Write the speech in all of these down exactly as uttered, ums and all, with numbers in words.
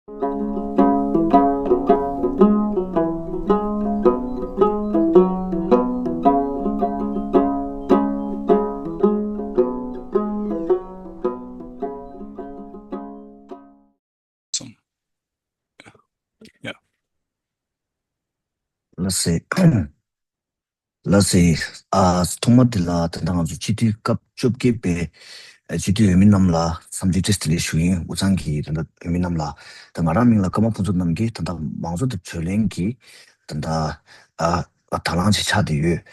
གསུམ། ཡ། ལགས་སེ། ལགས་སེ། ཨ་ཐོག་མ་དེ་ལ་ད་ལྟ་ང་ཚོ་སྤྱི་འཐུས་སྐབས་བཅོ་བརྒྱད་པའི་ཨ་སྤྱི་འཐུས་འོས་མི་རྣམས་ལ་འཚམས་འདྲི་བཀྲ་ཤིས་བདེ་ལེགས་ཞུ་ཡིན། དབུས་གཙང་གི་ད་ལྟ་འོས་མི་རྣམས་ལ། ད་ང་རང་མིང་ལ་ཀརྨ་ཕུན་ཚོགས་རྣམ་རྒྱལ། ད་ལྟ་མང་གཙོ་དང་གྲོས་གླེང་གི་ད་ལྟ་ཨ་ཨ་དང་བླངས་ཅིག་ཆགས་བསྡད་ཡོད།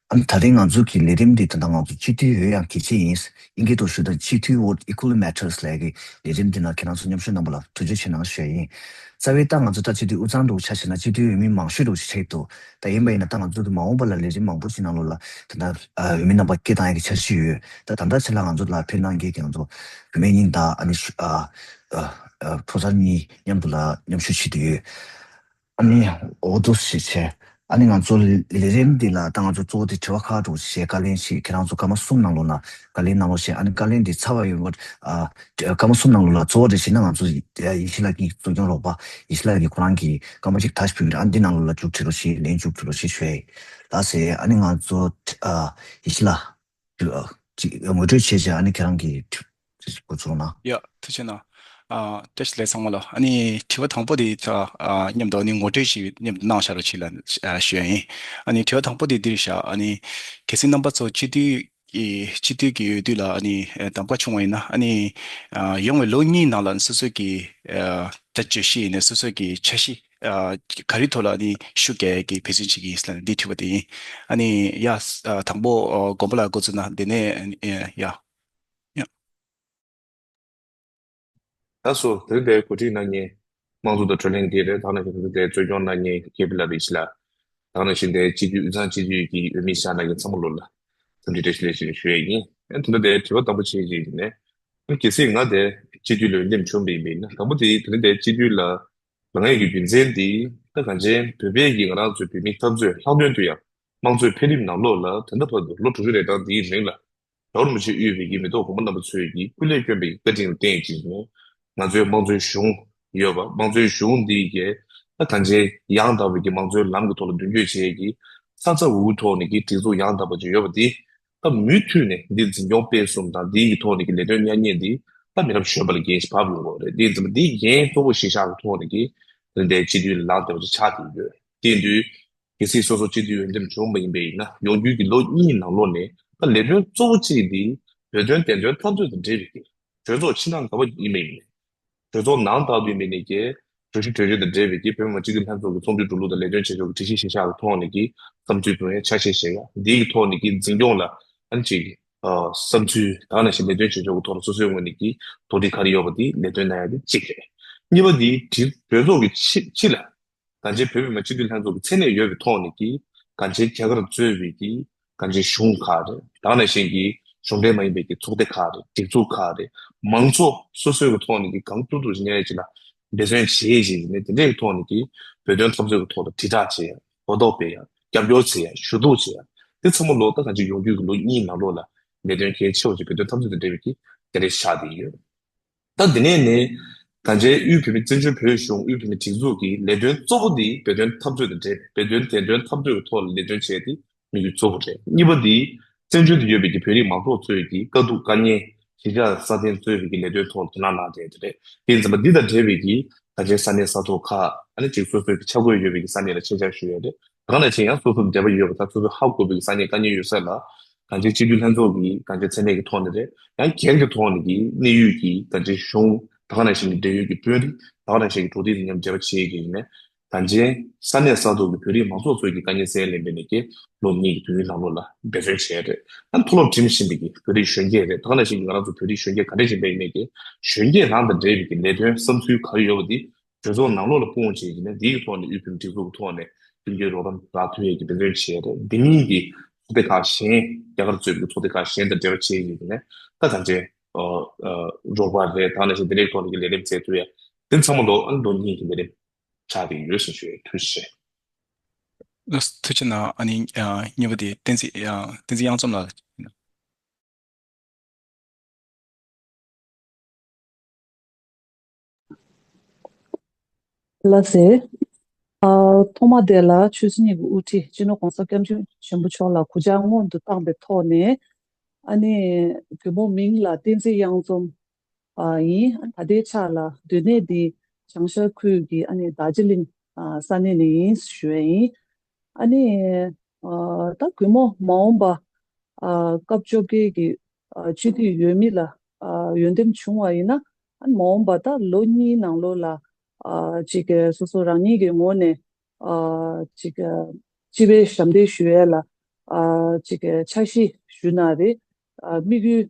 ཨ་ནི་ད་རེས་ང་ཚོ་གི་ལས་རིམ་འདི་ད་ལྟ་ང་ཚོ་སྤྱི་འཐུས་འོས་ཡང་གལ་ཆེ་ཡིན། དབྱིན་སྐད་ཐོག་ཞུ་ད་སྤྱི་འཐུས་vote equally matters ལབ་ཀྱི་ལས་རིམ་འདི་ནང་ཁྱེད་རང་ཚོ་མཉམ་ཞུགས་གནང་པ་ལ་ཐུགས་རྗེ་ཆེ་གནང་ཞུ་ཡ་ཡིན། རྩ་བའི་ད་ང་ཚོ་ད་སྤྱི་འཐུས་དབུས་གཙང་འདྲ་བོ་ཆ་བཞག་ན་སྤྱི་འཐུས་འོས་མི་མང་ཤོས་འདྲ་བོ་ཞིག་ཆགས་ཀྱི་འདུག་ད་ཡིན་པ་ཡིན་ན་ད་ང་ཚོ་གི་མ་འོངས་པ་ལ་ལས་རིམ་མང་པོ་ཞིག་ནང་ལོགས་ལ་ད་ལྟ་ཨ་འོས་མི་རྣམ་པ་སྐད་བཏང་ཡ་གི་འཆར་གཞི་ཡོད། ད་ད་ལྟ་ཆ་ལ་ང་ཚོ་ལ་ཕེབས་གནང་མཁན་གྱི་ང་ཚོ་བུད་མེད་གཉིས་དང་ཨ་ནི་ཨ་ཨ་ཕོ་གསར་གཉིས་མཉམ་དུ་ལ་མཉམ་ཞུགས་བྱེད་དུ་ཡོད། ཨ་ནི་འོ་དོ་ཞེས་བྱས། ཨ་ནི་ང་ཚོ་ལས་རིམ་འདི་ལ་ད་ང་ཚོ་གཙོ་བོ་དེ་དྲི་བ་ཁག་འགྲོ་ཞེས་བཀའ་ལན་ཞིག་ཁྱེད་རང་ཚོ་སྐར་མ་གསུམ་ནང་ལོགས་ན་བཀའ་ལན་གནང་རོགས་ཞེས། ཨ་ནི་བཀའ་ལན་འདི་ཚར་བ་ཡོད་པ། ཨ་སྐར་མ་གསུམ་ནང་ལོགས་ལ་གཙོ་བོ་དེ་བྱས་ན་ང་ཚོ་ཡེ་ཤེས་ལགས་ཀྱི་གཙོ་སྐྱོང་རོགས་པ་ཡེ་ཤེས་ལགས་ཀྱི་ཁོ་རང་གི་སྐར་མ་གཅིག་ད་ཞིག་ཕུལ་གྱི་རེད། ཨ་འདི་ནང་ལོགས་ལ་མཇུག་སྒྲིལ་རོགས་ཞེས་ལན་མཇུག་སྒྲིལ་རོགས་ཞེས་ཞུ་ཡ་ཡིན། ལགས་སེ། ཨ་ནི་ང་ཚོ་ཨ་ཡེ་ཤེས་ལགས། ཅིག་ངོ་སྤྲོད་བྱས་བྱས་ཨ་ནི་ཁྱེད་རང་གི་འགོ་ཚུགས་ན། ཡ་ཐུགས་རྗེ་གནང་། ཨ་བཀྲ་ཤིས་བདེ་ལེགས་ཚང་མ་ལ། ཨ་ནི་དྲི་བ་དང་པོ་དེ་ད་ཨ་མཉམ་དུ་ཨ་ནི་ངོ་སྤྲོད་ཞིག་མཉམ་དུ་གནང་བཞག་རོགས་ཞེས་ལ་ཨ་ཞུ་ཡ་ཡིན། ཨ་ནི་དྲི་བ་དང་པོ་དེ་འདིར་བཞག་ཨ་ནི་གལ་སྲིད་རྣམ་པ་ཚོ་སྤྱི་འཐུས་ཀྱི་སྤྱི་འཐུས་ཀྱི་འོས་བསྡུ་ལ་ཨ་ནི་གདམ་ཀ་བྱུང་བ་ཡིན་ན་ཨ་ནི་ཨ་ཡོང་བའི་ལོ་གཉིས་ནང་ལ་སོ་སོ་གི་ཨ་ད་བརྗོད་གཞི་ཡིན་ན་སོ་སོ་གི་འཆར་གཞི་ཨ་ག་རེ་ཐོག་ལ་ནི་ཤུགས་རྒྱག་ཡས་ཀྱི་འབད་བརྩོན་བྱེད་ཀྱི་ཡིན་ཟེར་ན་འདི་དྲི་བ་དེ་ཡིན། ཨ་ནི་ཡ་ཨ་དང་པོ་ཨ་དགོན་པ་ལ་འགོ་ཚུགས་ན་དེ་ནས་ཨ་ནི་ཡ་ཡ། ད་སོ་དེ་རིང་འདིར་གོ་སྒྲིག་གནང་མཁན་དམངས་གཙོ་དང་གྲོས་གླེང་འདི་རེད། ད་ནང་བཞིན་དེ་འདིར་གཙོ་སྐྱོང་གནང་མཁན་མཁས་པ་ལགས་རེད་ཤི་ལ། ད་ནང་བཞིན་དེ་སྤྱི་འཐུས་དབུས་གཙང་སྤྱི་འཐུས་ཀྱི་འོས་མི་བཞག་གནང་མཁན་ཚང་མ་ལོ་ལ་འཚམས་འདྲི་བཀྲ་ཤིས་བདེ་ལེགས་ཞུ་ཡས་ཡིན། ཨ་ད་ལྟ་དེ་དྲི་བ་དང་པོ་བྱེད་ཀྱི་ཡིན་ནས། གལ་སྲིད་ང་དེ་སྤྱི་འཐུས་ལ་འོས་འདེམས་བྱུང་བ་ཡིན་པ་ཡིན་ན། དང་པོ་དེ་དེ་རིང་དེ་སྤྱི་འཐུས་ལ་ལངས་ཡས་ཀྱི་རྒྱུ་མཚན་དེ་ད་གང་ཅན་བོད་པའི་གི་ང་རང་ཚོའི་བོད་མིའི་འཐབ་རྩོད་ལྷག་དོན་དུ་ཡང་དམངས་གཙོའི་འཕེལ་རིམ་ནང་ལོགས་ལ་ད་ལྟ་བར་དུ་ལོ་དྲུག་ཅུ་རེ་གྲངས་འདིའི་རིང་ལ་རྒྱལ་བ་རིན་པོ་ཆེ་དབུས་པའི་གི་མི་ཐོག་དགོངས་པ་རྣམ་པ་ཚོས་ཀྱི་སྐུ་ལས་བསྐྱོན་པའི་བཀའ་དྲིན་ལ་བརྟེན་བྱས་ནས་ང་ཚོའི་དམངས་གཙོའི་གཞུང་ཡོད་པ། དམངས་གཙོའི་གཞུང་འདི་གའི་ད་གང་ཅན་ཡང་དག་པའི་གི་དམངས་གཙོའི་ལམ་གྱི་ཐོག་ལ་མདུན་སྐྱོད་བྱེད་ཀྱི་ས་ཚ་འུ་ཐོག་ནས་ཀྱི་སྒྲིག་འཛུགས་ཡང་དག་པ་ཅིག་ཡོད་པ་འདི། ད་མུ་མཐུད་ནས་འདི་འཛིན་སྐྱོང་སྤེལ་གསུམ་དང་འདི་གི་ཐོག་ནས་ཀྱི་ལས་དོན་མཉམ་གཉེར་འདི་ད་མི་རབས་གཞོན་པ་ལ་འགན་ཞིག་བབས་ཡོང་གི་རེད། འདི་འཛིན་པ་འདི་འགན་གཙོ་བོ་གཞི་བཞག་གི་ཐོག་ནས་ཀྱི་རིན་ལྡན་སྤྱི་འཐུས་ལ་ལངས་བསྡད་པ་ཅིག་ཆགས་བསྡད་ཡོད། དེ་ཡིན་དུས་གལ་སྲིད་སོ་སོ་སྤྱི་འཐུས་འོས་འདེམས་བྱུང་བ་ཡིན་པ་ཡིན་ན་ཡོང་རྒྱུའི་གི་ལོ་གཉིས་ནང་ལོགས་ནས་ད་ལས་དོན་གཙོ་བོ་གཅིག་འདི་བོད་དོན་བདེན་དོན་འཐབ་རྩོད་དང་འབྲེལ་བའི་གི་གྲོས་ཚོགས་ཕྱི་ནང་ག་བ་ཡིན་པ་ཡིན་ནས། གྲོས་ཚོགས་ནང་ལྟར་དུ་ཡིན་པའི་ནས་ཀྱི་གྲོས་གཞི་གྲོས་ཆོད་དང་འབྲེལ་བའི་ཀྱི་བོད་མི་མང་སྤྱི་འཐུས་ལྷན་ཚོགས་ཀྱི་ཚོགས་འདུའི་འགྲོ་ལུགས་དང་ལས་དོན་བྱེད་ཕྱོགས་ཀྱི་སྒྲིག་གཞི་གཞི་བཞག་གི་ཐོག་ནས་ཀྱི་བསམ་ཚུལ་བཏོན་ཡ་ཆ་ཤས་བཞག་ཡ། འདིའི་གི་ཐོག་ནས་ཀྱི་འཛིན་སྐྱོང་ལ་ཨ་ནི་ཅིག་ཨ་བསམ་ཚུལ་དང་ནང་བཞིན་ལས་དོན་བྱེད་ཕྱོགས་ཀྱི་ཐོག་ལ་སོ་སོའི་ངོས་ནས་ཀྱི་དོགས་འདྲི་ག་རེ་ཡོད་པ་དེ་ལས་དོན་གནང་ཡ་དེ་གཅིག་རེད། གཉིས་པ་དེ་གྲོས་ཚོགས་ཀྱི་ཕྱི་ཕྱི་ལ། གང་ཅི་བོད་མི་མང་སྤྱི་འཐུས་ལྷན་ཚོགས་ཀྱི་མཚན་གནས་ཡོད་པའི་ཐོག་ནས་ཀྱི་གང་ཅི་རྒྱ་གར་གཙོས་པའི་ཀྱི་གང་ཅི་གཞུང་ཁག་རེད། དེ་ནང་བཞིན་གྱི་གཞུང་འབྲེལ་མ་ཡིན་པའི་ཀྱི་ཚོགས་སྡེ་ཁག་རེད། སྒྲིག་འཛུགས་ཁག་རེད། མང་ཚོགས་སོ་སོའི་གི་ཐོག་ནས་ཀྱི་གང་ཐུབ་ཐུབ་ཉན་ཡ་ཅིག་ལ་འབད་བརྩོན་བྱེད་བཞིན་ནས་དེ་འདྲའི་གི་ཐོག་ནས་ཀྱི་བོད་དོན་འཐབ་རྩོད་ཀྱི་ཐོག་ལ་དྲིལ་བསྒྲགས་བྱེད་ཡ། གོ་རྟོགས་སྤེལ་ཡ། རྒྱབ་སྐྱོར་བྱེད་ཡ། ཞུ་གཏུག་བྱེད་ཡ། དེ་ཚང་མ་ལོ་ད་གང་ཅི་ཡོང་རྒྱུའི་གི་ལོ་གཉིས་ནང་ལོགས་ལ་ལས་དོན་གལ་ཆེ་བ་ཅིག་བོད་དོན་འཐབ་རྩོད་དང་འབྲེལ་བའི་ཀྱི་དེ་འདྲའི་ཆགས་བསྡད་ཡོད། ད་འདི་ནས་ནི་ད་ཆའི་དབུས་བོད་མི་བཙན་བྱོལ་བོད་གཞུང་དབུས་བོད་མི་སྒྲིག་འཛུགས་ཀྱི་ལས་དོན་གཙོ་བོ་འདི་བོད་དོན་འཐབ་རྩོད་དང་འབྲེལ་བའི་བོད་དོན་བདེན་དོན་འཐབ་རྩོད་ཀྱི་ཐོག་ལ་ལས་དོན་བྱས་ཏེ་དམིགས་ཡུལ་གཙོ་བོ་རེད། གཉིས་པ་འདི་བཙན་བྱོལ་དུ་ཡོད་པའི་གི་བོད་རིགས་མང་ཚོགས་ཚོས་ཀྱི་དཀའ་སྡུག་དཀའ་ངལ་གཞིས་ཆགས་སྲ་བརྟན་གཙོས་པའི་གི་ལས་དོན་ཐོག་ལ་དོ་སྣང་གནང་བསྡད་ཡོད་རེད། དེ་ཡིན་ཙང་འདི་དང་འབྲེལ་བའི་གི་ད་ཆའི་ས་གནས་ས་ཐོག་ཁག་ཨ་ནི་གཅིག་སོ་སོའི་གི་ཆ་བགོས་ཡོད་པའི་གི་ས་གནས་ལ་ཆེད་བཅར་ཞུས་ཡོད་རེད། གང་ལ་ཆེད་ཡང་སོ་སོ་འབྲེལ་བ་ཡོད་པ་དང་སོ་སོ་ཧ་གོ་བའི་གི་ས་གནས་དཀའ་ངལ་ཡོད་ས་ལ་གང་ཅི་སྤྱི་འཐུས་ལྷན་ཚོགས་ཀྱི་གང་ཅི་མཚན་གནས་ཀྱི་ཐོག་ནས་རེད། ཡང་སྒེར་གྱི་ཐོག་ནས་ཀྱི་གནས་ཡུལ་གྱི་གང་ཅི་གཞུང་ད་ག་ནང་བཞིན་གྱི་འབྲེལ་ཡོད་ཀྱི་དཔོན་རིགས་ད་ག་ནང་བཞིན་གྱི་གྲོགས་སྡེ་དང་མཉམ་འབྲེལ་བ་བྱེད་ཀྱི་ཡིན་ནས་གང་ཅི་ས་གནས་ས་ཐོག་གི་བོད་རིགས་མང་ཚོགས་ཚོས་ཀྱི་དཀའ་ངལ་སེལ་ལེན་པའི་ནས་ཀྱི་ལོ་གཉིས་ཀྱི་དུས་ཡུན་ནང་ལོགས་ལ་འབད་བརྩོན་བྱས་རེད། ཡང་མཐོ་སློབ་འགྲིམ་བཞིན་པའི་གི་བོད་རིགས་གཞོན་སྐྱེས་རེད། ད་ག་ནང་བཞིན་གྱི་ང་རང་ཚོ་བོད་རིགས་གཞོན་སྐྱེས་ག་འདྲ་ཞིག་འབད་ཡིན་ནས་ཀྱི་གཞོན་སྐྱེས་རང་དང་འབྲེལ་བའི་གི་ལས་དོན་བསམ་ཚུལ་ག་རེ་ཡོད་པ་འདི་གྲོས་ཚོགས་ནང་ལོགས་ལ་སྤུངས་བྱས་ཀྱི་ནས་འདིའི་ཐོག་ནས་དབུས་བོད་མིའི་སྒྲིག་འཛུགས་ཀྱི་ཐོག་ནས་མཐུན་རྐྱེན་རོགས་རམ་རག་ཐུབ་ཡས་ཀྱི་འབད་བརྩོན་བྱས་རེད། འདི་གཉིས་ཀྱི་ཚོགས་སྡེ་ཁག་གཞན་རྒྱ་གར་གཙོས་པའི་ཚོགས་སྡེ་ཁག་གཞན་དང་འབྲེལ་བ་བྱས་ཡོད་ཀྱི་ནས་ད་གང་ཅི་རོགས་པ་རེད། ད་ནང་བཞིན་འདི་འདྲའི་ཐོག་ནས་ཀྱི་ལས་རིམ་མཛད་ཐུབ་ཡས་འདི་ཚང་མ་ལོ་ཨ་ལོ་གཉིས་ཀྱི་ལས་རིམ་ཆགས་ཀྱི་ཡོད་ཟེར་ཞུ་ཡས། ཐུགས་རྗེ་ཆེ། ལགས་སོ་ཐུགས་རྗེ་གནང་། ཨ་ནི་ཨ་གཉིས་པ་དེ་བསྟན་འཛིན་ཨ་བསྟན་འཛིན་གཡང་འཛོམས་ལགས། ལགས་སེ། ཨ། ཐོག་མ་དེ་ལ་ཆོས་སྲིད་གཉིས་ཀྱི་དབུ་ཁྲིད་སྤྱི་ནོར་༸གོང་ས་༸སྐྱབས་མགོན་ཆེན་པོ་མཆོག་ལ་གུས་ཕྱག་སྔོན་དུ་བཏང་པའི་ཐོག་ནས། ཨ་ནི་བོད་མོ་མིང་ལ་བསྟན་འཛིན་གཡང་འཛོམས་ཨ་ཡིན། ད་ལྟའི་ཆ་ལ་སྡོད་གནས་འདི་བྱང་ཤར་ཁུལ་གྱི་ཨ་ནི་རྡོ་རྗེ་གླིང་ཨ་ས་གནས་ནས་ཡིན་ཞུ་ཡས་ཡིན། ཨ་ནི་ཨ་ད་གུས་མོ་མ་འོངས་པ་ཨ་སྐབས་བཅོ་བརྒྱད་ཀྱི་ཨ་སྤྱི་འཐུས་འོས་མི་ལ་ཨ་འོས་འདེམས་བྱུང་བ་ཡིན་ན། ཨ་ནི་མ་འོངས་པ་ད་ལོ་གཉིས་ནང་ལོགས་ལ་ཨ་ཅིག་སོ་སོ་རང་ཉིད་ཀྱི་ངོས་ནས་ཨ་ཅིག་སྤྱི་པའི་ཞབས་འདེགས་ཞུ་ཡས་ལ་ཨ་ཅིག་འཆར་གཞི་ཞུ་ན་རེད། ཨ་དམིགས་ཡུལ་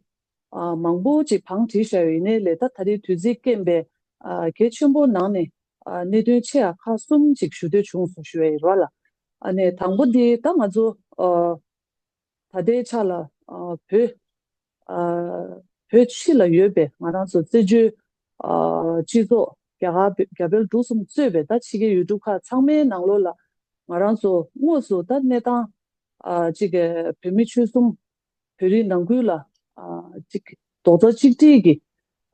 ཨ་མང་པོ་ཅིག་བང་བསྒྲིགས་བཞག་ཡོད། ཡིན་ནའི་ལས་ད་ད་རེས་དུས་ཚོད་རྐྱེན་པས་ཨ་གལ་ཆེན་པོ་ནང་ནས་ཨ་གནད་དོན་ཆེ་ཡ་ཁག་གསུམ་ཅིག་ཞུ་འདོད་བྱུང་སོང་ཞུ་ཡ་ཡིན་རོགས་ལ། ཨ་ནས་དང་པོ་འདི་ད་ང་ཚོ་ཨ་ད་ལྟའི་ཆ་ལ་ཨ་བོད་ཨ་བོད་ཕྱི་ལ་ཡོད་པའི་ང་རང་ཚོ་བཙན་བྱོལ་ཨ་སྤྱི་ཚོགས་རྒྱ་གར་རྒྱ་བལ་འབྲུག་གསུམ་གཙོས་པའི་ད་ཕྱི་རྒྱལ་ཡུལ་གྲུ་ཁག་ཚང་མའི་ནང་ལོགས་ལ་ང་རང་ཚོ་དངོས་སུ་ད་གནས་སྟངས་ཨ་ཅིག་བོད་མི་ཆོལ་གསུམ་བོད་རིགས་ནང་ཁུལ་ལ་ཨ་ཅིག་རྡོག་རྩ་གཅིག་སྒྲིལ་གྱི་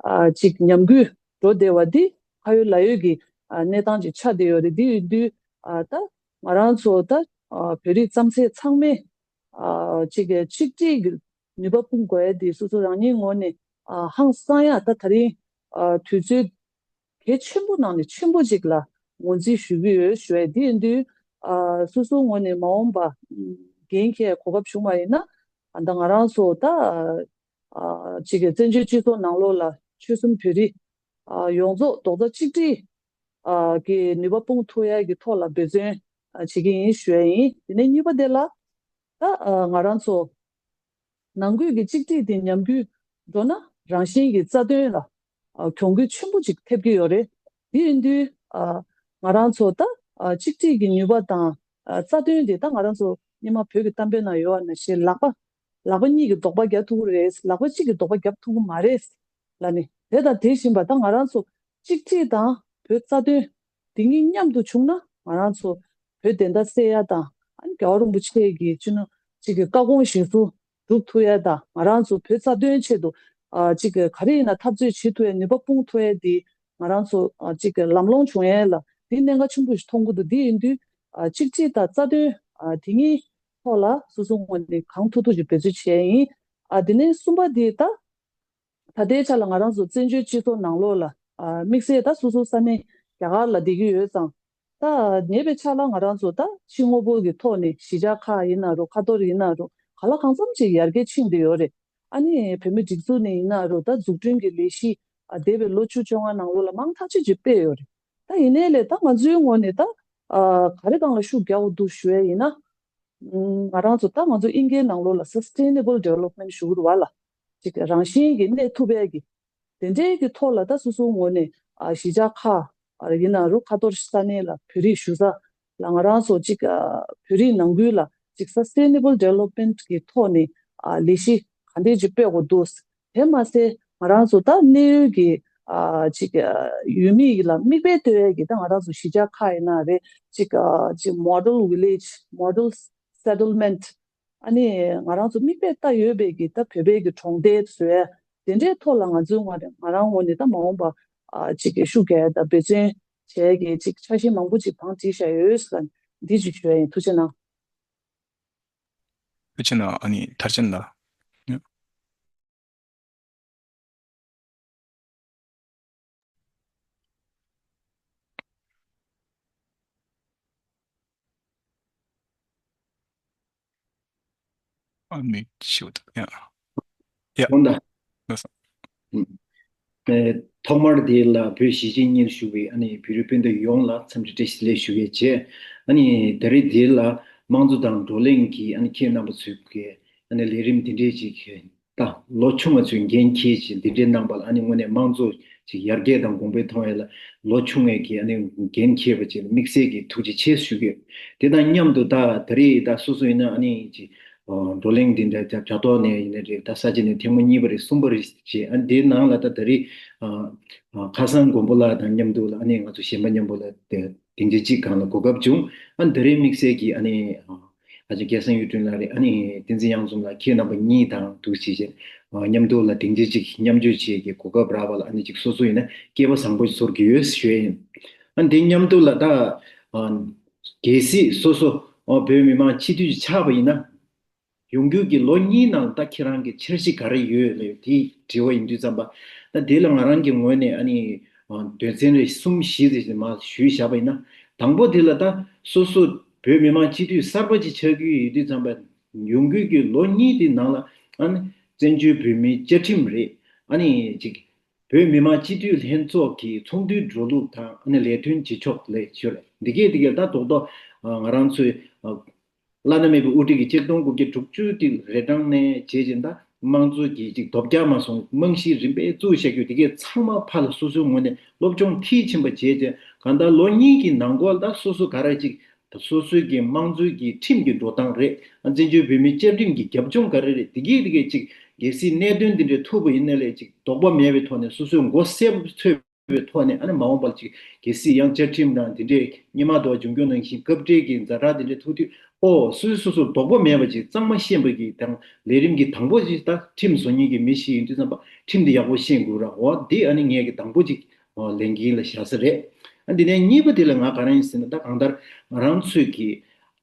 ཨ་ཅིག་ཉམས་རྒུད་འགྲོ་བསྡད་པ་འདི་ཁ་ཡོད་ལག་ཡོད་ཀྱི་ཨ་གནས་སྟངས་ཅིག་ཆགས་བསྡད་ཡོད་རེད། འདི་ཡིན་དུས་ཨ་ད་ང་རང་ཚོ་ད་ཨ་བོད་རིགས་རྩམ་ཟན་ཚང་མས་ཨ་ཅིག་གཅིག་སྒྲིལ་གྱི་ནུས་པ་སྤུངས་དགོས་ཡ་དེ་སོ་སོ་རང་ཉིད་ངོས་ནས་ཨ་ཧང་སང་ཡ་ད་ད་རིང་ཨ་དུས་ཚོད་གལ་ཆེན་པོ་ནང་ནས་ཆེན་པོ་ཅིག་ལ་ངོས་འཛིན་ཞུ་གི་ཡོད་ཞུ་ཡ་དེ་ཡིན་དུས་ཨ་སོ་སོ་ངོས་ནས་མ་འོངས་པ་འགན་འཁྱེར་གོ་སྐབས་བྱུང་བ་ཡིན་ན། ཨ་ད་ང་རང་ཚོ་ད་ཨ་ཅིག་བཙན་བྱོལ་སྤྱི་ཚོགས་ནང་ལོགས་ལ་ཆོལ་གསུམ་བོད་རིགས་ཨ་ཡོངས་རྫོགས་རྡོག་རྩ་གཅིག་སྒྲིལ་ཨ་གི་ནུས་པ་སྤུངས་ཐུབ་ཡ་གི་ཐོག་ལ་འབད་བརྩོན་ཨ་བྱེད་ཀྱི་ཡིན་ཞུ་ཡ་ཡིན། དེ་ནས་གཉིས་པ་དེ་ལ་ད་ཨ་ང་རང་ཚོ་ནང་ཁུལ་གྱི་གཅིག་སྒྲིལ་དེ་ཉམས་རྒུད་འགྲོ་ན་རང་བཞིན་གྱི་རྩ་དོན་ལ་ཨ་གྱོང་གུད་ཆེན་པོ་ཅིག་ཐེབས་ཀྱི་ཡོད་རེད། དེ་ཡིན་དུས་ཨ་ང་རང་ཚོ་ད་ཨ་གཅིག་སྒྲིལ་གྱི་ནུས་པ་དང་ཨ་རྩ་དོན་དེ་ད་ང་རང་ཚོ་སྔོན་མ་བོད་ཀྱི་གཏམ་དཔེ་ནང་ཡོད་པ་ནང་བཞིན་ལག་པ་ལག་པ་གཉིས་ཀྱིས་རྡོག་པ་རྒྱག་ཐུབ་ཀྱི་རེད། ལག་པ་གཅིག་གིས་རྡོག་པ་རྒྱག་ཐུབ་ཀྱི་མ་རེད་ལབ་ནས། དེ་དང་དེ་བཞིན་པ་ད་ང་རང་ཚོ་གཅིག་སྒྲིལ་དང་བོད་རྩ་དོན་དེ་གཉིས་མཉམ་དུ་བྱུང་ན་ང་རང་ཚོ་བོད་བདེན་མཐའ་གསལ་ཡ་དང་། ཨ་ནི་རྒྱལ་བ་རིན་པོ་ཆེ་གི་སྤྱི་ནོར་གཅིག་གི་བཀའ་དགོངས་གཞིར་བཟུང་སྒྲུབ་ཐུབ་ཡ་དང་། ང་རང་ཚོ་བོད་རྩ་དོན་ཆེད་དུ་ཨ་གཅིག་གི་ག་རེ་ཡིན་ན་འཐབ་རྩོད་བྱེད་ཐུབ་ཡ་ནུས་པ་སྤུངས་ཐུབ་ཡ་དེ་ང་རང་ཚོ་ཨ་གཅིག་གི་ལམ་ལྷོང་བྱུང་ཡ་ལ་དེ་གནད་འགག་ཆེན་པོ་ཞིག་མཐོང་གི་འདུག་དེ་ཡིན་དུས་ཨ་གཅིག་སྒྲིལ་དང་རྩ་དོན་ཨ་དེ་གཉིས་ཐོག་ལ་སོ་སོ་ངོས་ནས་གང་ཐུབ་ཐུབ་ཀྱིས་འབད་རྩོལ་བྱས་ཡིན། ཨ་དེ་ནས་གསུམ་པ་དེ་ད་ད་ལྟའི་ཆ་ལ་ང་རང་ཚོ་བཙན་བྱོལ་སྤྱི་ཚོགས་ནང་ལོགས་ལ་ཨ་དམིགས་བསལ་ད་སོ་སོ་ས་གནས་རྒྱ་གར་ལ་བསྡད་ཀྱི་ཡོད་ཙང་། ད་ཉེ་བའི་ཆར་ལ་ང་རང་ཚོ་ད་ཕྱི་དངོས་པོ་གི་ཐོག་ནས་གཞིས་ཆགས་ཁག་ཡིན་ན་རུང་། ཁ་ཐོར་ཡིན་ན་རུང་། གང་ལ་གང་འཚམ་ཅིག་ཡར་རྒྱས་ཕྱིན་བསྡད་ཡོད་རེད། ཨ་ནི་བོད་མི་སྒྲིག་འཛུགས་ནས་ཡིན་ན་རུང་། ད་འཛུགས་སྐྲུན་གྱི་ལས་གཞི་ཨ་འདས་པའི་ལོ་བཅུ་བཅོ་ལྔ་ནང་ལོགས་ལ་མང་ཐག་ཆོད་ཅིག་སྤེལ་ཡོད་རེད། ད་ཡིན་ནའི་ལས་ད་ང་ཚོའི་ངོས་ནས་ད་ཨ་ག་རེ་སྒང་ལ་ཤུགས་རྒྱག་དགོས་འདུག་ཞུ་ཡ་ཡིན་ན། ང་རང་ཚོ་ད་ང་ཚོ་དབྱིན་སྐད་ནང་ལོགས་ལ་སི་སི་ཊེ་ནེ་བལ་ཌི་ཝེ་ལོབ་མེན་ཊི་ཞུ་གི་རེད་བ་ལ། ཅིག་རང་བཞིན་གྱིས་གནས་ཐུབ་ཡས་ཀྱི་དེ་འདྲའི་གི་ཐོག་ལ་ད་སོ་སོའི་ངོས་ནས་ཨ་གཞིས་ཆགས་ཁག་ཨ་ཡིན་ན་རུང་། ཁ་ཐོར་ས་གནས་ལ་བོད་རིགས་བཞུགས་ས་ལ་ང་རང་ཚོ་ཅིག་ཨ་བོད་རིགས་ནང་ཁུལ་ལ་ཅིག་སི་སི་ཊེ་ནེ་བལ་ཌི་ཝེ་ལོབ་མེན་ཊི་གི་ཐོག་ནས་ཨ་ལས་གཞི་ག་འདྲས་ཅིག་སྤེལ་དགོས་འདུག་དེ་མ་ཟད་ང་རང་ཚོ་ད་གནད་ཡོད་ཀྱི་ཨ་ཅིག་ཨ་ཡུལ་མི་ལ་མིག་དཔེ་ལྟོས་ཡས་ཀྱི་ད་ང་རང་ཚོ་གཞིས་ཆགས་ཁག་ཡིན་ན་རེད། ཅིག་ཨ་ཅིག་མོ་ཌེལ་ཝི་ལེཇ། མོ་ཌེལ་སེ་ཊལ་མེན་ཊི། ཨ་ནི་ང་རང་ཚོ་མིག་དཔེ་ལྟ་ཡོད་པའི་གི་ད་བོད་པའི་གི་གྲོང་སྡེ་བཟོ་ཡ་དེ་འདྲའི་ཐོག་ལ་ང་ཚོའི་ངོས་ནས་ང་རང་ངོས་ནས་ད་མ་འོངས་པ་ཨ་ཅིག་གི་ཤུགས་རྒྱག་ཡ་ད་འབད་བརྩོན་བྱེད་ཡ་གི་ཅིག་འཆར་གཞི་མང་པོ་ཅིག་བང་བསྒྲིགས་བཞག་ཡོད་ཟེར་ན་འདི་ཅིག་ཞུ་ཡ་ཡིན། ཐུགས་རྗེ་གནང་། ཐུགས་རྗེ་གནང་། ཨ་ནི་མཐར་ཕྱིན་ལ། ཨ་མི་ཤིའུ་ད་ཡ། ཡ། དགོངས་དག་ལགས་སོ། ཨུམ། ཨེ། ཐོག་མར་དེ་ལ་བོད་གཞིས་བྱེས་གཉིས་ལ་བཞུགས་པའི་ཨ་ནི་བོད་རིགས་སྤུན་ཟླ་ཡོངས་ལ་འཚམས་འདྲི་བཀྲ་ཤིས་བདེ་ལེགས་ཞུ་གི་བྱས། ཨ་ནི་ད་རེས་དེ་ལ་དམངས་གཙོ་དང་བགྲོ་གླེང་གི་ཨ་ནི་ཁྱེད་རྣམ་པ་ཚོས་ཀྱི་ཨ་ནི་ལས་རིམ་འདི་འདྲས་ཅིག་ད་ལོ་ཆུང་བ་ཚོས་འགན་འཁྱེར་ཅིག་འདི་འདྲའི་གནང་པ་ལ་ཨ་ནི་དངོས་གནས་དམངས་གཙོ་ཅིག་ཡར་རྒྱས་དང་གོང་འཕེལ་གཏོང་ཡ་ལ་ལོ་ཆུང་བའི་གི་ཨ་ནི་འགན་འཁྱེར་བ་ཅིག་ལ་དམིགས་བསལ་གྱི་ཐུགས་རྗེ་ཆེ་ཞུ་གི། དེ་དང་མཉམ་དུ་ད་ད་རེས་ད་སོ་སོ་ཡིན་ན་ཨ་ནི་ཅིག་ཨ་བགྲོ་གླེང་འདི་འདྲ་རྒྱ་རྒྱ་ཐོག་ནས་ཡིན་ན་རེད། ད་ས་ཆ་ནས་ཐེངས་མ་གཉིས་པ་རེད། གསུམ་པ་རེད་ཅེས། ཨ་འདིའི་ནང་ལ་ད་ད་རེས་ཨ་ཨ་ཁ་སང་མགོན་པོ་ལགས་དང་མཉམ་དུ་ལ་ཨ་ནི་ང་ཚོ་གཞན་པ་མཉམ་པོ་ལ་དེ་སྡིངས་ཆ་གཅིག་སྒང་ལ་གོ་སྐབས་བྱུང་། ཨ་ད་རེས་དམིགས་བསལ་གྱི་ཨ་ནི་ཨ་ཨ་ཅག་སྐལ་བཟང་གཡུ་སྒྲོན་ལགས་རེད། ཨ་ནི་བསྟན་འཛིན་གཡང་འཛོམས་ལགས། ཁྱེད་རྣམ་པ་གཉིས་དང་འདུག་བྱས་བྱས་ཨ་མཉམ་དུ་ལ་སྡིངས་ཆ་གཅིག་མཉམ་སྤྱོད་བྱེད་ཀྱི་གོ་སྐབས་རག་པ་ལ་ཨ་ནི་ཅིག་སོ་སོ་ཡིན་ན་སྐལ་པ་བཟང་པོ་ཞིག་ཚོར་གྱི་ཡོད་ཞུ་ཡ་ཡིན། ཨ་འདི་མཉམ་དུ་ལ་ད་ཨ་གལ་སྲིད་སོ་སོ་ཨ་བོད་མི་མང་སྤྱི་འཐུས་ཆགས་པ་ཡིན་ན། ཡོང་རྒྱུ་གི་ལོ་གཉིས་ནང་ད་ཁྱེད་རང་གི་འཆར་གཞི་ག་རེ་ཡོད་ལབ་དེའི་དྲི་བ་ཡིན་དུས་ཙམ་པ། ད་དེ་ལ་ང་རང་གི་ངོས་ནས་ཨ་ནི་དོན་ཚན་རེ་གསུམ་བཞི་ཙམ་ཞིག་མར་ཞུས་བཞག་པ་ཡིན་ན། དང་པོ་དེ་ལ་ད་སོ་སོ་བོད་མི་མང་སྤྱི་འཐུས་གསར་པ་ཅིག་ཆགས་རྒྱུ་ཡིན་དུས་ཙམ་པ། ཡོང་རྒྱུ་གི་ལོ་གཉིས་དེ་ནང་ལ་ཨ་ནི་བཙན་བྱོལ་བོད་མིའི་བཅའ་ཁྲིམས་རེད། ཨ་ནི་ཅིག་བོད་མི་མང་སྤྱི་འཐུས་ལྷན་ཚོགས་ཀྱི་ཚོགས་འདུའི་འགྲོ་ལུགས་དང་ཨ་ནི་ལས་དོན་བྱེད་ཕྱོགས་ལས་ཞུ་རེད། འདི་གས་འདི་གས་ད་རྡོག་རྡོག་ང་རང་ཚོའི་བླ་ན་མེད་པའི་དབུ་ཁྲིད་ཀྱི་ཆིག་སྟོང་དགུ་བརྒྱ་དྲུག་ཅུ་དེ་རེ་གྲངས་ནས་བྱས་ཅིང་། ད་དམངས་གཙོ་གི་ཅིག་རྡོག་རྒྱག་མ་སོང་། རྨང་གཞི་རིམ་པས་བཙུགས་བཞག་རྒྱུ་དེ་གས་ཚང་མ་ཕར་ལ་སོ་སོའི་ངོས་ནས་སློབ་སྦྱོང་མཐིལ་ཕྱིན་པ་བྱས་ཅིང་། གང་ལྟར་ལོ་གཉིས་ཀྱི་ནང་འཁོད་ད་སོ་སོ་ག་རེ་ཅིག་ད་སོ་སོའི་གི་དམངས་གཙོའི་གི་ཁྲིམས་ཀྱི་འགྲོ་སྟངས་རེད། བཙན་བྱོལ་བོད་མིའི་བཅའ་ཁྲིམས་ཀྱི་རྒྱབ་ལྗོངས་ག་རེ་རེད། དེ་གས་དེ་གས་ཅིག་གལ་སྲིད་གནད་དོན་འདི་འདྲའི་ཐུག་པ་ཡིན་ན་ལས་ཅིག་དོགས་པ་མེད་པའི་ཐོག་ནས། སོ་སོའི་མགོ་གསལ་པོ་ཚོས་པའི་ཐོག་ནས། ཨ་ནི་མ་འོངས་པར་ཅིག་གལ་སྲིད་ཡང་བཅའ་ཁྲིམས་དང་དེ་འདྲའི་སྔོན་མ་དུ་བ་འབྱུང་རྒྱུ་ནང་བཞིན་སྐབས་འབྲེལ་གྱི་ཛ་དྲག་དེ་འདྲ་ཐུག་དུས། ཨོ་སོ་སོ་སོ་སོ་དོགས་པ་མེད་པ་ཅིག་གཙང་མ་ཤེས་པ་གི་དང་ལས་རིམ་གྱི་དང་པོ་ཅིག་ད་ཁྲིམས་བཟོ་མཁན་གྱི་མི་ཞིག་ཡིན་དུས་ཙམ་པ་ཁྲིམས་དེ་ཡག་པོ་ཤེས་དགོས་ར། འོ་འདི་ཨ་ནི་ངས་ཀྱི་དང་པོ་ཅིག་ལས་འགན་ལ་བཞག་ས་རེད། ཨ་འདི་ནས་གཉིས་པ་དེ་ལ་ང་ག་རེ་ཡིན་ཟེར་ན། ད་གང་ལྟར་ང་རང་ཚོས་ཀྱི་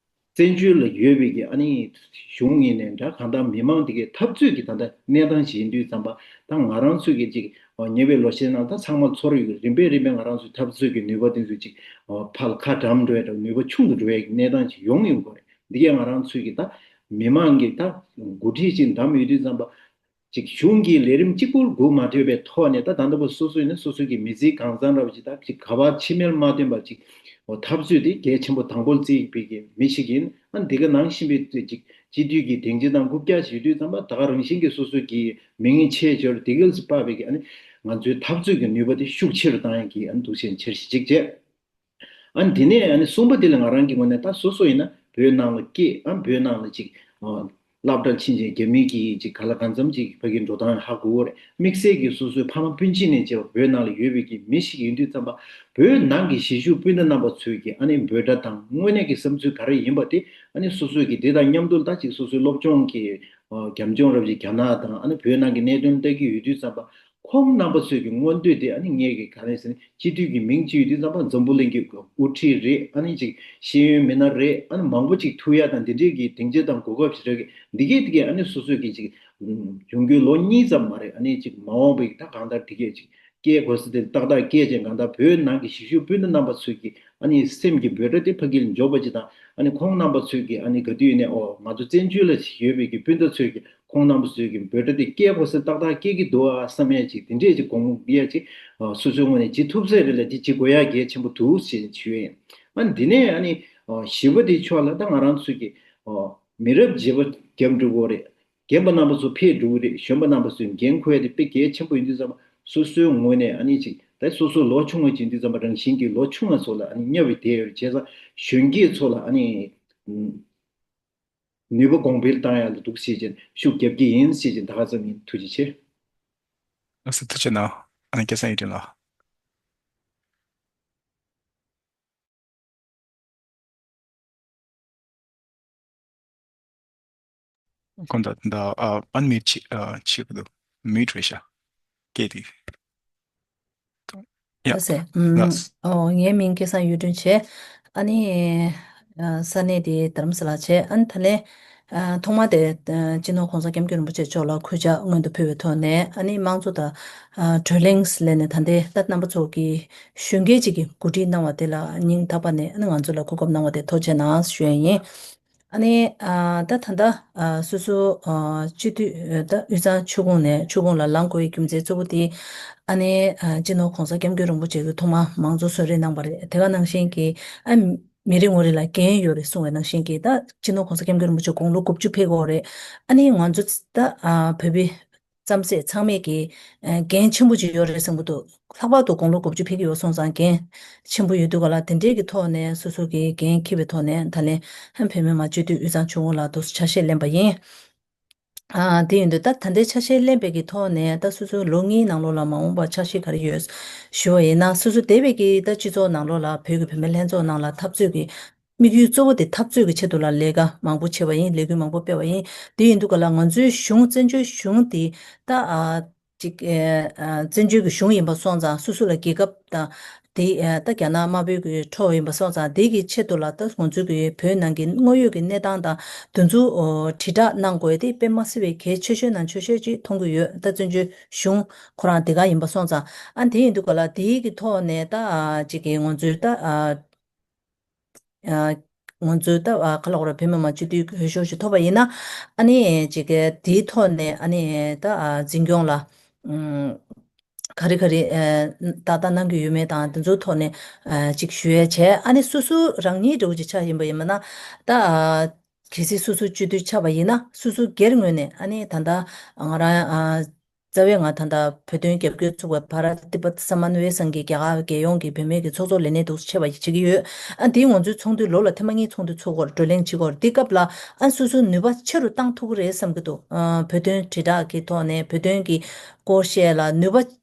བཙན་བྱོལ་ལ་ཡོད་པའི་གི་ཨ་ནི་གཞུང་ཡིན་ནའི་འདྲ། གང་ལྟར་མི་མང་དེ་གའི་འཐབ་རྩོད་ཀྱི་ད་ལྟ་གནས་སྟངས་ཤིག་ཡིན་དུས་ཙམ་པ། ད་ང་རང་ཚོས་ཀྱི་ཅིག་ཉེ་བའི་ལོ་ཤས་ནང་ད་ཚང་མ་ཚོར་ཡོད་ཀྱི། རིམ་པས་རིམ་པས་ང་རང་ཚོའི་འཐབ་རྩོད་ཀྱི་ནུས་པ་དེ་ཚོ་ཅིག་ཕར་ལ་ཁ་འགྲམ་འགྲོ་ཡ་འདྲ། ནུས་པ་ཆུང་དུ་འགྲོ་ཡ་གི་གནས་སྟངས་ཤིག་ཡོང་ཡོང་གི་རེད། འདི་གས་ང་རང་ཚོས་ཀྱི་ད་མི་མང་གི་ད་འགོ་ཁྲིད་ཅིག་བདམས་ཡོད་དུས་ཙམ་པ། ཅིག་གཞུང་གི་ལས་རིམ་གཅིག་པུར་སྒུག་མ་ཐུབ་པའི་ཐོག་ནས། ད་ད་ལྟ་བུ་སོ་སོ་ཡིན་ན་སོ་སོ་གི་མི་ཚེའི་གང་ཟག་འདྲ་བ་ཅིག་ད་ཅིག་ག་པར་ཕྱི་མིར་མ་བཏོན་པར་ཅིག་འོ་འཐབ་རྩོད་དེ་གལ་ཆེན་པོ་དང་པོར་བརྩི་བའི་གི་མི་ཞིག་ཡིན། ཨ་འདི་ག་ནང་བཞིན་པའི་ཅིག་སྤྱི་འཐུས་ཀྱི་སྡིངས་ཆ་དང་རྐུབ་བཀྱག་ཞིག་ཡོད་དུས་ཙམ་པ། ད་ག་རང་བཞིན་གྱི་སོ་སོ་གི་མིང་ཆེ་འབྱོར་དེ་ག་ལ་དཔག་པའི་གི་ཨ་ནི་ང་ཚོའི་འཐབ་རྩོད་ཀྱི་ནུས་པ་དེ་ཤུགས་ཆེ་རུ་བཏང་ཡ་གི་ཨ་ནི་འདུག་སེ་འཆར་གཞི་ཅིག་བྱས། ཨ་ནི་དེ་ནས་ཨ་ནི་གསུམ་པ་དེ་ལ་ང་རང་གི་ངོས་ནས་ད་སོ་སོ་ཡིན་ན་བོད་ནང་ལ་སྐྱེས། ཨ་བོད་ནང་ལ་ཅིག་ཨ་སློབ་གྲྭར་ཕྱིན་བྱས་རྒྱ་མི་གི་ཅིག་ག་ལ་གང་འཚམ་ཅིག་ཕ་གིའི་འགྲོ་སྟངས་ཧ་གོ་གི་རེད། དམིགས་བསལ་གྱི་སོ་སོའི་ཕ་མ་སྤུན་མཆེད་ནས་བྱས་པ་བོད་ནང་ལ་ཡོད་པའི་གི་མི་ཞིག་ཡིན་དུས་ཙམ་པ། བོད་ནང་གི་གཞིས་བཞུགས་སྤུན་ཟླ་རྣམ་པ་ཚོའི་གི་ཨ་ནི་འབོད་སྒྲ་དང་དངོས་གནས་ཀྱི་བསམ་ཚུལ་ག་རེ་ཡིན་པ་དེ། ཨ་ནི་སོ་སོའི་གི་དེ་དང་མཉམ་དུ་ད་ཅིག་སོ་སོའི་སློབ་སྦྱོང་གི་ཨ་རྒྱབ་ལྗོངས་རབ་ཅིག་རྒྱ་ནག་དང་ཨ་ནི་བོད་ནང་གི་གནད་དོན་ལྟ་གི་ཡོད་དུས་ཙམ་པ། ཁོང་རྣམ་པ་ཚོས་ཀྱི་མངོན་འདོད་དེ་ཨ་ནི་ངས་ཀྱི་ག་རེ་ཟེར་ན། སྤྱི་འཐུས་ཀྱི་མིང་ཅིག་ཡོད་དུས་ཙམ་པ་འཛམ་བུ་གླིང་གི་དབུ་ཁྲིད་རེད། ཨ་ནི་ཅིག་ཤེས་ཡོན་མི་སྣ་རེད། ཨ་ནི་མང་པོ་ཅིག་ཐུག་ཡ་དང་འདི་འདྲས་ཀྱི་སྡིངས་ཆ་དང་གོ་སྐབས་ཞིག་རག་གི། འདི་གས་འདི་གས་ཨ་ནི་སོ་སོས་ཀྱི་ཅིག་ཡོང་རྒྱུའི་ལོ་གཉིས་ཙམ་མ་རེད། ཨ་ནི་ཅིག་མ་འོངས་པའི་ད་གང་ལྟར་འདི་གས་ཅིག་སྐྱེལ་དགོས་ས་དེ་ཏག་ཏག་སྐྱེལ་ཅིང་། གང་ལྟར་བོད་ནང་གི་གཞིས་བཞུགས་སྤུན་ཟླ་རྣམ་པ་ཚོས་ཀྱི་ཨ་ནི་སེམས་ཀྱི་འབོད་སྒྲ་དེ་ཕ་གིར་འཇོག་པ་ཅིག་དང་། ཨ་ནི་ཁོང་རྣམ་པ་ཚོས་ཀྱི་ཨ་ནི་ག་དུས་ཡིན་ནའི་འོ་ང་ཚོ་བཙན་བྱོལ་ལ་ཡོད་པའི་གི་སྤུན་ཟླ་ཚོས་ཀྱི་ཁོང་རྣམ་པ་ཚོས་ཀྱི་འབོད་སྒྲ་དེ་སྐྱེལ་དགོས་ས་ཏག་ཏག་སྐྱེལ་གྱི་འདུག་ཨ་བསམ་ཡས་ཅིག་དེ་འདྲས་ཅིག་དགོངས་ཡས་ཅིག་ཨ་སོ་སོའི་ངོས་ནས་བྱེད་ཐུབ་ས་རེད་ལ། དེ་བྱེད་དགོས་ཡ་གལ་ཆེན་པོ་འདུག་ཞེས་ཞུ་ཡས་ཡིན། ཨ་ནི་འདི་ནས་ཨ་ནི་ཨ་བཞི་པ་དེའི་ཕྱོགས་ལ་ད་ང་རང་ཚོས་ཀྱི་ཨ་མི་རབས་བརྗེ་པོ་བརྒྱབ་འགྲོ་གི་རེད། རྒན་པ་རྣམ་པ་ཚོ་ཕེབས་འགྲོ་གི་རེད། གཞོན་པ་རྣམ་པ་ཚོས་འགན་འཁུར་ཡ་དེ་དཔེ་གལ་ཆེན་པོ་ཡིན་དུས་ཙམ་པ། སོ་སོའི་ངོས་ནས་ཨ་ནི་ཅིག་ད་སོ་སོ་ལོ་ཆུང་བ་ཅིག་ཡིན་དུས་ཙམ་པ། རང་བཞིན་གྱིས་ལོ་ཆུང་བ་ཚོ་ལ་ཨ་ནི་གཉའ་བའི་དེ་ཡོད་བྱས་ཙང་། གཞོན་སྐྱེས་ཚོ་ལ་ཨ་ནི་ཨ་ནུས་པ་གོང་འཕེལ་བཏང་ཡ་ལ་འདུག་ཟེར་བྱས་ཤུགས་རྒྱབ་ཀྱི་ཡིན་ཟེར་བྱས་ད་ག་ཙམ་ཡིན། ཐུགས་རྗེ་ཆེ། ལགས་སོ། ཐུགས་རྗེ་གནང་། ཨ་ནི་སྐལ་བཟང་ཡིད་བརྟན་ལགས། ཁོང་ད་ད་ཨ་ཨན་མིའུཊ་བྱེད་ཨ་བྱེད་དགོས་འདུག་མིའུཊ་རེད་ཤག་སྐད་དེ། ཡ། ལགས་སེ། ཨུམ། ལགས། ཨོ་ངའི་མིང་སྐལ་བཟང་གཡུ་སྒྲོན་བྱས། ཨ་ནི་ཨ་ས་གནས་དེ་རྡ་རམ་ས་ལ་བྱས། ཨ་ནི་ད་ལན་ཨ་ཐོག་མ་དེ་ཨ་སྤྱི་ནོར་༸གོང་ས་༸སྐྱབས་མགོན་རིན་པོ་ཆེ་མཆོག་ལ་གུས་ཕྱག་སྔོན་དུ་ཕུལ་བའི་ཐོག་ནས། ཨ་ནི་དམངས་གཙོ་དང་ཨ་བགྲོ་གླེང་ལས་ནས་ད་ལྟའི་ད་རྣམ་པ་ཚོ་གི་གཞོན་སྐྱེས་ཅིག་གིས་གོ་སྒྲིག་གནང་བ་དེ་ལ་སྙིང་ཐག་པ་ནས། ཨ་ནི་ང་ཚོ་ལ་གོ་སྐབས་གནང་བ་དེ་ཐུགས་རྗེ་གནང་ཞུ་ཡ་ཡིན། ཨ་ནི་ཨ་ད་ད་ལྟ་ཨ་སོ་སོ་ཨ་སྤྱི་འཐུས་ད་དབུས་གཙང་ཆུ་ཁོངས་ནས་ཆུ་ཁོངས་ལ་ལངས་དགོས་པའི་རྒྱུ་མཚན་གཙོ་བོ་དེ། ཨ་ནི་ཨ་སྤྱི་ནོར་༸གོང་ས་༸སྐྱབས་མགོན་རིན་པོ་ཆེ་གིས་ཐོག་མ་མང་གཙོ་གསོལ་རས་གནང་བ་རེད། དེ་ག་ནང་བཞིན་གྱི་ཨ་མི་རེ་ངོ་རེ་ལ་འགན་ཡོད་རེད་གསུངས་པའི་ནང་བཞིན་གྱི། ད་སྤྱི་ནོར་༸གོང་ས་༸སྐྱབས་མགོན་རིན་པོ་ཆེ་དགུང་ལོ་དགུ་བཅུ་ཕེབས་ཀྱི་ཡོད་རེད། ཨ་ནི་ང་ཚོ་ད་ཨ་བོད་པའི་རྩམ་ཟན་ཚང་མས་ཀྱི་ཨ་འགན་ཆེན་པོ་ཅིག་ཡོད་རེད་བསམ་གྱི་འདུག་ལྷག་པར་དུ་དགུང་ལོ་དགུ་བཅུ་ཕེབས་ཀྱི་ཡོད་སོང་ཙང་འགན་ཆེན་པོ་ཡོད་དུས་ག་ལ། དེ་འདྲས་ཀྱི་ཐོག་ནས་སོ་སོ་གི་འགན་འཁྱེར་བའི་ཐོག་ནས་ད་ལན་ཧན་བོད་མི་མང་སྤྱི་འཐུས་དབུས་གཙང་ཆུ་ཁོངས་ལ་དུ་ཆ་ཤས་ལེན་པ་ཡིན། ཨ་དེ་ཡིན་དུས་ད་ད་ལྟའི་ཆ་ཤས་ལེན་པའི་གི་ཐོག་ནས་ད་སོ་སོའི་ལོ་གཉིས་ནང་ལོགས་ལ་མ་འོངས་པར་འཆར་གཞི་ག་རེ་ཡོད་ཞུ་བ་ཡིན་ན། སོ་སོ་འདས་པའི་གི་ད་སྤྱི་ཚོགས་ནང་ལོགས་ལ་བོད་ཀྱི་བུད་མེད་ལྷན་ཚོགས་ནང་ལ་འཐབ་རྩོད་ཀྱི་དམིགས་ཡུལ་གཙོ་བོ་དེ་འཐབ་རྩོད་ཀྱི་ཆེད་དུ་ལ་ལས་ཀ་མང་པོ་བྱས་པ་ཡིན། ལས་འགུལ་མང་པོ་སྤེལ་བ་ཡིན། དེ་ཡིན་དུས་ག་ལ་ང་ཚོའི་གཞུང་བཙན་བྱོལ་གཞུང་དེ་ད་ཨ་ཅིག་ཨ་བཙན་བྱོལ་གྱི་གཞུང་ཡིན་པ་སོང་ཙང་། སོ་སོ་ལ་རྒྱལ་ཁབ་དང་ དེ་ད་རྒྱ་ནག་དམར་པོའི་གི་འཕྲོ་ཡིན་པ་སོང་ཙང་དེ་གི་ཆེད་དུ་ལ་ད་ང་ཚོའི་གི་བོད་ནང་གི་དངོས་ཡོད་ཀྱི་གནས་སྟངས་དང་དེ་ཚོ་དྲིལ་བསྒྲགས་གནང་དགོས་དེ་དཔེ་མ་སྲིད་པའི་གལ་ཆེ་ཤོས་ནང་ཆེ་ཤོས་ཅིག་མཐོང་གི་ཡོད། ད་བཙན་བྱོལ་གཞུང་ཁོ་རང་དེ་ག་ཡིན་པ་སོང་ཙང་ཨ་དེ་ཡིན་དུས་ག་ལ་དེའི་གི་ཐོག་ནས་ད་ཅིག་གི་ང་ཚོའི་ད། ང་ཚོའི་ད་ཁ་ལོ་ར་བོད་མི་མང་སྤྱི་འཐུས་འོས་ཤོག་ཞིག་ཐོབ་པ་ཡིན་ན་ཨ་ནི་ཅིག་གི་དེའི་ཐོག་ནས་ཨ་ནི་ད་འཛིན་སྐྱོང་ལ་ག་རེ་ག་རེ་ཏག་ཏག་གནང་གི་ཡོད་མེད་དང་དེ་ཚོའི་ཐོག་ནས་ཅིག་ཞུ་ཡས་བྱས། ཨ་ནི་སོ་སོ་རང་ཉིད་འདྲ་བོ་ཅིག་ཆགས་ཡིན་པ་ཡིན་པ་ན་ད་གལ་སྲིད་སོ་སོ་སྤྱི་འཐུས་ཆགས་པ་ཡིན་ན་སོ་སོ་སྒེར་ངོས་ནས་ཨ་ནི་ད་ལྟ་ང་རང་རྩ་བའི་ང་ད་ལྟ་བོད་དོན་རྒྱབ་སྐྱོར་ཚོགས་པ་བྷ་ར་ཏི་པ་ཏི་སམ་མན་ཝེ་སང་གི་རྒྱ་གར་རྒྱལ་ཡོངས་ཀྱི་བུད་མེད་ཀྱི་ཚོགས་གཙོ་ལས་གནས་འདུག་སེ་བྱེད་པ་བྱེད་ཀྱི་ཡོད། ཨ་འདིའི་ང་ཚོའི་ཚོགས་འདུ་ལོ་ལ་ཐེངས་མ་གཉིས་ཚོགས་འདུ་ཚོགས་སྐོར་བགྲོ་གླེང་བྱེད་སྐོར་འདི་སྐབས་ལ་ཨ་སོ་སོའི་ནུས་པ་ཆེ་རུ་བཏང་ཐུབ་ཀྱི་རེད་བསམ་གྱི་འདུག་ཨ་བོད་དོན་དྲིལ་བསྒྲགས་ཀྱི་ཐོག་ནས་བོད་དོན་གྱི་སྐོར་བཤད་ལ་ནུས་པ་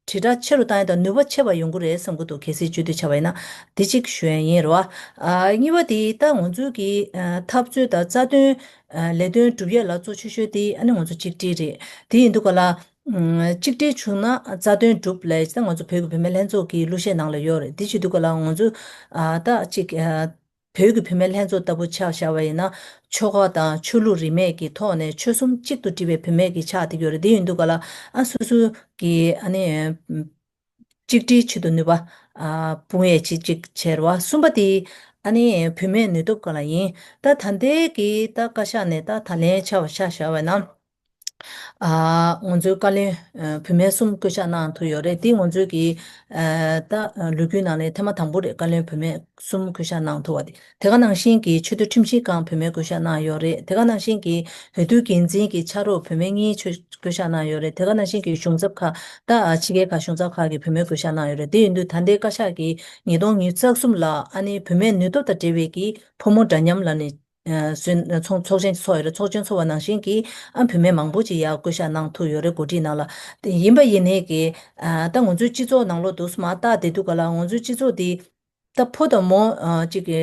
དྲིལ་བསྒྲགས་ཆེ་རུ་བཏང་ཡ་དང་ནུས་པ་ཆེ་བ་ཡོང་གི་རེད་བསམ་གྱི་འདུག་གལ་སྲིད་སྤྱི་འཐུས་ཆགས་པ་ཡིན་ན་འདི་གཅིག་ཞུ་ཡ་ཡིན་རེད་བ། ཨ་གཉིས་པ་དེ་ད་ང་ཚོའི་གི་ཨ་འཐབ་རྩོད་དང་རྩ་དོན་ཨ་ལས་དོན་སྒྲུབ་ཡ་ལ་གཙོ་ཆེ་ཤོས་དེ་ཨ་ནི་ང་ཚོ་གཅིག་སྒྲིལ་རེད། དེ་ཡིན་དུས་ག་ལ། ཨ་གཅིག་སྒྲིལ་བྱུང་ན་རྩ་དོན་འགྲུབ་ལབ་ད་ང་ཚོ་བོད་ཀྱི་བུད་མེད་ལྷན་ཚོགས་ཀྱི་གླུ་གཞས་ནང་ལ་ཡོད་རེད། དེ་བྱེད་དུས་ག་ལ་ང་ཚོ་ཨ་ད་གཅིག་ཨ་བོད་ཀྱི་བུད་མེད་ལྷན་ཚོགས་ལྟ་བུ་ཆ་བཞག་པ་ཡིན་ན་ཆོལ་ཁ་དང་ཆོས་ལུགས་རིས་མེད་ཀྱི་ཐོག་ནས་ཆོལ་གསུམ་གཅིག་ཏུ་སྒྲིལ་བའི་བུད་མེད་ཀྱི་ཆགས་བསྡད་ཀྱི་ཡོད་རེད། དེ་ཡིན་དུས་ག་ལ་ཨ་སོ་སོ་གི་ཨ་ནི་གཅིག་སྒྲིལ་ཆེད་དུ་ནུས་པ་ཨ་སྤུངས་ཡས་ཅིག་ཅིག་བྱས་རེད་བ། གསུམ་པ་དེ་ཨ་ནི་བུད་མེད་ནུས་སྟོབས་སྒང་ལ་ཡིན། ད་ད་ལྟའི་གི་ད་བཀའ་ཤག་ནས་ད་ད་ལན་ཆ་བཞག་བཞག་པ་ན། ཨ་ང་ཚོའི་བཀའ་བློན་ཨ་བུད་མེད་གསུམ་བསྐོ་གཞག་གནང་ཐུབ་ཡོད་རེད། དེ་ང་ཚོའི་གི་ཨ་ད་ལོ་རྒྱུས་ནང་ནས་ཐེངས་མ་དང་པོ་རེད། བཀའ་བློན་བུད་མེད་གསུམ་བསྐོ་གཞག་གནང་ཐུབ་པ་དེ། དེ་ག་ནང་བཞིན་གྱི་ཆེས་མཐོའི་ཁྲིམས་ཞིབ་ཁང་བུད་མེད་བསྐོ་གཞག་གནང་ཡོད་རེད། དེ་ག་ནང་བཞིན་གྱི་འོས་བསྡུ་འགན་འཛིན་གྱི་ཕྱག་རོགས་བུད་མེད་གཉིས་ཆོས་བསྐོ་གཞག་གནང་ཡོད་རེད། དེ་ག་ནང་བཞིན་གྱི་གཞུང་ཚབ་ཁག་ད་ཕྱི་རྒྱལ་ཁག་གཞུང་ཚབ་ཁག་གི་བུད་མེད་བསྐོ་གཞག་གནང་ཡོད་རེད། དེ་ཡིན་དུས་ད་ལྟའི་བཀའ་ཤག་གིས་ཉིས་སྟོང་ཉི་ཤུ་རྩ་གསུམ་ལ་ཨ་ནི་བུད་མེད་ནུས་སྟོབས་དང་འབྲེལ་བའི་གི་ཕོ་མོ་འདྲ་མཉམ་ལ་ནི། ཚོགས་ཚོགས་ཆེན་ཚོགས་ཡོད་རེད། ཚོགས་ཆེན་ཚོགས་པ་ནང་བཞིན་གྱི་ཨ་བུད་མེད་མང་པོ་ཅིག་ཡར་བསྐོ་གཞག་གནང་ཐུབ་ཡོད་རེད། འགོ་ཁྲིད་ནང་ལ་དེ་ཡིན་པ་ཡིན་ནའི་གི་ཨ་ད་ང་ཚོའི་སྤྱི་ཚོགས་ནང་ལོགས་འདུག་སེ་མར་བལྟ་བསྡད་དུས་ག་ལ་ང་ཚོའི་སྤྱི་ཚོགས་དེ་ད་ཕོ་དང་མོ་ཨ་ཅིག་གི་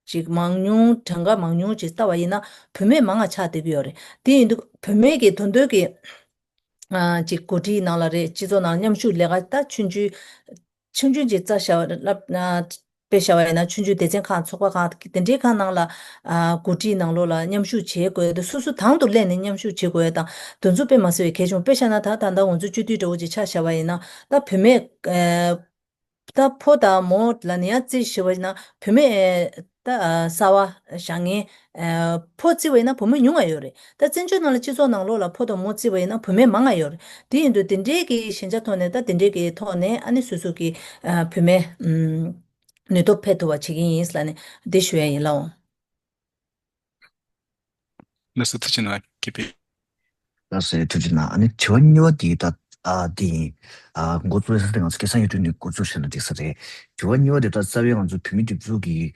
ཅིག་མང་ཉུང་གྲངས་ཀ་མང་ཉུང་ཅིག་བལྟ་བ་ཡིན་ན་བུད་མེད་མང་ང་ཆགས་བསྡད་ཀྱི་ཡོད་རེད། དེ་ཡིན་དུས་བུད་མེད་ཀྱི་དོན་དོན་གྱི་ཨ་ཅིག་འགོ་ཁྲིད་ནང་ལ་རེད། སྤྱི་ཚོགས་ནང་མཉམ་ཞུགས་ལས་ཀ་ད་ཆུང་ཆུང་ཆུང་ཆུང་ཅིག་རྩ་བཞག་ལབ་ན། དཔེ་བཞག་པ་ཡིན་ན་ཆུང་ཆུང་སྡེ་ཚན་ཁག་ཚོགས་པ་ཁག་དེ་འདྲའི་ཁག་ནང་ལ་ཨ་འགོ་ཁྲིད་ནང་ལོགས་ལ་མཉམ་ཞུགས་བྱེད་དགོས་ཏེ་སོ་སོ་དང་དུ་སླེབས་ནས་མཉམ་ཞུགས་བྱེད་དགོས་དང་དོན་ཚོགས་དཔེ་མ་སྲིད་པའི་གལ་ཆེན་པོ། དཔེ་བཞག་ན་ད་ད་ལྟ་ང་ཚོ་སྤྱི་འཐུས་འདྲ་བོ་ཅིག་ཆ་བཞག་པ་ཡིན་ན་ད་བུད་མེད་ཨ་ད་ཕོ་དང་མོ་ལ་ནི་ཡང་རྩིས་ཞུ་བ་ཡིན་ན་བུད་མེད་ད་གསར་བ་བཞག་མཁན་ཕོ་རྩིས་པ་ཡིན་ན་བུད་མེད་ཉུང་ང་ཡོད་རེད། ད་བཙན་བྱོལ་ནང་ལ་སྤྱི་ཚོགས་ནང་ལོགས་ལ་ཕོ་དང་མོ་རྩིས་པ་ཡིན་ན་བུད་མེད་མང་ང་ཡོད་རེད། དེ་ཡིན་དུས་དེ་འདྲའི་གི་ཞན་ཆ་ཐོག་ནས་ད་དེ་འདྲའི་གི་ཐོག་ནས་ཨ་ནི་སོ་སོ་གི་བུད་མེད་ནུས་སྟོབས་འཕེལ་ཐུབ་པ་བྱེད་ཀྱི་ཡིན་ལབ་ནས་འདི་ཞུ་ཡ་ཡིན་ལགས། ལགས་སོ་ཐུགས་རྗེ་གནང་ཀེ་པི། ལགས་སོ་ཐུགས་རྗེ་གནང་། ཨ་ནི་དྲི་བ་གཉིས་པ་དེ་ད་ཨ་དེ་ཡིན། ཨ་འགོ་བཙུགས་ས་དེ་ང་ཚོ་སྐལ་བཟང་ཡུལ་གྲུ་ནས་འགོ་བཙུགས་བྱས་ན་འགྲིག་ས་རེད། དྲི་བ་གཉིས་པ་དེ་ད་རྩ་བའི་ང་ཚོ་བོད་མི་སྒྲིག་འཛུགས་ཀྱི་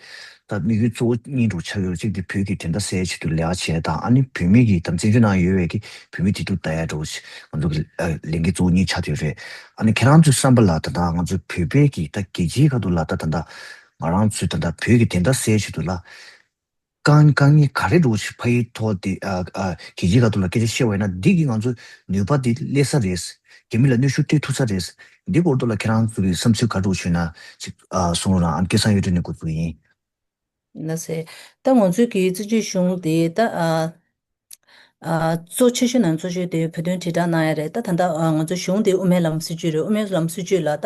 ད་དམིགས་ཡུལ་གཙོ་བོ་གཉིས་འདྲ་ཆགས་ཡོད་རེད། གཅིག་དེ་བོད་ཀྱི་བདེན་མཐའ་གསལ་ཆེད་དུ་ལས་ཀ་བྱས་དང་ཨ་ནི་བོད་མི་གི་ད་བཙན་བྱོལ་ནང་ཡོད་པའི་གི་བོད་མི་བདེ་སྡུག་ལྟ་ཡ་འདྲ་བོ་ཞིག་ང་ཚོ་གི་ལས་འགན་གཙོ་བོ་གཉིས་ཆགས་ཡོད་རེད། ཨ་ནི་ཁྱེད་རང་ཚོའི་བསམ་པ་ལ་ད་ད་ང་ཚོ་བོད་པའི་གི་ད་རྒྱལ་སྤྱིའི་ཁ་ཐུག་ལ་ད་ད་ད་ང་རང་ཚོའི་ད་ད་བོད་ཀྱི་བདེན་མཐའ་གསལ་ཆེད་དུ་ལ། དཀའ་དཀའ་ངལ་ག་རེ་འདྲ་བོ་ཞིག་ཕ་ཡི་ཐོག་དེ་ཨ་ཨ་རྒྱལ་སྤྱིའི་ཁ་ཐུག་ལ་སྐད་ཆ་བཤད་པ་ཡིན་ན་འདི་གིས་ང་ཚོ་ནུས་པ་དེ་སླེབས་ས་རེད། རྒྱ་མི་ལ་གནོན་ཤུགས་སྤྲད་ཐུབ་ས་རེད། འདི་སྐོར་ཐོག་ལ་ཁྱེད་རང་ཚོ་གི་བསམ་ཚུལ་ག་འདྲ་བོ་ཞུས་ན་ཅིག་ཨ་གསུང་རོགས་གནང་། ཨ་ནི་སྐལ་བཟང་གཡུ་སྒྲོན་ནས་འགོ་འཛུགས་ཡིན། ལགས་སེ། ད་ང་ཚོའི་གི་བཙན་བྱོལ་གཞུང་དེ་ད་ཨ་ཨ་གཙོ་ཆེ་ཤོས་ནང་གཙོ་ཤོས་དེ་བོད་དོན་དྲིལ་བསྒྲགས་གནང་ཡ་རེད། ད་ད་ལྟ་ཨ་ང་ཚོ་གཞུང་དེ་དབུ་མའི་ལམ་སྲིད་བྱུས་རེད། དབུ་མའི་ལམ་སྲིད་བྱུས་ལ་ད་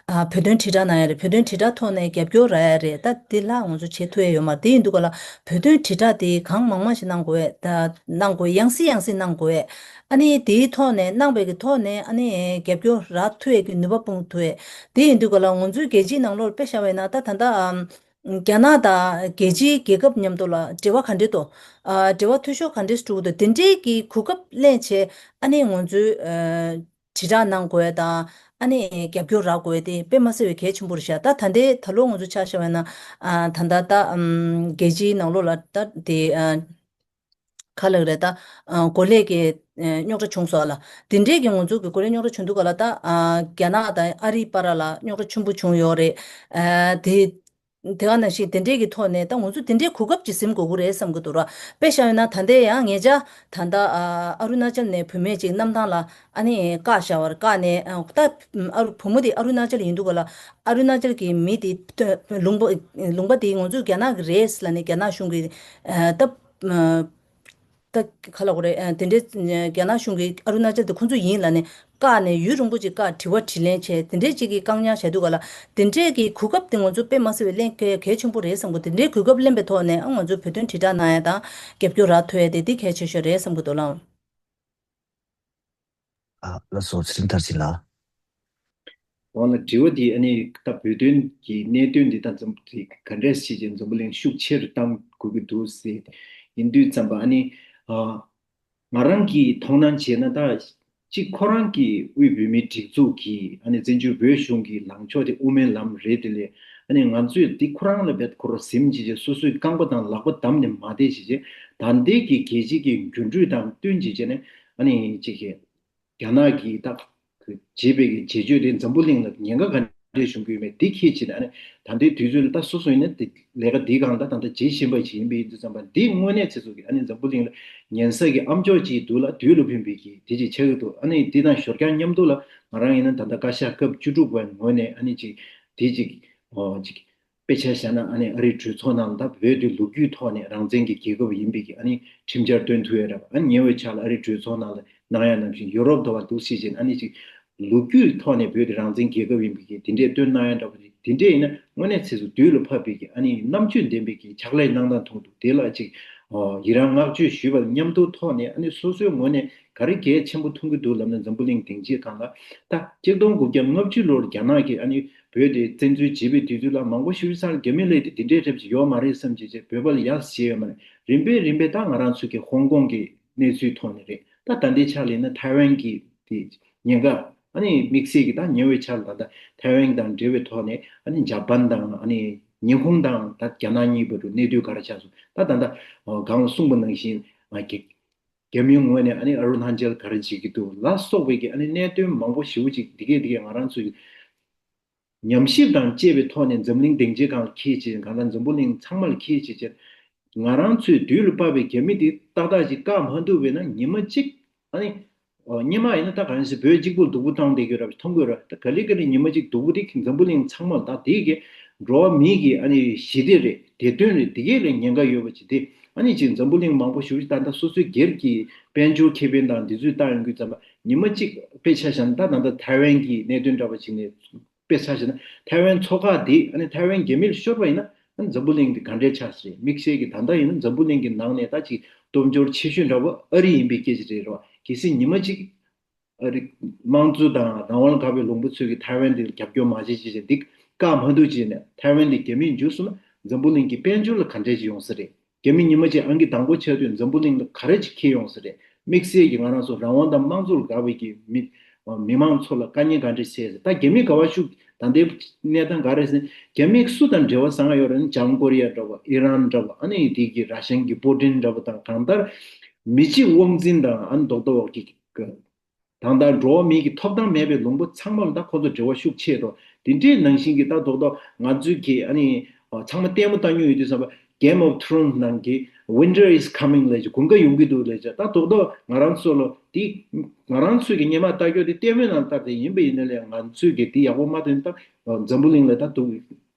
ཨ་བོད་དོན་དྲིལ་བསྒྲགས་གནང་ཡ་རེད། བོད་དོན་དྲིལ་བསྒྲགས་ཐོག་ནས་རྒྱབ་སྐྱོར་རག་ཡ་རེད། ད་དེ་ལ་ང་ཚོ་བྱེད་ཐུབ་ཡ་ཡོད་མ་རེད། དེ་ཡིན་དུས་ག་ལ་བོད་དོན་དྲིལ་བསྒྲགས་དེ་གང་མང་མང་ཞིག་གནང་དགོས་ད་གནང་དགོས། ཡང་སེ་ཡང་སེ་གནང་དགོས། ཨ་ནི་དེའི་ཐོག་ནས་གནང་བའི་གི་ཐོག་ནས་ཨ་ནི་རྒྱབ་སྐྱོར་རག་ཐུབ་ཡ་གི་ནུས་པ་སྤུངས་ཐུབ་ཡ། དེ་ཡིན་དུས་ག་ལ་ང་ཚོའི་རྒྱལ་སྤྱིའི་ནང་ལོགས་དཔེ་བཞག་པ་ཡིན་ན་ད་ད་ལྟ་ཨམ། རྒྱ་ནག་དང་རྒྱལ་སྤྱིའི་རྒྱལ་ཁབ་མཉམ་དུ་ལ་འབྲེལ་བ་ག་འདྲས་འདུག་ཨ་འབྲེལ་བ་འཐུས་ཤོར་ག་འདྲས་འགྲོ་གི་འདུག་དེ་འདྲའི་གི་གོ་སྐབས་ལེན་བྱས་ཨ་ནི་ང་ཚོའི་ཨ་དྲིལ་བསྒྲགས་གནང་དགོས་དང་ཨ་ནི་རྒྱབ་སྐྱོར་རག་དགོས་དེ་དཔེ་མ་སྲིད་པའི་གལ་ཆེན་པོ་རེད་ཤག་ད་ད་ལྟའི་ད་ལོ་ང་ཚོ་ཆ་བཞག་པ་ཡིན་ན་ཨ་ད་ལྟ་ད་ཨམ་རྒྱལ་སྤྱིའི་ནང་ལོགས་ལ་ད་དེ་ཨ་ག་ལབ་རེད་ད་ཨ་གོ་ལའི་གི་ཨ་རྙོག་དྲ་བྱུང་སོང་ལ། དེ་འདྲའི་གི་ང་ཚོ་གི་གོ་ལའི་རྙོག་དྲ་བྱུང་དུས་ག་ལ་ད་ཨ་རྒྱ་ནག་དང་ཨ་རིའི་བར་ལ་རྙོག་དྲ་ཆེན་པོ་བྱུང་ཡོད་རེད། ཨ་དེ། དེ་ག་ནང་བཞིན་དེ་འདྲས་ཀྱི་ཐོག་ནས་ད་ང་ཚོ་དེ་འདྲའི་གོ་སྐབས་ཅིག་ཟིན་དགོས་ཀྱི་རེད་བསམ་གྱི་འདུག་ར། དཔེ་བཞག་ཡོད་ན་ད་ལྟའི་ཡང་ངེད་ཅག་ད་ལྟ་ཨ་རུ་ན་ཅལ་ནས་བུད་མེད་ཅིག་གནམ་ཐང་ལ་ཨ་ནི་བཀག་བཞག་པ་རེད། བཀག་ནས་ཨ་ད་ཨ་རུ་བུ་མོ་དེ་ཨ་རུ་ན་ཅལ་ཡིན་འདུག་ག་ལ། ཨ་རུ་ན་ཅལ་གྱི་མི་དེ་ལུང་པ་ལུང་པ་དེ་ང་ཚོའི་རྒྱ་ནག་གི་རེད་ལབ་ནས་རྒྱ་ནག་གཞུང་གིས་ཨ་ད་ཨ། ད་ག་ལ་གོ་རེད། ཨ་དེ་འདྲའི་རྒྱ་ནག་གཞུང་གིས་ཨ་རུ་ན་ཅལ་དེ་ཁོང་ཚོ་ཡིན་ལབ་ནས་བཀག་ནས་ཡུན་རིང་པོ་ཅིག་བཀག་དྲི་བ་དྲིས་ལན་བྱས། དེ་འདྲའི་ཅིག་གི་བཀག་ཉར་བྱས་འདུག་ག་ལ། དེ་འདྲའི་གི་གོ་སྐབས་དེ་ང་ཚོ་དཔེ་མ་སྲིད་པའི་ལེན་གལ་གལ་ཆེན་པོ་རེད་བསམ་གི། དེ་འདྲའི་གོ་སྐབས་ལེན་པའི་ཐོག་ནས་ཨ་ང་ཚོ་བོད་དོན་དྲིལ་བསྒྲགས་གནང་ཡ་དང་རྒྱབ་སྐྱོར་རག་ཐུབ་ཡ་དེ་དེ་གལ་ཆེ་ཤོས་རེད་བསམ་གི་འདུག་ལགས། ཨ་ལགས་སོ། ཚེ་རིང་མཐར་ཕྱིན་ལགས། འོ་ན་དྲི་བ་འདི་ཨ་ནི་ད་བོད་དོན་གྱི་གནད་དོན་འདི་ད་འཛམ་ག་འདྲས་བྱས་རྗེས་འཛམ་བུ་གླིང་ཤུགས་ཆེ་རུ་གཏང་དགོས་ཀྱི་འདུག་ཟེར་ཡིན་དུས་ཙམ་པ་ཨ་ནི་ཨ་ང་རང་གིས་མཐོང་སྣང་བྱས་ན་ད་གཅིག་ཁོ་རང་གི་དབུས་བོད་མིའི་སྒྲིག་འཛུགས་ཀྱི་ཨ་ནི་བཙན་བྱོལ་བོད་གཞུང་གི་ལངས་ཕྱོགས་དེ་དབུ་མའི་ལམ་རེད། དེ་ལས་ཨ་ནི་ང་ཚོས་འདི་ཁོ་རང་ལ་བེད་ཁོ་རང་ཟིན་བྱས་རྗེས་སོ་སོའི་རྐང་པ་དང་ལག་པ་བསྡམས་ནས་མ་བསྡད་བྱས་རྗེས་ད་ལྟའི་གི་རྒྱལ་སྤྱི་གི་འགྱུར་འགྲོས་དང་བསྟུན་བྱས་རྗེས་ནས་ཨ་ནི་གཅིག་གི་རྒྱ་ནག་གིས་ད་བྱེད་པའི་གི་བྱེད་སྤྱོད་དེ་འཛམ་བུ་གླིང་ལ་ཉེན་ཁ་ག་འདྲས་བྱུང་གི་ཡོད་མེད་འདི་ཁྱེད་ཀྱིས་ཨ་ནི་ད་ལྟའི་དུས་ཚོད་ལ་ད་སོ་སོ་ཡིན་ན་དེ་ལས་ཀ་འདིའི་སྒང་ད་ད་ལྟ་བྱེད་བཞིན་པ་ཞིག་ཡིན་པ་ཡིན་དུས་ཙམ་པ་འདི་དངོས་གནས་ཚེ་སྲོག་གི་ཨ་ནི་འཛམ་བུ་གླིང་ལ་ཉེན་ས་གི་ཨ་མཆོག་ཅིག་འདུག་ལ་དུས་ལ་ཕན་པའི་གི་དེ་ཅིག་ཆགས་ཀྱི་འདུག་ཨ་ནི་འདི་དང་ཞོར་རྐྱང་མཉམ་དུ་ལ་ང་རང་ཡིན་ན་ད་ལྟ་བཀའ་ཤག་སྐབས་བཅུ་དྲུག་པའི་ངོས་ནས་ཨ་ནི་ཅིག་དེ་ཅིག་ཨོ་ཅིག་དཔེ་ཆ་བཞག་ན་ཨ་ནི་ཨ་རིའི་གྲོས་ཚོགས་ནང་ད་བོད་དེ་ལོ་རྒྱུས་ཐོག་ནས་རང་བཙན་གྱི་རྒྱལ་ཁབ་ཡིན་པའི་གི་ཨ་ནི་ཁྲིམས་འཆར་བཏོན་ཐུབ་ཡ་རེད་བ། ཨ་ཉེ་བའི་ཆར་ལ་ཨ་རིའི་གྲོས་ཚོགས་ནང་ལ་གནང་ཡ་ནང་བཞིན་ཡུ་རོབ་དུ་བ་འདུག་སྲིད་ཅིང་ཨ་ནི་ཅིག་ལོ་རྒྱུས་ཐོག་ནས་བོད་དེ་རང་བཙན་རྒྱལ་ཁབ་ཡིན་པའི་གི་དེ་འདྲས་བཏོན་གནང་ཡ་འདྲ་བ་ཅིག་དེ་འདྲས་ཡིན་ན་དངོས་གནས་ཚེ་སྲོག་དུས་ལ་བབ་པའི་གི་ཨ་ནི་རྣམ་དཔྱོད་ལྡན་པའི་གི་ཕྱག་ལས་གནང་སྟངས་མཐོང་འདུག་དེ་ལ་ཅིག་ཡི་རང་བསྔགས་བརྗོད་ཞུས་པ་མཉམ་དུ་ཐོག་ནས་ཨ་ནི་སོ་སོའི་ངོས་ནས་ག་རེ་གལ་ཆེན་པོ་མཐོང་གི་འདུག་ལབ་ན་འཛམ་བུ་གླིང་སྡིངས་ཆའི་སྒང་ལ་ད་ཆིག་སྟོང་དགུ་བརྒྱ་ལྔ་བཅུ་ལོར་རྒྱ་ནག་གིས་ཨ་ནི་བོད་དེ་བཙན་འཛུལ་བྱེད་པའི་དུས་ཚོད་ལ་མང་པོ་ཞེ་པོ་ཅིག་རྒྱ་མི་ལས་དེ་དེ་འདྲའི་རབ་ཅིག་ཡོད་མ་རེད་བསམ་བྱས་བྱས་བོད་པ་ལ་ཡག་བྱས་ཡོད་མ་རེད། རིམ་པས་རིམ་པས་ད་ང་རང་ཚོ་གི་ཧོང་ཀོང་གི་གནས་ཚུལ་ཐོག་ནས་རེད། ད་ད་ལྟའི་ཆ་ལ་ཡིན་ན་ཐའེ་ཝན་གྱི་དེ་ཉེན་ཁ་ཨ་ནི་དམིགས་བསལ་གྱི་ད་ཉེ་བའི་ཆར་ད་ལྟ་ཐའེ་ཝན་དང་འབྲེལ་བའི་ཐོག་ནས་ཨ་ནི་ཇ་པན་དང་ཨ་ནི་ཉི་ཧོང་དང་ད་རྒྱ་ནག་གཉིས་བར་དུ་གནད་དོན་ག་རེ་ཆགས་སོང་ད་ད་ལྟ་གང་ལ་གསུངས་པ་ནང་བཞིན་ཨ་གི་རྒྱ་མིའི་ངོས་ནས་ཨ་ནི་ཨ་རུ་ན་ཅལ་ག་རེ་བྱེད་ཀྱི་འདུག་ལ་སོགས་པའི་གི་ཨ་ནི་གནད་དོན་མང་པོ་ཞེ་པོ་ཅིག་འདི་གས་འདི་གས་ང་རང་ཚོའི་ཉམས་ཞིབ་དང་བཅས་པའི་ཐོག་ནས་འཛམ་གླིང་སྡིངས་ཆའི་སྒང་ལ་འཁྱེར་བྱས་གང་ལྟར་འཛམ་བུ་གླིང་ཚང་མ་ལ་འཁྱེར་བྱས་བྱས་ང་རང་ཚོའི་དུས་ལ་བབས་པའི་རྒྱ་མི་འདི་ཏག་ཏག་ཅིག་བཀག་མ་ཐུབ་པས་ན་ཉི་མ་གཅིག་ཨ་ནི་ཨོ་སྔོན་མ་ཡིན་ན་ད་གང་ཞིག་བོད་གཅིག་པུ་སྡུག་པོ་བཏང་བསྡད་ཀྱི་ར་མཐོང་གི་ར་ད་ག་ལེ་ག་ལེ་ཉི་མ་གཅིག་སྡུག་པོ་དེ་འཛམ་བུ་གླིང་ཚང་མ་ལ་ད་དེ་གི་འགྲོ་བ་མི་གི་ཨ་ནི་ཞི་བདེ་རེད་བདེ་དོན་རེད་དེ་གས་ལ་ཉེན་ཁ་ཡོད་པ་ཅིག་དེ་ཨ་ནི་ཅིག་འཛམ་བུ་གླིང་མང་པོ་ཞེ་པོ་ཅིག་ད་ལྟ་སོ་སོའི་སྒེར་གྱི་དཔལ་འབྱོར་ཁེ་ཕན་དང་འདི་ཚོའི་ལྟ་ཡོང་དུས་ཙམ་པ་ཉི་མ་གཅིག་དཔེ་ཆ་བཞག་ན་ད་ད་ལྟ་ཐའེ་ཝན་གྱི་གནད་དོན་འདྲ་པོ་ཅིག་ནས་དཔེ་ཆ་བཞག་ན་ཐའེ་ཝན་མཚོ་ཁག་འདི་ཨ་ནི་ཐའེ་ཝན་རྒྱ་མི་ལ་ཤོར་བ་ཡིན་ན་ཨ་ནི་འཛམ་བུ་གླིང་འདི་ག་འདྲའི་ཆགས་སྲིད་དམིགས་བསལ་གྱི་ད་ལྟ་ཡིན་ན་འཛམ་བུ་གླིང་གི་ནང་ནས་ད་ཅིག་སྟོབས་འབྱོར་ཆེ་ཤོས་འདྲ་པོ་ཨ་རི་ཡིན་པའི་སྐད་ཆ་རེད་རོ། གལ་སྲིད་ཉི་མ་གཅིག་ཨ་རི་དམངས་གཙོ་དང་རང་དབང་ལ་དགའ་བའི་ལུང་པ་ཚོས་ཀྱི་ཐའེ་ཝན་འདི་ལ་རྒྱབ་སྐྱོར་མ་བྱེད་ཅེས་བྱས་འདི་བཀག་མ་ཐུབ་ཅེས་ནས་ཐའེ་ཝན་འདི་རྒྱ་མིས་འཇུས་སོང་ན་འཛམ་བུ་གླིང་གི་དཔལ་འབྱོར་ལ་ག་འདྲས་ཅིག་ཡོང་ས་རེད། རྒྱ་མི་ཉི་མ་གཅིག་ཨང་ཀི་དང་པོ་ཆགས་དུས་འཛམ་བུ་གླིང་ལ་ག་རེ་ཅིག་འཁྱེར་ཡོང་ས་རེད། དམིགས་བསལ་གྱི་ང་རང་ཚོ་རང་དབང་དང་དམངས་གཙོ་ལ་དགའ་བའི་གི་མི་མི་མང་ཚོ་ལ་དཀའ་ངལ་ག་འདྲས་སེལ་ཟེར་ད་རྒྱ་མི་ག་བ་ཤུགས་ད་ལྟའི་གནས་སྟངས་ག་རེ་ཟེར་རྒྱ་མི་སུ་དང་འབྲེལ་བ་བཟང་ང་ཡོད་རེད་ན་བྱང་ཀོ་རི་ཡ་འདྲ་བོ་ཨི་རན་འདྲ་བོ་ཨ་ནི་དེ་གི་ར་ཤན་གྱི་པོ་ཏིན་འདྲ་བོ་དང་གང་ལྟར་མི་གཅིག་དབང་འཛིན་དང་ཨ་ནི་རྡོག་རྡོག་གི་ད་ལྟ་འགྲོ་བ་མི་གི་ཐོབ་ཐང་མེད་པའི་ལུང་པ་ཚང་མ་ལ་ད་ཁོ་ཚོ་འབྲེལ་བ་ཤུགས་ཆེ་འགྲོ། དེ་འདྲའི་ནང་བཞིན་གྱི་ད་རྡོག་རྡོག་ང་ཚོའི་གི་ཨ་ནི་ཚང་མ་ལྟད་མོ་ལྟ་མྱོང་ཡོད་དུས་ཙམ་པ་Game of Thrones ནང་གི་Winter is coming ལབ་ཀྱི་དགུན་ཁ་ཡོང་གི་འདུག་ལབ་ཅེས་ད་རྡོག་རྡོག་ང་རང་ཚོ་ལ་དེ་ང་རང་ཚོའི་གི་སྔོན་མ་ལྟ་རྒྱུ་དེ་ལྟད་མོའི་ནང་ལྟ་དེ་ཡིན་པ་ཡིན་ན་ལས་ང་ཚོའི་གི་དེ་ཡག་པོ་མ་ཐོན་ད་འཛམ་བུ་གླིང་ལ་ད་འདུག་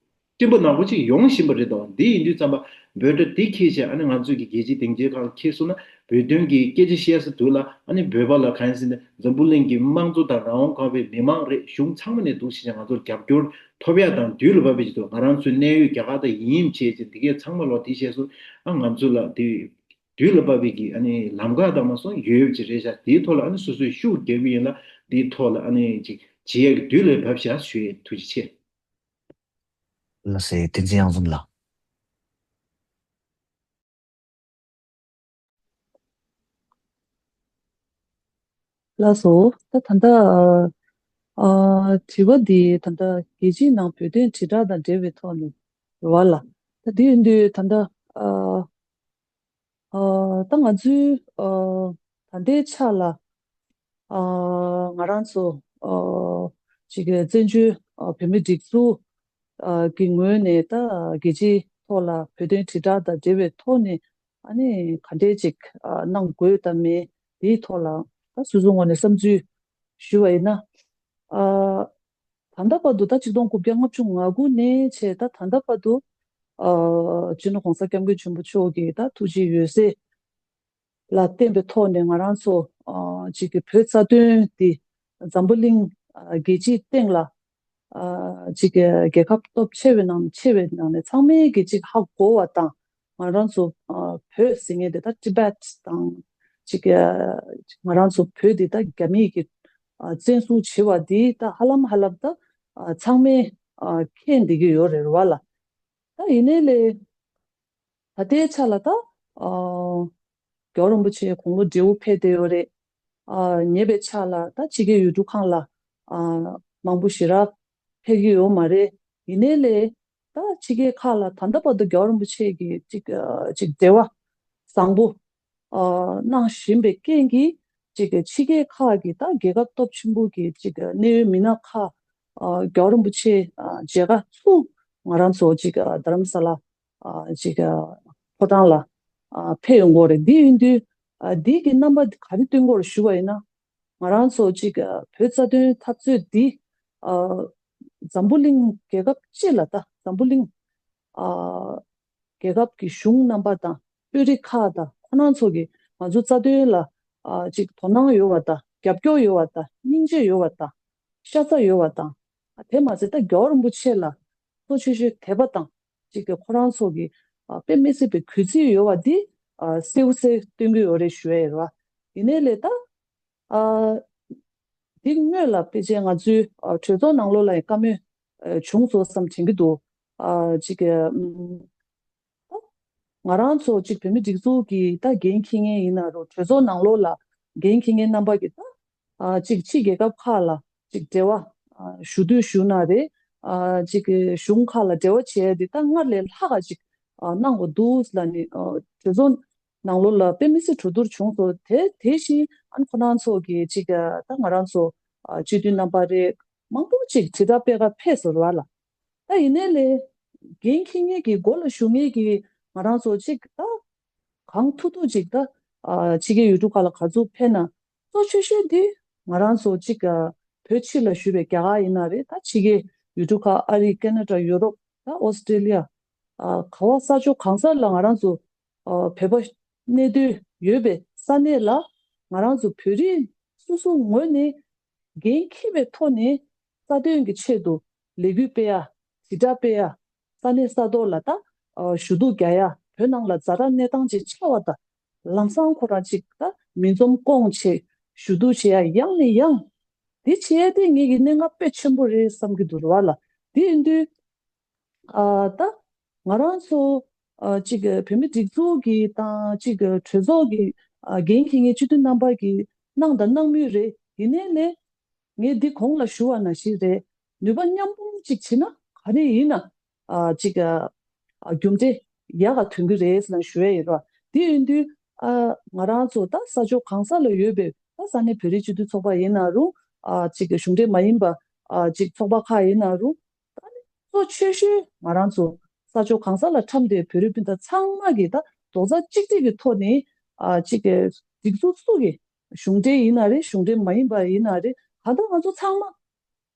སྤྲིན་པ་ནག་པོ་ཅིག་ཡོང་བཞིན་པ་རེད་དོ། འདི་ཡིན་དུས་ཙམ་པ་བོད་འདྲ་འདི་འཁྱེར་བྱས་ཨ་ནི་ང་ཚོས་ཀྱི་རྒྱལ་སྤྱིའི་སྡིངས་ཆའི་ཁག་འཁྱེར་སོང་ན་བོད་དོན་གྱི་སྐད་ཆ་བཤད་ས་དུས་ལ་ཨ་ནི་བོད་པ་ལ་གང་ཡིན་ཟེར་ན་འཛམ་བུ་གླིང་གི་དམངས་གཙོ་དང་རང་དབང་དགའ་བའི་མི་མང་རེད་གཞུང་ཚང་མ་ནས་འདུག་ཟེར་བྱས་ང་ཚོར་རྒྱབ་སྐྱོར་ཐོབ་ཡ་དང་དུས་ལ་བབ་པའི་ཆེད་དུ་ང་རང་ཚོའི་གནད་ཡོད་རྒྱ་གར་དང་ཡིན་ཡིན་བྱས་ཅིག་འདི་གས་ཚང་མ་ལོག་འདི་བཤད་སོང་ཨ་ང་ཚོ་ལ་དེ་དུས་ལ་བབ་པའི་གི་ཨ་ནི་ལམ་ཁ་དང་མ་སོང་ཡོད་ཡོད་ཅིག་རེད་ཤག་དེའི་ཐོག་ལ་ཨ་ནི་སོ་སོས་ཤུགས་རྒྱག་གི་ཡིན་ལ་དེའི་ཐོག་ལ་ཨ་ནི་ཅིག་བྱེད་ཡ་གི་དུས་ལ་བབ་ཤག་ཞུ་ཡས་ཐུགས་རྗེ་ཆེ། ལགས་སེ་བསྟན་འཛིན་གཡང་འཛོམས་ལགས། ལགས་སོ། ད་ད་ལྟ་ཨ་དྲི་བ་འདི་ད་ལྟ་རྒྱལ་སྤྱིའི་ནང་བོད་དོན་དྲིལ་བསྒྲགས་དང་འབྲེལ་བའི་ཐོག་ནས་རེད་བ་ལ། ད་དེ་ཡིན་དུས་ད་ལྟ་ཨ་ཨ་ད་ང་ཚོའི་ཨ་ད་ལྟའི་ཆ་ལ་ཨ་ང་རང་ཚོ་ཨ་ཅིག་གི་བཙན་བྱོལ་ཨ་བོད་མི་སྒྲིག་འཛུགས་ ཨ་གི་ངོས་ནས་ད་རྒྱལ་སྤྱིའི་ཐོག་ལ་བོད་དོན་དྲིལ་བསྒྲགས་དང་འབྲེལ་བའི་ཐོག་ནས་ཨ་ནི་ག་འདྲས་ཅིག་ཨ་གནང་དགོས་དང་མེད་དེའི་ཐོག་ལ་ད་སོ་སོའི་ངོས་ནས་བསམ་ཚུལ་ཞུ་བ་ཡིན་ན། ཨ་ད་ལྟ་བར་དུ་ད་ཆིག་སྟོང་དགུ་བརྒྱ་ལྔ་བཅུ་ང་དགུ་ནས་བྱས་ད་ད་ལྟ་བར་དུ་ཨ་སྤྱི་ནོར་༸གོང་ས་༸སྐྱབས་མགོན་ཆེན་པོ་མཆོག་གི་ད་ཐུགས་རྗེ་ཡོད་ཚད་ལ་བརྟེན་པའི་ཐོག་ནས་ང་རང་ཚོ་ཨ་ཅིག་གི་བོད་རྩ་དོན་འདི་འཛམ་བུ་གླིང་ཨ་རྒྱལ་སྤྱིའི་སྟེང་ལ་ཨ་ཅིག་གི་རྒྱལ་ཁབ་སྟོབས་ཆེ་བའི་ནང་ཆེ་བའི་ནང་ནས་ཚང་མས་ཀྱི་ཅིག་ཧ་གོ་བ་དང་། ང་རང་ཚོ་ཨ་བོད་ཟེར་མཁན་དེ་ད་ཊི་བེཊ་དང་ཅིག་གི་ང་རང་ཚོ་བོད་འདི་ད་རྒྱ་མིས་ཀྱི་ཨ་བཙན་བཟུང་བྱས་པ་འདི་ད་ཧ་ལམ་ཧ་ལམ་ད་ཨ་ཚང་མས་ཨ་མཁྱེན་བསྡད་ཀྱི་ཡོད་རེད་བ་ལ། ད་ཡིན་ནའི་ལས་ད་ལྟའི་ཆ་ལ་ད་ཨ་རྒྱལ་བ་རིན་པོ་ཆེ་དགུང་ལོ་བགྲེས་པོ་ཕེབས་བསྡད་ཡོད་རེད། ཨ་ཉེ་བའི་ཆར་ལ་ད་ཕྱི་རྒྱལ་ཡུལ་གྲུ་ཁག་ལ་ཨ་མང་པོ་ཞེ་དྲག་ཕེབས་ཀྱི་ཡོད་མ་རེད། ཡིན་ནའི་ལས་ད་ཕྱི་རྒྱལ་ཁག་ལ་ད་ལྟ་བར་དུ་རྒྱལ་བ་རིན་པོ་ཆེ་གིས་ཅིག་ཨ་ཅིག་འབྲེལ་བ་བཟང་པོ་ཨ་གནང་བཞིན་པའི་རྐྱེན་གྱིས་ཅིག་ཕྱི་རྒྱལ་ཁག་གི་ད་རྒྱལ་ཁབ་སྟོབས་ཆེན་པོ་གི་ཅིག་གནད་ཡོད་མི་སྣ་ཁག་ཨ་རྒྱལ་བ་རིན་པོ་ཆེ་ཨ་མཇལ་ཁ་ཚུར་ང་རང་ཚོ་ཅིག་ཨ་རྡ་རམ་ས་ལ་ཨ་ཅིག་ཨ་ཕོ་བྲང་ལ་ཨ་ཕེབས་ཡོང་གི་ཡོད་རེད། འདི་ཡིན་དུས་ཨ་འདི་གི་རྣམ་པ་ག་རེ་སྟོན་གྱི་ཡོད་རེད་ཞུ་བ་ཡིན་ན། ང་རང་ཚོ་ཅིག་ཨ་བོད་རྩ་དོན་འཐབ་རྩོད་འདི་ཨ་འཛམ་བུ་གླིང་རྒྱལ་ཁབ་སྤྱི་ལ་ད་འཛམ་བུ་གླིང་ཨ་རྒྱལ་ཁབ་ཀྱི་གཞུང་རྣམ་པ་དང་དཔོན་རིགས་ཁག་དང་ཁོ་རང་ཚོ་གིས་ང་ཚོ་རྩ་དོན་ལ་ཨ་ཅིག་དོ་སྣང་ཡོད་པ་དང་རྒྱབ་སྐྱོར་ཡོད་པ་དང་སྙིང་རྗེ་ཡོད་པ་དང་ཤ་ཚ་ཡོད་པ་དང་། དེ་མ་ཟད་ད་རྒྱལ་བ་རིན་པོ་ཆེ་ལ་གཙོ་ཆེ་ཤོས་དད་པ་དང་ཅིག་གི་ཁོ་རང་ཚོ་གི་ཨ་དཔེ་མི་སྲིད་པའི་གུས་བརྩི་ཡོད་པ་འདི་ཨ་གསལ་པོ་གསལ་སྟོན་གྱི་ཡོད་རེད་ཞུ་ཡ་ཡོད་རེད་བ། ཡིན་ནའི་ལས་ད་ཨ་འདི་སྔོན་ལ་ཕལ་ཆེར་ང་ཚོའི་ཨ་གྲོས་ཚོགས་ནང་ལོགས་ལ་ཡང་བཀའ་མོལ་ཨ་བྱུང་སོང་བསམ་དྲན་གྱི་འདུག་ཨ་ཅིག་གི་ཨམ། ང་རང་ཚོ་གཅིག་བོད་མི་སྒྲིག་འཛུགས་ཀྱི་ད་འགན་འཁྱེར་མཁན་ཡིན་ན་རུང་གྲོས་ཚོགས་ནང་ལོགས་ལ་འགན་འཁྱེར་མཁན་རྣམ་པ་གི་ད་ཨ་གཅིག་ཕྱི་རྒྱལ་ཁབ་ཁག་ལ་གཅིག་འབྲེལ་བ་ཨ་ཞུ་འདོད་ཞུ་ན་རེད། ཨ་གཅིག་གི་གཞུང་ཁག་ལ་འབྲེལ་བ་བྱས་ཏེ་ད་སྔར་ལས་ལྷག་ག་གཅིག་ཨ་གནང་དགོས་འདུག་ལབ་ནས་ཨ་གྲོས་ཚོགས་ནང་ལོགས་ལ་དཔེ་མི་སྲིད་གྲོས་བསྡུར་བྱུང་སོང་། དེ་དེ་བཞིན་ཨ་ནི་ཁོ་རང་ཚོ་གི་གཅིག་ཨ་ད་ང་རང་ཚོ་ཨ་སྤྱི་འཐུས་རྣམ་པ་རེད། མང་པོ་གཅིག་དྲིལ་བསྒྲགས་སྤེལ་ག་ཕེབས་སོང་ར་ལ། ད་ཡིན་ནའི་ལས་འགན་འཁྱེར་མཁན་གྱི་འགོ་ལ་ཞུགས་མཁན་གྱི་ང་རང་ཚོ་གཅིག་ད་གང་ཐུབ་ཐུབ་གཅིག་ད་ཨ་ཕྱི་རྒྱལ་ཡུལ་གྲུ་ཁག་ལ་ག་ཚོད་ཕེབས་ན་གཙོ་ཆེ་ཤོས་འདི་ང་རང་ཚོ་གཅིག་ཨ་བོད་ཕྱི་ལ་བཞུགས་པའི་རྒྱ་གར་ཡིན་ན་རེད། ད་ཕྱི་རྒྱལ་ཡུལ་གྲུ་ཁག་ཨ་རི་ཀེ་ན་ཌ་ཡུ་རོབ་ད་ཨོ་སི་ཀྲེ་ལི་ཡ་ཨ་ག་བ་ས་ཕྱོགས་གང་སར་ལ་ང་རང་ཚོ་ཨ་བོད་པ་གནས་སྡོད་ཡོད་པའི་ས་གནས་ལ་ང་རང་ཚོ་བོད་རིགས་སོ་སོའི་ངོས་ནས་འགན་འཁྱེར་བའི་ཐོག་ནས་རྩ་དོན་གྱི་ཆེད་དུ་ལས་འགུལ་སྤེལ་ཡ། དྲིལ་བསྒྲགས་སྤེལ་ཡ། ས་གནས་ས་ཐོག་ལ་ད་ཨ་ཞུ་གཏུག་རྒྱག་ཡ། བོད་ནང་ལ་ཛ་དྲག་གནས་སྟངས་ཅིག་ཆགས་པ་དང་ལམ་སང་ཁོ་རང་ཅིག་ད་མི་འཛོམས་སྐོང་བྱེད་ཞུ་གཏུག་བྱེད་ཡ་ཡང་ནས་ཡང་དེ་བྱེད་ཡ་དེ་ངེད་ཀྱི་གནད་འགག་དཔེ་ཆེན་པོ་རེད་བསམ་གྱི་འདུག་ར་བ་ལ། དེ་ཡིན་དུས་ཨ་ད་ང་རང་ཚོ་ཨ་གཅིག་བོད་མི་སྒྲིག་འཛུགས་ཀྱི་དང་གཅིག་གྲོས་ཚོགས་ཀྱི་ཨ་འགན་འཁྱེར་མཁན་སྤྱི་འཐུས་རྣམ་པ་གིས་གནང་དང་གནང་མུས་རེད། ཡིན་ནའི་ལས་ངས་འདི་གོང་ལ་ཞུ་བ་ནང་བཞིན་རེད། ནུས་པ་མཉམ་སྤུངས་གཅིག་བྱེད་ན་ག་རེ་ཡིན་ན་ཨ་གཅིག་ཨ་རྒྱུ་འབྲས་ཡག་ག་ཐོན་གྱི་རེད་ཟེར་ན་ཞུ་ཡ་ཡོད་ར། དེ་ཡིན་དུས་ཨ་ང་རང་ཚོ་ད་ས་ཕྱོགས་གང་ས་ལ་ཡོད་པའི་ད་ས་གནས་བོད་རིགས་སྤྱི་འཐུས་ཚོགས་པ་ཡིན་ན་རུང་ཨ་གཅིག་གཞུང་འབྲེལ་མ་ཡིན་པ་ཨ་གཅིག་ཚོགས་པ་ཁག་ཡིན་ན་རུང་། ད་ནི་གཙོ་ཆེ་ཤོས་ང་རང་ཚོ་ས་ཕྱོགས་གང་ས་ལ་འཁྲམས་ཏེ་བོད་རིགས་སྤུན་ཟླ་ཚང་མ་གིས་ད་རྡོག་རྩ་གཅིག་སྒྲིལ་གྱི་ཐོག་ནས་ཨ་གཅིག་གི་སྒྲིག་འཛུགས་སུ་གི་གཞུང་འབྲེལ་ཡིན་ན་རེད། གཞུང་འབྲེལ་མ་ཡིན་པ་ཡིན་ན་རེད། གང་ལྟར་ང་ཚོ་ཚང་མ་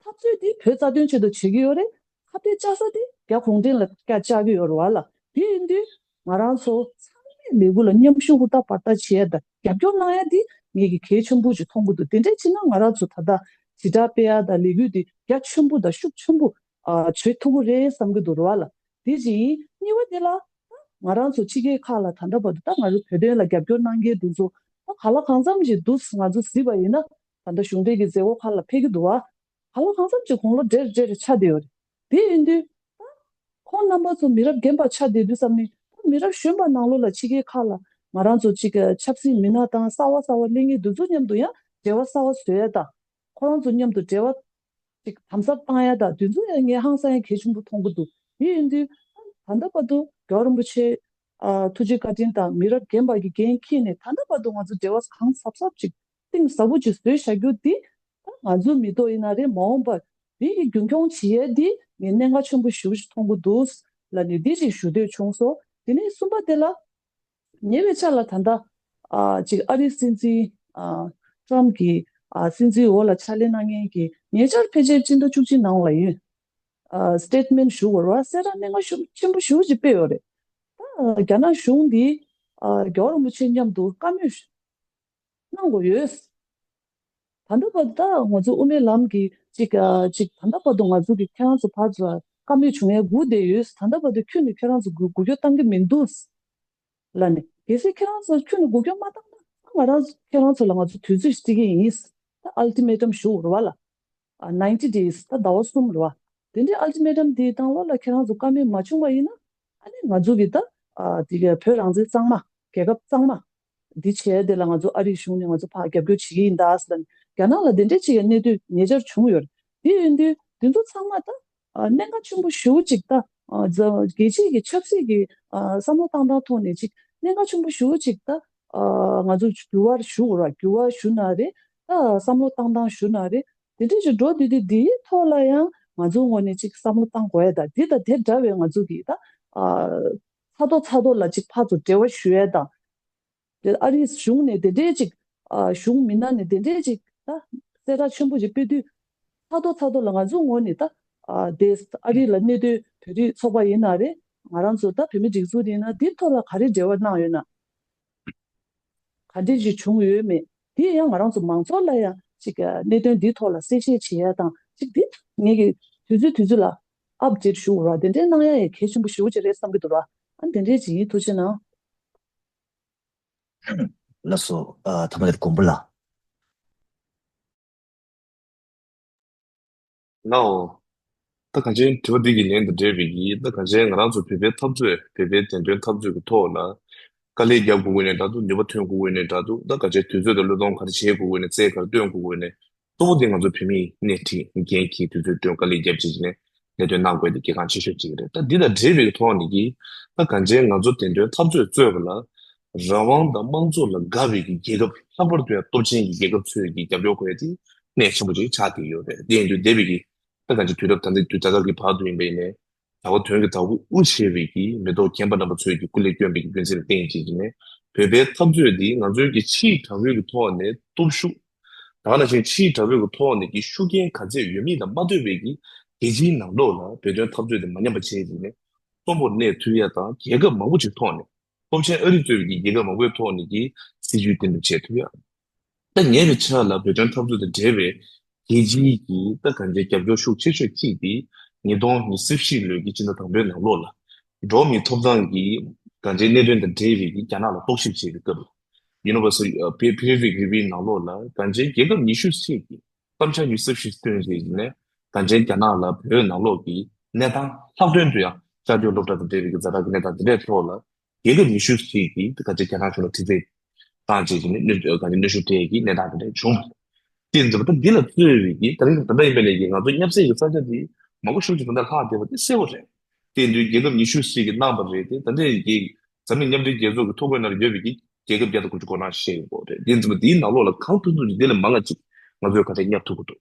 འཐབ་རྩོད་འདི་བོད་རྩ་དོན་ཆེད་དུ་བྱེད་ཀྱི་ཡོད་རེད། ཁ་གཏད་བཅའ་ས་དེ་རྒྱ་གུང་ཁྲན་ལ་བཀའ་བཅག་གི་ཡོད་རེད་བ་ལ། དེ་ཡིན་དུས་ང་རང་ཚོ་ཚང་མས་ལས་འགུལ་ལ་མཉམ་ཞུགས་ཧུར་ཐག་བར་ཐག་བྱེད་ཡ་དང་རྒྱབ་སྐྱོར་གནང་ཡ་དེ་ངེད་ཀྱི་གལ་ཆེན་པོ་ཅིག་མཐོང་གི་འདུག་དེ་འདྲས་བྱས་ན་ང་རང་ཚོ་ད་ལྟ་དྲིལ་བསྒྲགས་སྤེལ་ཡ་དང་ལས་འགུལ་དེ་རྒྱ་ཆེན་པོ་དང་ཤུགས་ཆེན་པོ་ཨ་བྱེད་ཐུབ་ཀྱི་རེད་བསམ་གྱི་འདུག་རེད་བ་ལ། དེ་བཞིན་གཉིས་པ་དེ་ལ་ད་ང་རང་ཚོ་ཕྱི་རྒྱལ་ཁག་ལ་ད་ལྟ་བར་དུ་ད་ང་ཚོ་བོད་དོན་ལ་རྒྱབ་སྐྱོར་གནང་མཁན་དེ་ཚོ་ད་ག་ལ་གང་འཚམ་ཞིག་འདུག་ང་ཚོ་གཟིགས་པ་ཡིན་ན་ད་ལྟ་གཞུང་འབྲེལ་གྱི་མཛད་སྒོ་ཁག་ལ་ཕེབས་ཀྱི་འདུག་བ། ག་ལ་གང་འཚམ་ཅིག་དགུང་ལོ་བགྲེས་བགྲེས་རེ་ཆགས་བསྡད་ཡོད་རེད། དེ་ཡིན་དུས་ད་ཁོང་རྣམ་པ་ཚོ་མི་རབས་རྒན་པ་ཆགས་བསྡད་དུས་ཙམ་ནས་ད་མི་རབས་གཞོན་པ་ནང་ལོགས་ལ་ཕྱི་རྒྱལ་ཁག་ལ་ང་རང་ཚོ་ཅིག་ཆབ་སྲིད་མི་སྣ་དང་གསར་བ་གསར་བ་སླེབས་མཁན་དེ་ཚོ་མཉམ་དུ་ཡང་འབྲེལ་བ་གསར་བ་བཟོ་ཡ་དང་། ཁོ་རང་ཚོ་མཉམ་དུ་འབྲེལ་བ་ཅིག་དམ་ཟབ་བཏང་ཡ་དང་དེ་ཚོ་ཡང་ངས་ཧང་སང་ཡ་གལ་ཆེན་པོ་མཐོང་གི་འདུག་དེ་ཡིན་དུས་ད་ལྟ་བར་དུ་རྒྱལ་བ་རིན་པོ་ཆེ་ཨ་ཐུགས་རྗེ་བཀའ་དྲིན་དང་མི་རབས་རྒན་པ་གི་འགན་འཁྱེར་ནས་ད་ལྟ་བར་དུ་ང་ཚོ་འབྲེལ་བ་གང་ཟབ་ཟབ་ཅིག་གཏིང་ཟབ་པོ་ཅིག་བཟོས་བཞག་རྒྱུ་འདི་ད་ང་ཚོའི་མི་ཐོག་ཡིན་ན་རེད། མ་འོངས་པར་མི་གི་རྒྱུན་འཁྱོངས་བྱེད་ཡས་འདི་ ངས་གནད་འགག་ཆེན་པོ་ཞེ་པོ་ཞིག་མཐོང་གི་འདུག་ལབ་ནས་འདི་ཅིག་ཞུ་འདོད་བྱུང་སོང་། དེ་ནས་གསུམ་པ་དེ་ལ། ཉེ་བའི་ཆར་ལ་ད་ལྟ་ཨ་ཅིག་ཨ་རིའི་སྲིད་འཛིན་ཨ་ཊྲམ་གྱི་ཨ་སྲིད་འཛིན་འོག་ལ་ཕྱག་ལས་གནང་མཁན་གྱི་ཉེ་ཆར་ཕལ་ཆེར་སྤྱི་ཟླ་བཅུ་གཅིག་ནང་ལ་ཡིན། ཨ་སི་ཊེཊ་མེན་ཊི་ཞུ་དགོས་རེད་བ། གསལ་བསྒྲགས་གནད་འགག་ཞུ་ཆེན་པོ་ཞེ་པོ་ཅིག་སྤེལ་ཡོད་རེད། ད་རྒྱ་ནག་གཞུང་འདིས་ཨ་རྒྱལ་བ་རིན་པོ་ཆེ་མཉམ་དུ་བཀའ་མོལ་གནང་དགོས་ཡོད། ད་ལྟ་བར་དུ་ད་ང་ཚོ་དབུ་མའི་ལམ་གྱི་ཅིག་ཨ་ཅིག་ད་ལྟ་བར་དུ་ང་ཚོ་གི་ཁྱེད་རང་ཚོ་ཕར་ཚུར་བཀའ་མོལ་བྱུང་ཡས་སྒུག་བསྡད་ཡོད། ད་ལྟ་བར་དུ་ཁྱོན་ནས་ཁྱེད་རང་ཚོ་འགུལ་འགུལ་སྐྱོད་བཏང་གི་མི་འདུག་ལབ་ནས། གལ་སྲིད་ཁྱེད་རང་ཚོ་ཁྱོན་ནས་འགུལ་སྐྱོད་མ་བཏང་ན་ང་རང་ཁྱེད་རང་ཚོ་ལ་ང་ཚོ་དུས་ཚོད་ཞིག་སྤྲད་ཀྱི་ཡིན། ད་ཨལ་ཊི་མེ་ཊམ་ཞུ་དགོས་རེད་བ་ལ། ཨ་ནའིན་ཊི་ཌེ་སི། ད་ཟླ་བ་གསུམ་རེད་བ། དེ་འདྲའི་ཨལ་ཊི་མེ་ཊམ་དེའི་སྟེང་ལོགས་ལ་ཁྱེད་རང་ཚོ་བཀའ་མོལ་མ་བྱུང་བ་ཡིན་ན། ཨ་ནི་ང་ཚོ་གི་ད་ཨ་དེ་ག་བོད་རང་བཙན་གཙང་མ། རྒྱལ་ཁབ་གཙང་མ་འདི་བྱས་དེ་ལ་ང་ཚོ་ཨ་རིའི་གཞུང་ནས་ང་ཚོ་ཕར་རྒྱབ་སྐྱོར་བྱེད་ཀྱི་ཡིན་ད་ཟེར་ནས། རྒྱ་ནག་ལ་དེ་འདྲའི་ཅིག་གི་གནད་དོན་ཉེ་ཆར་བྱུང་ཡོད་རེད། དེ་ཡིན་དུས་དེ་ཚོ་ཚང་མ་ད་ཨ་གནད་འགག་ཆེན་པོ་ཞེ་པོ་ཅིག་ད་ཨ་རྒྱལ་སྤྱིའི་གི་ཆབ་སྲིད་ཀྱི་ཨ་བསམ་བློ་བཏང་སྟངས་ཐོག་ནས་ཅིག་གནད་འགག་ཆེན་པོ་ཞེ་པོ་ཅིག་ད་ཨ་ང་ཚོ་འགྱུར་བ་ཞུ་དགོས་རེད། འགྱུར་བ་ཞུ་ན་རེད། ད་བསམ་བློ་བཏང་སྟངས་ཞུ་ན་རེད། དེ་འདྲ་ཞིག་འགྲོ་དུས་དེ་འདིའི་ཐོག་ལ་ཡང་ང་ཚོའི་ངོས་ནས་ཅིག་བསམ་བློ་བཏང་དགོས་ཡ་ད་འདི་དང་དེ་འདྲ་བའི་ང་ཚོ་གི་ད་ཨ་ཚ་ཐོག་ཚ་ཐོག་ལ་ཅིག་ཕར་ཚུར་འབྲེལ་བ་ཞུ་ཡ་དང་། དེ་ཨ་རིའི་གཞུང་ནས་དེ་འདྲའི་ཅིག་ཨ་གཞུང་མི་སྣ་ནས་དེ་འདྲའི་ཅིག་ད་གསལ་བསྒྲགས་ཆེན་པོ་ཅིག་སྤེལ་དུས། ཚ་ཐོག་ཚ་ཐོག་ལ་ང་ཚོའི་ངོས་ནས་ད་ཨ་དེ་ཨ་རི་ལ་གནས་སྡོད་བོད་རིགས་ཚོགས་པ་ཡིན་ན་རེད། ང་རང་ཚོ་ད་བོད་མི་སྒྲིག་འཛུགས་ཡིན་ན་འདིའི་ཐོག་ལ་ག་རེ་འབྲེལ་བ་གནང་ཡོད་ན། ག་འདྲས་ཅིག་བྱུང་ཡོད་མེད། དེ་ཡང་ང་རང་ཚོ་མང་ཚོགས་ལ་ཡང་ཅིག་གནད་དོན་འདིའི་ཐོག་ལ་གསལ་བཤད་བྱེད་ཡ་དང་ཅིག་འདི་ངེད་ཀྱི་དུས་ཚོད་དུས་ཚོད་ལ་ཨབ་ཌེཊ་ཞུ་དགོས་ར། དེ་འདྲས་གནང་ཡ་ཡང་གལ་ཆེན་པོ་ཞེ་པོ་ཅིག་རེད་བསམ་གྱི་འདུག་ར། ཨ་དེ་འདྲས་ཅིག་ཡིན། ཐུགས་རྗེ་གནང་། ལགས་སོ། ཨ་ཐ་མ་དེར་མགོན་པོ་ལགས། ལའོ། ད་གང་ཅི་དྲི་བ་འདི་གི་ལན་དང་འབྲེལ་བའི་གི་ད་གང་ཅི་ང་རང་ཚོ་བོད་པའི་འཐབ་རྩོད། བོད་པའི་བདེན་དོན་འཐབ་རྩོད་ཀྱི་ཐོག་ལ་དཀའ་ལས་རྒྱག་དགོས་ཀྱི་ནས་འདྲ་འདུག་ནུས་པ་ཐོན་དགོས་ཀྱི་ནས་འདྲ་འདུག་ད་གང་ཅི་དུས་ཚོད་དང་བློས་གཏོང་ག་རེ་བྱེད་དགོས་ཀྱི་ནས་རྩལ་ག་རེ་བཏོན་དགོས་ཀྱི་ནས། གཙོ་བོ་དེ་ང་ཚོ་བོད་མིའི་སྣེ་ཁྲིད་འགན་འཁྱེར་དུས་ཚོད་བཏོན་དཀའ་ལས་རྒྱབ་བྱེད་ཀྱི་ནས་ལས་དོན་གནང་དགོས་དེ་གལ་འགངས་ཆེ་ཤོས་གཅིག་རེད། ད་འདི་དང་འབྲེལ་བའི་ཐོག་ནས་ཀྱི་ད་གང་ཅི་ང་ཚོ་བདེན་དོན་འཐབ་རྩོད་རྩོད་པ་ལ། རང་དབང་དང་དམངས་གཙོ་ལ་དགའ་བའི་གི་རྒྱལ་ཁབ། ལྷག་པར་དུ་ཡང་སྟོབས་ཆེན་གྱི་རྒྱལ་ཁབ་ཚོའི་གི་རྒྱབ་སྐྱོར་དགོས་ཡ་དེ་གནད་ཆེན་པོ་ཅིག་ཆགས་བསྡད་ཡོད་རེད། དེ་ཡིན་དུས་འདས་པའི་གི་ད་གང་ཅི་དུས་རབས་ད་ལྟ་དུས་ད་ལྟ་གི་བར་དུ་ཡིན་པའི་ནས་གྲྭ་པ་དོན་གྱི་བདག་པོ་དབུ་བྱས་པའི་གི་མི་ཐོག་རྒན་པ་རྣམ་པ་ཚོའི་གི་སྐུ་ལས་བསྐྱོན་པའི་གི་འགན་འཛིན་ལ་བརྟེན་བྱས་ཀྱི་ནས་བོད་པའི་འཐབ་རྩོད་འདི་ང་ཚོའི་གི་ཕྱིའི་དྲ་བའི་གི་ཐོག་ནས་སྟོབས་ཤུགས། ད་ག་ནང་བཞིན་ཕྱིའི་དྲ་བའི་གི་ཐོག་ནས་ཀྱི་ཤུགས་རྐྱེན་ག་ཚད་ཡོད་མིན་དང་མ་ལྟོས་པའི་གི་རྒྱལ་སྤྱིའི་ནང་ལོགས་ལ་བོད་དོན་འཐབ་རྩོད་དེ་མ་ཉམས་པ་བྱས་ཀྱི་ནས་གསོན་པོར་གནས་ཐུབ་ཡ་དང་། རྒྱལ་ཁབ་མང་པོ་ཅིག་ཐོག་ནས་སྟོབས་ཆེན་ཨ་རི་གཙོས་པའི་གི་རྒྱལ་ཁབ་མང་པོའི་ཐོག་ནས་ཀྱི་སྲིད་ཇུས་གཏན་འབེབས་བྱས་ཐུབ་ཡ། ད་ཉེ་བའི་ཆར་ལ་བོད་དོན་འཐབ་རྩོད་དང་འབྲེལ་བའི་རྒྱལ་སྤྱིའི་གི་ད་གང་ཅི་རྒྱབ་སྐྱོར་ཤུགས་ཆེ་ཤོས་གཅིག་དེ་ཉིས་སྟོང་ཉི་ཤུ་བཞི་ལོའི་གི་སྤྱི་ཟླ་དང་པོའི་ནང་ལོགས་ལ་འགྲོ་བ་མིའི་ཐོབ་ཐང་གི་གང་ཅི་གནད་དོན་དང་འབྲེལ་བའི་གི་རྒྱ་ནག་ལ་རྟོག་ཞིབ་བྱེད་པའི་སྐབས། Universal Periodic Review ནང་ལོགས་ལ་གང་ཅི་རྒྱལ་ཁབ་ཉི་ཤུ་ཞིག་གི་བསམ་འཆར་ཉི་ཤུ་ཞིག་བཏོན་རྗེས་ནས་གང་ཅི་རྒྱ་ནག་ལ་བོད་ནང་ལོགས་ཀྱི་གནས་སྟངས། ལྷག་དོན་དུ་ཡང་བཅའ་སྡོད་སློབ་གྲྭ་དང་འབྲེལ་བའི་གི་ཛ་དྲག་གི་གནས་སྟངས་དེ་འདྲའི་ཐོག་ལ་རྒྱལ་ཁབ་ཉི་ཤུ་ཞིག་གིས་གང་ཅི་རྒྱ་ནག་གཞུང་ལ་དྲི་རྩད་བཏང་རྗེས་ཀྱི་གནོན་གང་ཅི་གནོན་ཤུགས་སྤྲད་ཀྱི་གནས་སྟངས་དེ་འདྲ་བྱུང་། དེ་ཡིན་ཙང་ད་འདི་ལ་གཙོས་པའི་གི་ད་རིང་ད་ལྟ་ཡིན་པ་ནས་ཀྱི་ང་ཚོ་མཉམ་བསྲེས་ཀྱི་ས་ཆ་འདི་མང་པོ་ཞིག་ཅིག་ད་ལྟ་ལྷག་བསྡད་པ་དེ་གསལ་པོ་རེད། དེ་ཡིན་དུས་རྒྱལ་ཁབ་ཉི་ཤུ་ཞིག་གིས་གནང་བ་རེད་དེ། ད་ལྟ་ཡིན་གྱི་འཛམ་གླིང་མཉམ་འབྲེལ་རྒྱལ་ཚོགས་ཀྱི་ཐོ་འགོད་ནང་ལ་ཡོད་པའི་གི་རྒྱལ་ཁབ་བརྒྱ་དང་དགུ་བཅུ་གོ་གྲངས་བཤད་ཡོད་པ་རེད། དེ་ཡིན་ཙང་འདིའི་ནང་ལོགས་ལ་གང་ཐུབ་ཐུབ་ཀྱིས་འདི་ལས་མང་བ་ཅིག་ང་ཚོས་ག་འདྲ་བསྙབ་ཐུབ་ཀྱི་འདུག་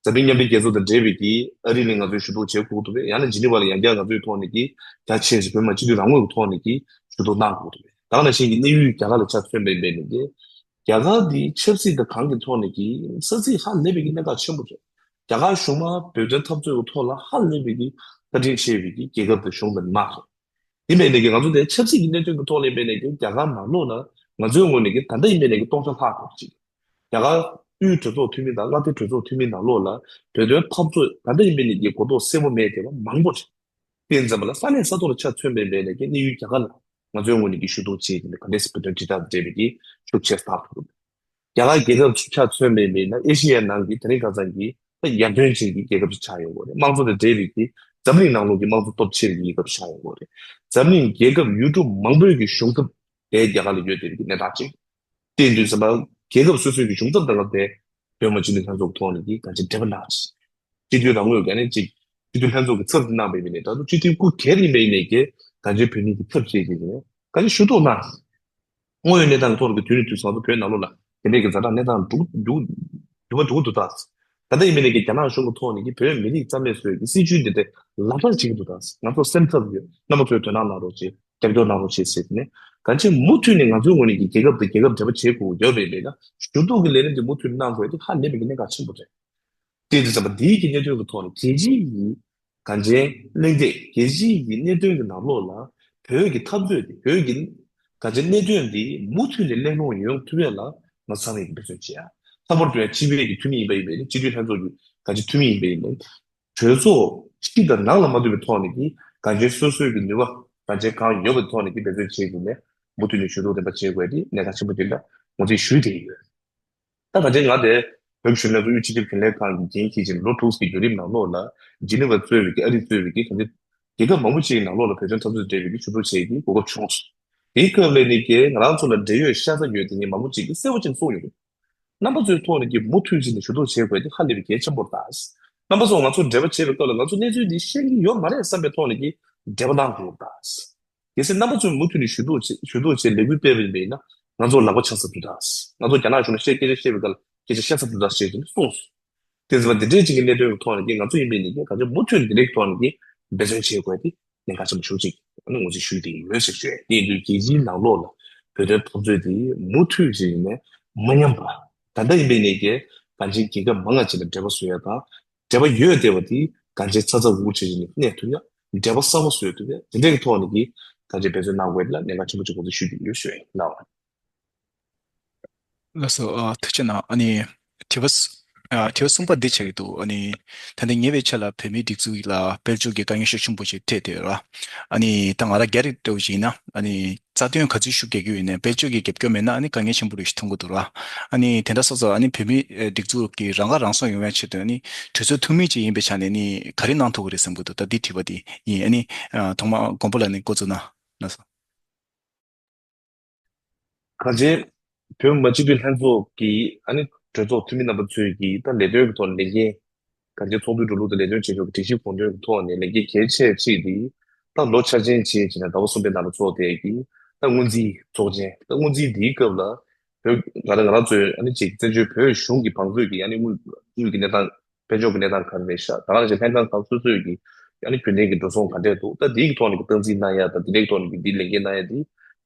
འཛམ་གླིང་མཉམ་འབྲེལ་རྒྱལ་ཚོགས་དང་འབྲེལ་བའི་གི་ཨ་རི་ལ་ང་ཚོས་ཞུ་གཏུག་བྱེད་དགོས་ཀྱི་འདུག་པས། ཡང་ན་ཇི་ནི་ཝ་ལ་ཡང་བསྐྱར་ང་ཚོའི་ཐོག་ནས་ཀྱི་རྒྱ་ཆེ་ཞིང་བོད་མི་སྤྱི་འཐུས་རང་ངོས་ཀྱི་ཐོག་ནས་ཀྱི་ཞུ་གཏུག་གནང་དགོས་ཀྱི་འདུག་པས། ད་ག་ནང་བཞིན་གྱི་གནས་ཡུལ་རྒྱ་གར་ལ་ཆ་མཚོན་པའི་འབད་ནས་ཀྱི་རྒྱ་གར་འདི་ཆབ་སྲིད་དང་གང་གི་ཐོག་ནས་ཀྱི་ས་ཚིགས་ཧ་ལས་པའི་གི་གནད་འགག་ཆེན་པོ་རེད། རྒྱ་གར་གཞུང་མང་བོད་དོན་འཐབ་རྩོད་ཀྱི་ཐོག་ལ་ཧ་ལས་པའི་གི་བཀའ་དྲིན་ཆེ་བའི་གི་རྒྱལ་ཁབ་དང་གཞུང་དང་མི་མང་རེད། དེ་མིན་ནས་ཀྱི་ང་ཚོ་དེ་ཆབ་སྲིད་ཀྱི་གནད་དོན་གྱི་ཐོག་ནས་མིན་ནས་ཀྱི་རྒྱ་གར་ནང་ལོགས་ན་ང་ཚོའི་ངོས་ནས་ཀྱི་ད་ལྟ་ཡིན་མིན་ནས་ཀྱི་སྟོང་ཆ་ལྷག་དགོས་ཅིག་རྒྱ་གར་དབུས་གྲོས་ཚོགས་འཐུས་མི་དང་མངའ་སྡེ་གྲོས་ཚོགས་འཐུས་མི་ནང་ལོགས་ལ་བོད་དོན་འཐབ་རྩོད་ད་ལྟ་ཡིན་མིན་ནས་ཀྱི་གོ་རྟོགས་གསལ་པོ་མེད་བསྡད་པ་མང་པོ་རེད། དེ་ཡིན་ཙམ་པ་ལ་ས་གནས་ས་ཐོག་ལ་ཆ་མཚོན་པའི་མིན་ནས་ཀྱི་གནས་ཡུལ་རྒྱ་གར་ལ་ང་ཚོའི་ངོས་ནས་ཀྱི་ཞུ་གཏུག་བྱས་ཀྱི་ག་འདྲས་སེ་བོད་དོན་དྲིལ་བསྒྲགས་འབྲེལ་བའི་ཀྱི་ཤུགས་ཆེ་སྟངས་ཐུབ། རྒྱ་གར་རྒྱལ་ཁབ་ཆ་མཚོན་པའི་མིན་ན་ཨེ་ཤི་ཡའི་ནང་གི་དེ་རིང་ཁ་སང་གི་ད་ཡར་ཐོན་ཅན་གྱི་རྒྱལ་ཁབ་ཅིག་ཆགས་ཡོད་པ་རེད། དམངས་གཙོ་དང་འབྲེལ་བའི་གི་འཛམ་གླིང་ནང་ལོགས་ཀྱི་དམངས་གཙོ་སྟོབས་ཆེ་བའི་རྒྱལ་ཁབ་ཆགས་ཡོད་པ་རེད། འཛམ་གླིང་རྒྱལ་ཁབ་ཡུལ་གྲུ་མང་པོའི་གི་གཞུང་ཚབ་དེ་རྒྱ་གར་ལ་ཡོད་བསྡད་པའི་གི་གནས་སྟངས་ཅིག་དེ་ཡིན་དུས་ཙམ་པ་རྒྱལ་ཁབ་སོ་སོའི་གི་གཞུང་ཚབ་དང་ལ་དེ་བོད་མི་སྤྱི་འཐུས་ལྷན་ཚོགས་ཀྱི་ཐོག་ནས་ཀྱི་གང་ཅི་འབྲེལ་བ་གནང་ཅིག་སྤྱི་འཐུས་རང་ངོས་ཀྱི་ནས་ཅིག་སྤྱི་འཐུས་ལྷན་ཚོགས་ཀྱི་ཚབ་གནང་བའི་མི་ནས་ད་དུང་སྤྱི་འཐུས་སྐུ་སྒེར་ཡིན་པའི་ནས་ཀྱི་གང་ཅི་བོད་མི་གི་ཚབ་བྱེད་ཀྱི་ནས་གང་ཅི་ཞུ་གཏུག་གནང་། དངོས་ཡོད་གནས་སྟངས་ཀྱི་ཐོག་ལ་གི་དུས་ནས་དུས་སུ་ང་ཚོ་བོད་ནང་ལོགས་ལ་དེ་འདྲའི་གི་ཛ་དྲག་གནས་སྟངས་འགྲོ་འགྲོ་འགྲོ་བ་འགྲོ་གི་འདུག་ད། ད་ལྟ་ཡིན་མིན་ནས་ཀྱི་རྒྱ་ནག་གཞུང་གི་ཐོག་ནས་ཀྱི་བོད་མི་རིགས་རྩ་མེད་བཟོ་ཡི་སྲིད་ཇུས་འདི་དེ་ལག་བསྟར་བྱེད་ཀྱི་འདུག་ད་ང་ཚོ་སེམས་འཚབ་ཡོད། རྣམ་པ་ཚོས་དོ་སྣང་གནང་རོགས་བྱེད། རྒྱབ་སྐྱོར་གནང་རོགས་བྱེད་ཟེར་ནས། གང་ཅི་མུ་མཐུད་ནས་ང་ཚོའི་ངོས་ནས་ཀྱི་རྒྱལ་ཁབ་དང་རྒྱལ་ཁབ་འབྲེལ་བ་བྱེད་དགོས་ཡོད་པའི་མེད་ན། ཞུ་གཏུག་གི་ལས་རིམ་དེ་མུ་མཐུད་གནང་དགོས་དེ་ཧ་ལས་པའི་གནད་འགག་ཆེན་པོ་རེད། དེ་དུས་ཙམ་པ་འདིའི་གི་གནད་དོན་གྱི་ཐོག་ནས་རྒྱལ་སྤྱིའི་གི་གང་ཅི་གླེང་སྟེགས། རྒྱལ་སྤྱིའི་གི་གནད་དོན་གྱི་ནང་ལོགས་ལ་བོད་ཀྱི་འཐབ་རྩོད་དེ། བོད་ཀྱི་གང་ཅི་གནད་དོན་འདི་མུ་མཐུད་ནས་གླེང་སློང་ཡོང་ཐུབ་ཡ་ལ་ང་ཚང་མས་ཀྱི་འབད་བརྩོན་བྱེད་ཡ། ལྷག་པར་དུ་ཡང་སྤྱི་པའི་གི་འཐུས་མི་ཡིན་པ་ཡིན་པས་ནི། སྤྱི་འཐུས་ལྷན་ཚོགས་ཀྱི་གང་ཅི་འཐུས་མི་ཡིན་པས་ཡིན་ནི། གྲོས་ཚོགས་ཕྱི་དང་ནང་ལ་མ་ཐུག་པའི་ཐོག་ནས་ཀྱི་གང་ཅི་སོ་སོའི་གི་ནུས་པ་གང་ཅི་གང་ཡོད་པའི་ཐོག་ནས་ཀྱི་འབད་བརྩོན་བྱེད་དགོས་ནས། མུ་མཐུད་ནས་ཞུ་གཏུག་རིམ་པ་བྱེད་དགོས་དེ་གནད་འགག་ཆེན་པོ་དེ་འདྲ་ངོས་འཛིན་ཞུས་བསྡད་ཡོད། ད་ག་ཅི་ང་དེ་བོད་ཀྱི་གཞོན་ནུ་ལྷན་ཚོགས་དབུས་སྤྱི་ཁྱབ་རྒྱུན་ལས་ཁང་གི་འགན་འཁྱེར་བཞིན་ལོ་དྲུག་གི་བརྒྱུད་རིམ་ནང་ལོགས་ལ་ཇི་ནི་ཝ་གཙོས་པའི་གི་ཨ་རི་གཙོས་པའི་གི་གང་ཅི་རྒྱལ་ཁབ་མང་པོ་ཅིག་གི་ནང་ལོགས་ལ་བོད་དོན་འཐབ་རྩོད་འབྲེལ་བའི་གི་ཞུ་གཏུག་བྱེད་ཀྱི་གོ་སྐབས་བྱུང་སོང་། དེའི་སྐབས་ལ་ནི་གི་ང་རང་ཚོ་ལ་འབྲེལ་ཡོད་ཤ་ཚ་ཡོད་དེ་ཉིད་མང་པོ་ཅིག་གིས་གསལ་པོ་ཅིག་གསུངས་ཡོད། རྣམ་པ་ཚོའི་ཐོག་ནས་ཀྱི་མུ་མཐུད་ཅིག་ནས་ཞུ་གཏུག་བྱེད་དགོས་དེ་ཧ་ལས་པའི་གལ་ཆེན་པོ་རེད་ད། རྣམ་པ་ཚོ་ང་ཚོ་འབྲེལ་བ་བྱེད་པའི་སྐབས་ལ་ང་ཚོ་གནས་ཚུལ་འདི་ཤེས་ཀྱི་ཡོད་མ་རེད་བསམ་པའི་ཐོག་ནས་ཀྱི་འབྲེལ་བ་གནང་དགོས་ད། གལ་སྲིད་རྣམ་པ་ཚོས་མུ་མཐུད་ནས་ཞུ་གཏུག་བྱེད་ཞུ་གཏུག་བྱེད་ལས་འགུལ་སྤེལ་བ་ཡིན་ན་ང་ཚོ་ལག་པ་འཆང་ས་འདུག་ད། ང་ཚོ་རྒྱ་ནག་གཞུང་ལ་བཤད་སྐད་ཆ་བཤད་པའི་སྐབས་ལ་སྐད་ཆ་བཤད་ས་འདུག་ད་ཞེས་ཀྱི་གསུངས་སོང་། དེ་ཚོ་འདི་འདྲའི་ཅིག་གི་གནད་དོན་གྱི་ཐོག་ནས་ཀྱི་ང་ཚོ་ཡིན་པའི་ནི་ཀྱི་གང་ཅི་མུ་མཐུད་འདི་འདྲའི་ཐོག་ནས་ཀྱི་འབད་བརྩོན་བྱེད་དགོས་དེ་གནད་འགག་ཆེན་པོ་ཤུགས་ཅིག་ཨ་ནི་ངོས་འཛིན་ཞུས་ཏེ་ཡོད་ཟེར་ཞུ་ཡས། དེ་ཡིན་དུས་རྒྱལ་སྤྱིའི་ནང་ལོགས་ལ་བོད་དོན་འཐབ་རྩོད་དེ་མུ་མཐུད་ཅིག་ཡིན་ནས་མ་ཉམས་པ། ད་ལྟ་ཡིན་པའི་ནས་ཀྱི་གང་ཅི་རྒྱལ་ཁབ་མང་ང་ཅིག་ལ་འབྲེལ་བ་བཟོ་ཡ་དང་། འབྲེལ་བ་ཡོད་བསྡད་པ་དེ་གང་ཅི་ཚ་ཚ་འུར་འུར་བྱེད་ཀྱི་གནས་ཐུབ་ཡ། འབྲེལ་བ་གསར་པ་བཟོ་ཐུབ་ཡ། དེ་འདྲའི་ཐོག་ནས་ཀྱི་གང་ཅི་འབད་བརྩོན་གནང་དགོས་ལ་གནད་འགག་ཆེན་པོ་ཅིག་ངོས་འཛིན་ཞུས་ཏེ་ཡོད་ཞུ་ཡ་ཡིན་ལགས། ལགས་སོ། ཨ། ཐུགས་རྗེ་གནང་། ཨ་ནི་དྲི་བ་ཨ་དྲི་བ་གསུམ་པ་འདི་ཆགས་ཀྱི་འདུག་ཨ་ནི་ད་ལྟ་ཉེ་བའི་ཆར་ལ་བོད་མིའི་སྒྲིག་འཛུགས་ལ་དཔལ་འབྱོར་གྱི་དཀའ་ངལ་ཤུགས་ཆེན་པོ་ཞིག་འཕྲད་དེ་ར། ཨ་ནི་ད་ང་རང་རྒྱ་རིགས་འདྲ་བོ་ཞིག་ཡིན་ན་ཨ་ནི་རྩ་དོན་ག་ཚོད་ཤུགས་རྒྱག་གི་ཡོད་ནའི་དཔལ་འབྱོར་གྱི་རྒྱབ་སྐྱོར་མེད་ན་ཨ་ནི་དཀའ་ངལ་ཆེན་པོ་རེ་ཞིག་མཐོང་གི་འདུག་ར། ཨ་ནི་དེ་འདྲ་སོང་ཙང་ཨ་ནི་བོད་མིའི་སྒྲིག་འཛུགས་ཀྱི་རང་ཁ་རང་གསོ་ཡོང་བའི་ཆེད་དུ་ཨ་ནི་གྲོས་ཚོགས་འཐུས་མི་ཅིག་ཡིན་པའི་ཆ་ནས་ཨ་ནི་ག་རེ་གནང་ཐུབ་ཀྱི་རེད་བསམ་གྱི་འདུག་ད་འདི་དྲི་བ་འདི་ཡིན། ཨ་ནི་ཐོག་མར་མགོན་པོ་ལགས་ནས་འགོ་འཛུགས་གནང་། ལགས་སོ། གང་ཅི། བོད་མི་མང་སྤྱི་འཐུས་ལྷན་ཚོགས་ཀྱི་ཨ་ནི་གྲོས་ཚོགས་འཐུས་མི་རྣམ་པ་ཚོས་ཀྱིས་ད་ལས་དོན་གྱི་ཐོག་ནས་ལས་འགན། གང་ཅི་ཚོགས་འདུའི་འགྲོ་ལུགས་དང་ལས་དོན་བྱེད་ཕྱོགས་ཀྱི་སྒྲིག་གཞི་དགོངས་དོན་གྱི་ཐོག་ནས་ལས་འགན་གལ་ཆེ་གཅིག་འདི་ད་ལོ་འཆར་ཅན་བྱས་བྱས་ནས་ཟླ་བ་གསུམ་པའི་ནང་ལ་ཚོགས་བསྡད་ཀྱི་ད་སྔོན་རྩིས་ཚོགས་ཆེན། ད་སྔོན་རྩིས་འདིའི་སྐབས་ལ་བོད་ང་རང་ང་རང་ཚོའི་ཨ་ནི་ཅིག་བཙན་བྱོལ་བོད་གཞུང་གི་བང་མཛོད་ཀྱི་ཨ་ནི་དངུལ་དངུལ་གྱི་གནས་སྟངས། དཔལ་འབྱོར་གྱི་གནས་སྟངས་ག་རེ་རེད་ཤག་ད་ག་ནང་བཞིན་ལྷན་ཁང་ཁག་སོ་སོའི་གི་ཨ་ནི་རྒྱུན་ལྡན་གྱི་འགྲོ་སོང་ག་འདྲས་འདུག་ད་འདི་གི་ཐོག་ནས་ཀྱི་སྟངས་འཛིན་གནང་ཡ་དང་འདི་འདྲའི་ཐོག་ནས་ཀྱི་འདི་ལས་འགན་གནང་ཡ་འདི་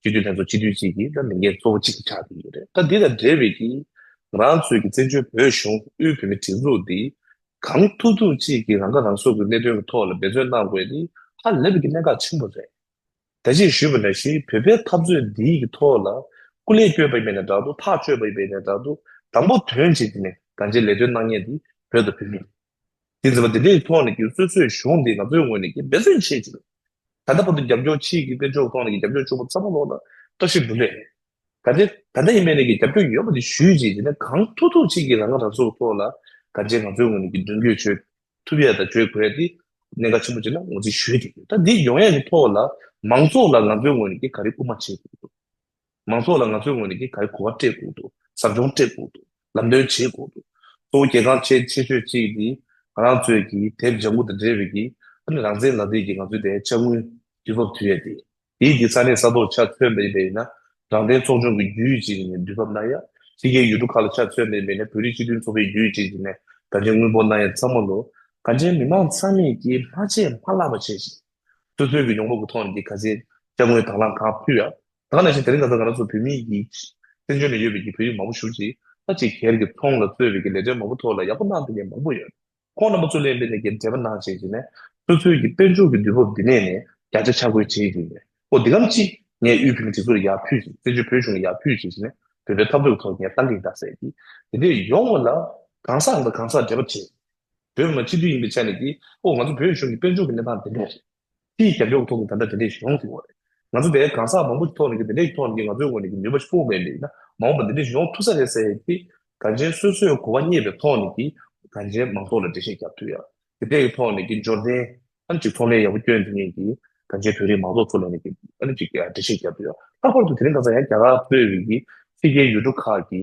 སྤྱི་འཐུས་ལྷན་ཚོགས་སྤྱི་འཐུས་གཅིག་གིས་ད་ལས་འགན་གཙོ་བོ་གཅིག་ཏུ་ཆགས་ཀྱི་ཡོད་རེད། ད་འདི་དང་འབྲེལ་བའི་གི་ང་རང་ཚོའི་གི་བཙན་བྱོལ་བོད་གཞུང་དབུས་བོད་མིའི་སྒྲིག་འཛུགས་འདི་གང་ཐུབ་ཐུབ་ཅིག་གི་རང་ཁ་རང་གསོ་གི་གནད་དོན་གྱི་ཐོག་ལ་འབད་བརྩོན་གནང་དགོས་འདི་ཧ་ལས་པའི་གི་གནད་འགག་ཆེན་པོ་རེད། ད་ཅི་ཞུས་པ་ནང་བཞིན་བོད་པའི་འཐབ་རྩོད་འདིའི་གི་ཐོག་ལ་སྐུ་ལས་བསྐྱོན་པ་ཡིན་ན་འདྲ་འདུག་ཐག་གཅོད་པ་ཡིན་ན་འདྲ་འདུག་དང་པོ་དོན་བྱེད་ཀྱི་ནས་གང་ཅི་ལས་དོན་གནང་མཁན་འདི་བོད་དང་བོད་མི། དེ་ཚོ་འདི་འདྲའི་ཐོག་ནས་ཀྱི་སོ་སོའི་གཞུང་འདི་ང་ཚོའི་ངོས་ནས་ཀྱི་འབད་བརྩོན་བྱེད་ཀྱི་ད་ལྟ་བར་དུ་རྒྱབ་སྐྱོར་ཕྱིའི་གི་དཔལ་འབྱོར་ཐོག་ནས་ཀྱི་རྒྱབ་སྐྱོར་བྱུང་བ་ཚང་མ་ལོག་ལ་བཀྲ་ཤིས་བདེ་ལེགས། ག་ཚོད་ད་ལྟ་ཡིན་པའི་ནས་ཀྱི་རྒྱབ་སྐྱོར་ཡོད་པ་དེ་ཞུས་བྱས་ཀྱི་ནས་གང་ཐུབ་ཐུབ་ཅིག་གི་རང་ཁ་རང་གསོ་ཐོག་ལ་ག་ཚོད་ང་ཚོའི་ངོས་ནས་ཀྱི་མདུན་སྐྱོད་བྱེད་ཐུབ་ཡ་དང་བྱེད་དགོས་ཡ་དེ་གནད་འགག་ཆེན་པོ་ཅིག་ལ་ངོས་འཛིན་ཞུས་ཏེ་ཡོད། ད་འདི་ཡོང་ཡ་གི་ཐོག་ལ་མང་ཚོགས་ལ་ང་ཚོའི་ངོས་ནས་ཀྱི་ག་རེ་སྐུལ་མ་བྱེད་དགོས་འདུག་མང་ཚོགས་ལ་ང་ཚོའི་ངོས་ནས་ཀྱི་ག་རེ་གོ་བ་སྤྲད་དགོས་འདུག་ཟབ་སྦྱོང་སྤྲད་དགོས་འདུག་ལམ་སྟོན་བྱེད་དགོས་འདུག་གཙོ་བོ་གལ་འགངས་ཆེ་ཆེ་ཤོས་གཅིག་འདི་ང་རང་ཚོའི་གི་དེབ་ལྗང་གུ་དང་འབྲེལ་བའི་གི་ཨ་ནི་རང་བཙན་ལག་དེབ་ཀྱི་ང་ཚོའི་དེ་དཔྱ་དངུལ་དུས་བབ་དུས་ཡ་དེ། དེའི་གི་ས་གནས་ས་ཐོག་ཆ་མཚོན་པ་ཡིན་པ་ཡིན་ན་རང་བདེན་ཚོགས་ཆུང་གི་བརྒྱུད་ཅིག་ནས་དུས་བབ་གནང་ཡ། ཕྱི་རྒྱལ་ཡུལ་གྲུ་ཁག་ལ་ཆ་མཚོན་པ་ཡིན་པ་ཡིན་ན་བོད་རིགས་སྤྱི་མཐུན་ཚོགས་པའི་བརྒྱུད་ཅིག་ནས་གང་ཅི་དངུལ་འབོར་གནང་ཡ་ཚང་མ་ལོ་གང་ཅི་མི་མང་ཚང་མས་ཀྱི་མ་བརྗེད་མ་བརླག་པ་བྱས་ཤིང་། སོ་སོའི་གི་ཡོང་འབབ་ཀྱི་ཐོག་ནས་ཀྱི་ག་ཚད་དཔྱ་དངུལ་དང་བླངས་གང་ཕུལ་ཡ། ད་ག་ནང་བཞིན་དེ་རིང་ཁ་སང་ང་རང་ཚོ་བོད་མི་ཡི་བཙན་བྱོལ་ནང་ཡོད་པའི་གི་བོད་རིགས་མང་པོ་ཞེ་པོ་ཅིག་ད་ཅིག་སྒེར་གྱི་ཚོང་ལ་གཙོས་པའི་གི་ལས་དོན་མང་པོ་ཐོག་ལ་ཡག་པོ་གནང་བསྡད་མཁན་མང་པོ་ཡོད། ཁོང་རྣམ་པ་ཚོ་ལ་ཡིན་པའི་ནས་ཀྱི་འབྲེལ་བ་གནང་བྱས་ཀྱི་ནས་སོ་སོའི་གི་དཔལ་འབྱོར་གྱི་དུས་བབ་འདི་ནས་ནས་བརྒྱ་ཆ་ཆ་བགོས་བྱེད་ཀྱི་ཡོད། ཨོ་འདི་གམ་ཅི་ངས་དབུས་བོད་མིའི་སྒྲིག་འཛུགས་ལ་ཡར་ཕུལ་ཞིང་བཙན་བྱོལ་བོད་གཞུང་ལ་ཡར་ཕུལ་ཞིང་ནས་བོད་པའི་འཐབ་རྩོད་ཀྱི་ཐོག་ངས་བཏང་གི་ཡིན་ད་ཟེར་གྱི་དེ་འདྲས་ཡོང་བ་ལ་གང་ཟག་དང་གང་ཟག་འབྲེལ་བ་བྱེད། བོད་མི་སྤྱི་འཐུས་ཡིན་པའི་ཆ་ནས་ཀྱི་ཨོ་ང་ཚོ་བོད་གཞུང་གི་དཔལ་འབྱོར་གྱི་གནས་སྟངས་འདི་འདྲས་རེད། དེའི་རྒྱབ་སྐྱོར་གྱི་ཐོག་ནས་ད་ལྟ་དེ་འདྲས་ཤིག་ཡོང་ཐུབ་པ་རེད། ང་ཚོ་དེ་གང་ཟག་མང་པོ་ཀྱི་ཐོག་ནས་ཀྱི་དེ་འདྲས་ཀྱི་ཐོག་ནས་ཀྱི་ང་ཚོའི་ངོས་ནས་ཀྱི་ནུས་པ་ཤུགས་མེད་མེད་ན་མ་འོངས་པ་འདི་འདྲས་ཤིག་ཡོང་ཐུབ་ས་རེད་ཟེར་ཏེ་གང་ཅི་སོ་སོའི་གོ་བ་རྙེད་པའི་ཐོག་ནས་ཀྱི་གང་ཅི་མང་ཚོགས་ལ་འགྲེལ་བཤད་རྒྱབ་ཐུབ་ཡ། དེ་འདྲས་ཀྱི་ཐོག་ནས་ཀྱི་འབྱོར་ལྡན་ཨ་ནི་ཅིག་ཚོང་ལས་ཡག་པོ་སྐྱོན་ཐུབ་མཁན་གྱི་གང་ཅི་བོད་རིགས་མང་ཚོགས་ཚོ་ལ་ནས་ཀྱི་ཨ་ནི་ཅིག་འགྲེལ་བཤད་རྒྱབ་ཐུབ་ཡ། ལྷག་པར་དུ་དེ་རིང་ཁ་སང་ཡང་རྒྱ་གར་གཙོས་པའི་ཀྱི་ཕྱི་རྒྱལ་ཡུལ་གྲུ་ཁག་གི་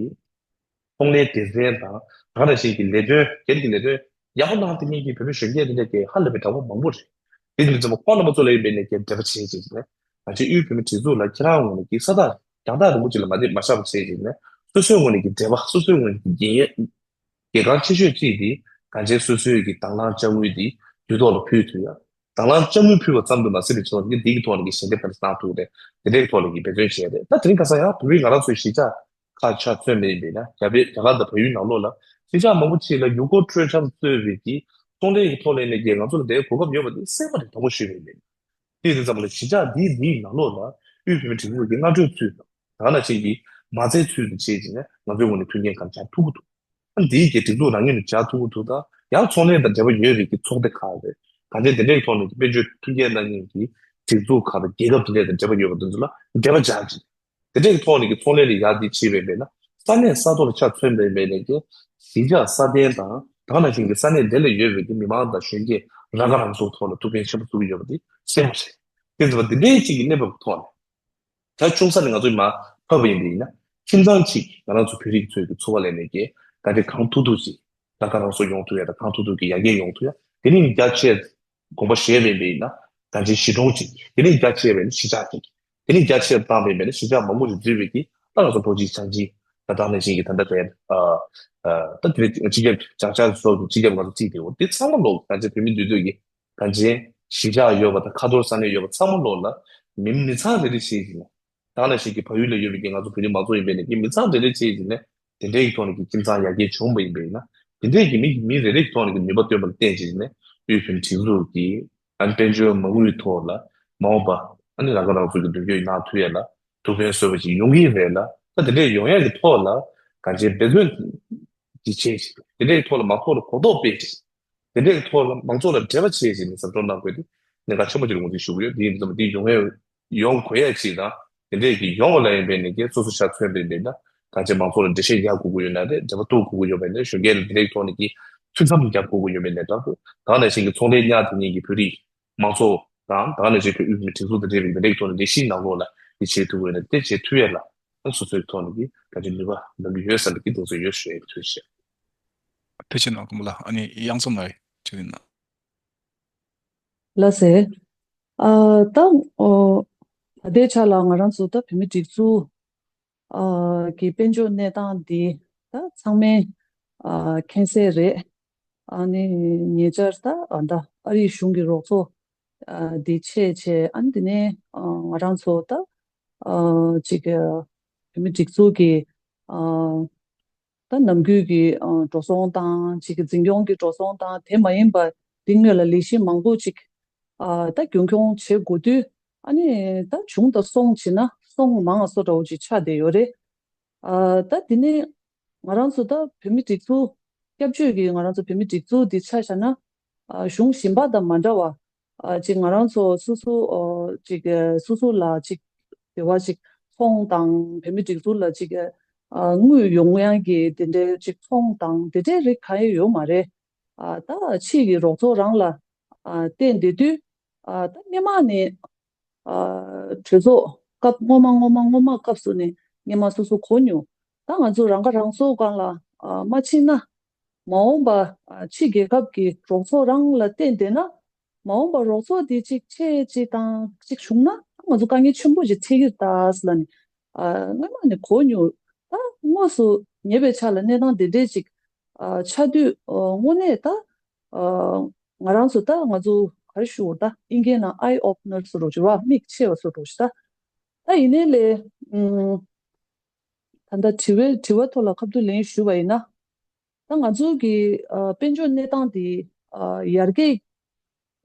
ཚོང་ལས་སྡེ་ཚན་དང་ད་ག་ནང་བཞིན་གྱི་ལས་དོན་སྒེར་གྱི་ལས་དོན་ཡག་པོ་གནང་སྟེ་ངེད་ཀྱི་བོད་པའི་གཞོན་སྐྱེས་དེ་འདྲ་གི་ཧ་ལས་པའི་གྲགས་པ་མང་པོ་རེད། དེ་ཡིན་ཙང་ཁོང་རྣམ་པ་ཚོ་ལ་ཡིན་པའི་ནས་ཀྱི་འབྲེལ་བ་བྱེད་ཅིག་ནས་ང་ཚོའི་དབུས་བོད་མི་སྒྲིག་འཛུགས་ལ་ཁྱེད་རང་ངོས་ནས་ཀྱི་ས་ཐག་རྒྱང་ཐག་རིང་པོ་ཅིག་ལ་མ་བསྡད་མ་བཞག་པ་བྱེད་ཅིག་ནས་སོ་སོའི་ངོས་ནས་ཀྱི་འབྲེལ་བ་སོ་སོའི་ངོས་ནས་ཀྱི་འགན་ཡོད་གལ་འགངས་ཆེ་ཤོས་གཅིག་དེ་ གང་ཅི་སོ་སོའི་གི་དང་བླངས་དཔྱ་དངུལ་འདི་དུས་ཐོག་ལ་ཕུལ་ཐུབ་ཡ། དང་བླངས་དཔྱ་དངུལ་ཕུལ་བ་ཙམ་དུ་མ་ཟད་པའི་ཕྱོགས་ཀྱི་འདི་གི་ཐོག་ནས་ཀྱི་ཞལ་འདེབས་ག་རེ་གནང་ཐུབ་རེད། དེ་འདྲའི་ཐོག་ནས་ཀྱི་འབད་བརྩོན་བྱས་རེད། ད་དེ་རིང་ཁ་སང་ཡང་བོད་མི་ང་རང་ཚོའི་གཞིས་ཆགས་ཁག་ཆ་མཚོན་པ་ཡིན་པས་ན། རྒྱ་བལ་རྒྱ་གར་དང་བལ་ཡུལ་ནང་ལོགས་ལ་གཞིས་ཆགས་མང་པོ་ཅིག་ལ་ཡུལ་སྐོར་སྤྲོ་འཆམ་གཙོས་པའི་གི་ཚོང་ལས་ཀྱི་ཐོག་ལ་ནས་ཀྱི་ང་ཚོ་ལ་དེའི་གོ་སྐབས་ཡོད་པ་དེ་གསལ་པོ་རེད། དྲང་པོ་ཞུས་པ་ཡིན་པས་ན། དེ་ཡིན་དུས་ཙམ་པ་ལ་གཞིས་ཆགས་འདིའི་འདིའི་ནང་ལོགས་ལ་དབུས་བོད་མིའི་སྒྲིག་འཛུགས་ཀྱི་སྔ་གྲོས་ཚུལ་དང་ད་ག་ནང་བཞིན་གྱི་མ་རྩའི་ཚུལ་དུ་བྱས་ཀྱི་ནས་ང་ཚོའི་ངོས་ནས་མཐུན་རྐྱེན་གང་སྦྱར་ཐུབ་ཀྱི་འདུག་འདིའི་གི་སྒྲིག་འཛུགས་རང་ངོས་ནས་སྦྱར་ཐུབ་ཀྱི་འདུག་ད་ཡང་ཚོང་ལས་དང་འབྲེལ་བ་ཡོད་པའི་གི་ཚོགས་སྡེ་ཁག་རེད། གང་ཅི་དེ་འདྲའི་ཐོག་ནས་ཀྱི་དཔལ་འབྱོར་མཐུན་རྐྱེན་གནང་མཁན་གྱི་སྒྲིག་འཛུགས་ཁག་དང་རྒྱལ་ཁབ་དེ་འདྲ་དང་འབྲེལ་བ་ཡོད་པ་དེ་ཚོ་ལ་འབྲེལ་བ་སྦྱར་ཅིག་དེ་འདྲའི་ཐོག་ནས་ཀྱི་ཚོང་ལས་ལ་ཡར་དེ་བྱེད་པའི་མེད་ན་ས་གནས་ས་ཐོག་ལ་ཆ་མཚོན་པའི་མེད་ནས་ཀྱི་གཞིས་ཆགས་སྲ་བརྟན་དང་ད་ག་ནང་བཞིན་གྱི་ས་གནས་དེ་ལ་ཡོད་པའི་གི་མི་མང་དང་གཞོན་སྐྱེས་རང་ཁ་རང་གསོ་ཐོག་ལ་ཐུགས་ཕན་ཆེན་པོ་གསོ་གི་ཡོད་པ་དེ་གསལ་པོ་རེད། དེ་ཚོ་དེ་འདྲའི་ཅིག་གི་གནས་བབ་ཐོག་ནས། ད་ཆུང་ས་ནས་ང་ཚོས་མར་ཕབ་པ་ཡིན་པ་ཡིན་ན། ཁྱིམ་ཚང་གཅིག་ང་རང་ཚོ་བོད་རིགས་ཚོའི་གི་འཚོ་བ་ལས་ནས་ཀྱི་ག་འདྲ་གང་ཐུབ་ཐུབ་ཅིག་ལ་ཁ་རང་སོ་ཡོང་ཐུབ་ཡ་དང་གང་ཐུབ་ཐུབ་ཀྱི་ཡར་རྒྱས་ཡོང་ཐུབ་ཡ། དེ་ནི་རྒྱ་ཆེར་དགོངས་པ་བཞེས་པ་ཡིན་པ་ཡིན་ན་གང་ཅི་གཞིས་གྲོང་གཅིག་དེ་ནི་རྒྱ་ཆེ་བ་ཡིན་ན་གཞིས་ཆགས་གཅིག་དེ་ནི་རྒྱ་ཆེར་བཏང་བ་ཡིན་པ་ཡིན་ན་གཞིས་ཆགས་མང་པོ་ཞིག་འཛུལ་བའི་གི་ད་ང་ཚོ་ཕོ་གཅིག་བྱང་གཅིག་ད་ད་ནང་བཞིན་གྱི་ད་ལྟ་དེ་ཨ་ཨ་ད་དེ་སྤྱི་ཁྱབ་བྱང་ཤར་སོགས་ཀྱི་སྤྱི་ཁྱབ་ང་ཚོ་བརྩིས་ཏེ་འོ་དེ་ཚང་མ་ལོག་གང་ཅི་བོད་མི་འདུས་སྡོད་ཀྱི་གང་ཅི་གཞིས་ཆགས་ཡོད་པ་དང་ཁ་ཐོར་ས་གནས་ཡོད་པ་ཚང་མ་ལོག་ལ་མི་མི་ཚང་རེ་རེ་བྱས་ཀྱི་ནས་ད་ནང་བཞིན་གྱི་བལ་ཡུལ་ལ་ཡོད་པའི་གི་ང་ཚོ་བོད་རིགས་མང་ཚོགས་ཡིན་པས་ནས་ཀྱི་མི་ཚང་རེ་རེ་བྱས་ཀྱི་ནས་དེ་འདྲའི་གི་ཐོག་ནས་ཀྱི་ཁྱིམ་ཚང་ཡར་རྒྱས་བྱུང་བ་ཡིན་པས་ན་དེ་འདྲའི་གི་མི་མི་རེ་རེ་གི་ཐོག་ནས་ཀྱི་ནུས་པ་བཏོན་པ་ལ་བརྟེན་བྱས་ནས་དབུས་བོད་མིའི་སྒྲིག་འཛུགས་ཀྱི་ཨ་ནི་དཔལ་འབྱོར་མ་དངུལ་ཐོག་ལ་མ་འོངས་པ་ཨ་ནི་རང་ཁ་རང་གསོ་གི་མདུན་སྐྱོད་གནང་ཐུབ་ཡ་ལ་ཐུགས་ཕན་གསོས་པ་ཞིག་ཡོང་གི་རེད་ལ་ད་དེ་འདྲའི་ཡོང་ཡ་གི་ཐོག་ལ་གང་ཅི་འབད་བརྩོན་གྱི་བྱས་ཤིག་དེ་འདྲའི་ཐོག་ལ་མང་ཚོགས་ལ་གོ་རྟོགས་སྤེལ་ཞིག་དེ་འདྲའི་ཐོག་ལ་མང་ཚོགས་ལ་འབྲེལ་བ་བྱེད་བཞིན་ནས་ཟབ་སྦྱོང་གནང་དགོས་ཏེ་གནད་འགག་ཆེན་པོ་ཅིག་ལ་ངོས་འཛིན་ཞུ་གི་ཡོད། དེ་ཡིན་ཙམ་དེ་ཡོང་ཡ་ཡོང་དགོས་ཡ་ཅིག་དང་དེ་འདྲའི་གི་ཡོང་བ་ལ་ཡིན་པའི་ནས་ཀྱི་སོ་སོ་ཆ་མཚོན་པའི་མེད་ན་གང་ཅི་མང་ཚོགས་ལ་འགྲེལ་བཤད་རྒྱག་དགོས་ཀྱི་ཡོད་ན་རེད། འབྲེལ་བ་གཏོང་དགོས་ཀྱི་ཡོད་པ་ཡིན་ན་གཞོན་སྐྱེས་ལ་དེ་འདྲའི་ཐོག་ནས་ཀྱི་ཐུགས་མཚམས་རྒྱག་དགོས་ཀྱི་ཡོད་པའི་ནས་ད་དུ་ད་ནང་བཞིན་གྱི་ཚོང་ལས་གཉེར་དེ་ཉིད་ཀྱི་བོད་རིགས་མང་ཚོགས་དང་ད་ནས་བྱེད་ཁུལ་དབུས་མི་སྒྲིག་འཛུགས་དང་འབྲེལ་བའི་མི་རིགས་ཐོག་ནས་ལས་གཞི་ནང་ལོགས་ལ་དེ་བྱེད་ཐུབ་དགོས་ན་དེ་བྱེད་ཐུབ་ཡ་ལ་སོ་སོའི་ཐོག་ནས་ཀྱི་ག་ཚོད་ནུས་པ་ལོན་གྱི་ཡོད་བསམ་པའི་གི་གདེང་ཚོད་ཡོད་ཞུ་ཡ་གི་ཐུགས་རྗེ་ཆེ། ཐུགས་རྗེ་གནང་སྐུ་ངོ་ལགས། ཨ་ནི་གཡང་འཛོམས་ལགས་ཆུ་ཡིན་ན། ལགས་སེ། ཨ་ད་ཨོ་ད་ལྟའི་ཆ་ལ་ང་རང་ཚོ་ད་བོད་མི་སྒྲིག་འཛུགས་ཨ་གི་དཔལ་འབྱོར་གནས་སྟངས་འདི་ད་ཚང་མས་ཨ་མཁྱེན་གསལ་རེད། ཨ་ནི་ཉེ་ཆར་ད་ཨ་ད་ཨ་རིའི་གཞུང་གི་རོགས་ཚོགས་ཨ་འདི་ཆད་བྱས་ཨ་ནི་དེ་ནས་ཨ་ང་རང་ཚོ་ད་ཨ་ཅིག་ཨ་བོད་མི་སྒྲིག་འཛུགས་ཀྱི་ཨ་ད་ནམ་རྒྱུན་གྱི་ཨ་འགྲོ་སོང་དང་ཅིག་གི་འཛིན་སྐྱོང་གི་འགྲོ་སོང་དང་དེ་མ་ཡིན་པ་འདི་སྔོན་ལ་ལས་གཞི་མང་པོ་ཅིག་ཨ་ད་རྒྱུན་འཁྱོངས་བྱེད་དགོས་དུས་ཨ་ནི་ད་བྱུང་དང་སོང་བྱས་ན་སོང་མང་བ་སོ་འདྲ་བོ་ཅིག་ཆགས་བསྡད་ཡོད་རེད། ཨ་ད་དེ་ནས་ང་རང་ཚོ་ད་བོད་མི་སྒྲིག་འཛུགས་སྐྱབས་བཅོལ་གྱི་ང་རང་ཚོ་བོད་མི་སྒྲིག་འཛུགས་འདི་ཆ་བཞག་ན་ཨ་གཞུང་གཞན་པ་དང་མ་འདྲ་བ་ཨ་ཅིག་ང་རང་ཚོ་སོ་སོ་ཨ་ཅིག་ཨ་སོ་སོ་ལ་ཅིག་དེ་བ་ཅིག་ཚོང་དང་བོད་མི་སྒྲིག་འཛུགས་ལ་ཅིག་ཨ་དངུལ་ཡོང་ཡག་གི་དེ་འདྲའི་ཅིག་ཚོང་དང་དེ་འདྲའི་རིགས་གང་ཡང་ཡོད་མ་རེད། ཨ་ད་ཕྱིའི་གི་རོགས་ཚོགས་རང་ལ་ཨ་བརྟེན་བསྡད་དུས་ཨ་ད་སྔོན་མ་ནས་ཨ་གྲོས་ཚོགས་སྐབས་སྔོན་མ་སྔོན་མ་སྔོན་མ་སྐབས་སུ་ནས་སྔོན་མ་སོ་སོ་གོ་མྱོང་། ད་ང་ཚོ་རང་ཁ་རང་གསོ་སྒང་ལ་ཨ་མ་ཕྱིན་ན་མ་འོངས་པ་ཨ་ཕྱི་རྒྱལ་ཁབ་ཀྱི་རོགས་ཚོགས་རང་ལ་བརྟེན་བསྡད་ན་མ་འོངས་པ་རོགས་ཚོགས་དེ་གཅིག་ཆད་གཅིག་དང་གཅིག་བྱུང་ན་ང་ཚོ་དཀའ་ངལ་ཆེན་པོ་ཞིག་འཕྲད་ཀྱི་རེད་ད་ཟེར་ལབ་ནས་ཨ་སྔོན་མ་ནས་གོ་མྱོང་། ད་དངོས་སུ་ཉེ་བའི་ཆར་ལ་གནས་སྟངས་དེ་འདྲས་ཅིག་ཨ་ཆགས་དུས་ཨ་དངོས་གནས་ད་ཨ་ང་རང་ཚོ་ད་ང་ཚོ་ག་རེ་ཞུ་དགོས་རེད་ད་ཨིན་སྐད་ནང་eye opener ཟེར་རོ་ཅིག་བ་མིག་ཕྱེ་བ་ཟེར་རོ་ཞིག་ད། ད་ཡིན་ནའི་ལས་ཨུམ་ད་ལྟ་དྲི་བའི་དྲི་བ་ཐོག་ལ་ཁ་ཐུག་ལན་ཞུས་པ་ཡིན་ན། ད་ང་ཚོ་གི་ཨ་དཔལ་འབྱོར་གནས་སྟངས་དེ་ཨ་ཡར་རྒྱས་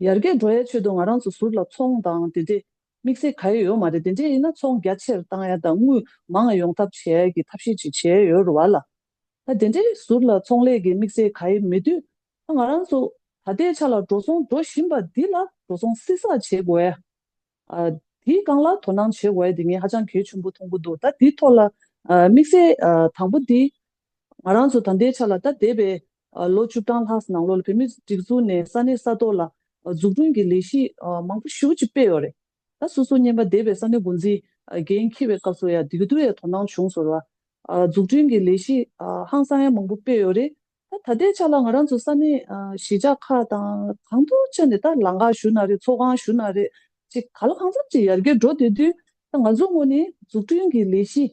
ཡར་རྒྱས་འགྲོ་ཡའི་ཆེད་དུ་ང་རང་ཚོ་ཟུར་ལ་ཚོང་དང་དེ་འདྲས་དམིགས་བསལ་ག་ཡོད་ཡོད་མ་རེད། དེ་འདྲས་ཡིན་ན་ཚོང་རྒྱ་ཆེར་བཏང་ཡ་དང་དངུལ་མང་ཡོང་ཐབས་བྱེད་ཡ་གི་ཐབས་ཤེས་ཅིག་བྱས་ཡོད་རེད་བ་ལ། ད་དེ་འདྲའི་ཟུར་ལ་ཚོང་ལས་ཀྱི་དམིགས་བསལ་ག་ཡོད་མེད་དུས་ད་ང་རང་ཚོ་ད་ལྟའི་ཆ་ལ་འགྲོ་སོང་འགྲོ་བཞིན་པ་འདི་ལ་འགྲོ་སོང་བསྲི་ཚགས་བྱེད་དགོས་ཡ། ཨ་དེའི་སྒང་ལ་དོ་སྣང་བྱེད་དགོས་ཡ་དེ་ངས་ཧ་ཅང་གལ་ཆེན་པོ་མཐོང་གི་འདུག་ད་དེའི་ཐོག་ལ་ཨ་དམིགས་བསལ་ཨ་དང་པོ་དེ་ང་རང་ཚོ་ད་ལྟའི་ཆ་ལ་ད་འདས་པའི་ཨ་ལོ་བཅུ་གྲངས་ལྷག་ནང་ལོགས་ལ་བོད་མིའི་སྒྲིག་འཛུགས་ནས་ས་གནས་ས་ཐོག་ལ་ཨ་འཛུགས་སྐྲུན་གྱི་ལས་གཞི་ཨ་མང་པོ་ཞེ་པོ་ཅིག་སྤེལ་ཡོད་རེད། ད་སོ་སོ་སྔོན་མ་འདས་པའི་ས་གནས་འགོ་འཛིན་ཨ་འགན་འཁྱེར་བའི་སྐབས་སུ་ཡ་དེ་ག་དུས་ཡ་དོ་སྣང་བྱུང་སོང་བ། ཨ་འཛུགས་སྐྲུན་གྱི་ལས་གཞི་ཨ་ཧང་སང་ཡ་མང་པོ་སྤེལ་ཡོད་རེད། ད་ད་ལྟའི་ཆ་ལ་ང་རང་ཚོ་ས་གནས་ཨ་གཞིས་ཆགས་ཁག་དང་གང་ཐུབ་བྱས་ནས་ད་ལམ་ཁ་ཞུ་ན་རེད། ཚོགས་ཁང་ཞུ་ན་རེད། ཅིག་ག་ལ་གང་འཚམ་ཅིག་ཡར་རྒྱས་འགྲོ་བསྡད་དུས་ད་ང་ཚོ་ངོས་ནས་འཛུགས་སྐྲུན་གྱི་ལས་གཞི་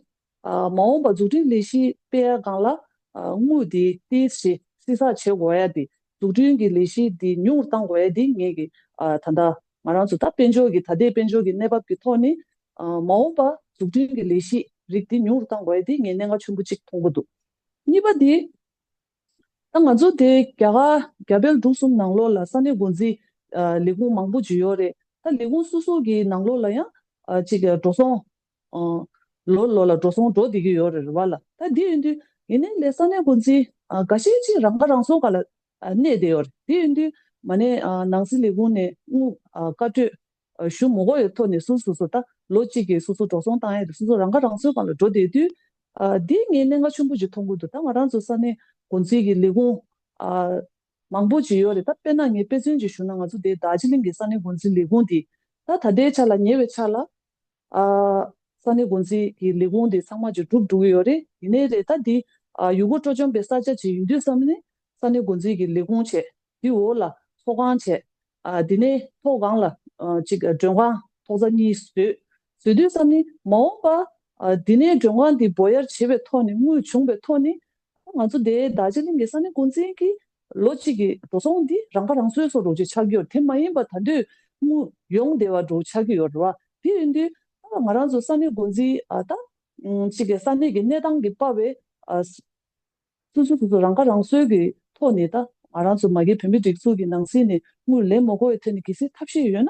ཨ་མ་འོངས་པ་འཛུགས་སྐྲུན་ལས་གཞི་སྤེལ་ཡ་སྒང་ལ་ཨ་དངུལ་དེ་ཏོག་ཙམ་བསྲི་ཚགས་བྱེད་དགོས་ཡ་དེ་ འཛུགས་སྐྲུན་གྱི་ལས་གཞི་འདི་ཉུང་རུ་བཏང་དགོས་ཡ་འདི་ངེད་ཀྱི་ཨ་ད་ལྟ་ང་རང་ཚོ་ད་དཔལ་འབྱོར་གྱི་ད་ལྟའི་དཔལ་འབྱོར་གྱི་གནས་བབ་ཀྱི་ཐོག་ནས་ཨ་མ་འོངས་པ་འཛུགས་སྐྲུན་གྱི་ལས་གཞི་རིགས་འདི་ཉུང་རུ་བཏང་དགོས་ཡ་འདི་ངས་གནད་འགག་ཆེན་པོ་གཅིག་མཐོང་གི་འདུག་གཉིས་པ་འདི། ད་ང་ཚོ་དེ་རྒྱ་གར་རྒྱ་བལ་འབྲུག་གསུམ་ནང་ལོགས་ལ་ས་གནས་འགོ་འཛིན་ཨ་ལས་ཁུངས་མང་པོ་ཅིག་ཡོད་རེད། ད་ལས་ཁུངས་སོ་སོ་གི་ནང་ལོགས་ལ་ཡང་ཨ་ཅིག་འགྲོ་སོང་ཨ་ལོ་ལོ་ལ་འགྲོ་སོང་འགྲོ་བསྡད་ཀྱི་ཡོད་རེད་རེད་བ་ལ། ད་འདི་ཡིན་དུས་ཡིན་ནའི་ལས་ས་གནས་འགོ་འཛིན་ཨ་འགའ་ཤས་ཅིག་རང་ཁ་རང་གསོ་སྒང་ལ་ཨ་གནས་བསྡད་ཡོད་རེད། འདི་ཡིན་དུས་མ་ནས་ཨ་ནང་སྲིད་ལས་ཁུངས་ནས་དངུལ་ཨ་བཀའ་འཁྲོལ་ཨ་ཞུ་མི་དགོས་ཡོད་ཐོག་ནས་སོ་སོ་སོ་ད་ལོ་གཅིག་གི་སོ་སོ་འགྲོ་སོང་བཏང་ཡས་རེད། སོ་སོ་རང་ཁ་རང་གསོའི་སྒང་ལ་འགྲོ་བསྡད་དུས་ཨ་འདི་ངས་གནད་འགག་ཆེན་པོ་ཅིག་མཐོང་གི་འདུག་ད་ང་རང་ཚོ་ས་གནས་འགོ་འཛིན་གྱི་ལས་ཁུངས་ཨ་མང་པོ་ཅིག་ཡོད་རེད། ད་དཔེར་ན་ངས་དཔེ་མཚོན་ཅིག་ཞུ་ན་ང་ཚོ་དེ་རྡོ་རྗེ་གླིང་གི་ས་གནས་འགོ་འཛིན་ལས་ཁུངས་དེ་ད་ད་ལྟའི་ཆ་ལ་ཉེ་བའི་ཆ་ལ་ཨ་ས་གནས་འགོ་འཛིན་གྱི་ལས་ཁུངས་དེ་ཚང་མ་ཅིག་གྲུབ་འགྲོ་གི་ཡོད་རེད། ཡིན་ནའི་རེད་ད་འདི་ཨ་ཡུལ་སྐོར་སྤྲོ་འཆམ་པའི་ས་ཆ་ཅིག་ཡིན་དུས་ཙམ་ནས་ས་གནས་འགོ་འཛིན་གྱི་ལས་ཁུངས་བྱས། དེ་འོག་ལ་ཚོགས་ཁང་བྱས། ཨ་དེ་ནས་ཐོག་སྒང་ལ་ཨ་ཅིག་མགྲོན་ཁང་ཐོག་ས་གཉིས་བཟོས། བཟོས་དུས་ཙམ་ནི་མ་འོངས་པ་ཨ་དེ་ནས་མགྲོན་ཁང་འདི་འབོར་ཡར་བྱེད་པའི་ཐོག་ནས་དངུལ་བྱུང་བའི་ཐོག་ནས་ང་ཚོ་དེ་རྡོ་རྗེ་གླིང་གི་ས་གནས་འགོ་འཛིན་གྱི་ལོ་གཅིག་གི་འགྲོ་སོང་འདི་རང་ཁ་རང་གསོའི་བཟོ་འདྲ་ཅིག་ཆགས་ཀྱི་ཡོད། དེ་མ་ཡིན་པ་ད་དུང་དངུལ་ཡོང་བསྡད་པ་འདྲ་ཆགས་ཀྱི་ཡོད་རེད་བ། དེ་ཡིན་དུས་ད་ང་རང་ཚོ་ས་གནས་འགོ་འཛིན་ཨ་ད་ཨ་ཅིག་གི་ས་གནས་ཀྱི་གནས་སྟངས་ཀྱི་དཔག་པའི་ཨ་སོ་སོ་སོ་སོ་རང་ཁ་རང་གསོའི་གི་ཐོག་ནས་ད་ང་རང་ཚོ་མ་གི་བོད་མི་སྒྲིག་འཛུགས་ཀྱི་ནང་གསེས་ནས་དངུལ་ལེན་མ་དགོས་པའི་ཐད་ནས་གལ་སྲིད་ཐབས་ཤེས་ཡོད་ན་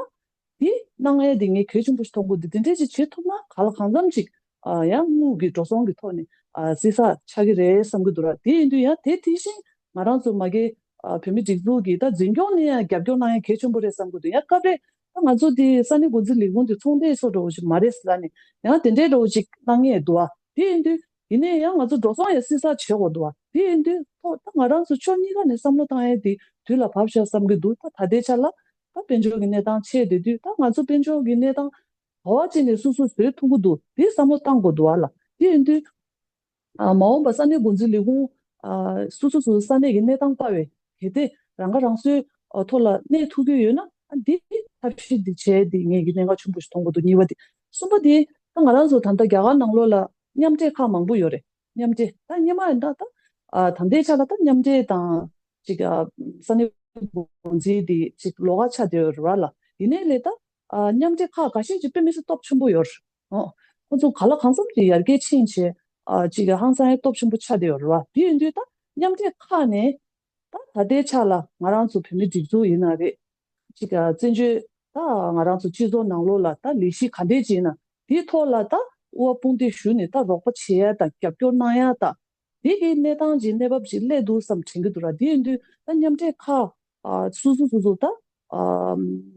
འདི་གནང་ཡས་དེ་ངས་གལ་ཆེན་པོ་ཞིག་མཐོང་གི་འདུག་དེ་འདྲས་ཅིག་བྱེད་ཐུབ་ན་གང་ལ་གང་འཚམ་ཅིག་ཨ་ཡང་དངུལ་གི་འགྲོ་སོང་གི་ཐོག་ནས་ཨ་བསྲི་ས་ཆགས་ཀྱི་རེད་བསམ་གྱི་འདུག་ར། དེ་ཡིན་དུས་ཡང་དེ་དེ་བཞིན་ང་རང་ཚོ་མ་གི་ཨ་བོད་མི་སྒྲིག་འཛུགས་ཀྱི་ད་འཛིན་སྐྱོང་ནས་ཡང་རྒྱབ་སྐྱོར་གནང་ཡས་གལ་ཆེན་པོ་རེད་བསམ་གྱི་འདུག་ཡང་སྐབས་རེ་ད་ང་ཚོ་དེ་ས་གནས་འགོ་འཛིན་ལས་ཁུངས་དེ་ཚོང་སྡེ་སོགས་འདྲ་བོ་ཞིག་མ་རེད་ཟེར་ལབ་ནས་ཡང་དེ་འདྲའི་འདྲ་བོ་ཅིག་གནང་ངེས་འདུག་ཨ། དེ་ཡིན་དུས་ཡིན་ནའི་ཡང་ང་ཚོ་འགྲོ་སོང་ཡང་བསྲི་ས་བྱེད་དགོས་འདུག་བ། དེ་ཡིན་དུས་ཐོག་ད་ང་རང་ཚོ་ཕྱོགས་གཉིས་ཀ་ནས་བསམ་བློ་བཏང་ཡས་དེ་དུས་ལ་བབ་ཤག་བསམ་གྱི་འདུག་ད་ད་ལྟའི་ཆ་ལ་ད་དཔལ་འབྱོར་གྱི་གནས་སྟངས་ཆེ་བསྡད་དུས་ད་ང་ཚོ་དཔལ་འབྱོར་གྱི་གནས་སྟངས་ག་བ་ཅིག་ནས་སོ་སོ་བཟོས་ཐུབ་ཀྱི་འདུག་དེ་བསམ་བློ་བཏང་དགོས་འདུག་བ་ལ། དེ་ཡིན་དུས་ཨ་མ་འོངས་པ་ས་གནས་འགོ་འཛིན་ལས་ཁུངས་ཨ་སོ་སོ་སོ་སོ་ས་གནས་ཀྱི་གནས་སྟངས་ལྟ་བའི་གལ་ཏེ་རང་ཁ་རང་གསོའི་ཨ་ཐོག་ལ་གནས་ཐུབ་ཀྱི་ཡོད་ན་ཨ་འདི་ཐབས་ཤེས་འདི་བྱས་འདི་ངས་ཀྱི་གནད་འགག་ཆེན་པོ་ཞིག་མཐོང་གི་འདུག་གཉིས་པ་དེ། གསུམ་པ་དེ་ད་ང་རང་ཚོ་ད་ལྟ་རྒྱ་གར་ནང་ལོགས་ལ་མཉམ་འབྲེལ་ཁག་མང་པོ་ཡོད་རེད། མཉམ་འབྲེལ་ད་སྔོན་མ་ཡིན་ན་ད་ཨ་ད་ལྟའི་ཆ་ལ་ད་མཉམ་འབྲེལ་དང་ཅིག་ཨ་ས་གནས་འགོ་འཛིན་དེ་ཅིག་ལོགས་ཀ་ཆགས་བསྡད་ཡོད་རེད་བ་ལ། ཡིན་ནའི་ལས་ད་ཨ་མཉམ་འབྲེལ་ཁག་འགའ་ཤས་ཅིག་དཔེ་མི་སྲིད་སྟོབས་ཆེན་པོ་ཡོད་རེད། ཨོ། ཁོ་ཚོ་ག་ལ་གང་འཚམ་ཅིག་ཡར་རྒྱས་ཕྱིན་བྱས་ཨ་ཅིག་ཧང་སང་ཡང་སྟོབས་ཆེན་པོ་ཆགས་བསྡད་ཡོད་རེད་བ། དེ་ཡིན་དུས་ད་མཉམ་འབྲེལ་ཁག་ནས་ད་ད་ལྟའི་ཆ་ལ་ང་རང་ཚོ་བོད་མི་སྒྲིག་འཛུགས་ཡིན་ན་རེད། ཅིག་ཨ་བཙན་བྱོལ་ད་ང་རང་ཚོ་སྤྱི་ཚོགས་ནང་ལོགས་ལ་ད་ལས་གཞི་ག་འདྲས་ཅིག་ཡིན་ན་དེའི་ཐོག་ལ་ད་དབུ་བ་དཔུང་སྡེ་ཞུས་ནས་ད་རོགས་པ་བྱེད་ཡ་དང་རྒྱབ་སྐྱོར་གནང་ཡ་དང་དེ་གི་གནས་སྟངས་ཅིག་གནས་བབ་ཅིག་སླེབས་འདུག་བསམ་དྲན་གྱི་འདུག་ར། དེ་ཡིན་དུས་ད་མཉམ་འབྲེལ་ཁག་ཨ་སོ་སོ་སོ་སོ་ད་ཨ་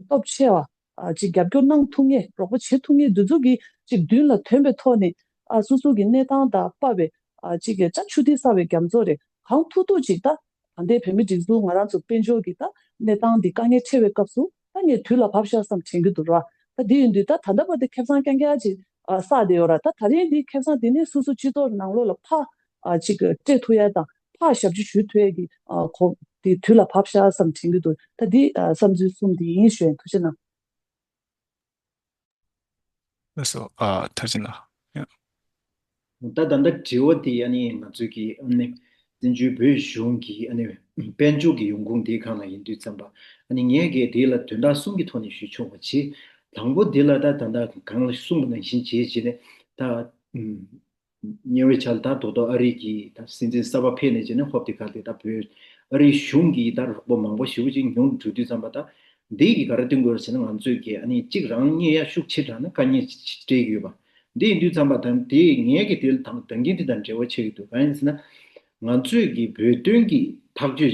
སྟོབས་ཆེ་བ་ཨ་ཅིག་རྒྱབ་སྐྱོར་གནང་ཐུབ་ངེས་རོགས་པ་བྱེད་ཐུབ་ངེས་འདི་ཚོ་གི་ཅིག་མདུན་ལ་ཐོན་པའི་ཐོག་ནས་ཨ་སོ་སོ་གི་གནས་སྟངས་དང་དཔག་པའི་ཨ་ཅིག་གི་ཅ་ཆུ་ཐིགས་གསར་བའི་རྒྱ་མཚོ་རེད། གང་ཐུབ་ཐུབ་ཅིག་ད་ད་ལྟའི་བོད་མི་སྒྲིག་འཛུགས་ང་རང་ཚོ་དཔལ་འབྱོར་གྱི་ད་གནས་སྟངས་འདི་དཀའ་ངལ་འཕྲད་པའི་སྐབས་སུ་ད་ངས་དུས་ལ་བབ་ཤག་བསམ་དྲན་གྱི་འདུག་ར། ད་འདི་ཡིན་དུས་ད་ད་ལྟ་བར་དུ་ཁེ་བཟང་རྐྱང་རྐྱང་ཅིག་ཨ་བསགས་བསྡད་ཡོད་ར། ད་ད་རིང་འདི་ཁེ་བཟང་འདི་ནས་སོ་སོ་སྤྱི་ཚོགས་ནང་ལོགས་ལ་ཕར་ཨ་ཅིག་སྤྲད་ཐུབ་ཡ་དང་ཕར་ཞབས་ཕྱི་ཞུ་ཐུབ་ཡ་གི་ཨ་གོ་འདི་དུས་ལ་བབ་ཤག་བསམ་དྲན་གྱི་འདུག་ད་འདི་ཨ་བསམ་ཚུལ་གསུམ་འདི་ཡིན་ཞུ་ཡ། ཐུགས་རྗེ་གནང་། ལགས་སོ། ཨ་མཐར་ཕྱིན་ལགས། ཡ། ད་ད་ལྟ་དྲི་བ་དེ་ཨ་ནི་ང་ཚོའི་གི་ཨ་ནི་བཙན་བྱོལ་བོད་གཞུང་གི་ཨ་ནི་དཔལ་འབྱོར་གྱི་ཡོང་ཁུངས་དེའི་སྒང་ལ་ཡིན་དུས་ཙམ་པ་ཨ་ནི་ངས་གི་དེ་ལ་དོན་དག་གསུམ་གྱི་ཐོག་ནས་ཞུ་ཆོག་པ་བྱེད། དང་པོ་དེ་ལ་ད་ད་ལྟ་གང་ལ་གསུངས་པ་ནང་བཞིན་བྱེད་བྱེད་ནས་ད་ཉེ་བའི་ཆར་ད་དོ་དོ་ཨ་རི་གི་ད་སྲིད་འཛིན་གསར་པ་ཕེབས་ནས་བྱས་ནས་ཧོབ་དེ་ག་དེ་ད་བོད་ཨ་རི་གཞུང་གི་ད་རོགས་པ་མང་པོ་ཞེ་པོ་ཅིག་ཉུང་དུ་འགྲོ་དུས་ཙམ་པ་ད་འདི་གི་ག་རེ་སྟོན་དགོས་རེད་ཟེར་ན་ང་ཚོས་གི་ཨ་ནི་གཅིག་རང་ཉིད་ཡ་ཤུགས་ཆེ་དྲགས་ན་དཀའ་ངལ་ཅིག་འཕྲད་ཀྱི་ཡོད་པ། འདི་ཡིན་དུས་ཙམ་པ་ད་དེ་ངས་གི་དེ་ད་ད་གིན་དེ་དང་འབྲེལ་བ་ཆགས་ཀྱི་འདུག་གང་ཡིན་ཟེར་ན། ང་ཚོས་ཀྱི་བོད་དོན་གྱི་ཐག་གཅོད་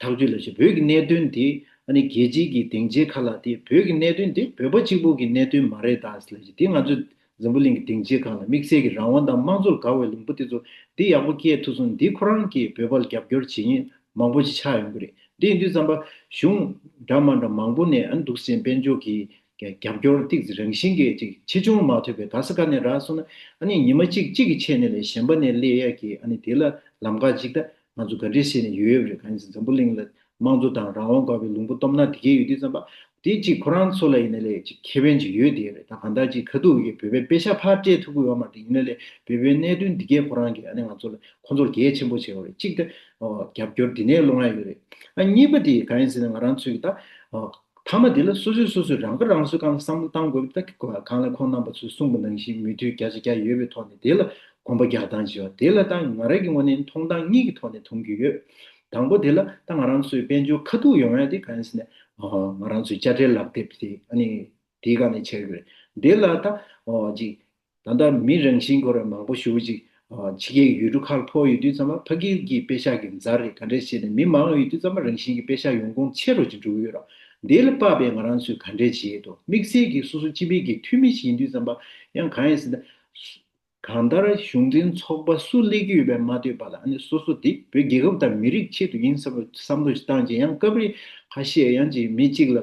ཐག་གཅོད་ལ་བྱེད་བོད་ཀྱི་གནད་དོན་དེ་ཨ་ནི་རྒྱལ་སྤྱིའི་གི་སྡིངས་ཆའི་ཁ་ལ་དེ་བོད་ཀྱི་གནད་དོན་དེ་བོད་པ་གཅིག་པོ་གི་གནད་དོན་མ་རེད་ད་ཟེར་ལ་དེ་ང་ཚོས་འཛམ་བུ་གླིང་གི་སྡིངས་ཆའི་སྒང་ལ་དམིགས་བསལ་གྱི་རང་དབང་དང་དམངས་གཙོར་དགའ་བའི་ལུང་པ་དེ་ཚོ་དེ་ཡག་པོ་སྐྱེལ་ཐུབ་སོང་དེ་ཁོ་རང་གི་བོད་པ་ལ་རྒྱབ་སྐྱོར་བྱེད་མཁན་མང་པོ་ཞིག་ཆགས་ཡོང་གི་རེད། དེ་ཡིན་དུས་ཙམ་པ་གཞུང་འདྲ་མ་འདྲ་མང་པོ་ནས་ཨ་ནི་འདུག་སེ་དཔལ་འབྱོར་གྱི་རྒྱབ་སྐྱོར་ཏིག་ཙམ་རང་བཞིན་གྱི་ཅིག་ཆེ་ཆུང་མ་ཐུབ་པའི་ག་ས་ག་ནས་རག་སོང་ན་ཨ་ནི་ཉི་མ་གཅིག་གཅིག་གི་ཆེད་ནས་ལས་གཞན་པ་ནས་སླེབས་ཡས་ཀྱི་ཨ་ནི་དེ་ལ་ལམ་ཁ་ཅིག་ད་ང་ཚོ་ག་འདྲས་བྱས་ནས་ཡོད་ཡོད་རེད། གང་ཡིན་ཟེར་འཛམ་བུ་གླིང་ལ་དམངས་གཙོ་དང་རང་དབང་དགའ་བའི་ལུང་པ་སྟོབས་ན་དེ་གས་ཡོད་དུས་ཙམ་པ་ དེ་གཅིག་ཁོ་རང་ཚོ་ལ་ཡིན་ན་ལས་གཅིག་ཁེ་ཕན་ཅིག་ཡོད་དེ་རེད། ད་གང་ལྟར་གཅིག་ཁ་ཐུག་གི་བོད་པའི་པེ་ཤག་ཕར་སྤྲད་ཐུབ་ཀྱི་ཡོད་མ་རེད། ཡིན་ན་ལས་བོད་པའི་གནད་དོན་འདི་གས་ཁོ་རང་གིས་ཨ་ནི་ང་ཚོ་ལ་ཁོ་ཚོར་གལ་ཆེན་པོ་བྱས་པ་རེད། གཅིག་དེ་རྒྱབ་སྐྱོར་འདི་ནས་སློང་ཡ་ཡོད་རེད། ཨ་གཉིས་པ་དེ་གང་ཡིན་ཟེར་ན་ང་རང་ཚོས་ཀྱི་ད་མཐའ་མ་དེ་ལ་སོ་སོས་སོ་སོས་རང་ཁ་རང་གསོའི་སྒང་ལ་བསམ་བློ་བཏང་དགོས་པ། ད་གང་ལ་ཁོང་རྣམ་པ་ཚོས་གསུངས་པ་ནང་བཞིན་མོས་མཐུན་བརྒྱ་ཆ་བརྒྱ་ཡོད་པའི་ཐོག་ནས་དེ་ལ་གོམ་པ་རྒྱག་སྟངས་བྱེད་པ་དེ་ལ་ད་ང་རང་གི་ངོས་ནས་མཐོང་སྟངས་གཉིས་ཀྱི་ཐོག་ནས་མཐོང་གི་ཡོད། དང་པོ་དེ་ལ་ད་ང་རང་ཚོའི་དཔལ་འབྱོར་ཁ་ཐུག་ཡོང་ཡ་དེ་གང་ཡིན་ཟེར་ན་ང་རང་ཚོའི་དཔྱ་ཁྲལ་ལག་དེབ་དེ་ཨ་ནི་དེའི་སྒང་ནས་བྱེད་དགོས་རེད། དེ་ལ་ད་ཅིག་ད་ལྟ་མི་རང་བཞིན་ཁོ་རང་མང་པོ་ཞེ་པོ་ཅིག་ཕྱི་རྒྱལ་གྱི་ཡུལ་གྲུ་ཁག་ལ་ཕོག་ཡོད་དུས་ཙམ་པ་ཕ་གི་གི་པེ་ཤག་གི་ཛ་རེད། ག་འདྲས་བྱས་ནས་མི་མང་ཡོད་དུས་ཙམ་པ་རང་བཞིན་གྱི་པེ་ཤག་ཡོང་ཁུངས་ཆེ་རུ་ཅིག་འགྲོ་གི་ཡོད་རེད། འདི་ལ་དཔག་པའི་ང་རང་ཚོས་ག་འདྲས་བྱེད་དོ། དམིགས་བསལ་གྱི་སོ་སོ་སྤྱི་པའི་གི་འཐུས་མི་ཞིག་ཡིན་དུས་ཙམ་པ་ཡང་གང་ཡིན་ཟེར་ན། གང་ལྟར་གཞུང་འཛིན་ཚོགས་པ་སུ་སླེབས་ཀྱི་ཡོད་པའི་མ་ལྟོས་པ་ལ་ཨ་ནི་སོ་སོ་དེ་བོད་རྒྱལ་ཁབ་དང་མི་རིགས་ཆེད་དུ་ཡིན་བསམ་བསམ་བློ་ཞིག་བཏང་རྗེས་ཡང་སྐབས་རེ་ཁ་ཤས་ཡང་ཅིག་མི་གཅིག་ལ་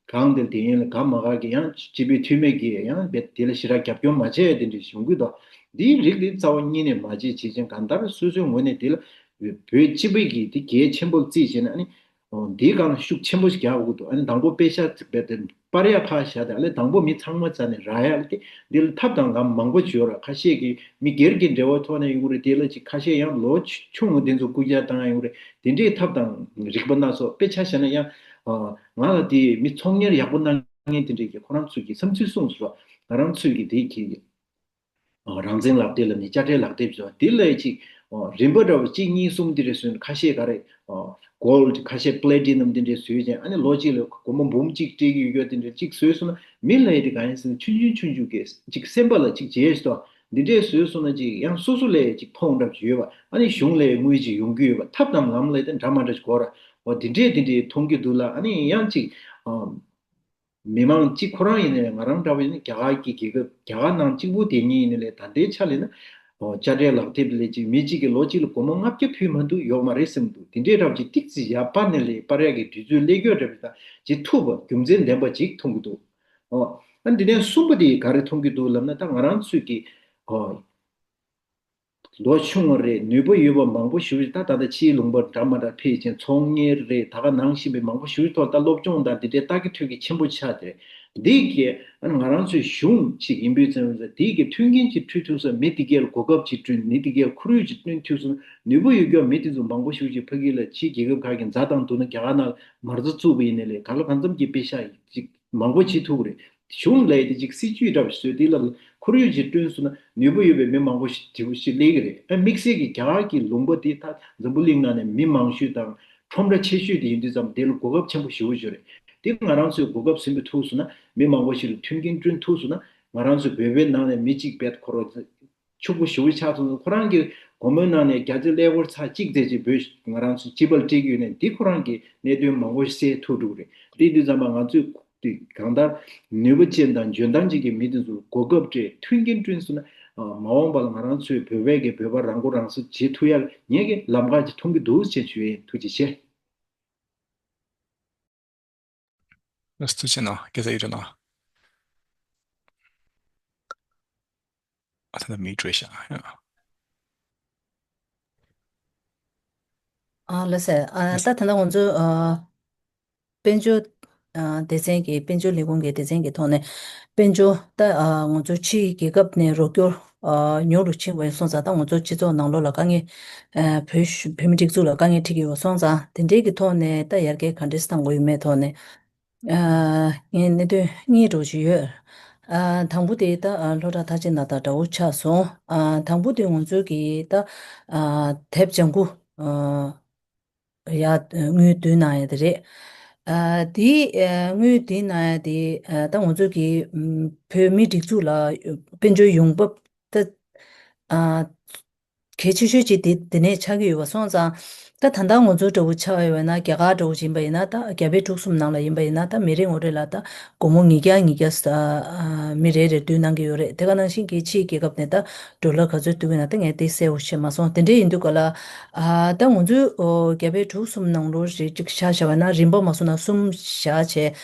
གང་དེ་དེ་ཡིན་ལ་གང་མ་ག་གི་ཡང་སྤྱི་པའི་འཐུས་མི་གིས་ཡང་བེད་དེ་ལ་ཞེ་དྲག་རྒྱབ་སྐྱོར་མ་བྱས་དེ་འདྲ་བྱུང་གི་འདུག་འདིའི་རིགས་དེ་རྩ་བ་ཉིད་ནས་མ་བྱེད་བྱེད་ཅན་གང་ལྟར་སོ་སོའི་ངོས་ནས་དེ་ལ་བོད་སྤྱི་པའི་གི་དེ་གལ་ཆེན་པོ་བརྩིས་བྱས་ནས་ཨ་ནི། འདིའི་སྒང་ལ་ཤུགས་ཆེན་པོ་ཞིག་རྒྱག་དགོས་འདུག་ཨ་ནི་དང་པོ་པེ་ཤག་རྩིག་པའི་དེ་སྤར་ཡ་ཕར་བཞག་དེ་ཨ་ལས་དང་པོ་མི་ཚང་མ་རྩ་ནས་རག་ཡ་ལ་དེ་འདི་ལ་ཐབས་དང་ལམ་མང་པོ་ཡོད་ར། ཁ་ཤས་ཀྱིས་མི་སྒེར་གྱི་འབྲེལ་བའི་ཐོག་ནས་ཡོང་གི་རེད། དེ་ལ་ཅིག་ཁ་ཤས་ཡང་ལོ་ཆུང་ངུ་དེ་ཚོ་རྐུ་རྒྱག་བཏང་ཡ་ཡོང་གི་རེད། དེ་འདྲའི་ཐབས་དང་རིག་པ་སྣ་ཚོགས་དཔེ་ཆ་བཞག་ན་ཡང་ང་ལ་དེ་མི་ཚོང་གཉེར་ཡག་པོ་གནང་མཁན་དེ་འདྲས་ཀྱིས་ཁོ་རང་ཚོས་ཀྱི་བསམ་ཚུལ་གསུངས་སོང་། ང་རང་ཚོས་ཀྱི་དེ་གི་རང་བཙན་ལག་དེབ་ལ་ནི་དཔྱ་ཁྲལ་ལག་དེབ་ཟེར་བ་དེ་ལ་ཅིག་རིམ་པ་འདྲ་བ་གཅིག་གཉིས་གསུམ་དེ་འདྲ་བཟོས་ནས་ཁ་ཤས་ག་རེ་གོལ་ཌི་ཁ་ཤས་པེ་ལེ་ཊི་ནམ་དེ་འདྲ་བཟོས་ཀྱང་ཨ་ནི་ལོ་གཅིག་ལ་སྒོར་མོ་འབུམ་གཅིག་སྤྲད་ཀྱི་ཡོད་རྒྱུ་དེ་འདྲ་གཅིག་བཟོས་སོང་ན་མི་ལ་ཡི་དེ་ག་ཡིན་ཟེར་ན་ཆུང་ཆུང་ཆུང་ཆུང་གི་ཅིག་སེམས་པ་ལ་ཅིག་བརྗེད་ཤི་ཏོ། འདི་འདྲས་བཟོས་སོང་ན་ཅིག་ཡང་སོ་སོ་ལ་ཅིག་ཕོངས་འདྲ་ཅིག་ཡོད་པ། ཨ་ནི་གཞུང་ལ་དངུལ་ཅིག་ཡོང་གི་ཡོད་པ། ཐབས་དང་ལམ་ལ་དེ་འདྲ་མ་འདྲ་ཅིག་དགོས་ར། འོ་འདི་འདྲས་འདི་འདྲས་མཐོང་གི་འདུག་ལ། ཨ་ནི་ཡང་ཅིག་མི་མང་གཅིག་ཁོ་རང་ཡིན་ནའི་ང་རང་འདྲ་བོ་ཡིན་ན་རྒྱ་གར་གྱི་རྒྱལ་ཁབ་རྒྱ་གར་ནང་གཅིག་པུ་དེ་ཉིད་ཡིན་ནའི་ལས་ད་ལྟའི་ཆ་ལས་ན། ཨོ་དཔྱ་ཁྲལ་ལག་དེབ་ལས་ཅིག་མི་གཅིག་གིས་ལོ་གཅིག་ལ་སྒོར་མོ་ལྔ་བརྒྱ་ཕུལ་མ་འདུག་ཡོད་མ་རེད་བསམ་འདུག་དེ་འདྲའི་འདྲ་བོ་ཅིག་ཏིག་ཙི་ཡར་སྤར་ནས་ལས་སྤར་ཡག་གི་དུས་ཚོད་སླེབས་ཡོད་འདྲ་བོ་ད་ཅིག་ཐུབ་པ་རྒྱུ་མཚན་ལྡན་པ་ཅིག་མཐོང་གི་འདུག་ཨོ་ཨ་འདི་ནས་གསུམ་པ་དེ་ག་རེ་མཐོང་གི་འདུག་ལབ་ན་ད་ང་རང་ཚོས་ཀྱི་ཨོ། ལོ་ཆུང་བ་རེད། ནུས་པ་ཡོད་པ་མང་པོ་ཞིག་རེད། ད་ད་ལྟ་ཕྱིའི་ལུང་པ་འདྲ་མ་འདྲ་ཕེབས་ཀྱིན་ཚོང་གཉེར་རེད། ད་ག་ནང་བཞིན་པའི་མང་པོ་ཞིག་ཐོག་ད་སློབ་སྦྱོང་དང་འདི་འདྲའི་ལྟ་གི་ཐུག་གི་ཆེན་པོ་ཆགས་ཏེ་རེད། འདི་གས་ང་རང་ཚོའི་གཞུང་ཅིག་ཡིན་པའི་ཚེ་འདི་གས་མཐུན་རྐྱེན་ཅིག་སྤྲོད་ཐུབ་ས། མི་འདི་གས་ལ་གོ་སྐབས་ཅིག་བསྐྲུན། མི་འདི་གས་ཁོར་ཡུག་ཅིག་བསྐྲུན་ཐུབ་ས། ནུས་པ་ཡོད་རྒྱུ་མི་འདི་ཚོ་མང་པོ་ཞིག་ཅིག་ཕ་གི་ལ་ཕྱིའི་རྒྱལ་ཁབ་ཁག་གི་མཛའ་དང་བསྡུར་ན་རྒྱ་གར་ནང་མ་རྩ་བཙུགས་པ་ཡིན་ནའི་ལས་ག་ལ་གང་འཚམ་གྱི་པེ་ཤག་ཅིག་མང་པོ་བྱེད་ཐུབ་ཀྱི་རེད། གཞུང་ལས་དེ་ཅིག་སྲིད་ཇུས་འདྲ་བ་ཞིག་བཟོས་དེ་ལ་ཁོར་ཡུག་ཅིག་བསྐྲུན་སོང་ན་ནུས་པ་ཡོད་པའི་མི་མང་པོ་ཞིག་དེ་བོ་ཞིག་སླེབས་ཀྱི་རེད། ཨ་དམིགས་བསལ་གྱི་རྒྱ་གར་གྱི་ལུང་པ་དེ་ད་འཛམ་བུ་གླིང་ནང་ནས་མི་མང་ཤོས་དང་ཁྲོམ་ར་ཆེ་ཤོས་དེ་ཡིན་དུས་ཙམ་དེ་ལ་གོ་སྐབས་ཆེན་པོ་ཞེ་པོ་ཅིག་ཡོད་རེད། དེ་ང་རང་ཚོས་གོ་སྐབས་ཟིན་པ་ཐུབ་སོང་ན་མི་མང་པོ་ཞིག་ལ་མཐུན་རྐྱེན་བསྐྲུན་ཐུབ་སོང་ན་ང་རང་ཚོའི་བོད་པའི་ནང་ནས་མི་གཅིག་བེད་ཁོ་རང་ཕྱུག་པོ་ཞེ་པོ་ཆགས་སོང་། ཁོ་རང་གི་སྒོར་མོའི་ནང་ནས་བརྒྱ་ཆ་ཀླད་ཀོར་ཚར་གཅིག་ཙམ་ཅིག་བོད་ང་རང་ཚོ་སྤྱི་པར་སྤྲད་ཀྱི་ཡོད་ནས་འདི་ཁོ་རང་གི་གནད་དོན་མང་པོ་ཞིག་སེལ་ཐུབ་འགྲོ་གི་རེད། དེ་དུས་ཙམ་པ་ང་ཚོས་དེ་གང་ལྟར་ནུས་པ་ཅན་དང་འཇོན་ཐང་ཅན་གྱི་མི་དེ་ཚོར་གོ་སྐབས་སྤྲད་མཐུན་རྐྱེན་བསྐྲུན་སོང་ན་མ་འོངས་པ་ལ་ང་རང་ཚོའི་བོད་པའི་གི་བོད་པ་རང་མགོ་རང་གསོ་བྱེད་ཐུབ་ཡ་ལ་ངས་གི་ལམ་ཁ་ཅིག་མཐོང་གི་འདུག་ཅེས་ཞུ་ཡིན། ཐུགས་རྗེ་ཆེ། ལགས་སོ། ཐུགས་རྗེ་གནང་། སྐད་ཆ་ཡོད་རེད་ན། ཨ་ད་ལྟ་མིག་བྲོས་ཤག་ཡ། ཨ་ལགས་སེ། ཨ་ལགས་ད་ད་ལྟ་ང་ཚོ་ཨ་དཔལ་འབྱོར་ཨ་སྡེ་ཚན་གྱི་དཔལ་འབྱོར་ལས་ཁུངས་ཀྱི་སྡེ་ཚན་གྱི་ཐོག་ནས་དཔལ་འབྱོར་ད་ཨ་ང་ཚོ་ཕྱིའི་རྒྱལ་ཁབ་ནས་རོགས་སྐྱོར་ཨ་ཉུང་རུ་ཕྱིན་པ་ཡིན་སོང་ཙང་ད་ང་ཚོ་སྤྱི་ཚོགས་ནང་ལོགས་ལ་དཀའ་ངལ་ཨ་བོད་བོད་མི་སྒྲིག་འཛུགས་ལ་དཀའ་ངལ་འཕྲད་ཀྱི་ཡོད་སོང་ཙང་དེ་འབྲེལ་གྱི་ཐོག་ནས་ད་ཡར་རྒྱས་ག་འདྲས་གཏང་དགོས་ཡོད་མེད་ཐོག་ནས། ཨ་ངས་གནད་དོན་གཉིས་འདྲ་བོ་ཞིག་ཡོད། ཨ་དང་པོ་དེ་ད་ཨ་སློབ་གྲྭ་མཐར་ཕྱིན་ནང་དང་འདྲ་བོ་ཆགས་སོང་། ཨ་དང་པོ་དེ་ང་ཚོའི་གི་ད་ཨ་དེབ་ལྗང་ཁུ་ཨ་ཡ་དངུལ་བསྡུ་གནང་ཡ་དེ་རེད། ཨ་དེ་ཨ་དངུལ་བསྡུ་གནང་ཡ་དེ་ཨ་ད་ང་ཚོའི་གི་ཨམ་བོད་མིའི་སྒྲིག་འཛུགས་ལ་དཔལ་འབྱོར་ཡོང་འབབ་ད་ཨ་གལ་ཆེ་ཤོས་ཅིག་དེ་དེ་ནས་ཆགས་ཀྱི་ཡོད་པ་སོང་ཙང་། ད་ད་ལྟ་ང་ཚོ་འདྲ་བོ་ཆགས་ཡོད་ན་རྒྱ་གར་འདྲ་བོ་ཡིན་པ་ཡིན་ན་ད་རྒྱ་བལ་འབྲུག་གསུམ་ནང་ལ་ཡིན་པ་ཡིན་ན་ད་མི་རེ་ངོ་རེ་ལ་ད་སྒོར་མོ་ཉིས་བརྒྱ་ཉིས་བརྒྱ་ས་ཨ་མི་རེ་རེར་བསྡུ་གནང་གི་ཡོད་རེད། དེ་ག་ནང་བཞིན་གྱི་ཕྱིའི་རྒྱལ་ཁབ་ནས་ད་ཌོ་ལར་ག་ཚོད་བསྡུ་གི་ན་ད་ངས་དེ་གསལ་བོ་ཤེས་མ་སོང་། དེ་འདྲ་ཡིན་དུས་ག་ལ་ཨ་ད་ང་ཚོའི་ཨོ་རྒྱ་བལ་འབྲུག་གསུམ་ནང་ལོགས་རེ་གཅིག་བཞག་བཞག་པ་ན་རིམ་པ་མ་སོང་ན་གསུམ་བཞག་བྱས་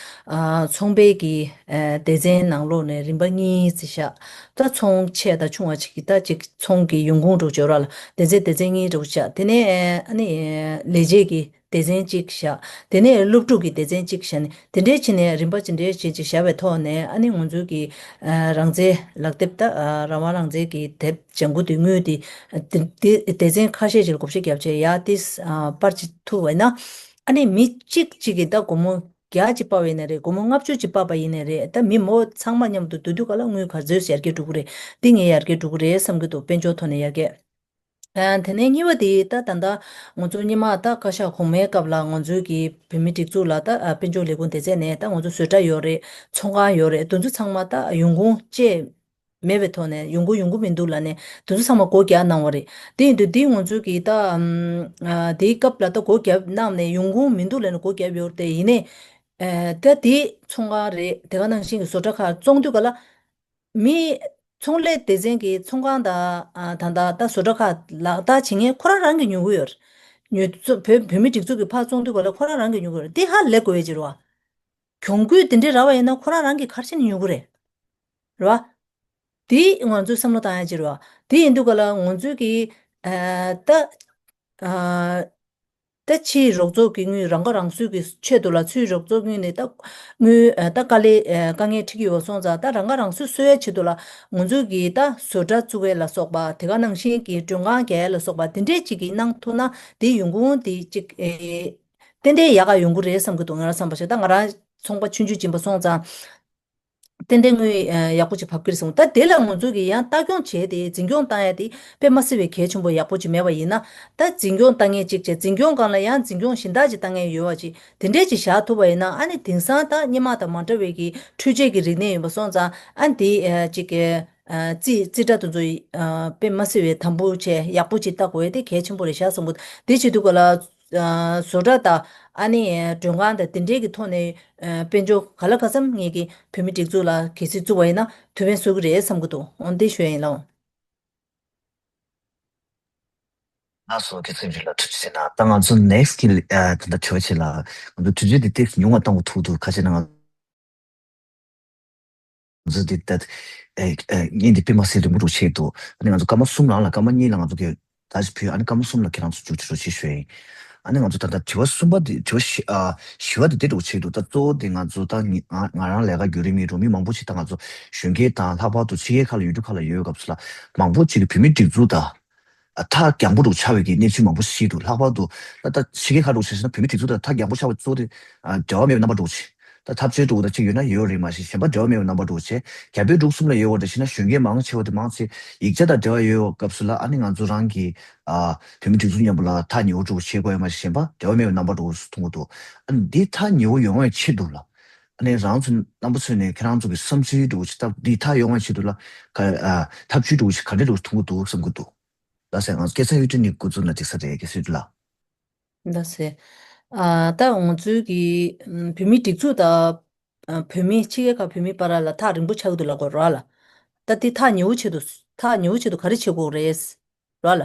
ཨ་ཚོང་པའི་གི་ཨ་སྡེ་ཚན་ནང་ལོགས་ནས་རིམ་པ་གཉིས་ཙམ་བཞག་ད་ཚོང་ཆེ་དང་ཆུང་བ་ཅིག་གི་ད་ཅིག་ཚོང་གི་ཡོང་ཁུངས་འདྲ་བོ་ཅིག་ཡོད་ར་ལ། སྡེ་ཚན་སྡེ་ཚན་གཉིས་འདྲ་བོ་བྱས། དེ་ནས་ཨ་ནི་ ལས་བྱེད་ཀྱི་སྡེ་ཚན་གཅིག་བཞག་དེ་ནས་སློབ་ཕྲུག་གི་སྡེ་ཚན་གཅིག་བཞག་ནས་དེ་འདྲའི་ཕྱིན་ནས་རིམ་པ་ཇི་འདྲའི་བྱས་ཅིག་བཞག་པའི་ཐོག་ནས་ཨ་ནི་ང་ཚོའི་གི་ཨ་རང་བཙན་ལག་དེབ་ད་ཨ་རང་དབང་རང་བཙན་གྱི་དེབ་ལྗང་ཁུ་དེ་དངུལ་དེ་ཨ་དེ་དེ་སྡེ་ཚན་ཁ་ཤས་ཅིག་ལ་བགོ་བཤའ་བརྒྱབ་བྱས་ཡ་དེ་ཨ་པར་ཅིག་ཐུག་པ་ཡིན་ན་ཨ་ནི་མི་གཅིག་གཅིག་གིས་ད་སྒོར་མོ་བརྒྱ་ཅིག་སྤར་བ་ཡིན་ནའི་རེད། སྒོར་མོ་ལྔ་བཅུ་ཅིག་སྤར་བ་ཡིན་ནའི་རེད། ད་མི་མོ་ཚང་མ་མཉམ་དུ་བསྡུ་དུས་ག་ལ་དངུལ་ག་ཚོད་ཡར་རྒྱས་འགྲོ་གི་རེད། འདི་ངས་ཡར་རྒྱས་འགྲོ་གི་རེད་བསམ་གྱི་འདུག་དཔལ་འབྱོར་ཐོག་ནས་ཡར་རྒྱས། ཨ་དེ་ནས་གཉིས་པ་དེ་ད་ད་ལྟ་ང་ཚོ་སྔོན་མ་ད་བཀའ་ཤག་གོང་མའི་སྐབས་ལ་ང་ཚོའི་གི་བོད་མིའི་སྒྲིག་འཛུགས་ལ་ད་ཨ་དཔལ་འབྱོར་ལས་ཁུངས་སྡེ་ཚན་ནས་ད་ང་ཚོ་བཟོ་གྲྭ་ཡོད་རེད། ཚོང་ཁང་ཡོད་རེད། དེ་ཚོ་ཚང་མ་ད་ཡོང་ཁུངས་བཅས་མེད་པའི་ཐོག་ནས་ཡོང་གི་ཡོང་གི་མི་འདུག་ལབ་ནས་དེ་ཚོ་ཚང་མ་སྒོ་རྒྱག་གནང་བ་རེད། དེ་ཡིན་དུས་དེ་ང་ཚོའི་གི་ད་ཨམ་ཨ་དེའི་སྐབས་ལ་ད་སྒོ་རྒྱབ་གནང་ནས་ཡོང་ཁུངས་མི་འདུག་ལབ་ནས་སྒོ་རྒྱབ་ཡོད་རེད། དེ་ཡིན་ནའི་ཨ་ད་དེ་ཚོང་ཁང་རེད། དེ་ག་ནང་བཞིན་གྱི་བཟོ་གྲྭ་ཁག་བཙོང་དུས་ག་ལ་མི་ཚོང་ལས་སྡེ་ཚན་གྱི་ཚོང་ཁང་དང་ཨ་ད་ད་ད་བཟོ་གྲྭ་ཁག་ལག་བསྟར་བྱེད་མཁན་ཁོ་རང་རང་གིས་ཉོ་གི་ཡོད་རེད། ཉོ་བོད་བོད་མི་སྒྲིག་འཛུགས་ཀྱི་ཕར་བཙོང་དུས་ག་ལ་ཁོ་རང་རང་གིས་ཉོ་གི་ཡོད་རེད། དེ་ཧ་ལས་དགོས་ཡ་ཅིག་རེད་བ། གྱོང་གུད་དེ་འདྲའི་རག་པ་ཡིན་ན་ཁོ་རང་རང་གིས་ག་རེ་བྱས་ནས་ཉོ་གི་རེད། རེད་བ། དེ་ང་ཚོས་བསམ་བློ་བཏང་ཡ་ཅིག་རེད་བ། དེ་ཡིན་དུས་ག་ལ་ང་ཚོས་ཀྱི་ཨ་ད་ཨ་ད་ཕྱིའི་རོགས་ཚོགས་ཀྱི་དངུལ་རང་ཁ་རང་གསོའི་གི་ཆེད་དུ་ལ་ཕྱིའི་རོགས་ཚོགས་དངུལ་ནས་ད་དངུལ་ཨ་ད་དཀའ་ལས་ཨ་དཀའ་ངལ་འཕྲད་ཀྱི་ཡོད་པ་སོང་ཙང་ད་རང་ཁ་རང་གསོ་གསོ་ཡ་ཆེད་དུ་ལ་ང་ཚོས་ཀྱི་ད་བཟོ་གྲྭ་བཙུགས་ཡ་ལ་སོགས་པ་དེ་ག་ནང་བཞིན་གྱི་མགྲོན་ཁང་རྒྱག་ཡ་ལ་སོགས་པ་དེ་འདྲས་ཅིག་གི་གནང་ཐུབ་ན་དེ་ཡོང་ཁུངས་དེ་ཅིག་ཨེ། ཏན་ཏན་ཡག་ག་ཡོང་གི་རེད་བསམ་གྱི་འདུག་ང་རང་བསམ་པ་ཞིག་ད་ང་རང་ཚོང་པ་ཆུང་ཆུང་ཅིག་ཡིན་པ་སོང་ཙང་། ཏན་ཏན་དངུལ་ཨ་ཡག་པོ་ཅིག་བབས་ཀྱི་རེད་བསམ། ད་དེ་ལ་ང་ཚོ་གིས་ཡང་ལྟ་སྐྱོང་བྱས་ཏེ་འཛིན་སྐྱོང་བཏང་ཡ་དེ་དཔེ་མ་སྲིད་པའི་གལ་ཆེན་པོ་ཡག་པོ་ཅིག་མེད་པ་ཡིན་ན། ད་འཛིན་སྐྱོང་བཏང་མཁན་ཅིག་བྱས་འཛིན་སྐྱོང་སྒང་ལ་ཡང་འཛིན་སྐྱོང་གཞན་དག་ཅིག་བཏང་མཁན་ཡོད་པ་ཅིག་དེ་འདྲས་ཅིག་བཞག་ཐུབ་པ་ཡིན་ན་ཨ་ནི་དེང་སང་ད་སྔོན་མ་དང་མ་འདྲ་བའི་གི་འཕྲུལ་ཆས་ཀྱི་རིག་གནས་ཡིན་པ་སོང་ཙང་ཨ་ནི་དེ་ཨ་ཅིག་གི་ཨ་རྩིས་རྩིས་ཁྲ་དེ་ཚོ་ཨ་དཔེ་མ་སྲིད་པའི་དམ་པོ་བྱས་ཡག་པོ་ཅིག་ལྟ་དགོས་ཡ་དེ་གལ་ཆེན་པོ་རེད་ཤག་བསམ་གི་འདུག་དེ་བྱེད་དུས་ག་ལ། ཨ་བཟོ་གྲྭ་དང་ཨ་ནི་མགྲོན་ཁང་དང་དེ་འདྲའི་གི་ཐོག་ནས་ཨ་དཔལ་འབྱོར་ག་ལ་ག་ཚམ་ངེད་ཀྱི་བོད་མི་སྒྲིག་འཛུགས་ལ་གལ་སྲིད་བཙུགས་པ་ཡིན་ན་ཐུགས་ཕན་གསོས་ཀྱི་རེད་བསམ་གྱི་འདུག་འོ་འདི་ཞུ་ཡ་ཡིན་ལགས། ལགས་སོ། དགེ་བཤེས་རིག་ལ་ཐུགས་རྗེ་ཆེ་གནང་། ད་ང་ཚོ་next་གི་ཨ་ད་ལྟ་དྲི་བ་ཆེ་ལ་ང་ཚོ་དུས་ཚོད་འདི་ཏོག་ཙམ་ཉུང་བ་གཏོང་དགོས་ཐུག་འདུག་ཁ་ཆེ་ན་ང་། ང་ཚོ་འདི་ལྟ། ཨེ་ཨེ་བརྙན་འདི་དཔེ་མ་སྲིད་རིང་པོ་འགྲོ་ཆེད་དུ། ཨ་ནི་ང་ཚོ་སྐར་མ་གསུམ་ལང་ལ་སྐར་མ་གཉིས་ལ་ང་ཚོ་གི་ད་ཞིག་ཕུལ། ཨ་ནི་སྐར་མ་གསུམ་ལ་ཁྱེད་རང་ཚོ་མཇུག་སྒྲིལ་རོགས་བྱེད་ཞུ་ཡིན། ཨ་ནི་ང་ཚོ་ད་ལྟ་དྲི་བ་གསུམ་པ་འདི་དྲི་བ་བཞི་ཨ་བཞི་པ་འདི་འདི་འགྲོ་ཆེད་དུ། ད་གཙོ་བོ་འདི་ང་ཚོ་ད་ང་ང་རང་ལས་ཀ་བརྒྱུད་རིམ་མི་རུ་མི་མང་པོ་ཞིག་ད་ང་ཚོ་གཞོན་སྐྱེས་དང་ལྷག་པར་དུ་ཕྱི་རྒྱལ་ཁག་ལ་ཡུལ་གྲུ་ཁག་ལ་ཡོད་སྐབས་སུ་ལ་མང་པོ་ཅིག་གི་བོད་མི་སྒྲིག་འཛུགས་དང་། ཨ་ཐག་རྒྱང་པོ་འདྲ་ཆགས་པའི་གི་གནས་ཚུལ་མང་པོ་ཞིག་འདུག་ལྷག་པར་དུ་ད་ལྟ་ཕྱི་རྒྱལ་ཁག་འདྲ་བྱས་ན་བོད་མི་སྒྲིག་འཛུགས་དང་ཐག་རྒྱང་པོ་ཆགས་པ་གཙོ་བོ་དེ་ཨ་འབྲེལ་བ་མེད་པའི་རྣམ་པ་འདྲ་ཆེ། ད་ཐབས་ཇུས་འདྲ་བོ་ད་ཅིག་ཡོད་ན་ཡོད་རེད། མ་གཞི་གཞན་པ་འབྲེལ་བ་མེད་པའི་རྣམ་པ་འདྲ་བོ་བྱས། རྒྱ་བལ་འབྲུག་གསུམ་ལ་ཡོད་པ་འདྲ་བྱས་ན་གཞོན་སྐྱེས་མང་ཆེ་བ་དེ་མང་ཆེ་ཡིག་ཆ་དང་འབྲེལ་བ་ཡོད་པའི་སྐབས་སུ་ལ་ཨ་ནི་ང་ཚོ་རང་གི་ཨ་བོད་མི་སྒྲིག་འཛུགས་མཉམ་པོ་ལ་ཐག་ཉེ་བོ་འདྲ་བོ་བྱེད་དགོས་ཡ་མ་གཞི་གཞན་པ་འབྲེལ་བ་མེད་པའི་རྣམ་པ་འདྲ་བོ་མཐོང་གི་འདུག་ཨ་ནི་འདི་ཐག་ཉེ་བོ་ཡོང་བའི་ཆེད་དུ་ལ་ཨ་ནི་རང་ཚོ་རྣམ་པ་ཚོ་ནས་ཁྱེད་རང་ཚོ་གི་བསམ་ཚུལ་འདྲ་བོ་ཅིག་ད་འདི་ཐག་ཡོང་བའི་ཆེད་དུ་ལ་ག་ཨ་ཐབས་ཇུས་འདྲ་བོ་ཅིག་ག་འདྲ་འདྲ་བོ་མཐོང་གི་འདུག་བསམ་གི་འདུག་ལགས་སེ། ང་ཚོ་སྐལ་བཟང་གཡུ་སྒྲོན་ནས་འགོ་འཛུགས་ན་འགྲིག་ས་རེད། སྐལ་བཟང་གཡུ་སྒྲོན་ལགས། ལགས་སེ། ཨ་ད་ང་ཚོའི་གི་ཨམ་བོད་མིའི་སྒྲིག་འཛུགས་དང་ཨ་བོད་མི་ཕྱི་རྒྱལ་ཁག་བོད་མི་བར་ལ་ཐག་རིང་པོ་ཆགས་ཀྱི་འདུག་ལབ་དགོས་རེད་བ་ལ། ད་དེ་ཐག་ཉེ་བོ་ཆེད་དུ་ཐག་ཉེ་བོ་ཆེད་དུ་ག་རེ་བྱེད་དགོས་རེད་བ་ལ།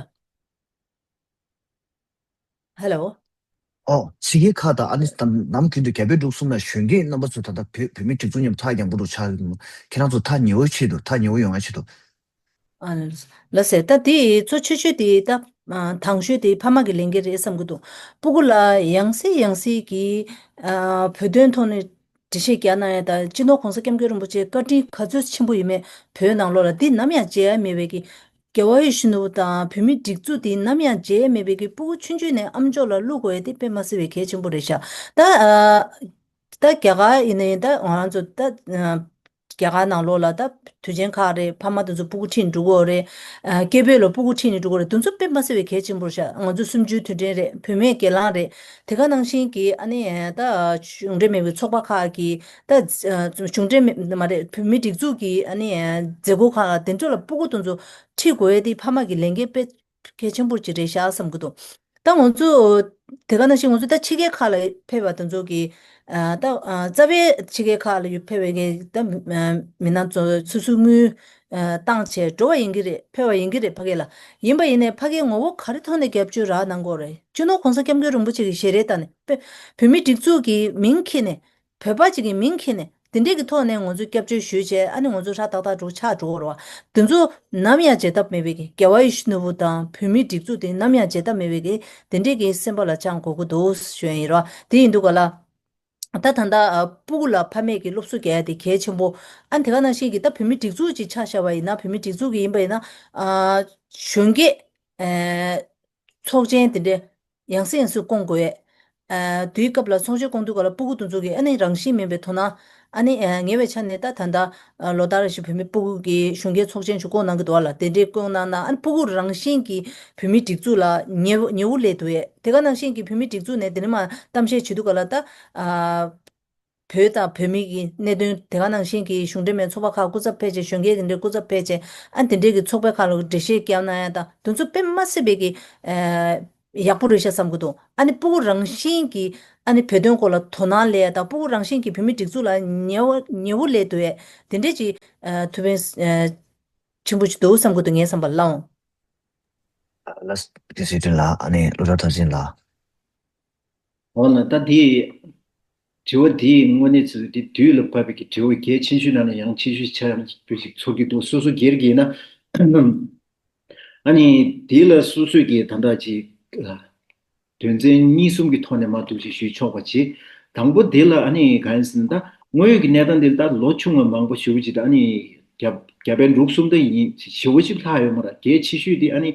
ཧེ་ལོ། ཨོ། ཕྱི་རྒྱལ་ཁག་དང་ཨ་ནི་ནམ་རྒྱུན་དུ་རྒྱ་བལ་འབྲུག་གསུམ་ལ་གཞོན་སྐྱེས་རྣམ་པ་ཚོ་ད་ལྟ་བོད་བོད་མིའི་སྒྲིག་འཛུགས་མཉམ་ཐག་རྒྱང་པོ་འདྲ་ཆགས་ཡོད། ཁྱེད་རང་ཚོ་ཐག་ཉེ་བོའི་ཆེད་དུ་ཐག་ཉེ་བོ་ཡོང་ཡ་ཆེད་དུ། ཨ་ལགས་སེ། ད་དེ་གཙོ་ཆེ་ཤོས་དེ་ད་ཨ་དང་ཤོས་དེ་ཕ་མ་གི་ལས་འགན་རེད་བསམ་གྱི་འདུག་སྤུ་གུ་ལ་ཡང་སེ་ཡང་སེ་གི་ཨ་བོད་དོན་ཐོག་ནས་འགྲེལ་བཤད་རྒྱག་གནང་ཡ་དང་སྤྱི་ནོར་༸གོང་ས་༸སྐྱབས་མགོན་རིན་པོ་ཆེའི་བཀའ་དྲིན་ག་ཚོད་ཆེན་པོ་ཡིན་མེད་བོད་ནང་ལོགས་ལ་འདི་ནམ་ཡང་བརྗེད་ཡ་མེད་པའི་གི་རྒྱལ་བ་ཡིད་བཞིན་ནོར་བུ་དང་བོད་མིའི་སྒྲིག་འཛུགས་འདི་ནམ་ཡང་བརྗེད་ཡ་མེད་པའི་གི་སྤུ་གུ་ཆུང་ཆུང་ནས་ཨམ་ཅོག་ལ་བླུག་དགོས་ཡ་དེ་དཔེ་མ་སྲིད་པའི་གལ་ཆེན་པོ་རེད་ཤག་ད་ཨ་ད་རྒྱ་གར་ཡིན་ན་ཡིན་ད་ང་རང་ཚོ་ད་ཨ་རྒྱ་གར་ནང་ལོགས་ལ་ད་དུས་ཆེན་ཁག་རེད། ཕ་མ་དེ་ཚོ་སྤུ་གུ་ཁྲིད་ནས་འགྲོ་གི་ཡོད་རེད། ཨ་སྐྱེ་བོད་ལ་སྤུ་གུ་ཁྲིད་ནས་འགྲོ་གི་ཡོད་རེད། དེ་ཚོ་དཔེ་མ་སྲིད་པའི་གལ་ཆེན་པོ་རེད་ཤག་ང་ཚོ་གསུམ་བཅུའི་དུས་དྲན་རེད། བུད་མེད་སྒེར་ལངས་རེད། དེ་ག་ནང་བཞིན་གྱི་ཨ་ནི་ད་གཞུང་འབྲེལ་མེད་པའི་ཚོགས་པ་ཁག་གི་ད་གཞུང་འབྲེལ་མེད་མ་རེད། བོད་མིའི་སྒྲིག་འཛུགས་ཀྱི་ཨ་ནི་མཛད་སྒོ་ཁག་ལ་དེ་འཕྲོ་ལ་སྤུ་གུ་དེ་ཚོ་ཁྲིད་དགོས་ཡ་དེ་ཕ་མ་གི་ལས་འགན་དཔེ་གལ་ཆེན་པོ་ཅིག་རེད་ཤག་བསམ་གྱི་འདུག་ད་ང་ཚོ་དེ་ག་ནང་བཞིན་ང་ཚོ་ད་ཕྱི་རྒྱལ་ཁག་ལ་ཕེབས་པ་དེ་ཚོ་གི་ཨ་ད་ཨ་རྩ་བའི་ཕྱི་རྒྱལ་ཁག་ལ་ཡོད་ཕེབས་པའི་གི་ད་ཨ་མི་སྣ་ཚོ་སོ་སོའི་དངུལ་ཨ་བཏང་བྱས་འགྲོ་བ་ཡིན་གྱི་རེད། ཕེབས་པ་ཡིན་གྱི་རེད་ཕ་གི་ལ། ཡིན་པ་ཡིན་ནའི་ཕ་གིའི་ངོ་བོ་ག་རེ་ཐོག་ནས་རྒྱབ་སྐྱོར་རག་གནང་གི་ཡོད་རེད། སྤྱི་ནོར་༸གོང་ས་༸སྐྱབས་མགོན་རིན་པོ་ཆེ་གི་ཞལ་རས་ལྟ་ནས་བོད་མི་སྒྲིག་འཛུགས་ཀྱི་མིང་འཁྱེར་ནས་བོད་པ་ཅིག་གི་མིང་འཁྱེར་ནས་ དེ་འདྲས་ཀྱི་ཐོག་ནས་ང་ཚོས་སྐྱབས་བཅོལ་ཞུས་བྱས་ཨ་ནི་ང་ཚོ་ཧྲ་ཏག་ཏག་འགྲོ་ཆགས་འགྲོ་གི་རེད་བ། དེ་ཚོ་ནམ་ཡང་བརྗེད་ཐབས་མེད་པའི་གི་རྒྱལ་བ་ཡིད་བཞིན་ནོར་བུ་དང་བོད་མིའི་སྒྲིག་འཛུགས་དེ་ནམ་ཡང་བརྗེད་ཐབས་མེད་པའི་གི་དེ་འདྲས་ཀྱི་སེམས་པ་ལ་བཅངས་དགོས་ཀྱི་འདུག་ཞུ་ཡ་ཡིན་རེད་བ། དེ་ཡིན་དུས་ག་ལ། ད་ད་ལྟ་ཨ་སྤུ་གུ་ལ་ཕ་མས་ཀྱི་སློབ་གསོ་རྒྱག་ཡ་དེ་གལ་ཆེན་པོ། ཨ་ནི་དེ་ག་ནང་བཞིན་གྱི་ད་བོད་མིའི་སྒྲིག་འཛུགས་ཅིག་ཆ་བཞག་པ་ཡིན་ན་བོད་མིའི་སྒྲིག་འཛུགས་ཀྱི་ཡིན་པ་ཡིན་ན་ཨ་གཞོན་སྐྱེས་ཨ་ཚོགས་ཆེན་དེ་འདྲ་ཡང་སེ་ཡང་སེ་བསྐོང་དགོས། ཨ་དུས་སྐབས་ལ་ཚོགས་ཆེན་བསྐོང་དུས་ག་ལ་སྤུ་གུ་དེ་ཚོ་གི་ཨ་ནི་རང་བཞིན་མིན་པའི་དོ་སྣང་ཨ་ནི་ཨ་ཉེ་བའི་ཆ་ནས་ད་ད་ལྟ་ཨ་ལོ་ལྟར་བཞིན་བོད་མི་སྤུ་གུ་གི་གཞོན་སྐྱེས་ཚོགས་ཆེན་ཞིག་བསྐོང་གནང་གི་འདུག་བ་ལ། དེ་འདྲའི་བསྐོང་གནང་ན་ཨ་ནི་སྤུ་གུ་རང་བཞིན་གྱི་བོད་མིའི་སྒྲིག་འཛུགས་ལ་ཉེ་བོ་ཉེ་བོ་སླེབས་འདུག་ཡས། དེ་ག་ནང་བཞིན་གྱི་བོད་མིའི་སྒྲིག་འཛུགས་ནས་དེ་ནས་མ་གཏམ་བཤད་བྱེད་དུས་ག་ལ་ད་ཨ་བོད་དང་བོད་མི་གི་གནད་དོན་དེ་ག་ནང་བཞིན་གྱི་གཞུང་འབྲེལ་མེད་ཚོགས་པ་ཁག་སྐུ་ཚབ་ཕེབས་བྱས། གཞོན་སྐྱེས་དེ་འདྲའི་སྐུ་ཚབ་ཕེབས་བྱས། ཨ་དེ་འདྲའི་གི་ཚོགས་པའི་ཁག་ལ་འགྲེལ་བཤད་བརྒྱབ་གནང་ཡ་དང་དེ་ཚོ་དཔེ་མ་སྲིད་པའི་གི་ཨ་ཡག་པོ་རེད་ཤག་བསམ་གྱི་འདུག་ཨ་ནི་སྤུ་གུ་རང་བཞིན་གྱི་ཨ་ནི་བོད་དོན་སྐོར་ལ་དོ་སྣང་སླེབས་ཡ་དང་སྤུ་གུ་རང་བཞིན་གྱི་བོད་མི་སྒྲིག་འཛུགས་ལ་ཉེ་བོ་ཉེ་བོ་སླེབས་འདུག་ཡས། དེ་འདྲའི་ཅིག་ཨ་ཐུགས་ཕན་ཨ་ཆེན་པོ་ཞིག་འདུག་བསམ་གྱི་འདུག་ངའི་བསམ་པ་ལའང་། ལགས་སོ། དེ་སྲིད་དོན་ལ་ཨ་ནི་སློབ་གྲྭ་མཐར་ཕྱིན་ལ། འོ་ན་ད་དེ་དྲི་བ་དེ་དངོས་གནས་ཚུལ་དེ་དུས་ལ་བབ་པའི་གི་དྲི་བ་གལ་ཆེ་ཤོས་ནང་ནས་ཡང་ཆེ་ཤོས་ཆགས་ཡང་ཅིག་ཚོར་གྱི་འདུག་སོ་སོ་སྒེར་གྱིས་ན་ཨ་ནི་དེ་ལ་སོ་སོས་ཀྱི་ད་ལྟ་ཅིག་དོན་ཚན་གཉིས་གསུམ་གྱི་ཐོག་ནས་མར་འདུག་ཅིག་ཞུས་ཆོག་པ་བྱེད། དང་པོ་དེ་ལ་ཨ་ནི་གང་ཡིན་ཟེར་ན་ད་དངོས་ཡོད་ཀྱི་གནས་སྟངས་འདི་ལ་ད་ལོ་ཆུང་བ་མང་པོ་ཞེ་པོ་ཅིག་ད་ཨ་ནི་རྒྱ་རྒྱ་བལ་འབྲུག་གསུམ་ད་ཡིན་ཞེ་པོ་ཅིག་ལྷག་ཡོད་མ་རེད། གལ་ཆེ་ཤོས་དེ་ཨ་ནི་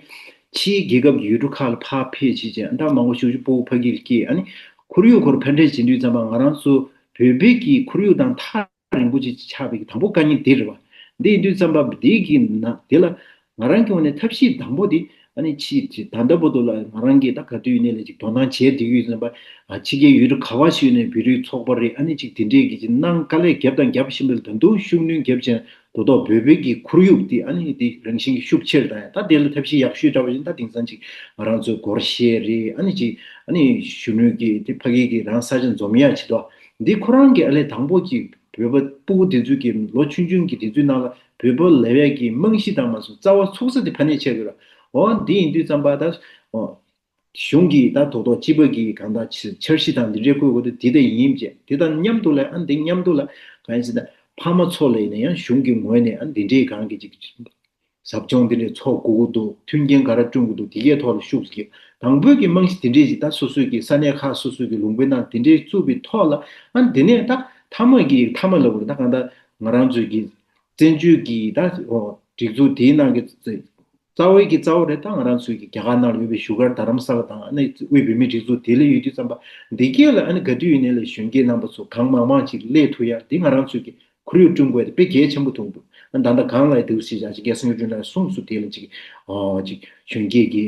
ཕྱིའི་རྒྱལ་ཁབ་ཀྱི་ཡུལ་གྲུ་ཁག་ལ་ཕར་ཕེབས་བྱས་བྱས་ད་མང་པོ་ཞེ་པོ་ཅིག་སྤོ་བོ་ཕ་གིར་སྐྱེས། ཨ་ནི་ཁོར་ཡུག་ཁོར་ཕན་འབྲས་བྱེད་དུས་ཙམ་པ་ང་རང་ཚོ་བོད་པའི་གི་ཁོར་ཡུག་དང་ཐག་རིང་པོ་ཅིག་ཆགས་པའི་གི་དང་པོ་དཀའ་ངལ་འདི་རེད་བ། འདི་ཡིན་དུས་ཙམ་པ་འདི་གི་ནང་དེ་ལ་ང་རང་གི་ངོས་ནས་ཐབས་ཤེས་དང་པོ་དེ་ཨ་ནི་ཕྱིའི་ད་ལྟ་བར་དུ་ལ་ང་རང་གིས་ད་ག་དུས་ཡིན་ནའི་ལ་ཅིག་དོ་སྣང་བྱས་བསྡད་ཀྱི་ཡོད་ཙམ་པ། ཕྱི་རྒྱལ་ཡུལ་གྲུ་ག་བ་ཞིག་ནས་བོད་རིགས་ཚོགས་པ་རེད། ཨ་ནི་ཅིག་དེ་འདྲས་ཀྱི་ཅིག་གནང་དཀའ་ལས་བརྒྱབ་དང་རྒྱབ་བཞིན་པའི་ད་དུང་ཤུགས་སྣོན་བརྒྱབ་ཅིང་ད་དུང་བོད་པའི་གི་ཁོར་ཡུག་དེ་ཨ་ནི་དེ་རང་བཞིན་གྱི་ཤུགས་ཆེར་དང་ད་དེ་ལ་ཐབས་ཤེས་ཡག་ཤོས་འདྲ་བ་ཞིག་ད་དེང་སང་ཅིག་ང་རང་ཚོའི་སྒོར་གཞས་རེད། ཨ་ནི་ཅིག་ཨ་ནི་གཞོན་ནུའི་གི་དེ་ཕ་གི་གི་རང་ས་ཆ་འཛོམས་ཡག་ཆེད་དུ་འདི་ཁོ་རང་གི་ཨ་ལས་དང་པོ་གི་བོད་པ་སྤུ་གུ་དེ་ཚོའི་གི་ལོ་ཆུང་ཆུང་གི་དེ་ཚོའི་ནང་ལ་བོད་པ་ལབ་ཡག་གི་རྨང་གཞི་དང་མ་སོང་རྩ་བ་ཚུགས་ས་དེ་ཕ་ནས་ཆགས་ཀྱི་རེད། འོ་འདི་ཡིན་དུས་ཙམ་པ་ད་འོ་གཞུང་གི་ད་ཐོག་ཐོག་སྤྱི་པ་གི་གང་ལྟར་འཆར་གཞི་དང་འདི་འདྲའི་བཀོད་དགོས་དུས་འདི་ལྟ་ཡིན་བྱས་དེ་དང་མཉམ་དུ་ལ་ཨ་འདི་མཉམ་དུ་ལ་གང་ཡིན་ཟེར་ན་ཕ་མ་ཚོ་ལ་ཡིན་ན་ཡང་གཞུང་གི་ངོས་ནས་ཨ་འདི་འདྲའི་གང་གི་ཅིག་ཟབ་སྦྱོང་འདི་འདྲའི་ཚོགས་དགོས་ཀྱི་འདུག་མཐུན་རྐྱེན་ག་རེ་བསྐྲུན་དགོས་འདུག་དེ་གའི་ཐོག་ལ་ཤུགས་ཀྱིས་དང་པོའི་གི་རྨང་གཞི་དེ་འདྲས་ཅིག་ད་སོ་སོའི་གི་ས་གནས་ཁག་སོ་སོའི་གི་ལུང་པའི་ནང་དེ་འདྲས་བཙུགས་པའི་ཐོག་ལ་ཨ་འདི་ནས་ད་མཐའ་མ་གི་མཐའ་མ་ལ་བར་ད་གང་ལྟར་ང་རང་ཚོའི་གི་བཙན་བྱོལ་གྱི་ད་འོ་སྒྲིག་འཛུགས་དེའི་ནང་གི་རྩ་བའི་གི་རྩ་བ་རེད། ད་ང་རང་ཚོའི་གི་རྒྱ་གར་ནང་ལ་ཡོད་པའི་བཞུགས་སྒར་རྡ་རམ་ས་ལ་དང་ཨ་ནི་དབུས་བོད་མིའི་སྒྲིག་འཛུགས་དེ་ལ་ཡོད་དུས་ཙམ་པ་འདི་གས་ལ་ཨ་ནི་ག་དུས་ཡིན་ནའི་ལ་གཞོན་སྐྱེས་རྣམ་པ་ཚོ་གང་མང་མང་ཅིག་སླེབས་ཐུབ་ཡ་འདི་ང་རང་ཚོའི་གི་ཁོར་ཡུག་བསྐྲུན་དགོས་དེ་དཔེ་གལ་ཆེན་པོ་མཐོང་འདུག་ད་ལྟ་གང་ལ་འདུག་སེ་བྱ་ཅིག་རྒྱལ་སྲས་བརྙན་འཕྲིན་ལ་གསུངས་སུ་དེ་ལ་ཅིག་ཨོ་ཅིག་གཞོན་སྐྱེས་ཀྱི་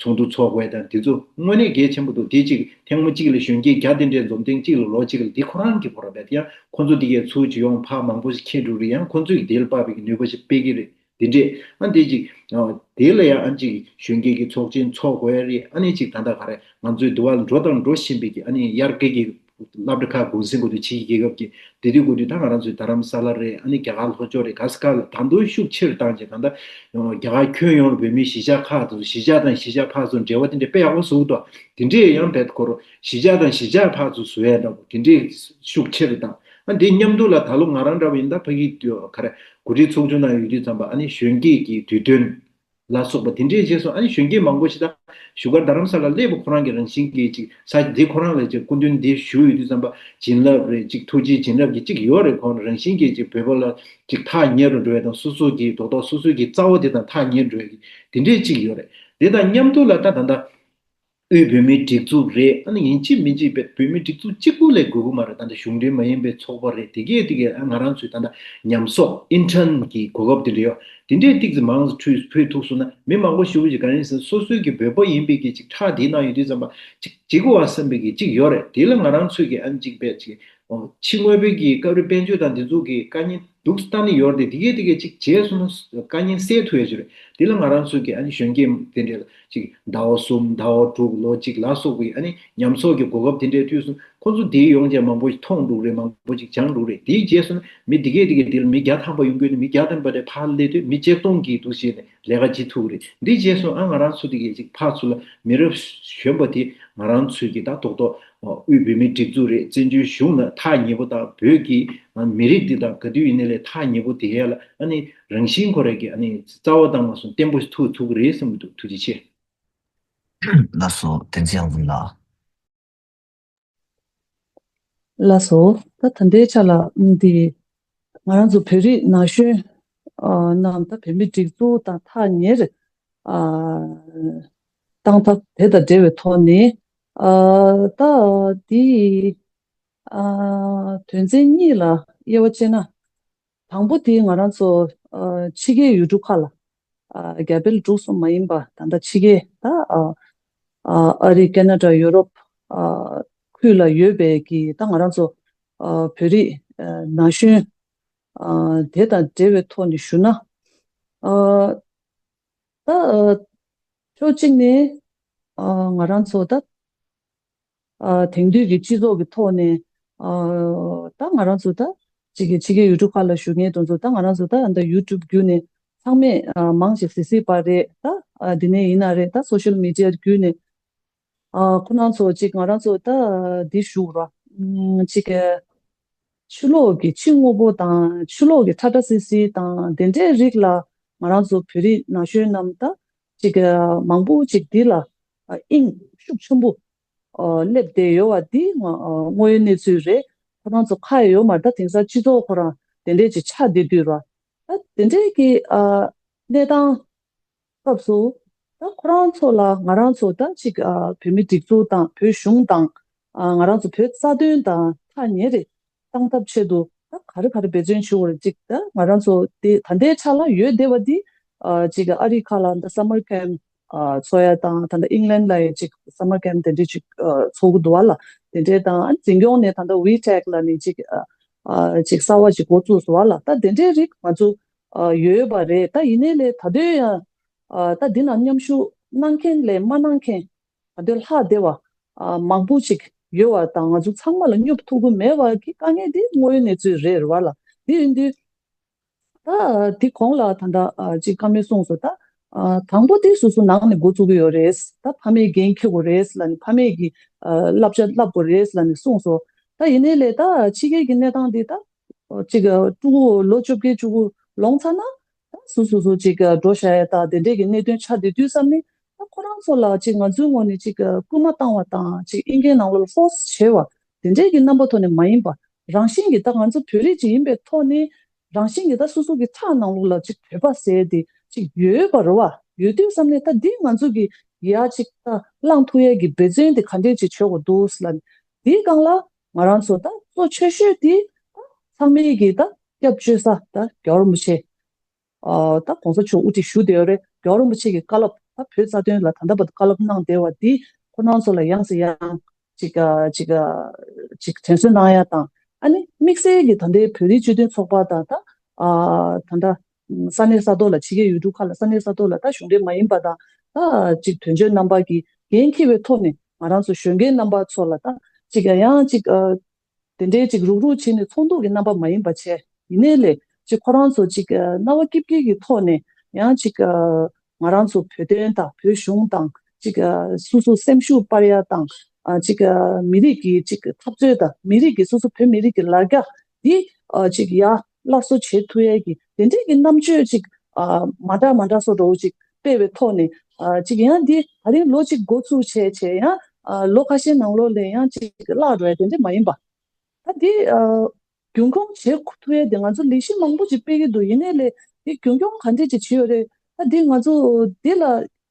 ཚོགས་འདུ་ཚོགས་དགོས་དང་དེ་ཚོ་དངོས་གནས་གལ་ཆེན་པོ་འདུག་དེ་ཅིག་ཐེངས་མ་གཅིག་ལ་གཞོན་སྐྱེས་བརྒྱ་དེ་འདྲའི་འཛོམས་ཐེངས་གཅིག་ལ་ལོ་གཅིག་ལ་དེ་ཁོ་རང་གི་ཁོ་ར་བས་ཡང་ཁོ་ཚོ་དེ་གའི་ཚུར་ཅིག་ཡོང་ཕར་མང་པོ་ཞིག་ཁྱེར་འགྲོ་རེད། ཡང་ཁོ་ཚོས་དེ་ལ་དཔག་པའི་ནུས་པ་ཞིག་སྤེལ་གི་རེད། དེ་འདྲས་ཨ་འདི་ཅིག་དེ་ལ་ཡང་ཨ་ཅིག་གཞོན་སྐྱེས་ཀྱི་ཚོགས་ཆེན་ཚོགས་དགོས་རེད། ཨ་ནི་ཅིག་ད་ལྟ་ག་རེ་ང་ཚོའི་འདུ་བ་ལ་འགྲོ་དང་འགྲོ་བཞིན་པའི་གི་ཨ་ནི་དབྱར་ཁའི་གི་སློབ་གྲྭ་ཁག་གུང་སེང་དགོས་དུས་ཕྱི་རྒྱལ་ཁབ་ཀྱི་དེ་དུས་དགོས་དུས་ད་ང་རང་ཚོའི་རྡ་རམ་ས་ལ་རེད། ཨ་ནི་རྒྱ་གར་ལྷོ་ཕྱོགས་རེད། ག་ས་ག་ལ་ད་དུང་ཤུགས་ཆེར་བཏང་བྱས་ད་ལྟ་རྒྱ་གར་ཁྱོན་ཡོངས་ལ་བོད་མིའི་གཞིས་ཆགས་ཁག་ཏུ་གཞིས་ཆགས་དང་གཞིས་ཆགས་ཕར་ཚུར་འབྲེལ་བ་དེ་འདྲས་དཔེ་ཡག་པོ་བཟོ་གི་འདུག་དེ་འདྲས་ཡང་བེད་སྐོར་གཞིས་ཆགས་དང་གཞིས་ཆགས་ཕར་ཚུར་བཟོ་ཡ་འདྲ་པོ་དེ་འདྲས་ཤུགས་ཆེ་རུ་བཏང་། ཨ་འདི་མཉམ་དུ་ལ་ད་ལོ་ང་རང་འདྲ་པོ་ཡིན་ད་ཕ་གི་ག་རེ་འགོ་ཁྲིད་ཚོགས་ཆུང་ནང་ཡོད་དུས་ཙམ་པ་ཨ་ནི་གཞོན་སྐྱེས་ཀྱི་དུས་སྟོན་ལ་སོགས་པ་དེ་འདྲས་བྱས་སོང་། ཨ་ནི་གཞོན་སྐྱེས་མང་པོ་ཞིག་ད་བཞུགས་སྒར་རྡ་རམ་ས་ལ་སླེབས་པ་ཁོ་རང་གི་རང་བཞིན་གྱི་ཅིག་ས་འདི་ཁོ་རང་ལ་ཅིག་སྐུ་མདུན་འདི་བཞུགས་ཡོད་དུས་ཙམ་པ་བྱིན་རླབས་རེད། ཅིག་ཐུགས་རྗེ་བྱིན་རླབས་ཀྱི་ཅིག་ཡོད་རེད། ཁོ་རང་རང་བཞིན་གྱི་ཅིག་བོད་པ་ལ་ཅིག་ཐག་ཉེ་རུ་འགྲོ་ཡ་དང་སོ་སོ་གི་རྡོག་རྡོག་སོ་སོ་གི་རྩ་བ་དེ་དང་ཐག་ཉེ་འགྲོ་ཡ་གི་དེ་འདྲས་ཅིག་ཡོད་རེད། དེ་དང་མཉམ་དུ་ལ་ད་ད་ད། དབུས་བོད་མིའི་སྒྲིག་འཛུགས་རེད། ཨ་ནི་ཡིན་གཅིག་མིན་གཅིག་བོད་མིའི་སྒྲིག་འཛུགས་གཅིག་པུ་ལས་དགོས་ཀྱི་མ་རེད། ད་ལྟ་གཞུང་འབྲེལ་མ་ཡིན་པའི་ཚོགས་པ་རེད། དེ་གས་དེ་གས་ང་རང་ཚོའི་ད་ལྟ་ཉམས་གསོག་ཨིན་ཊརན་གྱི་གོ་སྐབས་དེ་འདྲ་ཡོད། དེ་འདྲའི་ཏིག་ཙམ་མང་ཙམ་ཕུལ་ཐུབ་སོང་ན་མི་མང་པོ་ཞེ་པོ་ཅིག་ག་རེ་ཡིན་ཟེར་ན་སོ་སོའི་གི་བོད་པ་ཡིན་པའི་གི་ཅིག་ཁྲག་དེའི་ནང་ཡོད་དུས་ཙམ་པ་ཅིག་བྱེད་དགོས་པ་བསམ་པའི་གི་ཅིག་ཡོད་རེད། དེ་ལ་ང་རང་ཚོའི་གི་ཨ་ནི་ཅིག་བས་ཅིག་ཕྱི་དངོས་པོའི་གི་སྐབས་རེ་དཔལ་འབྱོར་དང་འདི་ཚོ་གི་དཀའ་ཉེན་འདུག་སེ་ལྟ་ནི་ཡོད་རེད་དེ། དེ་གས་དེ་གས་ཅིག་བྱས་སོང་ན་དཀའ་ཉེན་སེལ་ཐུབ་ཡ་ཅིག་རེད། དེ་ལ་ང་རང་ཚོ་གི་ཨ་ནི་གཞོན་སྐྱེས་དེ་འདྲས་ལ་ཅིག་ཟླ་བ་གསུམ་ཟླ་བ་དྲུག་ལོ་གཅིག་ལ་སོགས་པའི་ཨ་ནི་ཉམས་གསོག་གི་གོ་སྐབས་དེ་འདྲས་ཐོབ་སོང་། ཁོ་ཚོ་དེའི་ཡོང་བྱས་མང་པོ་ཞིག་མཐོང་འདུག་རེད། མང་པོ་ཞིག་སྦྱངས་འདུག་རེད། དེའི་རྗེས་སུ་ནི་མི་འདི་གས་འདི་གས་འདི་ལ་མི་བརྒྱ་ཐམ་པ་ཡོང་དགོས་ནི། མི་བརྒྱ་ཐམ་པ་དེ་ཕར་སླེབས་དུས་མི་ཆིག་སྟོང་གིས་འདུག་བྱས་ནས་ལས་ཀ་བྱེད་ཐུབ་རེད། འདིའི་རྗེས་སུ་ཨ་ང་རང་ཚོ་འདི་གས་ཅིག་ཕར་ཚུར་ལ་མི་རབས་གཞོན་པ་དེ་ང་རང་ཚོའི་གི་ད་རྡོག་རྡོག་དབུས་བོད་མིའི་སྒྲིག་འཛུགས་རེད། བཙན་བྱོལ་གཞུང་ལ་ཐག་ཉེ་པོ་དང་བོད་ཀྱི་མི་རིགས་འདི་དང་ག་དུས་ཡིན་ནའི་ལས་ཐག་ཉེ་པོ་དེ་ཡ་ལ་ཨ་ནི་རང་བཞིན་ཁོ་རང་གི་ཨ་ནི་རྩ་བ་དང་མ་སོང་བརྟན་པོ་ཐུག་ཐུབ་ཀྱི་རེད་བསམ་གྱི་འདུག་ཐུགས་རྗེ་ཆེ། ལགས་སོ། བསྟན་འཛིན་དབྱངས་འཛོམས་ལགས། ལགས་སོ། ད་ད་ལྟའི་ཆ་ལ་ཨ་འདི་ང་རང་ཚོ་བོད་རིགས་ན་གཞོན་ཨ་རྣམས་ད་བོད་མི་སྒྲིག་འཛུགས་དང་ཐག་ཉེ་རེད། ཨ་བཏང་ཐབས་དེ་དང་འབྲེལ་བའི་ཐོག་ནས་ཨ་ད་འདི་ཨ་དོན་ཚན་གཉིས་ལ་དབྱེ་བ་ཕྱེ་ན། དང་པོ་དེ་ང་རང་ཚོ་ཨ་ཕྱི་རྒྱལ་ཡུལ་གྲུ་ཁག་ལ་ཨ་རྒྱ་བལ་འབྲུག་གསུམ་མ་ཡིན་པ་ད་ལྟ་ཕྱི་རྒྱལ་ད་ཨ་ཨ་ཨ་རི་ཀེ་ན་ཌ་ཡུ་རོབ་ཨ་ཁུལ་ལ་ཡོད་པའི་གི་ད་ང་རང་ཚོ་ཨ་བོད་རིགས་ཨ་ན་གཞོན་ཨ་དེ་དང་འབྲེལ་བའི་ཐོག་ནས་ཞུ་ན་ཨ་ད་ཨ་ཕྱོགས་གཅིག་ནས་ཨ་ང་རང་ཚོ་ད་ཨ་དེང་དུས་ཀྱི་སྤྱི་ཚོགས་ཀྱི་ཐོག་ནས་ཨ་ད་ང་རང་ཚོ་ད་ཅིག་གི་ཕྱི་རྒྱལ་ཡུལ་གྲུ་ཁག་ལ་བཞུགས་མཁན་དེ་ཚོ་ད་ང་རང་ཚོ་ད་ད་ཡུ་ཊུབ་བརྒྱུད་ནས་ཚང་མས་ཨ་མང་ཆེ་གཟིགས་གཟིགས་པ་རེད། ད་ཨ་འདི་ནས་ཡིན་ན་རེད། ད་སོ་ཤལ་མི་ཌི་ཡ་བརྒྱུད་ནས་ཨ་ཁོ་རང་ཚོ་ཅིག་ང་རང་ཚོ་ད་འདི་ཞུ་ར་ཅིག་གི་ཕྱི་ལོགས་ཀྱི་ཕྱི་དངོས་པོ་དང་ཕྱི་ལོགས་ཀྱི་ཁྲ་ཁྲ་སིལ་སིལ་དང་དེ་འདྲའི་རིགས་ལ་ང་རང་ཚོ་བོད་རིགས་ན་གཞོན་རྣམས་ད་ཅིག་མང་པོ་ཅིག་འདི་ལ་དབྱིངས་ཤུགས་ཆེན་པོ་སླེབས་བསྡད་ཡོད་པ་འདི་དངོས་ཡོད་གནས་ཚུལ་རེད། ཁོ་རང་ཚོ་ཁ་ཡོད་མ་རེད། ད་དེང་སང་སྤྱི་ཚོགས་ཁོ་རང་དེ་འདྲས་ཅིག་ཆགས་བསྡད་དུས་ར་ད་དེ་འདྲས་ཀྱི་གནས་སྟངས་སྐབས་སུ་ད་ཁོ་རང་ཚོ་ལ་ང་རང་ཚོ་ད་ཅིག་ཨ་བོད་མི་སྒྲིག་འཛུགས་དང་བོད་གཞུང་དང་ཨ་ང་རང་ཚོ་བོད་རྩ་དོན་དང་ཐག་ཉེ་རེད་བཏང་ཐབས་ཆེད་དུ་ད་ག་རེ་ག་རེ་འབད་བརྩོན་ཞུ་དགོས་རེད། ཅིག་ད་ང་རང་ཚོ་དེ་ད་ལྟའི་ཆ་ལ་ཡོད་བསྡད་པ་འདི་ཨ་ཅིག་ཨ་རི་ཁ་ལ་ད་སམ་མར་ཀེམ་ཨ་འཚོགས་ཡ་དང་ད་ལྟ་ཨིང་ལན་ལ་ཡ་ཅིག་སམ་མར་ཀེམ་དེ་འདྲས་ཅིག་ཨ་འཚོགས་ཀྱི་འདུག་བ་ལ། དེ་འདྲས་དང་ཨ་འཛིན་སྐྱོང་ནས་ད་ལྟ་ཝི་ཊེག་ལ་ནི་ཅིག་ཨ་ཨ་ཅིག་གསར་བ་ཅིག་འགོ་བཙུགས་སོང་བ་ལ། ད་དེ་འདྲའི་རིགས་ང་ཚོ་ཨ་ཡོད་པ་རེད། ད་ཡིན་ནའི་ལས་ད་དུང་ཡང་ཨ་ད་འདི་ན་མཉམ་ཞུགས་གནང་མཁན་ལས་མ་གནང་མཁན་ད་དུང་ལྷག་བསྡད་པ་ཨ་མང་པོ་ཅིག་ཡོད་པ་དང་། ང་ཚོ་ཚང་མ་ལ་སྙོབ་ཐུབ་ཀྱི་མེད་པ་གི་དཀའ་ངལ་འདི་དངོས་ཡོད་གནས་ཚུལ་རེད་བ་ལ། འདི་ཡིན་དུས་ད་འདི་གོང་ལ་ད་ལྟ་ཨ་ཅིག་བཀའ་མོལ་གསུངས་སོང་། ད་ཨ་དང་པོ་དེ་སོ་སོ་ནང་ནས་འགོ་བཙུགས་ཀྱི་ཡོད་རེད། ད་ཕ་མས་འགན་འཁྱེར་དགོས་རེད་ལབ་ནས་ཕ་མས་ཀྱི་ཨ་བསླབ་བྱ་བསླབ་དགོས་རེད་ལབ་ནས་གསུངས་སོང་། ད་ཡིན་ནའི་ལས་ད་ཕྱི་རྒྱལ་གྱི་གནས་སྟངས་འདི་ད་ཅིག་ཕྲུ་གུ་ལོ་བཅོ་བརྒྱད་བཅུ་དགུ་ལོངས་ཚར་ན་ད་སོ་སོ་སོ་ཅིག་འགྲོ་བཞག་ཡ་ད་དེ་འདྲས་ཀྱི་གནད་དོན་ཆགས་བསྡད་དུས་ཙམ་ནས་ད་ཁོ་རང་ཚོ་ལ་ཅིག་ང་ཚོའི་ངོས་ནས་ཅིག་སྐུལ་མ་བཏང་བ་དང་ཅིག་ཨིན་སྐད་ནང་ལོགས་ལ་ཕོར་སི་བྱས་པ་དེ་འདྲས་ཀྱི་རྣམ་པ་ཐོག་ནས་མ་ཡིན་པ། རང་བཞིན་གྱིས་ད་ང་ཚོ་བོད་རིགས་ཅིག་ཡིན་པའི་ཐོག་ནས་རང་བཞིན་གྱིས་ད་སོ་སོ་གི་ཁྲག་ནང་ལོགས་ལ་ཅིག་བོད་པ་ཟེར་དེ་ཅིག་ཡོད་པ་རེད་བ། ཡོད་དུས་ཙམ་ནས་ད་འདི་ང་ཚོ་གི་ཡ་ཅིག་ད་བླངས་ཐུབ་ཡས་ཀྱི་འབད་བརྩོན་དེ་ག་འདྲས་ཅིག་བྱེད་དགོས་འདུག་ཟེར་ལབ་ནས། འདིའི་སྒང་ལ་ང་རང་ཚོ་ད་གཙོ་ཆེ་ཤོས་དེ་ད་ཚང་མས་ཀྱི་ད་སྐྱབས་བཅོལ་ས་ད་རྒྱལ་བ་རིན་པོ་ཆེ་ཨ་ད་གོང་ས་མཆོག་དབུ་ཁྲིད་ཞུ་བསྡད་ཡོད་རེད། རྒྱལ་བ་རིན་པོ་ཆེ་གི་བཀའ་སློབ་ད་བོད་རྩ་དོན་ལ་ད་ལྟ་བར་དུ་བཀའ་སློབ་གནང་བསྡད་པ་འདི་ཁོ་རང་ཚོ་ལ་ཡང་སེ་ཡང་ཅིག་ཨ་ཅིག་ཨ་ཅིག་དྲན་གསོ་གནང་ཡ་དང་། ཨ་ནི་དམིགས་བསལ་གྱི་ད་ལྟའི་བོད་རིགས་སྤྱི་མཐུན་ཚོགས་པ་དང་ད་ཨ་ད་ལྟ་ས་གནས་ས་ཐོག་ལ་ཕྱི་རྒྱལ་ཡུལ་གྲུ་ཁག་ལ་ས་གནས་ས་ཐོག་ལ་ད་གཞུང་འབྲེལ་མ་ཡིན་པ་དང་ད་ཅིག་དོན་གཅོད་རྣམ་པ་གི་འགན་འཁྱེར་བའི་ཐོག་ནས་ང་རང་ཚོ་གཞོན་སྐྱེས་རྣམ་པ་ཚོ་ལ་ད་ཅིག་ཡང་ཅིག་ཨ་དེ་འདྲའི་ཅིག་རུག་རུག་བྱས་ནས་ཚོགས་འདུ་གི་རྣམ་པ་མ་ཡིན་པ་བྱས། ཡིན་ནའི་ལས་ཅིག་ཁོ་རང་ཚོ་ཅིག་ཨ་རྣ་བ་སྐྱིབ་སྐྱིད་ཀྱི་ཐོག་ནས་ཡང་ཅིག་ཨ་ང་རང་ཚོ་བོད་དོན་དང་བོད་གཞུང་དང་ཅིག་ཨ་སོ་སོ་སེམས་ཤུགས་སྤར་ཡ་དང་ཨ་ཅིག་ཨ་མི་རིགས་ཀྱི་ཅིག་འཐབ་རྩོད་དང་མི་རིགས་ཀྱི་སོ་སོ་བོད་མི་རིགས་ཀྱི་ལ་རྒྱ་འདི་ཨ་ཅིག་ཡར་སླར་གསོ་བྱེད་ཐུབ་ཡ་གི་དེ་འདྲའི་གི་རྣམ་དཔྱོད་ཅིག་ཨ་མ་འདྲ་མ་འདྲ་སོ་འདྲ་བོ་ཅིག་སྤེལ་བའི་ཐོག་ནས་ཨ་ཅིག་ཡང་འདི་ད་རིང་ལོ་གཅིག་འགོ་ཚུགས་བྱས་བྱས་ཡང་ཨ་ལོ་ཁ་ཤས་ནང་ལོགས་ལ་ཡང་ཅིག་བརླག་འགྲོ་ཡ་དེ་འདྲ་མ་ཡིན་པ། ད་འདི་ཨ་རྒྱུན་འཁྱོངས་བྱེད་ཐུབ་ཡ་དེ་ང་ཚོ་ལས་གཞི་མང་པོ་ཅིག་སྤེལ་གྱི་འདུག་ཡིན་ནའི་ལས་འདི་རྒྱུན་འཁྱོངས་ག་འདྲས་ཅིག་བྱེད་ཡོད་རེད། ད་འདི་ང་ཚོ་འདི་ལ་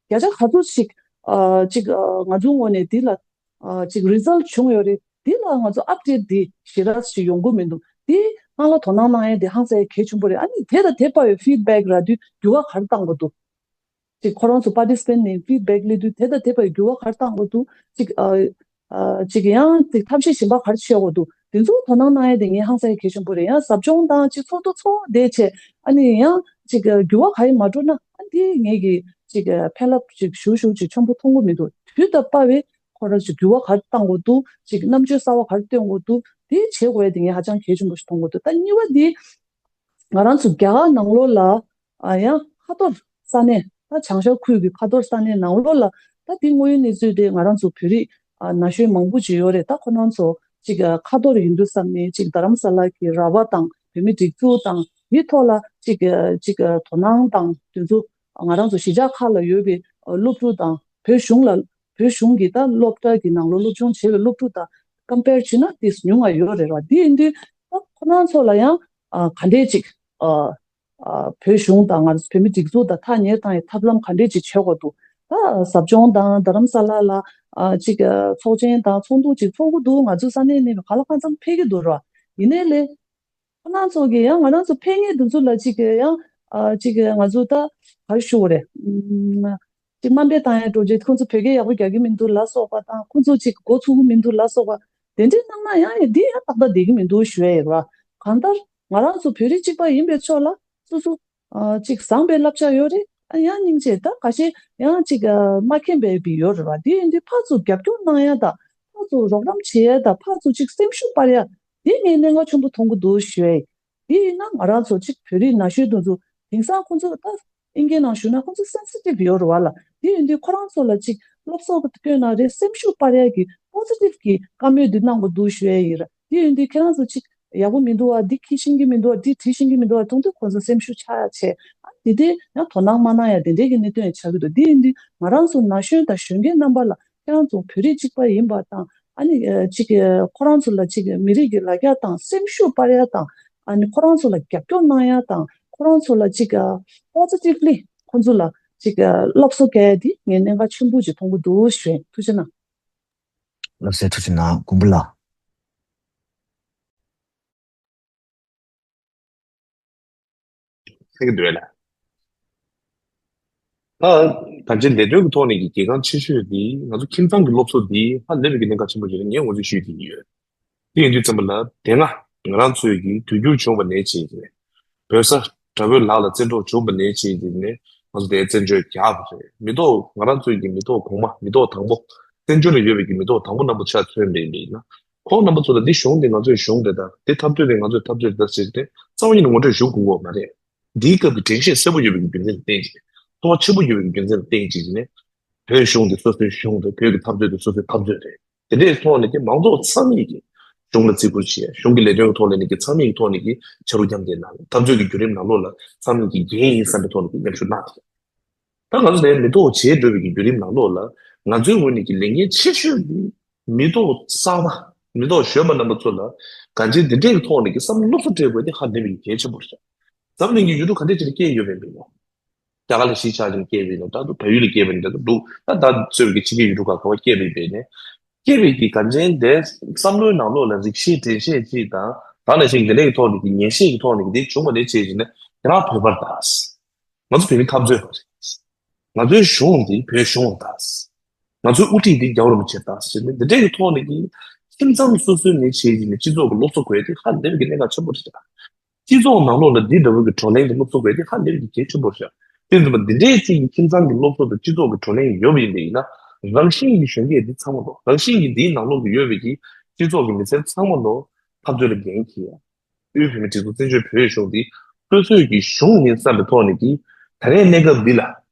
བརྒྱ་ཆ་ག་ཚོད་ཅིག་ཨ་ཅིག་ཨ་ང་ཚོའི་ངོས་ནས་འདི་ལ་ཨ་ཅིག་རི་ཛལ་བྱུང་ཡོད་རེད། འདི་ལ་ང་ཚོ་ཨབ་ཌེཊ་འདི་ཞེ་དྲག་ཅིག་ཡོང་གི་མི་འདུག་འདི་ནང་ལ་དོ་སྣང་གནང་ཡ་འདི་ཧང་སང་ཡ་གལ་ཆེན་པོ་རེད། ཨ་ནི་དེ་དང་དེ་བར་བའི་ཕིཌ་བེག་རག་དུས་འགྱུར་བ་ག་རེ་བཏང་དགོས་འདུག་ཅིག་ཁོ་རང་ཚོ་པར་ཊི་སི་པེན་ནས་ཕིཌ་བེག་སླེབས་དུས་དེ་དང་དེ་བར་འགྱུར་བ་ག་རེ་བཏང་དགོས་འདུག་ཅིག་ཨ་ཨ་ཅིག་ཡང་ཅིག་ཐབས་ཤེས་གཞན་པ་ག་རེ་བྱེད་དགོས་འདུག་དེ་ཚོ་དོ་སྣང་གནང་ཡ་དེ་ངས་ཧང་སང་ཡ་གལ་ཆེན་པོ་རེད། ཡང་ཟབ་སྦྱོང་དང་ཅིག་ཚོགས་འདུ་ཚོགས་བསྡད་བྱས་ཨ་ནི་ཡང་ཅིག་འགྱུར་བ་ག་ཡེ་མ་འགྲོ་ན་ཨ་འདི་ངས་ཀྱི་ཅིག་ཕན་རླབས་ཅིག་ཞུ་ཞུ་ཅིག་ཆེན་པོ་མཐོང་གི་མི་འདུག་དུས་དང་བབ་པའི་ ཁོ་རང་ཚོས་འགྱུར་བ་ག་རེ་གཏང་དགོས་འདུག་ཅིག་རྣམ་དཔྱོད་གསར་བ་ག་རེ་སྟོན་དགོས་འདུག་དེ་བྱེད་དགོས་ཡ་དེ་ངས་ཧ་ཅང་གལ་ཆེན་པོ་ཞིག་མཐོང་གི་འདུག་ད་གཉིས་པ་དེ། ང་རང་ཚོ་རྒྱ་གར་ནང་ལོགས་ལ་ཨ་ཡང་ཁ་ཐོར་ས་གནས་ད་བྱང་ཤར་ཁུལ་གྱི་ཁ་ཐོར་ས་གནས་ནང་ལོགས་ལ་ད་དེ་དངོས་ཡོད་གནས་ཚུལ་དེ་ང་རང་ཚོ་བོད་རིགས་ཨ་ན་གཞོན་མང་པོ་ཅིག་ཡོད་རེད། ད་ཁོ་རང་ཚོ་ཅིག་ཨ་ཁ་ཐོར་ཡིན་དུས་ཙམ་ནས་ཅིག་རྡ་རམ་ས་ལ་གི་ར་བ་དང་བོད་མི་སྒྲིག་འཛུགས་དང་དེའི་ཐོག་ལ་ཅིག་ཨ་ཅིག་ཨ་དོ་སྣང་དང་དེ་ཚོ་ང་རང་ཚོ་གཞིས་ཆགས་ཁག་ལ་ཡོད་པའི་ཨ་སློབ་ཕྲུག་དང་བོད་གཞུང་ལ་བོད་གཞུང་གི་ད་སློབ་གྲྭ་གི་ནང་ལོགས་སློབ་སྦྱོང་བྱེད་པའི་སློབ་ཕྲུག་དང་ཀམ་པེར་བྱས་ན་ཏོག་ཙམ་ཉུང་བ་ཡོད་རེད་བ། དེ་ཡིན་དུས་ད་ཁོ་རང་ཚོ་ལ་ཡང་ཨ་ག་འདྲས་ཅིག་ཨ་ཨ་བོད་གཞུང་དང་ང་ཚོ་བོད་མི་སྒྲིག་འཛུགས་དང་ཐག་ཉེ་སར་བཏང་ཡའི་ཐབས་ལམ་ག་འདྲས་ཅིག་བྱེད་དགོས་འདུག་ད་ཟབ་སྦྱོང་དང་རྡ་རམ་ས་ལ་ལ་ཨ་ཅིག་ཨ་ཚོགས་ཆེན་དང་ཚོགས་འདུ་ཅིག་ཚོགས་ཀྱི་འདུག་ང་ཚོའི་ས་གནས་ནས་ག་ལ་གང་འཚམ་ཕེབས་ཀྱི་འདུག་ར། ཡིན་ནའི་ལས། ཁོ་རང་ཚོ་གིས་ཡང་ང་རང་ཚོ་ཕེབས་མཁན་དེ་ཚོ་ལ་ཅིག་ཡང་ཨ་ཅིག་ང་ཚོ་ད་ག་རེ་ཞུ་དགོས་རེད། ཨམ། ཅིག་དམའ་འབེབས་བཏང་ཡ་འགྲོ་རྗེས་ཁོང་ཚོ་བོད་སྐད་ཡག་པོ་རྒྱག་གི་མི་འདུག་ལ་སོགས་པ་དང་ཁོང་ཚོ་ཅིག་མགོ་ཚོད་ཀྱི་མི་འདུག་ལ་སོགས་པ་དེ་འདྲས་གནང་ན་ཡང་ཡ་འདི་ཡང་ཏག་ཏག་བསྡད་ཀྱི་མི་འདུག་ཞུ་ཡ་ཡོད་ར། གང་ལྟར་ང་རང་ཚོ་བོད་རིགས་གཅིག་པ་ཡིན་པའི་ཕྱོགས་ལ་སོ་སོ་ཨ་ཅིག་བཟང་པའི་བསླབ་བྱ་ཡོད་རེད། ཨ་ཡང་སྙིང་རྗེ་ད་ཁ་ཤས་ཡང་ཅིག་ཨ་མ་མཁྱེན་པའི་བི་ཡོད་རེད་བ། དེ་ཡིན་དུས་ཕར་ཚུར་རྒྱབ་སྐྱོར་གནང་ཡ་དང་ཕར་ཚུར་རོགས་རམ་བྱེད་ཡ་དང་ཕར་ཚུར་ཅིག་སེམས་ཤུགས་སྤར་ཡ་དེ་ངས་གནད་འགག་ཆེན་པོ་མཐོང་གི་འདུག་ཞུ་ཡ་ཡིན། དེ་ཡིན་ན་ང་རང་ཚོ་ཅིག་བོད་རིགས་ན་གཞོན་དེ་ཚོ་དེང་སང་ཁོང་ཚོ་ད་ཨིན་སྐད་ནང་ཞུ་ན་ཁོང་ཚོ་སེན་སི་ཊིབ་ཡོད་རེད་བ་ལ། དེ་ཡིན་དུས་ཁོ་རང་ཚོ་ལ་ཅིག་སློབ་གསོ་སྐྱོན་ན་རེད་སེམས་ཤུགས་སྤར་ཡ་གི་པོ་སི་ཊིབ་གི་བཀའ་མོལ་འདི་གནང་དགོས་འདུག་ཞུ་ཡ་ཡིན་ར། དེ་ཡིན་དུས་ཁྱེད་རང་ཚོ་ཅིག་ཡག་པོ་མི་འདུག་བ། འདི་འཁྱེར་ཤེས་ཀྱི་མི་འདུག་བ། འདི་བྲིས་ཤེས་ཀྱི་མི་འདུག་བ་མཐོང་དུས་ཁོང་ཚོ་སེམས་ཤུགས་ཆག་ཡ་བྱས། ཨ་འདི་དེ་ཡང་དོ་སྣང་མ་གནང་ཡ་དེ་འདྲས་ཀྱི་གནད་དོན་ཡང་ཆགས་ཀྱི་འདུག་དེ་ཡིན་དུས་ང་རང་ཚོ་ན་གཞོན་དང་གཞོན་སྐྱེས་རྣམ་པ་ལ་ཁྱེད་རང་ཚོ་བོད་རིགས་གཅིག་པ་ཡིན་པ་དང་ཨ་ནི་ཅིག་ཁོ་རང་ཚོ་ལ་ཅིག་མི་རིགས་ཀྱི་ལ་རྒྱ་དང་སེམས་ཤུགས་སྤར་ཡ་དང་ཨ་ནི་ཁོ་རང་ཚོ་ལ་རྒྱབ་སྐྱོར་གནང་ཡ་དང་ཁོ་རང་ཚོ་ལ་ཅིག་པོ་སི་ཊིབ་ལི་ཁོང་ཚོ་ལ་ཅིག་སློབ་གསོ་སྐྱེལ་ཡ་དེ་ངས་གནད་འགག་ཆེན་པོ་ཅིག་མཐོང་གི་འདུག་ཞུ་ཡ་ཡིན། ཐུགས་རྗེ་གནང་། ལགས་སོ་ཐུགས་རྗེ་གནང་མགོན་པོ་ལགས། ཟེར་གྱི་འདུག་ལ། ད་ད་ཆ་ལས་དོན་གྱི་ཐོག་ནས་ཀྱི་གལ་འགངས་ཆེ་ཤོས་འདི་ང་ཚོ་ཁྱིམ་ཚང་གི་སློབ་གསོ་འདི་ཧ་ལས་པའི་གི་གནད་འགག་ཆེན་པོ་ཞིག་རེད་ངས་ངོས་འཛིན་ཞུས་ཀྱི་ཡོད། དེ་ཡིན་དུས་ཙམ་པ་ལ་དེ་སྔ་ང་རང་ཚོའི་གི་དུས་འགྱུར་བྱུང་བ་ནས་བྱས་ཏེ་བོད་ས་དགྲ་བོའི་ལག་ལ་བཙན་འཕྲོག་བྱུང་བ་ནས་བྱས་ཏེ་ནས་ང་ཚོ་དེའི་བཙན་བྱོལ་རྒྱག་པ་རེད། མི་ཐོག་ང་རང་ཚོའི་གི་མི་ཐོག་གོང་མ་མི་ཐོག་དང་པོ་བཙན་བྱོལ་ལ་ཡོད་པའི་གི་མི་ཐོག་དང་པོ་རྣམ་པ་ཆ་མཚོན་པ་ཡིན་ན་ཁོང་རྣམ་པ་ཚོ་ལ་འདི་གཞུང་འདི་ང་ཚོའི་གཞུང་རེད་ད། འདི་འཐབ་རྩོད་འདི་ང་ཚོའི་འཐབ་རྩོད་རེད་ད་ཟེར་ཏེ་རྩ་བ་ཉིད་ནས་ངོ་སྤྲོད་ཞུ་དགོས་ཀྱི་ཡོད་མ་རེད། འདིའི་སྐབས་ཀྱི་དྲན་ཤེས་གསལ་པོ་ཡོད་པའི་རྒྱུ་མཚན་ལ་བརྟེན་ཅིག་ཚོར་བ་ཆེན་པོ་ཡོད་པའི་རྒྱུ་མཚན་ལ་བརྟེན་ཅིག་ནས་བོད་གཞུང་འདི་སོ་སོའི་གཞུང་རེད། བོད་ཀྱི་འཐབ་རྩོད་འདི་སོ་སོའི་འཐབ་རྩོད་རེད། དེ་འདྲའི་ཐོག་ནས་ཀྱི་མང་ཚོགས་ཚང་མས་ཀྱི་གཞུང་ལ་བརྩི་བཀུར་བྱེད་ཡ་གཞུང་གི་ལས་དོན་གྱི་ཐོག་ལ་ནས་ཀྱི་ཚང་མས་ཀྱི་ཐོག་ནས་ཀྱི་ཕྱག་རོགས་མཉམ་འདེགས་གནང་། འཐབ་རྩོད་ཀྱི་བརྒྱུད་རིམ་ནང་ལོགས་ལ་ཚང་མས་ཀྱི་འགན་ཡིན་བསམ་པའི་ཐོག་ནས་ཀྱི་མཉམ་ཞུགས་གནང་ཐུབ། ད་ང་ཚོ་ནས་མི་ཐོག་བྱེད་འགྲོ་བའི་གི་བརྒྱུད་རིམ་ནང་ལོགས་ལ་ང་ཚོའི་ངོས་ནས་ཀྱི་ལས་འགན་ཆེ་ཤོས་འདི་མི་ཐོག་གསར་པ་མི་ཐོག་གཞོན་པ་རྣམ་པ་ཚོ་ལ་གང་ཅི་འདི་འདྲའི་གི་ཐོག་ནས་ཀྱི་བསམ་བློ་སློབ་གསོ་སྤྲད་དགོས་དེ་ཧ་ལས་པའི་གལ་ཆེན་པོ་རེད། འཛམ་གླིང་གི་ཡུལ་གྲུ་ག་འདྲ་ཅིག་ལ་སྐྱེས་ཡོད་པའི་མི་ལོ། རྒྱ་གར་ལ་གཞིས་ཆགས་ཀྱི་སྐྱེས་པའི་ནས་ད་དུང་བལ་ཡུལ་ལ་སྐྱེས་པའི་ནས་ད་དུང་འདུག་ད་ད་གཙོས་པའི་གི་ཕྱི་རྒྱལ་ཡུལ་གྲུ་ཁག་ག་བ་སྐྱེས་པའི་བས་ནས་སྐྱེས་པའི་གི་གང་ཅན་དེ་བསམ་བློའི་ནང་ལོགས་ལ་རིགས་ཤེས་དྲན་ཤེས་ཅིག་དང་ད་ནང་བཞིན་དེ་འདྲའི་ཐོག་ནས་ཀྱི་ངེས་ཤེས་ཀྱི་ཐོག་ནས་ཀྱི་དེ་བྱུང་བ་ནས་བྱས་ཀྱི་ནས་ཁྱེད་རང་བོད་པར་གདའ། ང་ཚོ་བོད་མི་འཐབ་རྩོད་རེད། ང་ཚོའི་གཞུང་འདི་བོད་གཞུང་དང་། ང་ཚོའི་དབུ་ཁྲིད་འདི་རྒྱལ་བ་རིན་པོ་ཆེ་དང་ཟེར་ནས་འདི་འདྲའི་གི་ཐོག་ནས་ཀྱི་ཁྱིམ་ཚང་སོ་སོའི་ནས་བྱས་ཀྱི་ནས་སྤྱི་ཚོགས་ཀྱི་སློབ་གསོ་དགོས་དེ་ཧ་ལས་པའི་གི་གནད་འགག་ཆེན་པོ་རེད། སྤྱི་ཚོགས་ནང་ལོགས་ལ་འདི་འདྲ་བོའི་གི་བགྲོ་གླེང་གི་སློབ་གསོ་དགོས་དེ་ཧ་ལས་པའི་གི་གལ་ཆེན་པོ་རེད། དེ་ཙམ་པ་འདི་འདྲའི་ཅིག་གི་ཁྱིམ་ཚང་གི་སློབ་གསོ་དང་སྤྱི་ཚོགས་ཀྱི་བགྲོ་གླེང་ཡོད་པ་ཡིན་པ་ཡིན་ན་རང་བཞིན་གྱི་གཞོན་སྐྱེས་འདི་ཚང་མ་ལོ་རང་བཞིན་གྱི་འདིའི་ནང་ལོགས་ཀྱི་ཡོད་པའི་གི་སྤྱི་ཚོགས་ཀྱི་མི་སེར་ཚང་མ་ལོ་འཐབ་རྩོད་ལ་འགན་འཁྱེར་ཡ། དབུས་བོད་མིའི་སྒྲིག་འཛུགས་བཙན་བྱོལ་བོད་གཞུང་འདི་སོ་སོའི་གི་གཞུང་ཡིན་བསམ་པའི་ཐོག་ནས་ཀྱི་ད་རེས་གནས་སྐབས་འདི་ལ་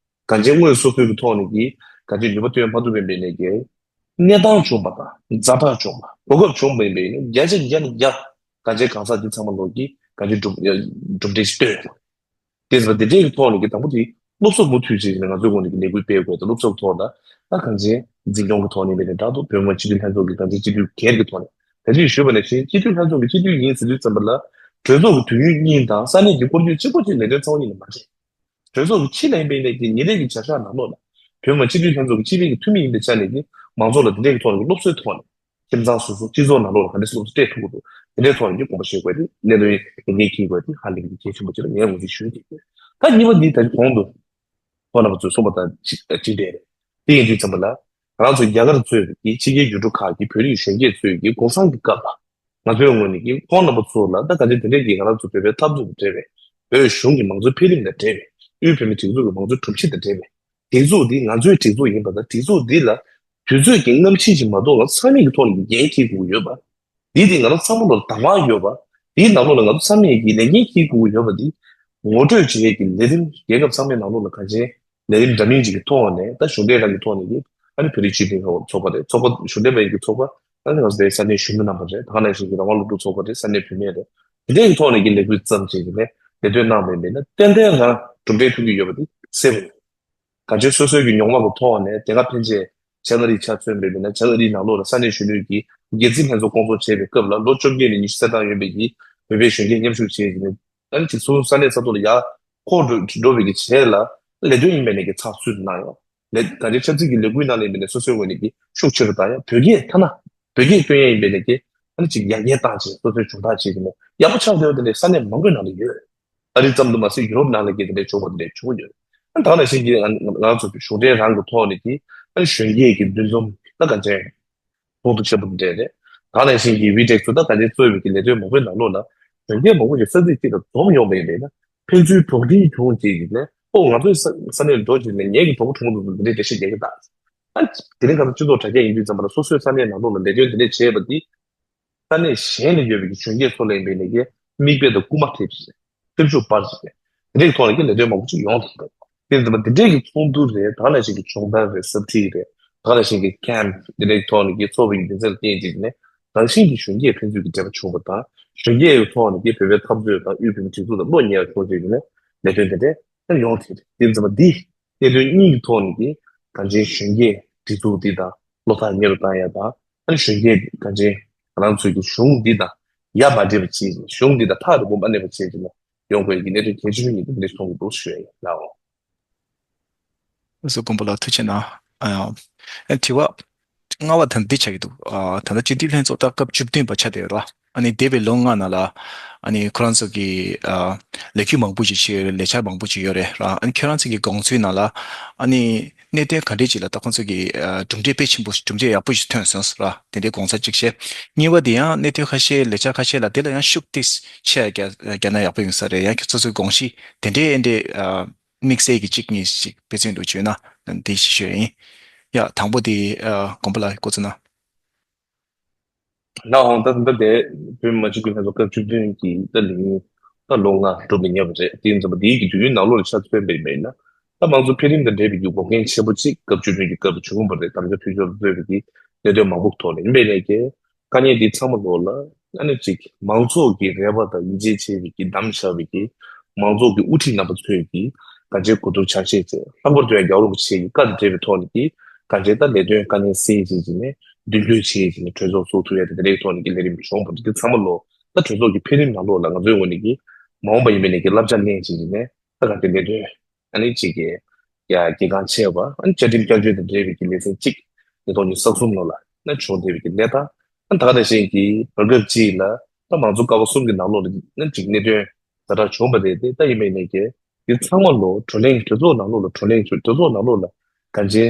གང་ཅི་དངོས་སོ་སོའི་གི་ཐོག་ནས་ཀྱི་གང་ཅི་ནུས་པ་བཏོན་མ་ཐུབ་པའི་འབད་ནས་ཀྱི་གནས་སྟངས་བྱུང་པ་དང་ཛ་དྲག་བྱུང་པ་གོ་སྐབས་བྱུང་བའི་འབད་ནས་བརྒྱ་ཆ་བརྒྱ་ནས་བརྒྱ་གང་ཅི་གང་ཟག་འདི་ཚང་མ་ལོག་གི་གང་ཅི་གྲུབ་གྲུབ་འབྲས་ཤིག་བཏོན་ཡོད། དེ་ཟེར་བ་དེ་འདྲའི་གི་ཐོག་ནས་ཀྱི་དང་པོ་དེ་སློབ་གསོ་མུ་མཐུད་བྱས་ནས་ང་ཚོའི་ངོས་ནས་ཀྱི་ལས་འགུལ་སྤེལ་དགོས་དང་སློབ་གསོ་གི་ཐོག་ལ་ད་གང་ཅི་འཛིན་སྐྱོང་གི་ཐོག་ནས་འབད་ནས་དྲག་ཏུ་བོད་མི་མང་སྤྱི་འཐུས་ལྷན་ཚོགས་ཀྱི་གང་ཅི་སྤྱི་འཐུས་སྒེར་གི་ཐོག་ནས་ད་ཅི་ཞུས་པ་ནང་བཞིན་སྤྱི་འཐུས་ལྷན་ཚོགས་ཀྱི་སྤྱི་འཐུས་ཡིན་ཟེར་དུས་ཙམ་པ་ལ་གྲོས་ཚོགས་ཀྱི་དུས་ཡུན་གཉིས་དང་ས་གནས་ཀྱི་སྐོར་སྐྱོད་གཅིག་པོ་གཅིག་ལས་དོན་ཚང་མ་གཉིས་ལ་མ་བྱེད། གྲོས་ཚོགས་ཀྱི་ཕྱི་ལ་ཡིན་པའི་ནས་ཀྱི་ཉིན་རེ་གི་བྱ་གཞག་ནང་ལོགས་ལ་བོད་མི་མང་སྤྱི་འཐུས་ལྷན་ཚོགས་ཀྱི་སྤྱི་པའི་གི་འཐུས་མི་ཡིན་པའི་ཆ་ནས་ཀྱི་མང་ཚོགས་ལ་དེ་འདྲའི་གི་ཐོག་ནས་སློབ་གསོའི་ཐོག་ནས་ཁྱིམ་ཚང་སོ་སོ་སྤྱི་ཚོགས་ནང་ལོགས་ལ་ག་འདྲ་སློབ་གསོ་སྤྲད་ཐུབ་ཀྱི་འདུག་དེ་འདྲའི་ཐོག་ནས་ཀྱི་དགོངས་པ་བཞེས་དགོས་ཏེ་གནད་དོན་ཡིན་ལས་འགན་འཁྱེར་དགོས་ཏེ་ཧ་ལས་པའི་གལ་ཆེན་པོ་ཅིག་ལ་ངས་ངོས་འཛིན་ཞུ་གི་ཡོད། ད་གཉིས་པ་འདི་ད་གོང་དུ་ཁོང་རྣམ་པ་ཚོས་གསུངས་པ་དང་གཅིག་གཅིག་འདྲ་རེད། དེ་ཡིན་དུས་ཙམ་པ་ལ་ང་རང་ཚོ་རྒྱ་གར་གཙོས་པའི་ཕྱི་རྒྱལ་ཡུལ་གྲུ་ཁག་གི་བོད་རིགས་གཞོན་སྐྱེས་ཚོས་ཀྱི་གོང་སང་གི་སྐབས་ལ་ང་ཚོའི་ངོས་ནས་ཀྱི་ཁོང་རྣམ་པ་ཚོ་ལ་ད་ག་ཚོད་དེ་འདྲས་ཀྱི་ང་རང་ཚོ་བོད་པའི་འཐབ་རྩོད་དང་འབྲེལ་བའི་བོད་གཞུང་གི་མང་གཙོའི་འཕེལ་རིམ་དང་འབྲེལ་བའི་དབུས་བོད་མིའི་སྒྲིག་འཛུགས་ཀྱི་མང་གཙོའི་སྒྲོམ་གཞི་དང་འབྲེལ་བའི་སྒྲིག་འཛུགས་འདི་ང་ཚོའི་སྒྲིག་འཛུགས་ཡིན་པ་དང་སྒྲིག་འཛུགས་འདི་ལ་ དུས་ཚོད་ཀྱི་སྔ་ཕྱི་ཞིག་མ་གཏོགས་ང་ཚང་མའི་གི་ཐོག་ནས་འགན་འཁྱེར་དགོས་ཀྱི་ཡོད་པ། འདི་དེ་ང་རང་ཚང་མ་ལ་བདག་དབང་ཡོད་པ། དེའི་ནང་ལོགས་ལ་ང་ཚོ་ཚང་མས་ཀྱི་ལས་འགན་འཁྱེར་དགོས་ཀྱི་ཡོད་པ་འདི། ངོ་སྤྲོད་བྱེད་ཡས་ཀྱི་ལས་རིམ་རྒྱལ་ཁབ་ཚང་མའི་ནང་ལོགས་ལ་གང་ཅི་ལས་རིམ་འདྲ་མིན་ཅིག་གི་ཐོག་ནས་ད་གཞུང་འབྲེལ་རང་གི་ཐོག་ནས་ཀྱི་ཨ་ནི་བོད་རིགས་སྤྱི་མཐུན་ཚོགས་པ་རེད། ཚོགས་པ་གཞུང་འབྲེལ་མ་ཡིན་གྱི་ཚོགས་པ་ཨ་ནི་ང་ཚོ་དེའི་ས་གནས་གཞོན་ནུ་རྣམ་པ་རེད། ད་ག་ནང་བཞིན་གྱི་རང་དབང་སློབ་ཕྲུག་ཚོགས་པ་རེད། ས་གནས་བུད་མེད་རེད། དེ་འདྲའི་གི་ཐོག་ནས་ཀྱི་ལས་འགུལ་བརྩམས་བྱས་ཀྱི་ནས་ལས་དོན་གནང་བའི་མི་སྣ་ཏན་ཏན་རང་གྲུབ་འབྲས་ཐོན་གྱི་ཡོད་པ་དེ་གསལ་པོ་རེད། གང་ཅི་སོ་སོའི་གི་མྱོང་བ་གི་ཐོག་ནས་དེ་སྔ་ཕན་ཆད་བྱང་ཨ་རིའི་ཆ་མཚོན་པའི་མི་སྣ་བྱང་ཨ་རིའི་ནང་ལོགས་ལ་ས་གནས་གཞོན་ནུའི་གི་རྒྱལ་སྲིད་ལྷན་ཚོགས་བསྐོང་ཚོགས་བྱས་པའི་སྐབས་ལ་ལོ་བཅོ་བརྒྱད་ནས་ཉི་ཤུ་རྩ་གྲངས་ཡོད་པའི་གི་བོད་པའི་གཞོན་སྐྱེས་མཉམ་ཞུགས་བྱས་ཀྱི་ནས་ཨ་ནི་ཅིག་སོ་སོ་ས་གནས་ས་ཐོག་ལ་ཡར་འཁོར་འགྲོ་འགྲོ་བའི་གི་བྱས་ལ་ལས་དོན་ཡིན་པའི་ནས་གི་ཚགས་ཚུད་གནང་ཡོང་། ལས་གང་ཅི་ཆབ་སྲིད་ཀྱི་ལས་འགུལ་ནང་ལས་མི་སྣ་སོ་སོའི་ངོས་ནས་ཀྱི་ཤུགས་ཆེ་རུ་བཏང་ཡ། བོད་སྐད་ཐ་ན་བོད་སྐད་སྐྱོན་ཡ་ཡིན་པའི་ནས་ཀྱི་ཨ་ནི་ཅིག་ཡར་རྒྱས་བཏང་བྱས་སོ་སོའི་སྦྱོང་བརྡར་བྱེད་ཀྱི་ནས་ཡག་པོ་ཆགས་བསྡད་པ་དེ་འདྲའི་ས་གནས་མང་པོའི་ནང་ལ་ཡོད། ཨ་རི་ཙམ་དུ་མ་ཟད་ཡུ་རོབ་ནང་ལ་ཀྱི་དེ་འདྲའི་བྱུང་བ་དེ་འདྲའི་བྱུང་ཡོད། ཨ་ནི་ད་ག་ནང་བཞིན་གྱི་ང་ང་རང་ཚོ་གཞུང་འབྲེལ་རང་གི་ཐོག་ནས་ཀྱི་ཨ་ནི་གཞོན་སྐྱེས་ཀྱི་འདུ་འཛོམས་ད་ག་ཅན་ཚོགས་འདུ་ཆེན་པོ་དེ་འདྲ་རེད། ད་ག་ནང་བཞིན་གྱི་བི་ཊེག་ཚོ་ད་ག་ཅན་གཙོས་པའི་གི་ལས་དོན་མང་པོའི་ནང་ལོགས་ལ་གཞོན་སྐྱེས་མང་པོ་ཞིག་ས་ཚིགས་གཅིག་ལ་འཛོམས་ཡོང་བ་ཡིན་པས་ན་ཕན་ཚུན་གྲོགས་འདྲིས་བྱུང་རྗེས་ཀྱི་ནས་ཨོ་ང་ཚོའི་ས་ས་གནས་ལ་འགྲོ་རྗེས་ནས་ངེད་ཀྱི་གྲོགས་པོ་གྲོགས་མོ་ཚོ་འདི་འདྲའི་འགྲེལ་བཤད་རྒྱག་གི་ད། ཨ་དེ་རིང་ཁ་སང་སྤྱི་ཚོགས་དྲ་རྒྱ་ཡིན་དུས་ཙམ་པ་ལ་སོ་སོའི་ས་གནས་ནང་ལོགས་ལ་ལས་དོན་དེ་འདྲ་བྱས་པ་འདི། ས་གནས་གཞན་ལ་ཡོད་པའི་གི་གཞོན་སྐྱེས་ཚོ་ལ་ཡིན་པའི་ནས་ཀྱི་མིག་དཔེ་དང་སྐུལ་མ་ཐེབས་ཤིང་སེམས་ཤུགས་སྤར་ཤིང་དེ་འདྲའི་ཐོག་ནས་ཀྱི་ལས་དོན་མང་པོ་ཅིག་ཡོང་ཐུབ་པ་དེ་ཙམ་པ་འདི་འདྲའི་གི་ཚོགས་འདུ་རེད། ད་ག་ནང་བཞིན་གྱི་སྦྱོང་བརྡར་རེད། ས་ཁྲིད་རེད། ད་ག་ནང་བཞིན་གྱི་ཀེམ་འདི་འདྲའི་ཐོག་ནས་ཀྱི་ཚོགས་པའི་གི་སྡིངས་ཆ་ལ་བརྟེན་བྱས་ནས་རང་བཞིན་གྱི་གཞོན་སྐྱེས་ཕན་ཚུན་གྱི་འབྲེལ་བ་བྱུང་བ་དང་གཞོན་སྐྱེས་ཀྱི་ཐོག་ནས་ཀྱི་བོད་པའི་འཐབ་རྩོད་དང་དབུས་བོད་མིའི་སྒྲིག་འཛུགས་དང་བློ་ཉེ་བ་བྱུང་བྱས་ཀྱི་ནས་ལས་དོན་དེ་འདྲ་ཡོང་ཐུབ་རེད། དེ་ཙམ་པ་འདི། གནད་དོན་གཉིས་ཀྱི་ཐོག་ནས་ཀྱི་གང་ཅིའི་གཞོན་སྐྱེས་སྒྲིག་འཛུགས་འདི་དང་བློ་ཐག་ཉེ་རུ་བཏང་ཡ་དང་ཨ་ནི་གཞོན་སྐྱེས་གང་ཅིའི་ང་རང་ཚོའི་ཀྱི་གཞུང་འདི་དང་ཡ་མ་བྲལ་བ་བྱེད་ཀྱི་གཞུང་འདི་དང་ཐག་རིང་པོ་མ་གནས་པ་བྱེད་ཀྱི་ན་ཡོང་དགོས་ཀྱི་གནད་དོན་གལ་ཆེ་ཤོས་ཉིད་དུ་འདི་གསུང་གི་འདུག་ཞུ་ཡ་ཡིན་ལགས། ཨོ། སུ་མགོན་པོ་ལགས་ཐུགས་རྗེ་གནང་། ཨ་ཨ་དྲི་བ། ལྔ་པ་དང་འདི་ཆགས་ཀྱི་འདུག་ཨ་ད་ལྟ་སྤྱི་འཐུས་ལྷན་ཚོགས་ད་སྐབས་བཅུ་བདུན་པ་ཆགས་བསྡད་ཡོད་རེད་བ། ཨ་ནི་འདས་པའི་ལོ་ལྔ་ནང་ལ་ཨ་ནི་ཁོ་རང་ཚོ་གི་ཨ་ལས་འགུལ་མང་པོ་ཞིག་བྱས་ཡོད་རེད། ལས་འཆར་མང་པོ་ཞིག་ཡོད་རེད་ར། ཨ་ནི་ཁྱེད་རང་ཚོ་གི་དགོངས་ཚུལ་ནང་ལ་ཨ་ནི་གནད་དོན་ག་འདྲས་ཅིག་ལ་ད་ཁོང་ཚོ་གི་ཨ་གྲུབ་འབྲས་དཔེ་ཆེན་པོ་གྲུབ་འབྲས་ཡག་པོ་ཞིག་ཐོན་སོང་ར། དེ་འདྲའི་དགོངས་འཆར་གཅིག་བཤད། གཉིས་པ་དེ་ཡང་གནད་དོན་ཁ་ཤས་ལས་འཆར་ཁ་ཤས་ལ་དེ་ལ་ཡང་ཤུགས་ཏིག་ཆེ་རྒྱ་རྒྱ་ན་ཡག་པོ་ཡོང་ས་རེད། ཡང་ཁྱེད་ཚོ་ཚོའི་དགོངས་གཞི་དེ་འདྲའི་ཨེ་འདྲའི་ཨ། དམིགས་བསལ་གྱི་གཅིག་གཉིས་ཤིག་དཔེ་མཚོན་དུ་བརྗོད་ན་འདི་ཞིག་ཤོད་ཡིན། ཡ་དང་པོ་དེ་ཨ་མགོན་པོ་ལགས་འགོ་བཙུགས་ན། ལགས་འོང་ད་ད་དེ་བོད་མི་མང་སྤྱི་འཐུས་ལྷན་ཚོགས་སྐབས་བཅུ་བདུན་གྱི་ད་ལས་ད་ལོ་ལྔ་འགྲོ་མི་ཉེ་བ་རེད། དེ་ཡིན་ཙང་འདིའི་གི་དུས་ཡུན་ནང་ལོགས་ལ་ཆ་མཚོན་པའི་མེད་ན་ད་མང་གཙོ་འཕེལ་རིམ་དང་འབྲེལ་བའི་གི་འགོག་རྐྱེན་ཆེན་པོ་གཅིག་སྐབས་བཅུ་བདུན་གྱི་སྐབས་བྱུང་བ་རེད། དམ་བཅའ་འཐུས་ཤོར་གཙོས་པའི་གི་གནད་དོན་མང་པོ་ཐོག་ནས་ཡིན་པའི་ནས་ཀྱི། དཀའ་ངལ་འདི་ཚང་མ་ལོགས་ལ་ཨ་ནི་ཅིག་མང་ཚོགས་ཀྱི་རེ་བ་དང་ཡིད་ཆེས་བྱས་པའི་ཀྱི་བདམས་བཞག་པའི་ཀྱི་མང་ཚོགས་ཀྱི་དབུ་ཁྲིད་རྣམ་པ་ཚོས་ཀྱི་གང་ཅིའི་གོ་བསྡུར་ཆ་ཤས་བྱས། ལྷག་པར་དུ་ཡང་རྒྱལ་བ་རིན་པོ་ཆེ་ཡི་བཀའ་དང་འབྲེལ་བའི་ཐོག་ནས་ཀྱི་གང་ཅིའི་ད་ལས་དོན་དཀའ་ངལ་སེལ་བྱས་ཀྱི་ནས་མདུན་སྐྱོད་བྱས་ཀྱི་ནས་གྲོས་ཚོགས་ཚོགས་ཐུབ་ཡ་དེ་འདྲའི་ཐོག་ནས་ཀྱི་ལས་རིམ་བྱུང་བ་འདི་ཚང་མ་ལོགས་ད་གྲོས་ཚོགས་ཀྱི་འཕེལ་རིམ་ནང་ལོགས་ལ་ང་ཚོའི་ངོས་ནས་ཀྱི་མ་འོངས་པ་ཡིན་པའི་ནས་ཀྱི་བསླབ་བྱ་ལེན་བྱས་ཀྱི་ནས་ད་གང་ཅིའི་ལས་དོན། ཨ་ནི་གཅིག་གི་ཡ་གལ་འགངས་ཆེ་བ་ཨ་ནི་བཅའ་ཁྲིམས་བསྐྱར་བཅོས་དང་འབྲེལ་བའི་གི་ལེ་ཚན་གཅིག་ཉིས་སྟོང་ཉི་ཤུ་རྩ་གསུམ་ལོ་ལ་ན་བྱུང་བསྡད་པའི་གི་གནས་སྟངས་ཨ་ནི་ད་ག་ནང་བཞིན་གྱི་བར་སྐབས་གཅིག་ལ་ད་མང་གཙོ་ཀ་བ་གསུམ་གྱི་ནང་ལོགས་ལ་ན་གཅིག་གནད་དོན་ཛ་དྲག་བྱུང་བ་རེད་དེ་ད་ཡིན་མིན་ནས་ཀྱི་འདི་ཚང་མ་ལོ་བགྲོ་གླེང་གྲོས་ཚོགས་ནང་ལོགས་ལ་བགྲོ་གླེང་བྱུང་གྲོས་ཚོགས་ནང་ལོགས་ལ་གང་ཅི་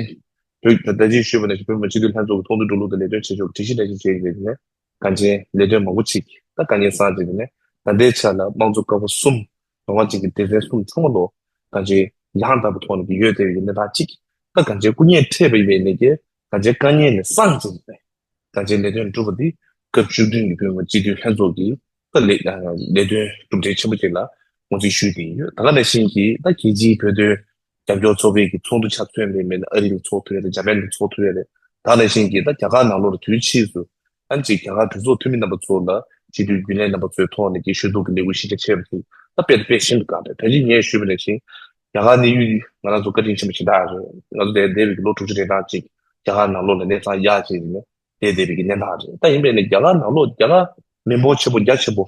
བོད་ད་ལྟ་ཅིག་ཞུས་པ་ནང་བཞིན་བོད་མི་སྤྱི་འཐུས་ལྷན་ཚོགས་ཀྱི་ཚོགས་འདུ་འགྲོ་ལུགས་དང་ལས་དོན་བྱེད་ཕྱོགས་ཀྱི་སྒྲིག་གཞི་ནང་བཞིན་བྱེད་ཀྱི་རེད་ནས། གང་ཅི་ལས་དོན་མང་པོ་ཅིག་ད་དཀའ་ངལ་སངས་བྱས་ནས་ད་ལྟའི་ཆ་ལ་དམངས་གཙོ་ཀ་བ་གསུམ་རང་དབང་ཅན་གྱི་སྡེ་ཚན་གསུམ་ཚང་མ་ལོ་གང་ཅི་ཡང་དག་པའི་ཐོག་ནས་ཡོད་བསྡད་པའི་གནས་སྟངས་ཅིག་ད་གང་ཅི་སྐུ་ངལ་འཕྲད་པ་ཡིན་པའི་ནས་ཀྱི་གང་ཅི་དཀའ་ངལ་ནས་སངས་བྱས་ནས་གང་ཅི་ལས་དོན་སྒྲུབ་པ་འདི་སྐབས་བཅུ་བདུན་གྱི་བོད་མི་སྤྱི་འཐུས་ལྷན་ཚོགས་ཀྱི་ད་ལས་ལས་དོན་གྲུབ་འབྲས་ཆེན་པོ་ཅིག་ལ་ངོས་འཛིན་ཞུས་བསྡད་ཡོད། ད་ག་ནང་བཞིན་གྱི་ད་རྒྱལ་སྤྱིའི་བོད་དོན་རྒྱབ་སྐྱོར་ཚོགས་པའི་གི་ཚོགས་འདུ་ཆ་མཚོན་པའི་མེད་ན་ཨ་རི་ལ་ཚོགས་ཐུབ་ཡ་རེད། འཇར་པན་ལ་ཚོགས་ཐུབ་ཡ་རེད། ད་ག་ནང་བཞིན་གྱི་ད་རྒྱ་གར་ནང་ལོགས་ལ་དུས་ཕྱིས་སུ་ཨ་ནི་ཅིག་རྒྱ་གར་གྲོས་ཚོགས་འཐུས་མི་རྣམ་པ་ཚོ་ལ་སྤྱི་འཐུས་རྒྱུན་ལས་རྣམ་པ་ཚོའི་ཐོག་ནས་ཀྱི་ཞུ་གཏུག་གི་ལས་འགུལ་ཤུགས་ཆེ་བྱས་པ་དེ་ད་དཔེ་དཔེ་ཤིན་ཏུ་དགའ་རེད། ད་ཅི་ངས་ཞུས་པ་ནང་བཞིན་རྒྱ་གར་གནས་ཡུལ་ང་རང་ཚོ་བཀའ་དྲིན་ཆེན་པོ་ཞེ་དྲག་རེད། ང་ཚོ་དེ་འདས་པའི་གི་ལོ་དྲུག་ཅུ་རེ་གྲངས་ཅིག་རྒྱ་གར་ནང་ལོགས་ལ་གནས་ཚང་གཡར་བྱས་ནས་བསྡད་བསྡད་པའི་གི་གནས་སྟངས་རེད། ད་ཡིན་པས་ནས་རྒྱ་གར་ནང་ལོགས་རྒྱ་གར་མི་འབོར་ཆེན་པོ་རྒྱ་ཆེན་པོ།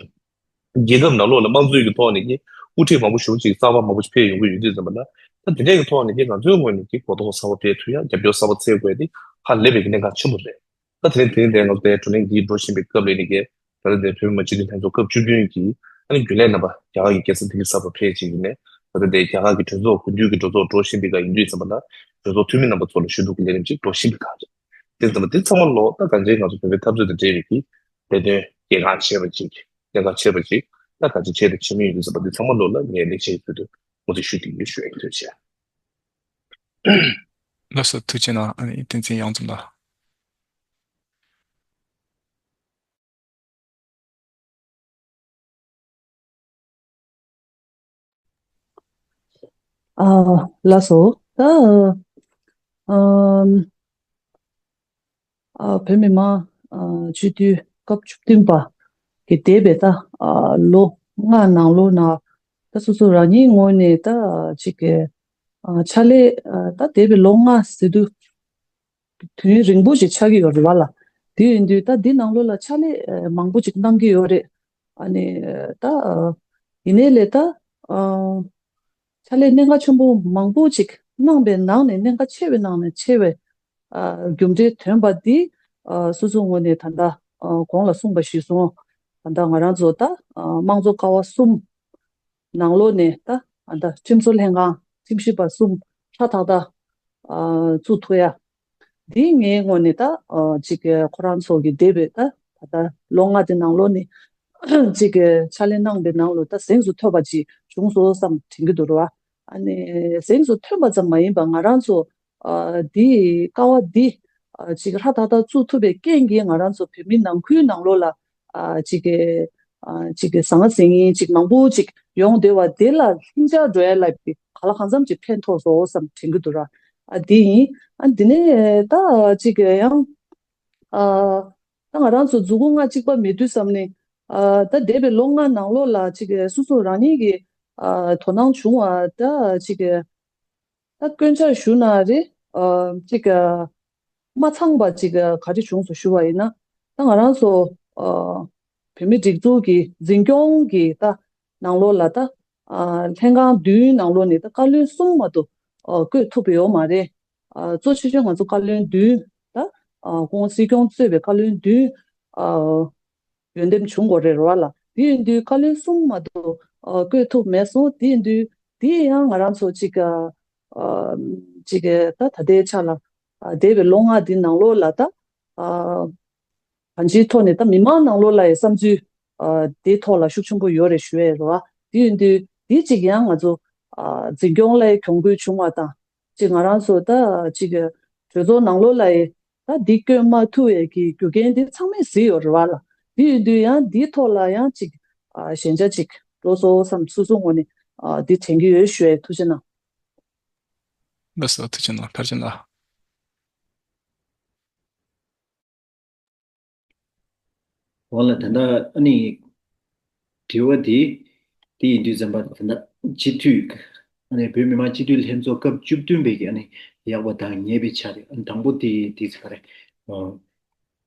རྒྱལ་ཁབ་ནང་ལོགས་ལ་དམངས་གཙོའི་གི་ཐོག་ནས་ཀྱི་དབུ་ཁྲིད་མང་པོ་ཞེ་པོ་ཅིག་གསར་པ་མང་པོ་ཞིག་ཕེབས་ཡོང་གི་ཡོད་དུས་ཙམ་པ་ལ་ད་དེ་འདྲའི་གི་ཐོག་ནས་ཀྱི་ང་ཚོའི་ངོས་ནས་ཀྱི་གོ་རྟོགས་གསར་པ་སྤེལ་ཐུབ་ཡ་རྒྱབ་སྐྱོར་གསར་པ་འཚོལ་དགོས་དེ་ཧ་ལས་པའི་གི་གནད་འགག་ཆེན་པོ་རེད། ད་དེ་རིང་དེ་རིང་དེ་ང་ཚོ་དེ་བགྲོ་གླེང་འདི་འགྲོ་བཞིན་པའི་སྐབས་ལ་ནི་ཀྱི་ད་ལྟ་དེ་བོད་མི་མང་སྤྱི་འཐུས་ལྷན་ཚོགས་སྐབས་བཅུ་བདུན་གྱི་ཨ་ནི་རྒྱུན་ལས་རྣམ་པ་རྒྱ་གར་གྱི་རྒྱལ་ས་ལྡི་ལི་གསར་པ་ཕེབས་བྱས་ཀྱི་ནས་ད་ལྟ་དེ་རྒྱ་གར་གྱི་གྲོས་ཚོགས་དགུན་དུས་ཀྱི་གྲོས་ཚོགས་འགྲོ་བཞིན་པའི་སྐབས་ཡིན་དུས་ཙམ་པ་ལ་གྲོས་ཚོགས་འཐུས་མི་རྣམ་པ་ཚོ་ལ་ཞུ་གཏུག་གི་ལས་རིམ་ཅིག་འགྲོ་བཞིན་པའི་སྐབས་རེད། དེ་ཙམ་པ་དེ་ཚང་མ་ལོ་ད་གང་ཅི་ང་ཚོ་བོད་པའི་འཐབ་རྩོད་དང་འབྲེལ་བའི་གི་ལས་དོན་གལ་འགངས་ཆེ་བ་ཅིག་གལ་འགངས་ཆེ་བ་ཅིག་ད་གང་ཅི་ཆེ་དང་ཆེ་མིན་ཡོད་དུས་ཙམ་པ་དེ་ཚང་མ་ལོ་ལ་ངས་ལེགས་ཆེད་ཚུལ་དུ་ངོས་འཛིན་ཞུ་གི་ཡོད་ཞུ་ཡ་ཡིན། ཐུགས་རྗེ་ཆེ། ལགས་སོ་ཐུགས་རྗེ་གནང་། ཨ་ནི་བསྟན་འཛིན་གཡང་འཛོམས་ལགས། ཨ། ལགས་སོ། ད་ཨམ། ཨ། བོད་མི་མང་ཨ། སྤྱི་འཐུས་སྐབས་བཅུ་བདུན་པ་གི་འདས་པའི་ད་ཨ། ལོ་ལྔ་ནང་ལོགས་ན་ད་སོ་སོ་རང་ཉིད་ངོས་ནས་ད་ཅིག་གི་ཨ། ཕྱག་ལས་ཨ། ད་འདས་པའི་ལོ་ལྔ་ཟེར་དུས་དུས་ཡུན་རིང་པོ་ཞིག་ཆགས་ཀྱི་ཡོད་རེད་བ་ལ། དེ་ཡིན་དུས་ད་འདི་ནང་ལོགས་ལ་ཕྱག་ལས་ཨ། མང་པོ་ཅིག་གནང་གི་ཡོད་རེད། ཨ་ནི་ད་ཨ། ཡིན་ནའི་ལས་ད་ཨ། ཕྱག་ལས་གནད་འགག་ཆེན་པོ་མང་པོ་ཅིག་གནང་པའི་ནང་ནས་གནད་འགག་ཆེ་བའི་ནང་ནས་ཆེ་བའི་ཨ། རྒྱུ་འབྲས་ཐོན་པ་འདི་ཨ། སོ་སོའི་ངོས་ནས་ད་ལྟ་ཨ། གོང་ལ་གསུངས་པ་ཞིག་སོང་། ད་ལྟ་ང་རང་ཚོ་ད་ཨ། དམངས་གཙོ་ཀ་བ་གསུམ་ནང་ལོགས་ནས་ད་ཨ། ད་ཁྲིམས་བཟོ་ལྷན་ཁང་ཁྲིམས་ཞིབ་པ་གསུམ་ཧྲ་ཐག་ཐག་ཨ། བཙུགས་ཐུབ་ཡ། འདི་ངའི་ངོས་ནས་ད་ཨ། ཅིག་ཁོ་རང་ཚོ་གི་འདས་པའི་ད་ད་ལྟ་ལོ་ལྔ་དེ་ནང་ལོགས་ནས་ཅིག་ཕྱག་ལས་གནང་པའི་ནང་ལོགས་ད་གཟེངས་སུ་ཐོན་པ་ཅིག་བྱུང་སོང་བསམ་དྲན་གྱི་འདུག་ར། ཨ་ནི་གཟེངས་སུ་ཐོན་པ་ཙམ་མ་ཡིན་པར་ང་རང་ཚོ་ཨ། འདི་ཀ་བ་འདི་ཨ། ཅིག་ཧྲ་ཐག་ཐག་བཙུགས་ཐུབ་པའི་རྐྱེན་གྱིས་ང་རང་ཚོ་བོད་མི་ནང་ཁུལ་ནང་ལོགས་ལ་ཨ། ཅིག་ཨ། ཅིག་ཟང་ཟིང་ཅིག་མང་པོ་ཅིག་ཡོང་བསྡད་པ་དེ་ལ་ལྷིང་འཇགས་འགྲོ་ཡ་ལ་ག་ལ་གང་འཚམ་ཅིག་ཕན་ཐོགས་སོང་བསམ་དྲན་གྱི་འདུག་ར། ཨ། འདི་ཡིན། ཨ། འདི་ནས་ད་ཅིག་ཡང་ཨ། ད་ང་རང་ཚོ་མཛུ་གུ་ལྔ་གཅིག་པ་མེད་དུས་ཙམ་ནས་ཨ། ད་འདས་པའི་ལོ་ལྔ་ནང་ལོགས་ལ་ཅིག་སོ་སོ་རང་ཉིད་ཀྱི་ཨ། དོ་སྣང་བྱུང་བ་ད་ཅིག་ད་སྐྱོན་ཆ་ཞུ་ན་རེད། ཨ། ཅིག་ཨ། མ་ཚང་པ་ཅིག་ཨ། ག་རེ་བྱུང་སོང་ཞུ་བ་ཡིན་ན། ད་ང་རང་ཚོ་ཨ། བོད་མི་སྒྲིག་འཛུགས་ཀྱི་འཛིན་སྐྱོང་གི་ད་ནང་ལོགས་ལ་ད་ཨ། ལྷན་ཁང་བདུན་ནང་ལོགས་ནས་ད་བཀའ་བློན་གསུམ་མ་གཏོགས་ཨ། བསྐོས་ཐུབ་པ་ཡོད་མ་རེད། ཨ། གཙོ་ཆེ་ཤོས་ང་ཚོ་བཀའ་བློན་བདུན་ད་ཨ། སྐུ་ངོ་སྲིད་སྐྱོང་གཙོས་པའི་བཀའ་བློན་བདུན་ཨ། འོས་འདེམས་བྱུང་དགོས་རེད་རོ་བ་ལ། དེ་ཡིན་དུས་བཀའ་བློན་གསུམ་མ་གཏོགས་ཨ། བསྐོས་ཐུབ་མེད་སོང་། དེ་ཡིན་དུས་དེ་ཡང་ང་རང་ཚོ་གཅིག་ཨ། ཅིག་ད་ད་ལྟའི་ཆ་ལ་ཨ། འདས་པའི་ལོ་ལྔ་འདི་ནང་ལོགས་ལ་ད་ཨ། གང་ཅིའི་ཐོག་ནས་ད་མི་མང་ནང་ལོགས་ལ་ཡི་བསམ་ཚུལ་ཨ། དེའི་ཐོག་ལ་ཤུགས་ཆེན་པོ་ཡོད་རེད་ཞུ་ཡས་རོ་བ། དེ་ཡིན་དུས་དེ་གཅིག་ཡང་ང་ཚོ་ཨ། འཛིན་སྐྱོང་ལ་གྱོང་གུད་བྱུང་བ་དང་། ཅིག་ང་རང་ཚོ་ད་ཅིག་གྲོས་ཚོགས་ནང་ལོགས་ལ་ཡི་ད་འདི་བསྐྱོན་མ་ཐུབ་ཡས་ཀྱི་རྒྱུ་རྐྱེན་འདི་ཚང་མས་གཟིགས་ཡོད་རེད་བ་ལ། འདི་ཡིན་དུས་ཡང་འདིའི་ཐོག་ལ་ཡང་ཅིག་ཨ། ཞན་ཆ་ཅིག་འགྲོ་སོང་བསམ་སོ་སོ་ངོས་ནས་ཨ། འདི་དྲན་གྱི་ཡོད་ཞུ་ཡས། ཐུགས་རྗེ་གནང་། ལགས་སོ། ཐུགས་རྗེ་གནང་། ཕར་ཕྱིན་ལ། འོ་ལ་ད་ལྟ་ཨ་ནི་དྲི་བ་དེ་དེ་ཡིན་དུས་ཙམ་པ་ད་ལྟ་སྤྱི་འཐུས་ཨ་ནི་བོད་མི་མང་སྤྱི་འཐུས་ལྷན་ཚོགས་སྐབས་བཅུ་བདུན་པའི་གི་ཨ་ནི་ཡག་པ་དང་ཉེས་པའི་ཆ་རེད། ཨ་ནི་དང་པོ་དེ་དེ་ཚོ་ག་རེ། ཨ།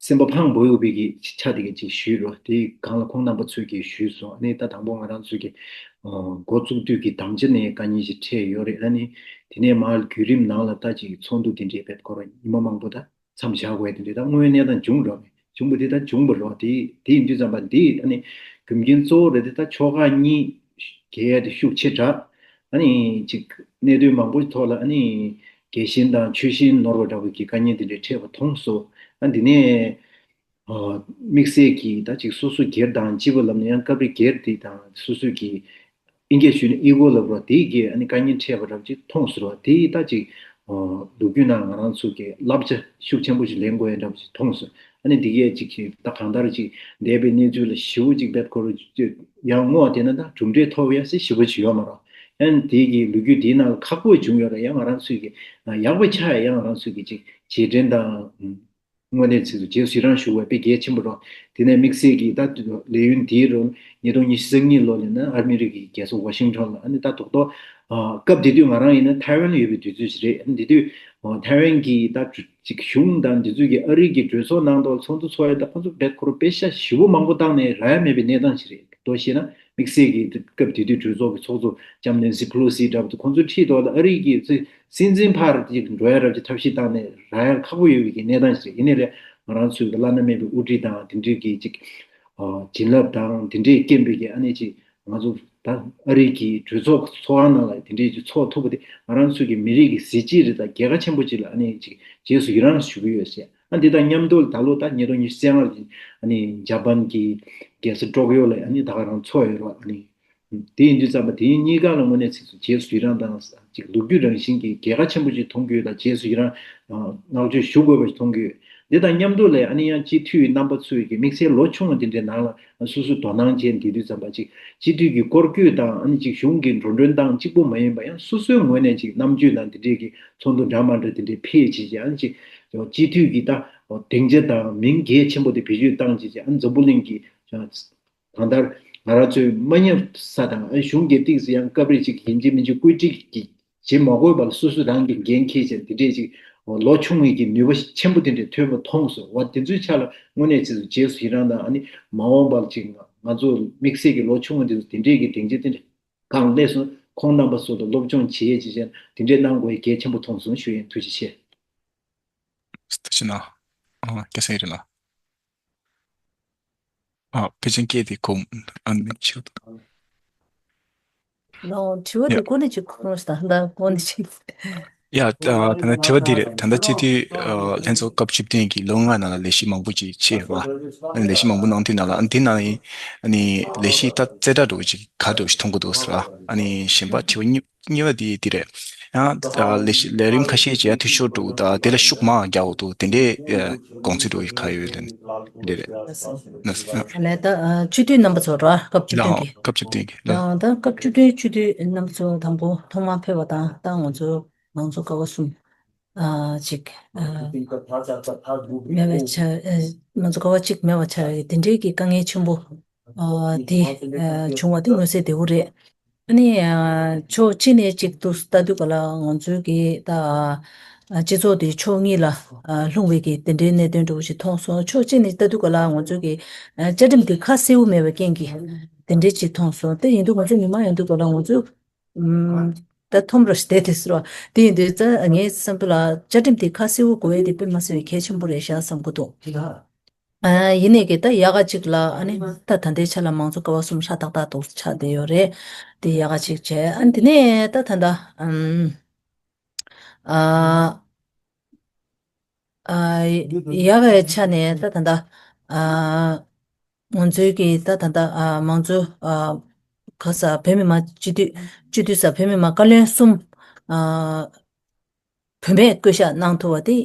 སེམས་པ་ཕངས་པོ་ཡོད་པའི་གི་ཆ་དེ་གི་ཅིག་ཞུས་རོ། དེ་གང་ལ་ཁོང་རྣམ་པ་ཚོས་གི་ཞུས་སོང་། ཨ་ནི་ད་དང་པོ་ང་རང་ཚོས་གི་ཨ། འགོ་བཙུགས་དུས་ཀྱི་དམ་བཅའ་ནས་དཀའ་ངལ་ཞིག་འཕྲད་ཡོད་རེད། ཨ་ནི་དེ་ནས་མར་བརྒྱུད་རིམ་ནང་ལ་ད་ཅིག་ཚོགས་འདུ་དེ་འདྲའི་བེད་ཁོ་ར་ཉི་མ་མང་པོ་ད་མཚམས་བཞག་དགོས་དེ་འདྲའི་ད་དངོས་ཡོད་གནས་སྟངས་བྱུང་འགྲོ་བས། བྱུང་བ་དེ་ད་བྱུང་བ་རོ། དེ་དེ་ཡིན་དུས་ཙམ་པ་འདི་ཨ་ནི་རྒྱུ་རྐྱེན་གཙོ་བོ་རེད་དེ། ད་ཕྱོགས་ཁག་གཉིས་གྱེས་ཡ་དེ་ཤུགས་ཆེ་དྲགས། ཨ་ནི་ཅིག་གནད་དོན་མང་པོའི་ཐོག་ལ་ཨ་ནི་རྒྱལ་ཞེན་དང་ཆོལ་ཞེན་ནོར་བ་འདྲ་བོ་གི་དཀའ་ངལ་དེ་འདྲའི་འཕྲད་པ་མཐོང་སོང་། ཨ་འདི་ནས་ཨ་དམིགས་བསལ་གྱིས་ད་ཅིག་སོ་སོ་སྒེར་དང་སྤྱི་པ་ལབ་ན་ཡང་སྐབས་རེ་སྒེར་དེ་དང་སོ་སོ་གི་ཨིན་སྐད་ཞུས་ན་ཨི་གོ་ལབ་རོ། དེ་གིས་ཨ་ནི་དཀའ་ངལ་འཕྲད་པ་འདྲ་བོ་ཅིག་མཐོང་སོང་རོ། དེ་ད་ཅིག་ཨ་ལོ་རྒྱུས་ནང་ང་རང་ཚོ་གི་བསླབ་བྱ་ཤུགས་ཆེན་པོ་ཞིག་ལེན་དགོས་ཡ་འདྲ་བོ་ཅིག་མཐོང་སོང་། ཨ་ནི་འདི་གས་ཅིག་ད་གང་ལྟར་ཅིག་འདས་པའི་གནས་ཚུལ་ལ་ཞེ་པོ་ཅིག་བེད་ཁོ་རུ་ཡང་བསྔོགས་བསྡད་ན་ད་གྲུབ་འབྲས་ཐོབ་ཡ་སྲིད་ཞེ་པོ་ཅིག་ཡོད་མ་རེད། ཨ་ནི་དེ་གི་ལོ་རྒྱུས་དེའི་ནང་ལ་ཁག་པོ་བྱུང་ཡོད་རེད། ཡང་ང་རང་ཚོས་ཀྱི་ཡག་པོ་ཆགས་ཡ་ཡང་ང་རང་ཚོས་ཀྱི་ཅིག་རྗེས་དྲན་དང་དངོས་གནས་ཚིག་ཏུ་རྗེས་སུ་ཡི་རང་ཞུ་བ་དཔེ་གལ་ཆེན་པོ་རེད། དེ་ནས་དམིགས་བསལ་གྱི་ད་ལས་ཡུན་དེའི་རིང་ཉིས་སྟོང་ཉི་ཤུ་རྩ་གཉིས་ལོ་ལ་ནི་ཨ་མི་རི་ཀའི་རྒྱལ་ས་ཝ་ཤིང་ཊོན་ལ་ཨ་ནི་ད་རྡོག་རྡོག་སྐབས་དེ་དུས་ང་རང་ཡིན་ན་ཐའེ་ཝན་ལ་ཡོད་པའི་དུས་ཚོད་ཞིག་རེད། ཨ་ནི་དེ་དུས་ཐའེ་ཝན་གྱི་ད་ཅིག་གཞུང་དང་འདི་ཚོས་ཀྱི་ཨ་རི་གི་གྲོས་ཚོགས་ནང་དུ་ཚོགས་འདུ་ཚོགས་ཡ་ད་ཁོང་ཚོ་བེད་ཁོ་རུ་པེ་ཤ་ཞེ་པོ་མང་པོ་བཏང་ནས་རག་ཡ་མེད་པའི་གནས་སྟངས་ཤིག་རེད། མདོར་བཤད་ན་དམིགས་བསལ་གྱི་སྐབས་དེ་དུས་གྲོས་ཚོགས་ཀྱི་ཚོགས་གཙོ་ལྕམ་ནེན་སི་ཕེ་ལོ་སི་འདྲ་པོ་དེ་ཁོང་ཚོའི་འཁྲིས་ཐོག་ལ་ཨ་རི་གི་སྲིད་འཛིན་ཕར་ཅིག་འགྲོ་ཡ་འདྲ་པོ་ཅིག་ཐབས་ཤེས་བཏང་ནས་རག་ཡ་ཁག་པོ་ཡོད་པའི་གི་གནས་སྟངས་ཤིག་རེད། ཡིན་ནའི་ལས་ང་རང་ཚོའི་གི་བླ་ན་མེད་པའི་དབུ་ཁྲིད་དང་དེ་འདྲའི་གི་ཅིག་ཨ་བྱིན་རླབས་དང་དེ་འདྲའི་རྐྱེན་པས་ཀྱི་ཨ་ནི་ཅིག་ང་ཚོ་ད་ཨ་རི་གི་གྲོས་ཚོགས་ཚོགས་ཁང་ནང་ལ་དེ་འདྲའི་ཅིག་ཚོགས་ཐུབ་པ་དེ་ང་རང་ཚོའི་གི་མི་རིགས་ཀྱི་གཟི་བརྗིད་རེད། ད་རྒྱལ་ཁ་ཆེན་པོ་ཅིག་ལ་ཨ་ནི་ཅིག་རྗེས་སུ་ཡི་རང་ཞུ་གི་ཡོད་ཟེར། ཨ་འདི་དང་མཉམ་དུ་ད་ལོ་ད་ཉིས་སྟོང་ཉི་ཤུ་རྩ་ལྔ་ལ་ཨ་ནི་འཇར་པན་གྱི་རྒྱལ་ས་ཀྲོག་ཡོ་ལ་ཨ་ནི་ད་ག་རང་ཚོགས་ཡོད་རེད། ཨ་ནི་དེ་ཡིན་དུས་ཙམ་པ་དེ་གཉིས་ཀ་ལ་དངོས་གནས་ཚིག་སུ་རྗེས་སུ་ཡི་རང་དང་ཅིག་ལོ་རྒྱུས་རང་བཞིན་གྱི་རྒྱལ་ཁ་ཆེན་པོ་ཅིག་མཐོང་གི་ཡོད། ད་རྗེས་སུ་ཡི་རང་བསྔགས་བརྗོད་ཞུ་དགོས་པ་ཞིག་མཐོང་གི་ཡོད། འདི་དང་མཉམ་དུ་ལས་ཨ་ནི་ཡང་སྤྱི་འཐུས་རྣམ་པ་ཚོས་ཀྱི་དམིགས་བསལ་ལོ་ཆུང་བ་འདི་འདྲའི་ནང་ལ་སོ་སོས་དོ་སྣང་བྱས་འདི་དུས་ཙམ་པ་ཅིག་སྤྱི་འཐུས་ཀྱི་སྐོར་སྐྱོད་དང་ཨ་ནི་ཅིག་གཞུང་གི་འགྲོ་གྲོན་དང་གཅིག་པོ་མ་ཡིན་པ་ཡང་སོ་སོའི་ངོས་ནས་ཅིག་རྣམ་དཔྱོད་དང་འདི་འདྲའི་གི་ཚོགས་འདུ་འདྲ་མ་འདྲ་འདི་འདྲའི་ཕེབས་བྱས་ཀྱི་ཨ་ནི་ཅིག་སྤྱི་འཐུས་ཀྱི་ད་སྡིངས་ཆ་དང་མིང་གལ་ཆེན་པོ་དེ་བེད་སྤྱོད་བཏང་བྱས་ཀྱི་ཨ་ནི་འཛམ་བུ་གླིང་གི་གང་ལྟར་ང་རང་ཚོའི་མ་ཉམས་ས་དང་ཨ་གཞུང་གི་ཏིག་ཙམ་ཡང་སྐབས་རེ་ཅིག་ཡིན་གཅིག་མིན་གཅིག་བཀོད་སྒྲིག་གི་བྱེད་མ་དགོས་པར་སོ་སོ་རང་གི་འགན་འཁྱེར་བྱས་འདི་འདྲས་ཅིག་ལོ་ཆུང་བའི་གི་ནུས་པ་ཆེན་པོ་དེ་འདྲས་ཐོན་པ་མཐོང་སོང་བ། དེ་ཚོའི་ཆ་ལ་དངོས་གནས་ཅིག་རྗེས་སུ་ཡི་རང་དང་ཨ་ནི་མ་འོངས་པར་ཅིག་ང་ང་ཚོ་དམིགས་བསལ་གྱི་ལོ་ཆུང་བ་འདི་ཚོ་དེ་འདྲས་ཀྱི་སྡིངས་ཆ་དེ་འདྲས་གང་ལེགས་སོང་། ཁོང་རྣམ་པ་ཚོ་དང་སློབ་སྦྱོང་བྱེད་ཡས་ཅིག་བྱས་དེ་འདྲས་གནང་དགོས་ཡས་གལ་ཆེན་པོ་མཐོང་སོང་ཞུ་ཡིན། ཐུགས་རྗེ་ཆེ། ཐུགས་རྗེ་གནང་། ཨ་སྐལ་བཟང་ཡིན་ལ། ཨ་ཕལ་ཆེར་སྐད་དེ་གོ། ཨ་ནི་ཆེ་བ། ལོ་དྲི་བ་དེ་ཡ་ཀོ་ནི་ཅིག་ཁོང་ལ་ད་ད་ཀོ་ནི་ཅིག་ཡ་ད་ད་ནི་དྲི་བ་འདི་རེད། ད་ལྟ་སྤྱི་འཐུས་ཨ་ལྷན་ཚོགས་སྐབས་བཅུ་བདུན་གྱི་ལོ་ལྔ་ནང་ལ་ལས་གཞི་མང་པོ་ཅིག་བྱས་ཡོད་པ། ཨ་ནི་ལས་གཞི་མང་པོ་གནང་དུས་ནང་ལ་ཨ་ནི་དེ་ནང་ནས་ཨ་ནི་ལས་གཞི་ད་རྩེ་གྲ་འགྲོ་ཅིག་ག་འགྲོ་ཞིག་མཐོང་གི་འདུག་ཟེར་བ། ཨ་ནི་གཞན་པ་དྲི་བ་གཉིས་གཉིས་པ་དེ་དེ་རེད། ཡང་ལས་ལས་རིམ་ཁ་ཤས་ཀྱི་ཡང་འཐུས་ཤོར་འགྲོ་དང་དེ་ལ་ཤུགས་མང་རྒྱག་འོ་དུ་དེ་འདྲའི་དགོངས་ཚུལ་འགྲོ་ཡི་ཁ་ཡོད་ལན་འདི་རེད། ལས་ད་སྤྱི་འཐུས་རྣམ་པ་ཚོ་ར་སྐབས་བཅུ་བདུན་གྱི་སྐབས་བཅུ་བདུན་གྱི་ལ་ད་སྐབས་བཅུ་བདུན་སྤྱི་འཐུས་རྣམ་པ་ཚོ་དང་པོ་ཐོག་མར་ཕེབས་པ་དང་ད་ང་ཚོ་མང་གཙོ་ཀ་བ་གསུམ་ཅིག་མེད་པའི་ཆ་མང་གཙོ་ཀ་བ་གཅིག་མེད་པ་ཆགས་ཡོད། དེ་འདྲའི་གི་དཀའ་ངལ་ཆེན་པོ་དེ་བྱུང་བ་དེ་མངོན་གསལ་དོད་པོ་རེད། ཨ་ནི་ཕྱོགས་གཅིག་ནས་གཅིག་ཏུ་ལྟ་དུས་ག་ལ་ང་ཚོའི་གི་ད་སྤྱི་ཚོགས་དེ་ཕྱོགས་གཉིས་ལ་ལྷུང་བའི་གི་དེ་འདྲའི་གནད་དོན་འདྲ་བོ་ཞིག་མཐོང་སོང་། ཕྱོགས་གཅིག་ནས་ལྟ་དུས་ག་ལ་ང་ཚོའི་གི་བཅའ་ཁྲིམས་དེ་ཁ་གསལ་བོ་མེད་པའི་རྐྱེན་གྱིས་དེ་འདྲའི་ཅིག་མཐོང་སོང་། དེ་ཡིན་དུས་ང་ཚོ་མི་མང་ཡིན་དུས་ག་ལ་ང་ཚོ་ད་ཐོམ་རོ་ཞིག་བསྡད་དེ་ཟེར་བ་དེ་ཡིན་དུས་ད་ངའི་བསམ་ཚུལ་ལ་བཅའ་ཁྲིམས་དེ་ཁ་གསལ་བོ་དགོས་ཡས་དེ་དཔེ་མ་སྲིད་པའི་གལ་ཆེན་པོ་རེད་ཤག་བསམ་གྱི་འདུག་ཨ་ཡིན་ནའི་གི་ད་ཡག་ག་ཅིག་ལ་ཨ་ནི་ད་ད་ལྟའི་ཆ་ལ་མང་གཙོ་ཀ་བ་གསུམ་ཤ་སྟག་སྟག་ཏུ་ཆགས་བསྡད་ཡོད་རེད། དེ་ཡག་ག་ཅིག་བྱས་ཨ་ནི་དེ་ནས་ད་ད་ད་ཨམ་ཨ་ཨ་ཡག་གའི་ཆ་ནས་ད་ད་ད་ཨ་ང་ཚོའི་གི་ད་ད་ད་ཨ་མང་གཙོ་ཨ་ག་ས་བོད་མི་མང་སྤྱི་འཐུས་སྤྱི་འཐུས་ས་བོད་མི་མང་བཀའ་བློན་གསུམ་ཨ། བུད་མེད་བསྐོ་བཞག་གནང་ཐུབ་པ་དེ་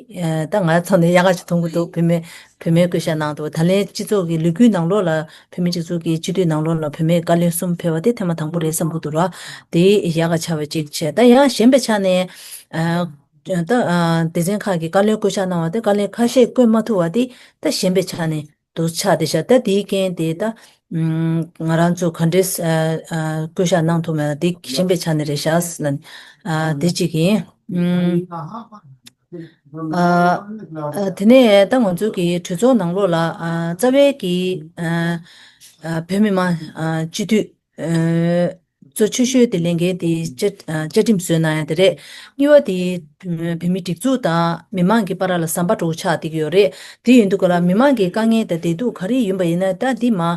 ད་ང་ཚོ་ནས་ཡག་ག་ཅིག་མཐོང་གི་འདུག་བུད་མེད་བུད་མེད་བསྐོ་བཞག་གནང་ཐུབ་པ་ད་ལན་སྤྱི་ཚོགས་ཀྱི་ལས་འགུལ་ནང་ལོགས་ལ་བུད་མེད་སྤྱི་ཚོགས་ཀྱི་སྤྱི་འཐུས་ནང་ལོགས་ལ་བུད་མེད་བཀའ་བློན་གསུམ་ཕེབས་པ་དེ་ཐེངས་མ་དང་པོ་རེད་བསམ་གི་འདུག་ར། དེ་ཡག་ག་ཆགས་པ་ཅིག་བྱས། ད་ཡང་གཞན་པའི་ཆ་ནས་ད་སྡེ་ཚན་ཁག་གི་བཀའ་བློན་བསྐོ་བཞག་གནང་བ་དེ་བཀའ་བློན་ཁ་ཤས་བསྐོ་མ་ཐུབ་པ་དེ་ད་གཞན་པའི་ཆ་ནས་དུ་ཆགས་བསྡད་ཤག་ད་དེའི་རྐྱེན་དེ་ད་ང་རང་ཚོ་ག་འདྲས་བསྐོ་བཞག་གནང་ཐུབ་མེད་ན་དེ་གཞན་པའི་ཆ་ནས་རེད་ཤག་ལ་དེ་གཅིག་ཡིན། ཨ་ཨ་དེ་ནས་ད་ང་ཚོ་གི་གྲོས་ཚོགས་ནང་ལོགས་ལ་ཨ་རྩ་བའི་གི་ཨ་ཨ་བོད་མི་མང་ཨ་སྤྱི་འཐུས་ཨ་གཙོ་ཆེ་ཤོས་དེ་ལས་འགན་དེ་བཅའ་ཨ་བཅའ་ཁྲིམས་བཟོས་གནང་ཡ་དེ་རེད། གཉིས་པ་དེ་བོད་མི་སྒྲིག་འཛུགས་དང་མི་མང་གི་བར་ལ་ཟམ་པ་འདྲ་བོ་ཆགས་བསྡད་ཀྱི་ཡོད་རེད། དེ་ཡིན་དུས་ག་ལ་མི་མང་གི་དཀའ་ངལ་དང་བདེ་སྡུག་ག་རེ་ཡིན་པ་ཡིན་ན་ད་འདི་མ་ཨ་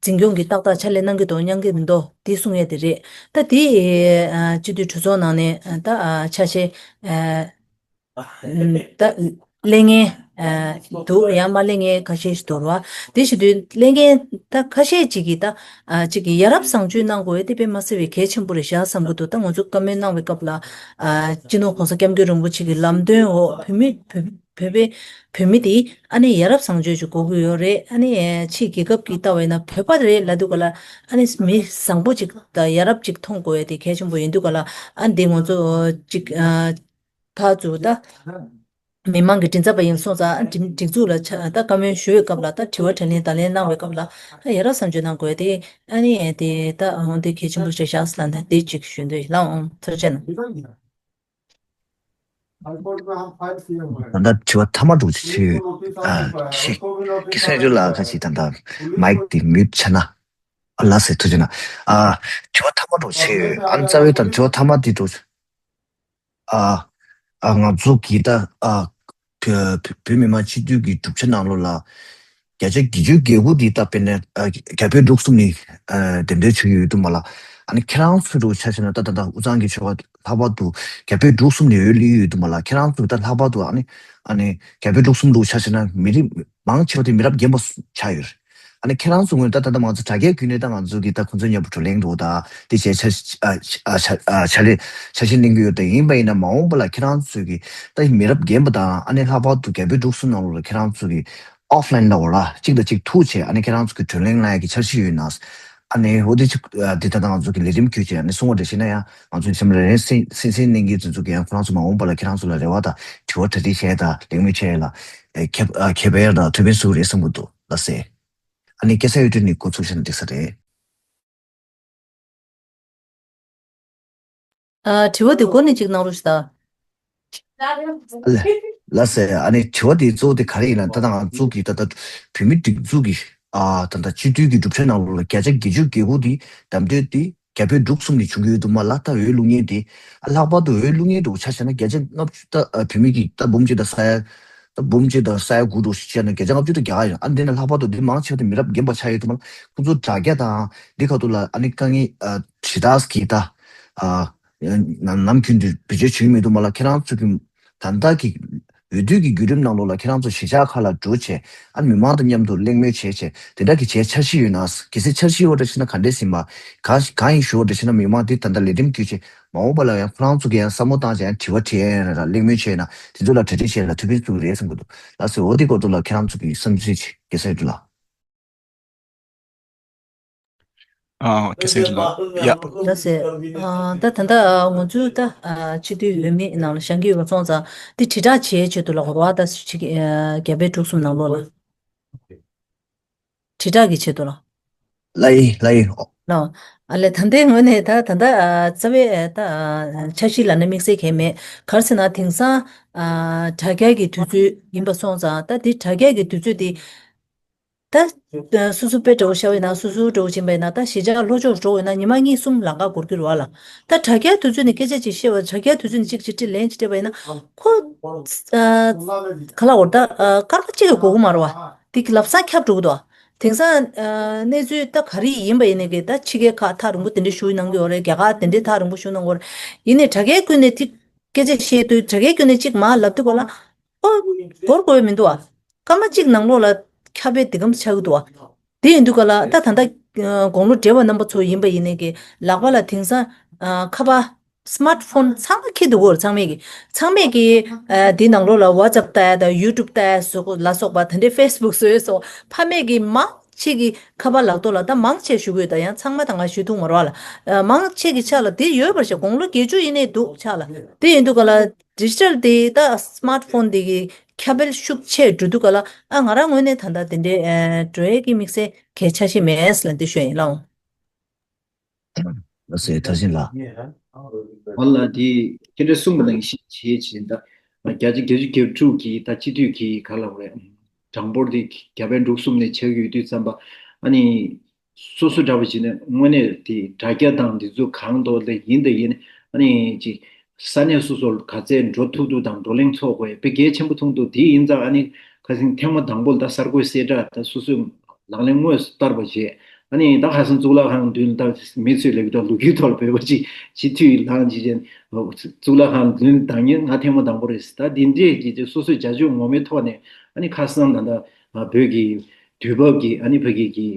འཛིན་སྐྱོང་གི་ཏག་ཏག་ཕྱག་ལས་གནང་གི་འདུག་གནང་གི་མི་འདུག་དེ་གསུང་ཡས་དེ་རེད། ད་དེ་ཨ་སྤྱི་འཐུས་གྲོས་ཚོགས་ནང་ནས་ཨ་ད་ཨ་ཆ་ཤས་ཨ་ད་ལས་ངན་ཨ་འདུག་ཡང་མ་ལས་ངན་ཁ་ཤས་ཤིག་འདུག་ར། དེ་བཞིན་དུ་ལས་ངན་ད་ཁ་ཤས་ཅིག་གིས་ད་ཨ་ཅིག་གིས་ཡ་རབས་བཟང་སྤྱོད་གནང་དགོས་དེ་དཔེ་མ་སྲིད་པའི་གལ་ཆེན་པོ་རེད་ཤག་བསམ་གི་འདུག་ད་ང་ཚོ་བཀའ་མོལ་གནང་བའི་སྐབས་ལ་ཨ་སྤྱི་ནོར་གོང་ས་སྐྱབས་མགོན་རིན་པོ་ཆེ་གི་ལམ་སྟོན་འོག་བོད་མི་བོད་བོད་པའི་བོད་མི་དེ་ཨ་ནི་ཡ་རབས་བཟང་སྤྱོད་ཅིག་དགོས་ཀྱི་ཡོད་རེད། ཨ་ནི་ཕྱིའི་རྒྱལ་ཁབ་ཀྱིས་ལྟ་བས་ན་བོད་པ་རེད་ལབ་དུས་ག་ལ་ཨ་ནི་མི་བཟང་པོ་ཅིག་དང་ཡ་རབས་ཅིག་མཐོང་དགོས་ཡ་དེ་གལ་ཆེན་པོ་ཡིན་དུས་ག་ལ་ཨ་འདི་ང་ཚོ་ཅིག་ཨ་ཕར་ཚུར་ད་མི་མང་གི་མགྲིན་ཚབ་པ་ཡིན་སོང་ཙང་ཨ་སྒྲིག་སྒྲིག་འཛུགས་ལ་ཆ་ད་བཀའ་མོལ་ཞུ་བའི་སྐབས་ལ་ད་དྲི་བ་དྲིས་ལན་བརྡ་ལན་གནང་བའི་སྐབས་ལ་ད་ཡ་རབས་བཟང་སྤྱོད་གནང་དགོས་ཡ་དེ་ཨ་ནི་དེ་ད་འོང་དེ་གལ་ཆེན་པོ་ཞིག་བཞག་ཟེར་ལབ་ནས་དེ་ཅིག་ཞུ་འདོད་ཡིན་ལགས། འོང་ཐུགས་རྗེ་གནང་། ད་ལྟ་དྲི་བ་ཐ་མ་འདྲ་བོ་ཅིག་ཕྱིན་ཡོད། ཨ་ཤེས། སྐལ་བཟང་ལགས་ཁ་ཅིག་ད་ལྟ་མའིག་དེ་མིའུཊ་བྱས་ན། ཨ་ལགས་སེ་ཐུགས་རྗེ་གནང་། ཨ་དྲི་བ་ཐ་མ་འདྲ་བོ་ཕྱིན་ཡོད། ཨ་ནི་རྩ་བའི་ད་དྲི་བ་ཐ་མ་དེ་འདྲ་བོ། ཨ་ཨ་ང་ཚོ་གི་ད་ཨ་བོད་བོད་མི་མང་སྤྱི་འཐུས་ཀྱི་གྲུབ་ཆ་ནང་ལོགས་ལ། བརྒྱ་ཆ་བརྒྱད་ཅུ་གྱ་དགུ་འདི་ད་དཔེར་ན་ཨ་རྒྱ་བོད་འབྲུག་གསུམ་ནས་ཨ་གདན་འདྲེན་བྱེད་ཀྱི་ཡོད་དུས་མ་ལ། ཨ་ནི་ཁྱེད་རང་ཚོའི་འདྲ་བོ་ཆ་བཞག་ན་ད་ད་ད་དབུས་གཙང་གི་ཆོལ་ཁ་ལྷག་པར་དུ་རྒྱ་བོད་འབྲུག་གསུམ་ནས་འོས་སླེབས་ཡོད་དུས་མ་ལ། ཁྱེད་རང་ཚོ་ད་ལྷག་པར་དུ་ཨ་ནི་ཨ་ནི་རྒྱ་བོད་འབྲུག་གསུམ་འདྲ་བོ་ཆ་བཞག་ན་མི་རིགས་མང་ཆེ་བ་དེ་མི་རབས་རྒན་པ་ཆགས་ཡོད་རེད། ཨ་ནི་ཁྱེད་རང་ཚོ་ངོས་ད་ད་ལྟ་ང་ཚོ་དྲ་རྒྱ་བརྒྱུད་ནས་ད་ང་ཚོ་གི་ད་ཁོང་ཚོའི་མཉམ་པོ་བགྲོ་གླེང་འགྲོ་ད་དེ་བྱས་འཆར་ཨ་ཨ་འཆར་ཨ་འཆར་ལས་འཆར་གཞི་གླེང་གི་ཡོད་ད། ཡིན་པ་ཡིན་ན་མ་འོངས་པ་ལ་ཁྱེད་རང་ཚོས་གི་ད་མི་རབས་རྒན་པ་དང་ཨ་ནི་ལྷག་པར་དུ་རྒྱ་བོད་འབྲུག་གསུམ་ནང་ལོགས་ལ་ཁྱེད་རང་ཚོ་གི་ཨོཕ་ལན་ལ་འོ་ལ་གཅིག་དང་གཅིག་ཐུག་བྱས་ཨ་ནི་ཁྱེད་རང་ཚོ་གི་བགྲོ་གླེང་གནང་ཡ་གི་འཆར་གཞི་ཡོད་ན། ཨ་ནི་འོ་དེ་ཅིག་ཨ་དེ་ད་ལྟ་ང་ཚོ་གི་ལས་རིམ་བརྒྱུད་བྱས་ཨ་ནི་གསུང་བ་འདྲ་ཞིག་ན་ཡང་ང་ཚོའི་སེམས་ལ་རེ་སེམས་སེམས་སེམས་གནས་འགན་དེ་ཚོ་གི་ཡང་ཁོ་རང་ཚོ་མ་འོངས་པ་ལ་ཁྱེད་རང་ཚོ་ལ་རེ་བ་དང་དྲི་བ་གྲ་སྒྲིག་བྱས་དང་གླེང་མོལ་བྱས་ལ་ཨེ་ཁྱབ་ཨ་ཁྱབ་སྤེལ་དང་ཐུགས་ཕན་གསོས་རེད་བསམ་གི་འདུག་ལགས་སེ། ཨ་ནི་སྐད་ཆ་ཡོད་དུས་ནི་འགོ་ཚུགས་ཤེས་ན་འགྲིག་ས་རེད། ཨ་དྲི་བ་དེ་འགོ་ནས་གཅིག་གནང་རོགས་ཞུ་དང་། ལ་ལགས་སེ། ཨ་ནི་དྲི་བ་དེ་གཙོ་བོ་དེ་ག་རེ་ཡིན་ན་ད་ལྟ་ང་ཚོ་གི་ད་ལྟ་བོད་མི་སྒྲིག་འཛུགས་ཀྱི་ཨ་ད་ལྟ་སྤྱི་འཐུས་ཀྱི་གྲུབ་ཆ་ནང་ལོགས་ལ་བརྒྱ་ཆ་བརྒྱད་ཅུ་གྱ་དགུ་དེ་བདམས་ཐོན་དེ་རྒྱ་བོད་འབྲུག་གསུམ་ནས་བྱུང་གི་ཡོད་འདུག་མ་ལ་ད་འོས་བླུག་མཁན་དེ་ཨ་ལྷག་པར་དུ་འོས་བླུག་མཁན་འདྲ་བོ་ཆ་བཞག་ན་བརྒྱ་ཆ་ལྔ་བཅུ་ད་ཨ་བོད་མི་གི་ད་འབུམ་གཅིག་དང་ས་ཡ་ད་འབུམ་གཅིག་དང་ས་ཡ་དགུ་འདྲ་བོ་ཞིག་བྱས་ན་བརྒྱ་ཆ་ལྔ་བཅུ་དང་བརྒྱ་ཡིན། ཨ་འདི་ནས་ལྷག་པར་དུ་འདི་མང་ཆེ་བ་དེ་མི་རབས་རྒན་པ་ཆགས་ཡོད་འདུག་མ་ལ་ཁོང་ཚོ་དྲ་རྒྱ་དང་འདི་ཁ་ཐུག་ལ་ཨ་ནི་དཀའ་ངལ་ཨ་དྲིལ་བསྒྲགས་ཀྱི་ད་ཨ། ནམ་རྒྱུན་དུ་བེད་སྤྱོད་བྱེད་ཀྱི་མི་འདུག་མ་ལ་ཁྱེད་རང་ཚོ་གི་ད་ལྟ་གི་འོས་བསྡུ་གི་བརྒྱུད་རིམ་ནང་ལོགས་ལ་ཁྱེད་རང་ཚོ་གཞིས་ཆགས་ཁག་ལ་འགྲོ་བྱས་ཨ་མི་མང་དང་མཉམ་དུ་གླེང་མོལ་བྱས་བྱས་དེ་འདྲ་གི་བྱས་འཆར་གཞི་ཡོད་ན། གལ་སྲིད་འཆར་གཞི་ཡོད་འདྲ་ཞིག་ན་ག་འདྲས་ཟིན་པ་གང་གང་ཡིན་ཞུ་བ་འདྲ་ཞིག་ན་མི་མང་འདི་ད་ལྟ་ལས་རིམ་བརྒྱུད་བྱས་མ་འོངས་པ་ལ་ཡང་ཁོ་རང་ཚོ་གི་ཡང་བསམ་བློ་བཏང་བྱས་ཡང་དྲི་བ་དྲིས་ཡ་ཡང་ར་གླེང་མོལ་བྱས་ན་དེ་ཚོ་ལ་གྲ་སྒྲིག་བྱས་ལ་ཐུགས་ཕན་གསོས་ཀྱི་རེད་བསམ་གི་འདུག་ལགས་སེ། འོ་དེ་སྐོར་དུ་ལ་ཁྱེད་རང་ཚོ་གི་བསམ་ཚུལ་ཅིག་སྐད་ཆ་ཡོད་དུ་ལ། ཨ་ཁ་སང་ལ་ཡ། ད་ཟེར། ཨ་ད་ད་ལྟ་ང་ཚོའི་ད་ཨ་སྤྱི་འཐུས་འོས་མི་ནང་ལ་བཞེངས་ཀྱི་ཡོད་པ་སོང་ཙང་དེ་དྲིལ་བསྒྲགས་བྱེད་ཆེད་དུ་ལ་གོ་བ་ད་ཕྱི་རྒྱལ་པོའི་འབྲུག་གསུམ་ནང་ལོགས་ལ་དྲིལ་བསྒྲགས་ཀྱི་ཆེད་དུ་ལ། ལ་ཡི་ལ་ཡི། ལ། ཨ་ལས་ད་ལྟའི་ངོས་ནས་ད་ད་ལྟ་ཨ་རྩ་བའི་ད་ཨ་འཆར་གཞི་ལ་ནི་དམིགས་བསལ་གང་མེད། ག་རེ་ཟེར་ན་དེང་སང་ཨ་དྲ་རྒྱ་གི་དུས་ཚོད་ཡིན་པ་སོང་ཙང་ད་དེ་དྲ་རྒྱ་གི་དུས་ཚོད་དེ། ད་སོ་སོ་དཔེ་འདྲ་བོ་ཤར་བ་ཡིན་ན་སོ་སོའི་འདྲ་བོ་ཕྱིན་པ་ཡིན་ན་ད་གཞིས་ཆགས་ལྷོ་ཕྱོགས་འགྲོ་བ་ཡིན་ན་ཉི་མ་གཉིས་གསུམ་ལམ་ཁ་འགོར་གྱི་རེད་བ་ལ། ད་དྲ་རྒྱའི་དུས་ཚོད་ནས་སྐད་ཆ་ཅིག་བཤད་པ་དྲ་རྒྱའི་དུས་ཚོད་ནས་ཅིག་ཅིག་ཁྲིད་ལན་ཅིག་སྤྲད་པ་ཡིན་ན་ཁོ་ཨ་ག་ལ་འོར་ད་ཨ་སྐར་མ་གཅིག་གི་འགོར་གི་མ་རེད་བ། དེ་གི་ལམ་སང་ཁྱབ་འགྲོ་གི་འདུག་དེང་སང་ཨ་གནས་ཚུལ་ད་ག་རེ་ཡིན་པ་ཡིན་ནའི་གི་ད་ཕྱི་རྒྱལ་ཁག་ཐག་རིང་པོ་དེ་འདྲའི་བཞུགས་གནང་གི་ཡོད་རེད། རྒྱ་གར་དེ་འདྲའི་ཐག་རིང་པོ་བཞུགས་གནང་གི་ཡོད་རེད། ཡིན་ནའི་དྲ་རྒྱའི་ཀུན་ནས་དེ་སྐད་ཆ་བཤད་དུས་དྲ་རྒྱའི་ཀུན་ནས་ཅིག་མ་ལབ་དུས་གོ་ལ། ཨོ། འགོར་དགོས་མི་འདུག་ཨ། སྐར་མ་གཅིག་ནང་ལོགས་ལ་ཁྱབ་སྤེལ་འདི་གམ་ཆགས་ཀྱི་འདུག་ཨ། དེ་ཡིན་དུས་ག་ལ་ད་ད་ལྟ་དགུང་ལོ་བགྲེས་པ་རྣམ་པ་ཚོ་ཡིན་པ་ཡིན་ནའི་གི་ལག་པ་ལ་དེང་སང་ཁ་པར་སི་མཱར་ཊི་ཕོན་ཚང་མ་འཁྱེར་འདུག་གོ་ཚང་མས་གི་ཚང་མས་གི་འདི་ནང་ལོགས་ལ་ཝ་ཊི་སབ་ལྟ་ཡ་དང་ཡུ་ཊུབ་ལྟ་ཡ་སོགས་ལ་སོགས་པ་དེ་འདྲའི་ཕེ་སི་བུག་བཟོ་ཡ་སོགས་ཕ་མས་གི་མང་ཆེ་གི་ཁ་པར་ལག་ཐོག་ལ་ད་མང་ཆེ་ཞུ་གི་ཡོད། ད་ཡང་ཚང་མ་ད་ང་ཞུ་ཐུབ་མ་རེད་བ་ལ་མང་ཆེ་གི་ཆ་ལ་དེ་ཡོད་པར་བཤད། དགུང་ལོ་བརྒྱད་ཅུ་ཡིན་ནའི་འདུག་ཆ་ལ་དེ་ཡིན་དུས་ག་ལ། ཌི་ཇི་ཊལ་དེ་ད་སི་མཱར་ཊི་ཕོན་དེ་གི་ཁྱབ་སྤེལ་ཤུགས་ཆེ་འགྲོ་དུས་ག་ལ་ཨ་ང་རང་ངོས་ནས་ད་ལྟ་དེ་འདྲའི་ཨ་འགྲོ་ཡས་ཀྱི་དམིགས་བསལ་གལ་ཆ་ཤས་མེད་ལབ་འདི་ཞུ་ཡིན་ལགས། ལགས་སེ་ཐར་ཤིང་ལགས། ཨོ་ལ་དེ་ཁྱེད་རང་གསུངས་པ་ནང་བཞིན་བྱེད་ཅིང་ད་བརྒྱ་ཆ་བརྒྱད་ཅུ་གྱ་དྲུག་གི་ད་སྤྱི་འཐུས་ཀྱི་ག་ལ་བ་རེད། གྲངས་འབོར་དེ་རྒྱ་བལ་འབྲུག་གསུམ་ནས་ཆགས་ཡོད་དུས་ཙམ་པ་ཨ་ནི། སོ་སོ་འདྲ་པོ་བྱས་ནས་དངོས་གནས་དེ་དྲ་རྒྱ་དང་འདི་ཚོ་གང་ཐོག་ལ་ཡིན་དང་ཡིན་ཨ་ནི་ཅིག་ས་གནས་སོ་སོར་ག་ཚད་འགྲོ་ཐུབ་ཐུབ་དང་བགྲོ་གླེང་ཚོགས་དགོས་དཔེ་གལ་ཆེན་པོ་མཐོང་འདུག་དེ་ཡིན་ཙང་ཨ་ནི་ཁ་སང་ཐེངས་མ་དང་པོ་ལ་ད་གསར་འགོད་གསལ་བསྒྲགས་ད་སོ་སོས་ལག་ལེན་དངོས་སུ་བསྟར་བ་བྱས་ཨ་ནི་ད་ཁ་སང་གཙུག་ལག་ཁང་མདུན་ད་མི་ཚོས་ལབ་ཀྱི་འདུག་ལོ་རྒྱུས་ཐོག་ལ་བོད་པ་ཅིག་སྤྱི་འཐུས་ལངས་ཅིག་བྱས་གཙུག་ལག་ཁང་མདུན་བདག་ཉིད་ང་ཐེངས་མ་དང་པོ་རེད། ད་འདི་འདྲས་ཀྱི་སོ་སོའི་བྱ་སྤྱོད་ངོ་མའི་ཐོག་ནས་ཨ་ནི་ཁ་སང་ད་ལྟ་བོད་ཀྱི་དུས་བབ་ཀྱི་ཨ་ནི་ཕ་གི་གི་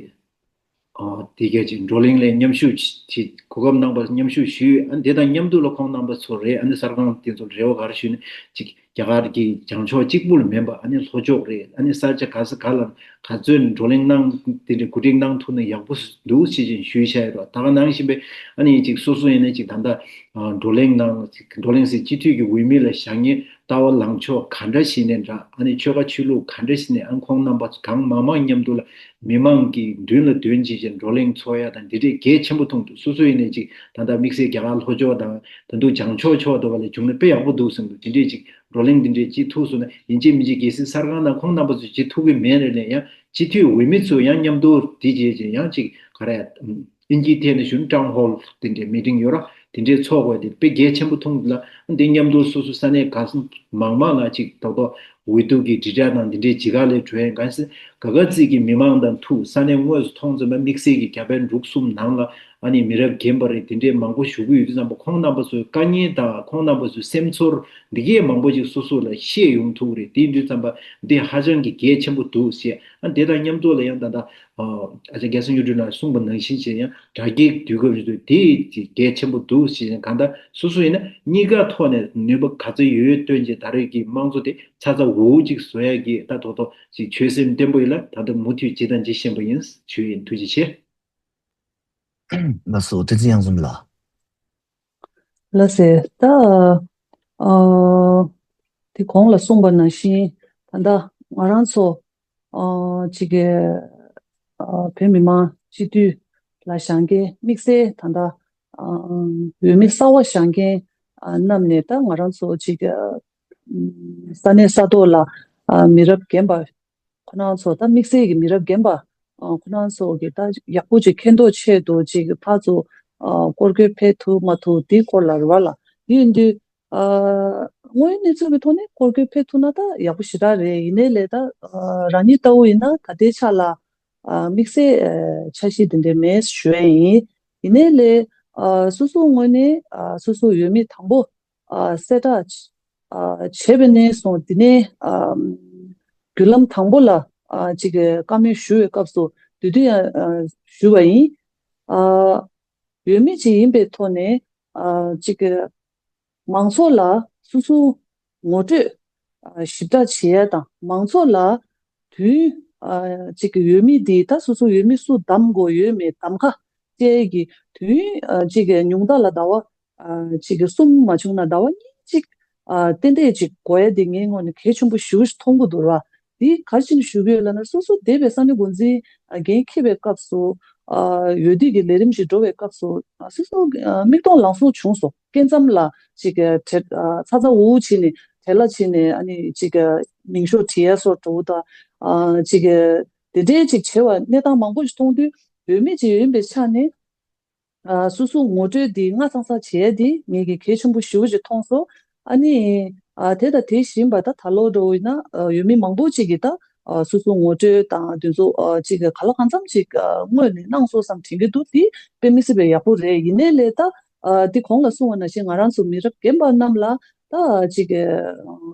ཨ་དེ་གས་ཀྱི་བགྲོ་གླེང་ལ་མཉམ་ཞུགས་བྱེད་གོ་སྐབས་གནང་བར་མཉམ་ཞུགས་ཞུས། ཨ་དེ་དང་མཉམ་དུ་ལ་ཁོང་རྣམ་པ་ཚོ་རེད། ཨ་ནི་གསར་ཁང་དེ་ཚོར་རེ་བ་ག་རེ་ཞུས་ནས་ཅིག་རྒྱ་གར་གྱི་བྱང་ཕྱོགས་གཅིག་པུ་ལ་མིན་པ་ཨ་ནི་ལྷོ་ཕྱོགས་རེད། ཨ་ནི་ས་ཆ་ག་ས་ག་ལ་ག་ཚོད་བགྲོ་གླེང་གནང་དེ་འདྲའི་གོ་སྒྲིག་གནང་ཐུབ་ན་ཡག་པོ་འདུག་ཅེས་ཅིག་ཞུས་བྱས་རོགས། ད་ག་ནང་བཞིན་པའི་ཨ་ནི་ཅིག་སོ་སོ་ཡིན་ན་ཅིག་ད་ལྟ་བགྲོ་གླེང་གནང་བགྲོ་གླེང་ཟེར་སྤྱི་འཐུས་ཀྱི་འོས་མི་ལ་བཞག་ཉེ་ལྟ་བ་ལངས་ཕྱོགས་ག་འདྲ་ཞིག་ནས་འདྲ་ཨ་ནི་ཆོལ་ཁ་ཆོས་ལུགས་ག་འདྲ་ཞིག་ནས་ཨ་ཁོང་རྣམ་པ་གང་མང་མང་མཉམ་དུ་ལ་མི་མང་གི་མདུན་ལ་འདོན་བྱེད་ཅིང་བགྲོ་གླེང་ཚོགས་ཡ་དང་འདི་འདྲས་གལ་ཆེན་པོ་མཐོང་འདུག་སོ་སོ་ཡིན་ནས་ཅིག་ད་ལྟ་དམིགས་བསལ་རྒྱ་གར་ལྷོ་ཕྱོགས་དང་ད་དུང་བྱང་ཕྱོགས་ཕྱོགས་དུ་བ་ལ་བྱུང་ན་དཔེ་ཡག་པོ་འདུག་བསམ་འདུག་དེ་འདྲས་ཅིག་བགྲོ་གླེང་འདི་འདྲས་བྱེད་ཐུབ་སོང་ན་ཡིན་གཅིག་མིན་གཅིག་གལ་སྲིད་གསར་ཁང་དང་ཁོང་རྣམ་པ་ཚོ་བྱེད་ཐུབ་ཀྱི་མེད་རེད་ལས་ཡང་སྤྱི་འཐུས་འོས་མི་ཚོ་ཡང་མཉམ་དུ་འདི་བྱེད་ཅིང་ཡང་ཅིག་ག་རེ་ཨིན་ཇིའི་ཐད་ནས་ཞུ་ན་ཊའུན་ཧོལ་དེ་འདྲའི་མི་ཊིང་ཡོད་ར་དེ་འདྲའི་ཚོགས་དགོས་དེ་དཔེ་གལ་ཆེན་པོ་མཐོང་འདུག་ལ། འདི་མཉམ་དུ་སོ་སོ་ས་གནས་ག་ས་མང་མང་ལ་ཅིག་ཏོག་ཏོག་འོས་བསྡུ་གི་དྲིལ་བསྒྲགས་དང་འདི་འདྲའི་ཇི་ག་ལས་གྲོས་ག་ས་ག་ག་ཙིག་གི་མི་མང་དང་ཐུག་ས་གནས་དངོས་སུ་མཐོང་ཙམ་པ་དམིགས་བསལ་གྱི་རྒྱ་བལ་འབྲུག་གསུམ་ནང་ལ་ ཨ་ནི་མི་རབས་རྒན་པ་རེད། དེ་འདྲའི་མང་པོ་བཞུགས་ཀྱི་ཡོད་དུས་ཙམ་པ། ཁོང་རྣམ་པ་ཚོའི་དཀའ་ངལ་དང་ཁོང་རྣམ་པ་ཚོའི་སེམས་ཚོར་འདི་གས་མང་པོ་ཞིག་སོ་སོ་ལ་བཤད་ཡོང་ཐུབ་ཀྱི་རེད། དེ་ཡིན་དུས་ཙམ་པ་འདི་ཧ་ཅང་གི་གལ་ཆེན་པོ་འདུག་ཅེས། ཨ་དེ་དང་མཉམ་དུ་ལ་ཡང་ད་ལྟ་ཨ་ཅག་རྒྱལ་སྲས་བརྙོས་སྒྲོན་ལགས་གསུངས་པ་ནང་བཞིན་བྱས་ཡང་དྲ་རྒྱའི་དུས་སྐབས་རེད་འདུག་དེ་གལ་ཆེན་པོ་འདུག་ཅེས། གང་ལྟར་སོ་སོ་ཡིན་ན་གཉིས་ཀ་ཐོག་ནས་ནུས་པ་ག་ཚོད་ཡོད་ཡོད་བཏོན་བྱས་ད་རེས་ཀྱི་དམངས་གཙོ་དེ་ཚ་ཚ་འུར་འུར་ཅིག་བཟོ་ཡ་གི་ད་ཐོག་ཐོག་ཅིག་ཆོད་སེམས་བརྟན་པོ་ཡོད་ལ། ད་ལྟ་མུ་མཐུད་ཇི་དང་ཇི་བཞིན་པ་ཡིན། ཞུ་ཡིན། ཐུགས་རྗེ་ཆེ། ལགས་སོ། བསྟན་འཛིན་གཡང་འཛོམས་ལགས། ལགས་སེ། ད་ཨ་དེ་གོང་ལ་གསུངས་པ་ནང་བཞིན་ད་ལྟ་ང་རང་ཚོ་ཨ་ཅིག་གི་ཨ་བོད་མི་མང་སྤྱི་འཐུས་ལ་བཞེངས་མཁན། དམིགས་བསལ་ད་ལྟ་ཨ་འོས་མི་གསར་པ་བཞེངས་མཁན་ཨ་རྣམས་ནས་ད་ང་རང་ཚོ་ཅིག་ཨ་ས་གནས་ས་ཐོག་ལ་ཨ་མི་རབས་རྒན་པ་ཁོ་རང་ཚོ། ད་དམིགས་བསལ་གྱི་མི་རབས་རྒན་པ་ཨ་ཁོ་རང་ཚོ་གི་ད་ཡག་པོ་ཅིག་མཁྱེན་རྟོགས་ཆེད་དུ་ཅིག་ཕར་ཚུར་ཨ་སྐོར་སྐྱོད་ཕེབས་ཐུབ་མ་ཐུབ་དེའི་སྐོར་ལ་རེད་བ་ལ། དེ་ཡིན་དུས་ཨ་དངོས་ཡོད་གནས་ཚུལ་གྱི་ཐོག་ནས་སྐོར་སྐྱོད་ཕེབས་ཐུབ་ན་ད་ཡག་པོ་ཞེ་དྲག་རེད། ཡིན་ནའི་ལས་ད་ཨ་རང་ཉིད་ལྟ་བུ་ཡིན་ན་ད་ལྟའི་ཆ་ལ་ཨ་དམིགས་བསལ་ཨ་འཆར་གཞི་དེ་འདྲ་མེད་ཞུ་ཡ་ཡིན། ཡིན་ནའི་ལས་ཨ་སོ་སོའི་ངོས་ནས་ཨ་སོ་སོའི་འོས་མི་དང་པོ་ཨ་གསལ་བསྒྲགས་ཨ་བྱས་པ་ནས་བཟུང་། དེ་ནས་ཨ་བརྒྱུད་ལམ་དང་པོ་ལ་ཨ་ཅིག་བཀའ་མོལ་ཞུ་བའི་སྐབས་སུ་དེ་དུས་ཡང་ཨ་ཞུ་བ་ཡིན། ཨ་འོས་མི་ཅིག་ཡིན་པའི་ཐོག་ནས་ཨ་ཅིག་མང་ཚོགས་ལ་སོ་སོའི་ངོ་སྤྲོད་ཨ་ཞིབ་ཕྲ་བྱེད་ཡ་དང་། མང་ཚོགས་ལ་དུས་ཨ་ཅིག་འོས་མི་འདི་ད་སོ་སོའི་འོས་མི་སུ་གདམ་དགོས་ཡོད་མེད་གདམ་ཁ་སྤྲད་ཀྱི་དུས་ཨ་ཅིག་ཉུང་མཐའ་ལ་ཟླ་བ་ཨ་ཅིག་གསུམ་མ་བྱུང་ན་ཟླ་བ་གཉིས་ཅིག་ཨ་ཏན་ཏན་ཅིག་དགོས་ཡ་དེ་ངའི་ངོས་ནས་གལ་ཆེན་པོ་ཞེ་པོ་ཞིག་མཐོང་གི་འདུག་ར། དེ་ག་རེ་བྱས་ནས་ཞུ་གི་ཡོད་ལབ་ན། སོ་སོ་འདས་པའི་ས་གནས་འགོ་འཛིན་ཨ་འགན་འཁྱེར་བའི་སྐབས་སུ་ཨ་འོས་བསྡུ་གི་ལས་རིམ་ཞིག་འགྲོ་བའི་སྐབས་སུ་ཨ་སོ་སོ་ཨ་མིག་མཐོང་ལག་ཟུང་བྱུང་སོང་། སྐབས་མཚམས་ལ་ཅིག་ཨ་བྲེལ་ཨ་ཚ་ཚ་འུར་འུར་བྱས་ནས་བྲེལ་བ་བྱས་ནས་ཨ་ནི་ཅིག་ཨ་མིང་ཤོག་བྲིས་ཡ་སོགས་འགྲོ་བ་དང་། ཨ་ཅིག་ཨ་དེ་འདྲའི་ཅིག་བྱས་པ་གནས་སྟངས་མང་པོ་ཞིག་མཐོང་དུས། འོས་མི་ཅིག་ཡིན་པའི་ཆ་ནས་ཨ་སོ་སོ་ངོ་སྤྲོད་འདི་སྔ་ཚང་ཚང་བྱས་འདི་ངས་ཀྱི་གལ་ཆེན་པོ་ཞེ་པོ་ཅིག་མཐོང་སོང་། ཨ་ནི་ཨ་དེ་དང་དེ་བཞིན་པ་ད་ད་ལོ་འགྲོ་ཡིན་ན་ཨ་འོས་མི་མང་པོ་ཅིག་གིས་ད་ཨ་སོ་སོ་ངོ་སྤྲོད་དང་དེ་ཚོ་ཨ་ཅིག་ག་ལ་གང་འཚམ་ཅིག་ཨ་སྔོན་ནས་གནང་སོང་བསམ་དྲན་གྱི་འདུག་དེ་དཔེ་མི་སྲིད་པའི་ཡག་པོ་རེད། ཡིན་ནའི་ལས་ད་ཨ་དེ་གོང་ལ་གསུངས་པ་ནང་བཞིན་ང་རང་ཚོ་མི་རབས་རྒན་པ་རྣམས་ལ་ད་ཅིག་ཨ་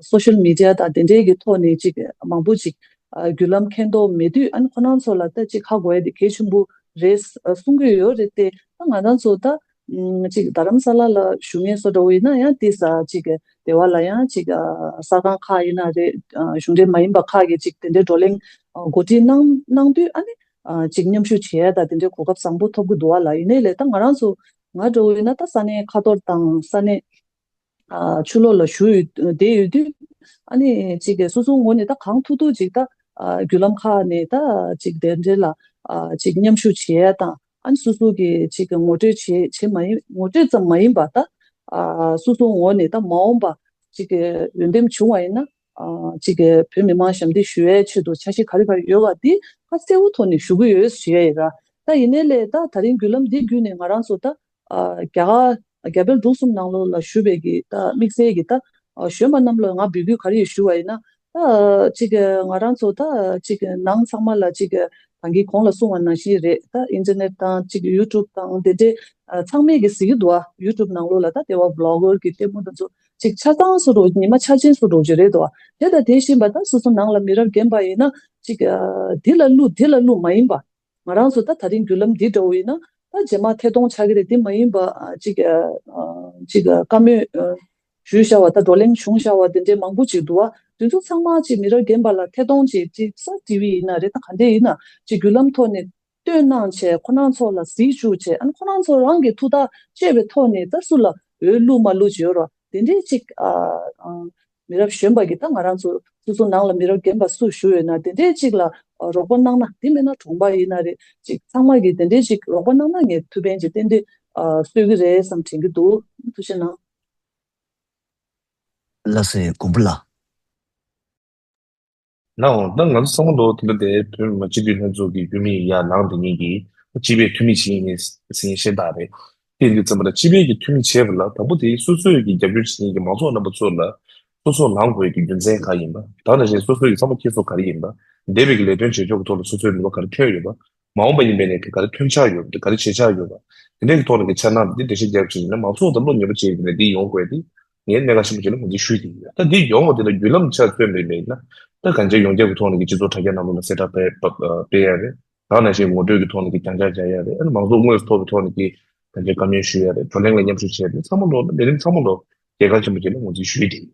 སོ་ཤལ་མི་ཌི་ཡ་དང་དེ་འདྲའི་གི་ཐོག་ནས་ཅིག་མང་པོ་ཅིག་ཨ་བརྒྱུད་ལམ་མཁྱེན་རྟོགས་མེད་དུས། ཨ་ནི་ཁོ་རང་ཚོ་ལ་ད་ཅིག་ཧ་གོ་ཡ་དེ་གལ་ཆེན་པོ་རེད་ཨ་གསུང་གི་ཡོད་རེད་དེ། ད་ང་རང་ཚོ་ད་ཨམ་ཅིག་རྡ་རམ་ས་ལ་ལ་བཞུགས་མཁན་སོ་འདྲ་བོ་ཡིན་ན་ཡང་ཏོག་ཙམ་ཅིག་སྡེ་བ་ལ་ཡང་ཅིག་ཨ་གསར་ཁང་ཁག་ཡིན་ན་རེད། ཨ་གཞུང་འབྲེལ་མ་ཡིན་པ་ཁག་གིས་ཅིག་དེ་འདྲའི་བགྲོ་གླེང་ཨ་གོ་སྒྲིག་གནང་གནང་དུས། ཨ་ནི་ཨ་ཅིག་མཉམ་ཞུགས་བྱེད་ཡ་ད་དེ་འདྲའི་གོ་སྐབས་བཟང་པོ་ཐོབ་ཀྱི་འདུག་བ་ལ། ཡིན་ནའི་ལས་ད་ང་རང་ཚོ་ང་འདྲ་བོ་ཡིན་ན་ད་ས་གནས་ཁ་ཐོར་དང་ས་གནས་ཨ་ཕྱི་ལོགས་ལ་བཞུགས་ཡོད་བསྡད་ཡོད་དུས། ཨ་ནི་ཅིག་གི་སོ་སོའི་ངོས་ནས་ད་གང་ཐུབ་ཐུབ་ཅིག་ད་ཨ་བརྒྱུད་ལམ་ཁག་ནས་ད་ཅིག་དེ་འདྲའི་ལ་ཨ་ཅིག་མཉམ་ཞུགས་བྱེད་ཡ་དང་། ཨ་ནི་སོ་སོ་གི་ཅིག་གི་ངོ་སྤྲོད་བྱེད་བྱེད་མ་ཡིན། ངོ་སྤྲོད་ཙམ་མ་ཡིན་པ་ད་ཨ་སོ་སོའི་ངོས་ནས་ད་མ་འོངས་པ་ཅིག་གི་འོས་འདེམས་བྱུང་བ་ཡིན་ན་ཨ་ཅིག་གི་བོད་མི་མང་ཞབས་འདེགས་ཞུ་ཡའི་ཆེད་དུ་འཆར་གཞི་ག་རེ་ག་རེ་ཡོད་པ་འདི་ཁ་གསལ་པོ་ཐོག་ནས་ཞུ་གི་ཡོད་ཞུ་ཡ་ཡིན་ར། ད་ཡིན་ནའི་ལས་ད་ད་རིང་བརྒྱུད་ལམ་འདི་བརྒྱུད་ནས་ང་རང་ཚོ་ད་ཨ་རྒྱ་གར་རྒྱ་བལ་འབྲུག་གསུམ་ནང་ལོགས་ལ་བཞུགས་པའི་གི་ད་དམིགས་བསལ་གྱི་ད་ཨ་གཞོན་པ་རྣམས་ལ་ང་འབོད་སྐུལ་ག་རེ་ཡོད་ཞུ་བ་ཡིན་ན། ད་ཅིག་ང་རང་ཚོ་ད་ཅིག་ནང་ཚང་མ་ལ་ཅིག་ད་གིན་གོང་ལ་གསུངས་པ་ནང་བཞིན་རེད། ད་ཨིན་ཊར་ནེཊ་དང་ཅིག་ཡུ་ཊུབ་དང་དེ་འདྲའི་ཨ་ཚང་མས་གི་གཟིགས་ཀྱི་འདུག་ཨ། ཡུ་ཊུབ་ནང་ལོགས་ལ་ད་དེ་བ་བི་ལོག་གར་གི་ལྟད་མོ་དེ་ཚོ་ཅིག་ཆ་ཚང་སུ་འགྲོ་ཉི་མ་འཆར་ཅན་སུ་འགྲོ་གི་རེད་འདུག་ཨ། དེ་དང་དེ་བཞིན་པ་ད་སོ་སོ་ནང་ལ་མི་རབས་རྒན་པ་ཡིན་ན་ཅིག་ཨ་འདི་ལ་བླུག་འདི་ལ་བླུག་མ་ཡིན་པ། ང་རང་ཚོ་ད་ད་རིང་བརྒྱུད་ལམ་འདི་འདྲ་བོ་ཡིན་ན་ད་རྗེས་མ་ཐད་གཏོང་ཆགས་ཀྱི་རེད། དེ་མ་ཡིན་པ་ཨ་ཅིག་ཨ་ཅིག་ཨ་བཀའ་མོལ་ཨ་ཞུས་བཞག་པ་ད་བགྲོ་གླེང་བྱུང་བཞག་པ་དེ་འདྲའི་མང་པོ་ཅིག་འདུག་བ། དེ་ཚོ་ཚང་མ་ཅིག་མི་རབས་རྒན་པ་ལ་ཐད་གཏོང་ཅིག་ཅིག་གསར་ཊི་ཝི་ཡིན་ན་རེད། ད་ག་འདྲས་ཡིན་ན་ཅིག་བརྒྱུད་ལམ་ཐོག་ནས་སྟོན་གནང་བྱས་ཁོ་རང་ཚོ་ལ་གཟིགས་བཅུག་བྱས། ཨ་ནི་ཁོ་རང་ཚོ་རང་གི་ཐུགས་ཐག་གཅོད་པའི་ཐོག་ནས་ད་སུ་ལ་འོས་བླུག་མ་བླུག་ཅིག་ཡོད་རོགས། དེ་འདྲས་ཅིག་ཨ་ཨ་མི་རབས་གཞོན་པ་གིས་ད་ང་རང་ཚོ་སོ་སོ་ནང་ལ་མི་རབས་རྒན་པ་སུ་བཞུགས་ཡོད་ན་དེ་འདྲའི་ཅིག་ལ་ཨ་རོགས་པ་གནང་ན། དེ་མིན་ན་གྲོང་པ་ཡིན་ན་རེད། ཅིག་ཚང་མ་གིས་དེ་འདྲའི་ཅིག་རོགས་པ་གནང་ན་ངས་ཐུགས་ཕན་ཅིག་ཏན་ཏན་ཨ་གསོས་ཀྱི་རེད་བསམ་དྲན་གྱི་འདུག་ཐུགས་རྗེ་གནང་། ལགས་སེ་མགོན་པོ་ལགས། ནའོ། ད་ང་ཚོ་ཚང་མ་ལོ་དེ་འདྲ་དེ་བོད་མི་མང་སྤྱི་འཐུས་ལྷན་ཚོགས་ཀྱི་འོས་མི་ཡར་ལངས་བསྡད་མཁན་གྱི་སྤྱི་པའི་འཐུས་མི་ཞིག་ཡིན་ཟེར་མཁན་ཤ་སྟག་རེད། དེ་ཡིན་དུས་ཙམ་པ་ལ་སྤྱི་པའི་གི་འཐུས་མི་བྱས་པ་ལ་དང་པོ་དེ་སོ་སོའི་གི་རྒྱབ་སྐྱོར་བྱེད་མཁན་གྱི་མང་ཚོགས་རྣམ་པ་ཚོ་ལ་སོ་སོ་ལངས་དགོས་ཀྱི་རྒྱུ་མཚན་ག་ཡིན་པ། ད་ནང་བཞིན་སོ་སོའི་གི་བསམ་བློ་འཁྱེར་སོ་ག་རེ་ཡིན་པ། འདས་པའི་གི་ལས་དོན་བྱེད་ཕྱོགས་ཀྱི་ཐོག་ལ་སོ་སོའི་ནུས་པ་ག་རེ་ཐོན་ཡོད་པ། མ་འོངས་པ་ཡིན་པའི་ནས་ག་རེ་ཐོན་འཆར་ཡོད་པ་དེ། ག་རེ་བྱེད་འཆར་ཡོད་པ་དེ་འདྲའི་ཐོག་ནས་ཀྱི་འཆར་སྣང་འདི་འགྲེལ་བཤད་རྒྱབ་བྱས་ནས། མང་ཚོགས་དང་བློ་ཉེ་པོ་བྱས་ནས་འདི་ཡོང་དགོས་ཏེ། ངས་གནད་འགག་ཆེན་པོ་ཅིག་ལ་ངོས་འཛིན་ཞུས་ཏེ་ཡོད། ད་འདི་ཡོང་བ་དེ་ལ་བརྒྱུད་ལམ་ཆ་མཚོན་པའི་མེད་ན། ད་གང་ཅི་ཡོངས་ཁྱབ་ཀྱི་ཐོག་ནས་ཀྱི་སྤྱི་ཚོགས་དྲ་རྒྱ་ནང་ལོགས་ལ་གསལ་བསྒྲགས་སྤེལ་སྤེལ་ཡ་རེད། ད་ནང་བཞིན་ངོ་སྤྲོད་ཀྱི་ཐོག་ནས་ཀྱི་རྒྱང་བསྒྲགས་རྒྱག་ཡ་རེད། ཨ་ནི་མང་ཚོགས་དངོས་སུ་ཐོག་གི་ཐོག་ནས་ཀྱི་གང་ཅི་བཀའ་མོལ་ཞུ་ཡ་རེད། བགྲོ་གླེང་ལ་མཉམ་ཞུགས་བྱས་ཏེ། ཚང་མ་ལོ་ལ་ལས་རིམ་ཚང་མ་ལོ་གལ་འགངས་ཆེན་པོ་ཅིག་ལ་ངོས་འཛིན་ཞུས་ཏེ་ཡོད།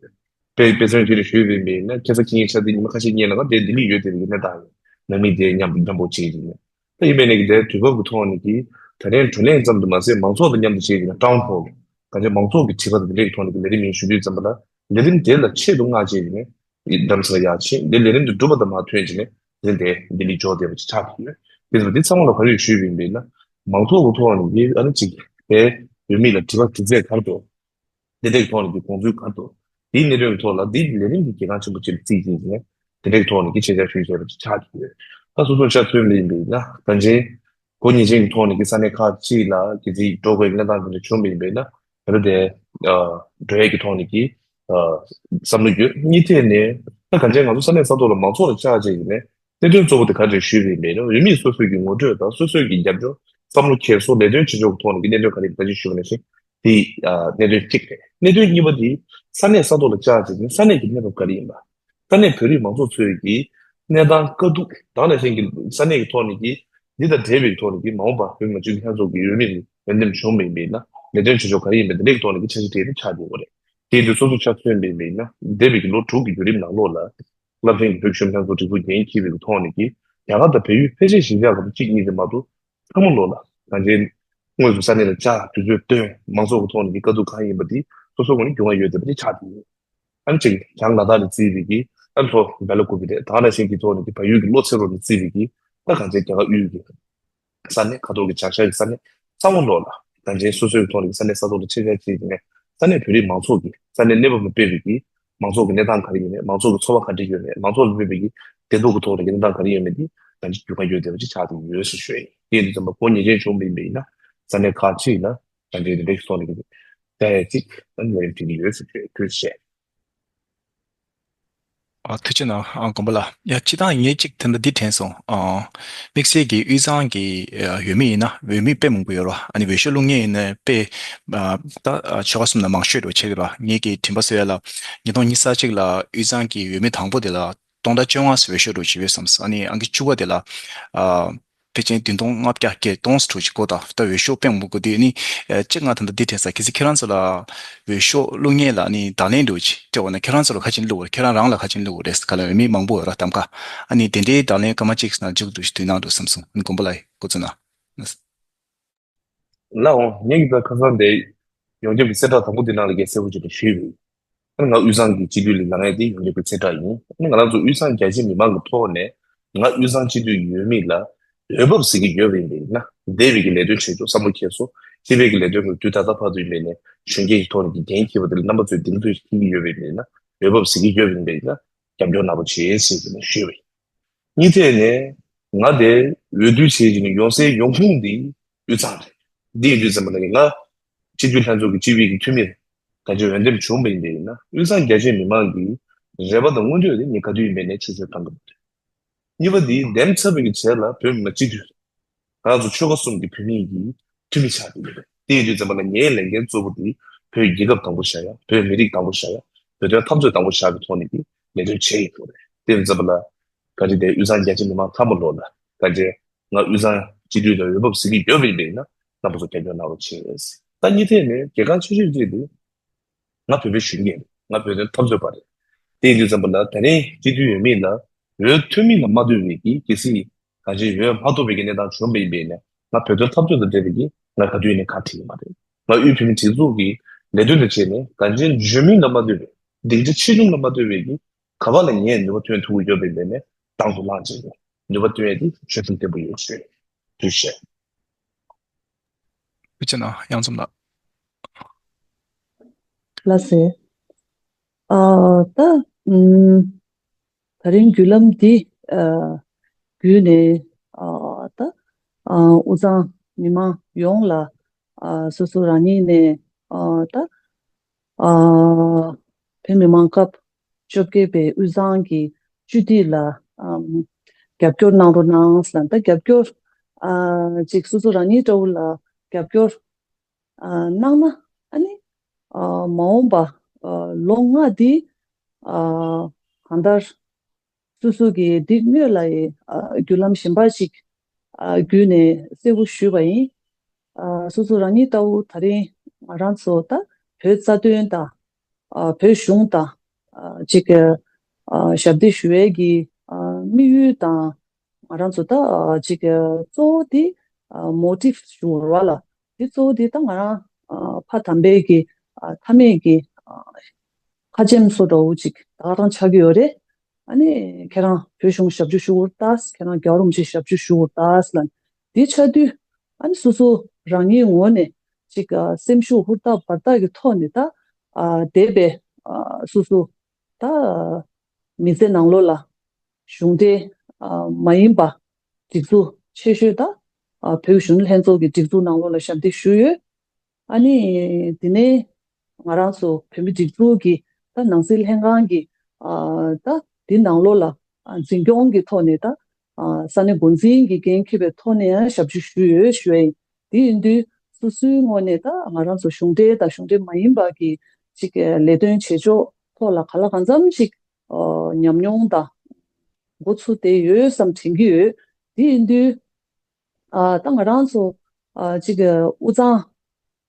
དཔེ་དཔེ་མཚོན་ཅིག་ལ་ཞུས་པ་ཡིན་ན། ཁ་སང་ཁྱེད་ཉིད་ཆ་དེ་ཉི་མ་ཁ་ཤས་སྔོན་ལ་ང་དེ་ལྡི་ལི་ཡོད་དེ་བའི་གནས་སྟངས་ཡོད། ནང་མི་དེ་མཉམ་དུ་མཉམ་པོ་བྱས་ཏེ་ནས། ད་ཡིན་པའི་ནས་ཀྱི་དེ་དུས་བབ་ཀྱི་ཐོག་ནས་ཀྱི་ད་ལན་བགྲོ་གླེང་ཙམ་དུ་མ་ཟད། མང་ཚོགས་དང་མཉམ་དུ་བྱས་ཏེ་ནས་ཊའུན་ཧོལ། གང་ཅི་མང་ཚོགས་ཀྱི་དྲི་བ་དང་དེ་འདྲའི་ཐོག་ནས་ཀྱི་ལས་རིམ་ཡིན་ཞུ་དུས་ཙམ་པ་ལ། ལས་རིམ་དེ་ལ་ཆེད་དུ་མངགས་བྱས་ཏེ་ནས། འདི་འགྲམ་ས་ཡར་ཕྱིན། འདི་ལས་རིམ་དེ་འགྲུབ་པ་དང་མ་ཐོན་བྱས་ནས། འདི་འདི་ལྡི་ལི་འབྱོར་བསྡད་པ་ཅིག་ཆགས་ཀྱི་ཡོད། དེ་ཚོ་འདི་ཚང་མ་ལ་ག་རེ་ཞུས་པ་ཡིན་པས་ན། མང་ཚོགས་ཀྱི་ཐོག་ནས་ཀྱི་ཨ་ནི་ཅིག་དེ་བོད་མི་ལ་དྲི་བ་དྲི་ཚད་ག་རེ་འདུག་འདི་འདྲའི་ཐོག་ནས་ཀྱི་དགོངས་ཚུལ་ག་རེ་འདུག་འདིའི་གནད་དོན་གྱི་ཐོག་ལ་འདི་ལས་རིམ་གྱི་གལ་འགངས་ཆེན་པོ་ཅིག་བརྩིས་ཀྱིན་ནས། འདི་འདྲའི་ཐོག་ནས་ཀྱི་ཆེད་བཅར་ཞུས་བྱས་པ་ཅིག་ཆགས་ཀྱི་ཡོད། ད་སོ་སོར་ཆ་མཚོན་པ་ཡིན་པས་ན། གང་ཅི་གོ་ཉིན་ཅན་གྱི་ཐོག་ནས་ཀྱི་ས་གནས་ཁག་ཅིག་ལ་གི་ཅིག་འགྲོ་དགོས་ཀྱི་གནས་སྟངས་དེ་འདྲ་བྱུང་བ་ཡིན་པས་ན། ད་རེས་དེ་འགྲོ་ཡས་ཀྱི་ཐོག་ནས་ཀྱི་བསམ་བློ་ཡོད། གཉིས་ཐད་ནས་ད་གང་ཅི་ང་ཚོ་ས་གནས་ས་ཐོག་ལ་མང་ཚོགས་ལ་བཅར་བྱས་ཀྱི་ནས། གནད་དོན་གཙོ་བོ་དེ་ག་རེ་ཞུས་པ་ཡིན་པས་ན། འོས་མི་སོ་སོའི་གི་ངོ་སྤྲོད་དང་། སོ་སོའི་གི་རྒྱབ་སྐྱོར། བསམ་བློ་འཁྱེར་སོ། ལས་དོན་བྱེད་ཕྱོགས་ཀྱི་ཐོག་ནས་ཀྱི་གནད་དོན་ག་རེ་ཡིན་པ་ཞིག་ཞུས་པ་ནང་བཞིན། དེ་གནད་དོན་གཅིག་རེད། གནད་དོན་གཉིས་པ་དེ་ས་གནས་ས་ཐོག་ལ་བཅར་བྱས་ཀྱི་ས་གནས་ཀྱི་གནས་བབ་ག་རེ་ཡིན་པ། ས་གནས་བོད་རིགས་མང་ཚོགས་ཚོའི་གི་གནས་སྟངས་དཀའ་སྡུག། ད་ནང་བཞིན་གྱི་ས་གནས་ཀྱི་ཐོག་ནས་ཀྱི་འདི་དང་འབྲེལ་བའི་ཐོག་ནས་ཀྱི་མ་འོངས་པ་བོད་མི་མང་སྤྱི་འཐུས་ལྷན་ཚོགས་ཀྱི་འོས་མི་འོས་འདེམས་བྱུང་བ་ཡིན་པས་ན། ལས་དོན་བྱེད་ཕྱོགས་ག་རེ་ཡིན་པ་དེ་འདྲའི་ཐོག་ནས་ཀྱི་འཆར་གཞི་དེ་ནི་ཆགས་བསྡད་ཡོད་རེད། དེ་དུས་སོ་སོ་ཆ་མཚོན་པ་ཡིན་པས་ན། འདས་པའི་གི་ལོ་དྲུག་གི་བརྒྱུད་རིམ་ནང་ལོགས་ལ། རླབས་ཆེན་གྱི་བོད་ཀྱི་གཞོན་ནུ་ལྷན་ཚོགས་སྒྲིག་འཛུགས་འགན་འཁྱེར་བའི་ཐོག་ནས་ཀྱི་རྒྱ་གར་དང་བལ་ཡུལ་ཕལ་ཆེར་གཞིས་ཆགས་ཁག་གཅིག་གཉིས་རེད་མ་གཏོགས། ཚང་མ་ལོགས་ལ་གང་ཅི་དངོས་སུ་ས་གནས་ལ་བཅར། དུས་ཚོད་བཏོན། མང་ཚོགས་ཀྱི་ཐོག་ནས་ཀྱི་དཀའ་སྡུག་གང་ཡིན་པ་དེ་སོ་སོ་ངོས་ནས་རྒྱུས་མངའ་ཡོད་བསྡད་པ་དེ་ཆགས་བསྡད་ཡོད། ཨ་ནི་གཅིག་བྱང་ལ་དྭགས་ནས་བརྩིས་པའི་གི་ཨ་ལྷོ་སྦེ་ལ་ཀུ་པེ་རེད། ད་ནང་བཞིན་གྱི་ཐོག་ནས་ཀྱི་བལ་ཡུལ་གྱི་ལྷོ་ཚེ་རོགས་ནས་བརྩིས་པའི་གི་ད་གང་ཅི་རྒྱ་གར་དབུས་ཀྱི་ས་གནས། ཁ་ཐོར་གྱི་བྱང་ཤར་གྱི་ས་གནས་ཚང་མ་ལོགས་ལ། གང་ཅི་སོ་སོའི་ཐོག་ནས་ས་གནས་ས་ཐོག་ལ་ཆེད་བཅར་བྱས་ནས། ས་གནས་བོད་རིགས་མང་ཚོགས་ཀྱི་ས་གནས་གནས་བབ་ལ་དཔག་པའི་གི་མང་ཚོགས་ཀྱི་གནས་སྟངས་ག་རེ་ཡིན་མིན། མང་ཚོགས་ཀྱི་ཚོར་བ་ག་འདྲ་ཡོད་མེད། མང་ཚོགས་ལ་དཔག་པའི་གི་བདེ་སྡུག་གི་ཐོག་ལ་གི་གནས་སྟངས་ག་རེ་ཡོད་མེད་དེ་གང་ཅི་རྒྱུས་མངའ་ཡོད་བསྡད་པ་ཅིག་ཆགས་བསྡད་ཡོད་ཟེར་ཞུ་ཡ་ཡིན། དེ་ཡིན་དུས་ཙམ་པ་གོ་ཉིན་ཅན་བྱུང་བ་ཡིན་པ་ཡིན་ན། ས་གནས་ཁག་ཅིག་ལ་གང་ཅི་དེ་འདྲའི་ཐོག་ནས་གི་བཅར་ཡ་ཅིག་ཨ་ནི་ལས་རིམ་བྱེད་ཀྱི་ཡོད་ཟེར་ཞུ་ཡ། ཐུགས་རྗེ་ཆེ། ཨ། ཐུགས་རྗེ་གནང་། ཨ། དགོངས་པ་ལ། ཡ། སྤྱིར་བཏང་ངས་གཅིག་དེ་འདྲ་འདི་དྲན་སོང་། ཨ། དམིགས་བསལ་གྱི་དབུས་གཙང་གི་ཨ་འོས་མི་ཡིན་ན། འོས་མི་དཔེ་མང་པོ་ཡོད་ར། ཨ་ནི་འོས་ཤོག་བླུག་མཁན་ཡིན་ན་དཔེ་ཨ་ད་ཨ་ཆོལ་ཁ་གསུམ་ན་མང་ཤོས་འགྲོ་བྱེད་ཀྱི་ར། ངེད་ཀྱིས་དྲན་པ་གསོ་ཡ་ལ། ཉིས་སྟོང་ཉི་ཤུ་རྩ་གཅིག་ལ་དབུས་གཙང་གི་འོས་མི་དང་པོ་དེ་ལ་སྟོང་ཕྲག་བཅོ་ལྔ་ཙམ་འོས་ཤོག་འགྲོ་བྱེད་ཡོད་བསམ་སོང་། ཨ་ནི་ཨང་ཀི་བཅུ་པ་དེ་ལ་ཨ། ཕལ་ཆེར་བདུན་སྟོང་ལྔ་བརྒྱ་བརྒྱད་སྟོང་ཙམ་འགྲོ་བྱེད་ཀྱི་ད་ད་འོས་ཤོག་དཔེ་མང་པོ་དགོས་དུས་ནི། ཨ། གཅིག་ང་ད་ལྟ་འདི་དྲན་སོང་། གལ་སྲིད་ཁྱེད་རང་ཚོ་ལ་འོས་ཤོག་བླུག་མཁན་ལ་ནི་བརྡ་ལན་འདྲ་བོ་ཅིག་སྤྲད་པ་ན། ཁྱེད་རང་ཚོ་ལ་ག་བྱས་ནས་བླུག་པ་རེད། ཁྱེད་རང་རང་ལ་ག་བྱས་ནས་བླུག་པ་རེད། ག་ལ་འོས་མི་མང་པོ་ཡོད་ར། གདམ་ག། ཨ་ནི་དེ་འདྲའི་བརྡ་ལན་སྐར་མ་གཅིག་ཙམ་མཇུག་ཏུ་ཞུ་དུས་གནང་རོགས་བསམ་སོང་། ཨ་ནི་དགོངས་པ་ལ་འགོ་ཚུགས་གནང་། ལགས་འོང་། ངེད་ཀྱིས་ད་ཁ་སང་དེ་ཡོངས་ཁྱབ་ཀྱི་གསལ་བསྒྲགས་དང་པོ་འདི་ནང་ལ་གལ་གསལ་པོ་ཅིག་ཏུ་ཞུས་པ་ཡིན། ང་དབུས་གཙང་གི་སྤྱི་འཐུས་ལ་ལངས་ཡས་དེ་ཡོངས་ཁྱབ་ཀྱི་གསལ་བསྒྲགས་ཡིན། ང་རང་ཚོ་དབུས་གཙང་རྒྱ་ཆེ་མི་མང་གི་ཐོག་ནས་ང་དབུས་གཙང་སྤྱི་འཐུས་འོས་མི་ལ་འོས་བབས་ཟེར་གྱི་ཡོད་པ་ཡིན་པས་ན། འདས་པའི་གི་ལས་དོན་བྱེད་ཕྱོགས་བསམ་བློ་འཁྱེར་སོང་། སྤྱི་པའི་གི་ལས་དོན་ཁག་དུས་ད་ལྟ་བར་དུ་ཡིན་པས་ནས་གཞོན་སྐྱེས་ཀྱི་ཐོག་ནས་ཀྱི་འགན་འཁྱེར་བ་དེ་ལ་རྣམ་པ་ཚོས་གདེང་ཚོད་ཅིག་འཁྱེར་གྱི་ཡོད་པ་ཡིན་པས་ན། འོས་བབས་ཟེར་གྱི་ཡོད་པ་ཡིན་པས་ན། རྒྱབ་སྐྱོར་གནང་རོགས་བྱེད་ཟེར་གྱི་ནས་ཞུས་པ་ཡིན། གཉིས་ཐད་ནས་ང་དེ་འོས་བསྡུ་བྱེད་ཀྱི་ནས་ཡོང་སའི་ཡོང་ཁུངས་དེ་དབུས་གཙང་རེད། འདི་ཡིན་དུས་ཙམ་པ་ལ་ང་སྤྱི་འཐུས་ལྷན་ཚོགས་ཀྱི་སྤྱི་པའི་གི་འཐུས་མིར་ག་ཅིག་འོས་འདེམས་བྱུང་བ་ཡིན་པས་ན། དབུས་གཙང་རྒྱ་ཆེ་མི་མང་གི་རེ་བ་དང་མངོན་འདོད་དེ་ངས་ག་དུས་ཡིན་པའི་ནས་ཆེད་བརྗོད་གཏང་གི་མི་འདུག་གཉིས་པ་དེ་འདེམས་ཚར་བའི་གི་རྗེས་ལ་བོད་མི་མང་སྤྱི་འཐུས། ང་ཚོ་ཆོལ་ཁ་གསུམ་གྱི་བོད་མི་གི་འཐུས་མི་ཆགས་ཀྱི་ཡོད་རེད། དེ་ཡིན་དུས་ཙམ་པ་ལ་ངའི་ལས་འགན་གཙོ་བོ་དེ་བོད་རྒྱལ་ཁབ་དང་པོ་བཞག་ཡ། བོད་མི་རིགས་དང་པོ་བཞག་ཡ། བོད་དོན་འཐབ་རྩོད་དང་པོ་བཞག་པའི་ཐོག་ནས་ཀྱི་ལས་དོན་བྱས་ཡོད་རེད། དེ་ཡིན་ཙམ་པ་ལ་ག་རེ་དེ་དབུས་གཙང་རྒྱ་ཆེ་མི་མང་ཚང་མ་ལོགས་ལ་ག་རེ་ང་དབུས་གཙང་སྤྱི་འཐུས་ལ་འོས་བབས་ཟེར་གྱི་ཡོད་པ་ཡིན་པས་ན། རྣམ་པ་ཚོ་རྒྱབ་སྐྱོར་གནང་རོགས་བྱེད། ད་གཉིས་ཐད་ནས་གལ་འགངས་ཆེ་ཤོས་གཅིག་དེ། ང་བོད་པའི་གཞོན་སྐྱེས་རེད། ང་བོད་དོན་འཐབ་རྩོད་པ་རེད། དེ་ཡིན་དུས་ཙམ་པ་ལ་ད་རིང་སྤྱི་འཐུས་འོས་མི་ལ་འོས་ཐོན་མི་ལ་མ་ལྟོས་པའི་གི་གལ་སྲིད་གང་ཅི་འོས་མ་ཐོབ་པའི་གི་གནས་སྟངས་བྱུང་བ་ཡིན་པས་ན། ང་བོད་དོན་འཐབ་རྩོད་དང་འབྲེལ་བའི་གི་ང་ག་དུས་ནས་ཁ་བྲལ་གི་མ་རེད། ང་དབུས་བོད་མིའི་སྒྲིག་འཛུགས་ཀྱི་ལས་དོན་དང་བཅས་ནས་གང་ཅི་འཇོན་མི་ལ་མ་ལྟོས་པའི་སྡིངས་ཆ་ཆེ་ཆུང་ལ་མ་ལྟོས་པའི་གི་ག་བ་ལ་ངས་ནུས་པ་ཐོན་ཐུབ་ཀྱི་ཡོད་པ་ཡིན་པས་ན། དང་དུ་བླངས་བྱས་ནས་ནུས་པ་བཏོན་ཡས་དེ་ཆོད་སེམས་བརྟན་པོ་ཡོད་ཞུ། ཐུགས་རྗེ་ཆེ། ཐུགས་རྗེ་གནང་། གཡང་འཛོམས་ལགས། ལགས་སེ། ཨ། ད་ཨུམ། ད་རིང་བརྒྱུད་ལམ་འདི་ཨ་བརྒྱུད་ནས་ཨ་ད་ཨ་དབུས་གཙང་མི་མང་ཡོངས་ལ་ཨ་སོ་སོ་རང་ཉིད་ནས་ཨ་ད་ཨ་བོད་མི་མང་སྐབས་བཅོ་བརྒྱད་པའི་དབུས་གཙང་གི་སྤྱི་འཐུས་ལ་ཨམ་རྒྱབ་སྐྱོར་གནང་རོགས་གནང་ཟེར་ན། ད་རྒྱབ་སྐྱོར་ ཨ་ཅིག་སོ་སོ་རང་ཉིད་འདྲ་བོ་ལ་རྒྱབ་སྐྱོར་ཨ་གནང་ན། ཨ་ནི་ཨ་མ་འོངས་པ་ཨ་ལོ་ལྔ་འདི་ཨ་གང་ལྟར་སོ་སོ་གི་འདི་སྔོན་ལ་ཡི་ཨ་བརྒྱུད་ལམ་གཞན་པ་ཞིག་ཨ་བརྒྱུད་ནས་གསལ་པོ་ཞུས་པ་ཡིན། ཨ་སོ་སོ་རང་ཉིད་ལྟ་བུ་ད་རིང་ང་རང་ཚོ་ད་བོད་རྩ་དོན་དང་ཨ་བོད་གཞུང་དང་ཨ་ཅིག་ཨ་ཞབས་འདེགས་ཞུ་བའི་གི་ཨ་དམིགས་ཡུལ་དང་ང་རང་ཚོ་ད་ཨ་ཅིག་གཙོ་བོ་དེ་ཨ་མོ་ཊིབ་ཞུ་བ་ལ་དེ་གཙོ་བོ་དེ་ད་ང་རང་ཨ་ཕ་དམ་པའི་གི་ཨ་མཐའ་མེད་ཀྱི་ཨ་ཁ་ཆེམས་སུ་འགྲོ་བོ་ཅིག་ད་ག་རང་ཆགས་ཀྱི་ཡོད་རེད། ཨ་ནི་ཁྱེད་རང་བོད་གཞུང་ཞབས་ཕྱི་ཞུ་བར་ལྟ། ཁྱེད་རང་རྒྱལ་བ་རིན་པོ་ཆེ་ཞབས་ཕྱི་ཞུ་བར་ལྟ་ལ། དེ་ཆགས་དུས་ཨ་ནི་སོ་སོ་རང་ཉིད་ངོས་ནས་ཅིག་ཨ་སེམས་ཤུགས་ཧུར་ཐག་འབར་ཐག་གི་ཐོག་ནས་ད་ཨ་འདས་པའི་ཨ་སོ་སོ་ད་མི་ཚེ་ནང་ལོགས་ལ་གཞུང་འབྲེལ་ཨ་མ་ཡིན་པ་སྒྲིག་འཛུགས་ཆེ་ཤོས་ད་ཨ་བོད་གཞོན་ནུ་ལྷན་ཚོགས་ཀྱི་སྒྲིག་འཛུགས་ནང་ལོགས་ལ་ཞབས་འདེགས་ཞུས་ཡོད། ཨ་ནི་དེ་ནས་ང་རང་ཚོ་བོད་མི་སྒྲིག་འཛུགས་ཀྱི་ད་ནང་སྲིད་ལྷན་ཁང་གི་ཨ་ད་དེ་ནང་ལོགས་ལ་ཨ་འཛིན་སྐྱོང་གི་ཐོག་ནས་ད་ཨ་ས་གནས་འགོ་འཛིན་གྱི་འགན་འཁྱེར་བའི་ཐོག་ནས་ཡང་ཞབས་ཞུ་ཞུས་ཡོད་ཞུ་ཡ་ཡིན། དེ་ཡིན་དུས་སོ་སོའི་ངོས་ནས་ད་ང་རང་ཚོ་གཞུང་འབྲེལ་དང་གཞུང་འབྲེལ་མ་ཡིན་པ་གི་ཅིག་ལས་དོན་བྱེད་ཕྱོགས་ཐོག་ལ་ག་ལ་གང་འཚམ་ཅིག་ཨ་ཉམས་མྱོང་དང་འགོ་ཚུགས་བསྡད་ཡོད་བསམ་དྲན་གྱི་ཡོད། དེ་ཡིན་དུས་ཨ་ད་ང་རང་ཚོ་ཨ་ཅིག་དབུས་གཙང་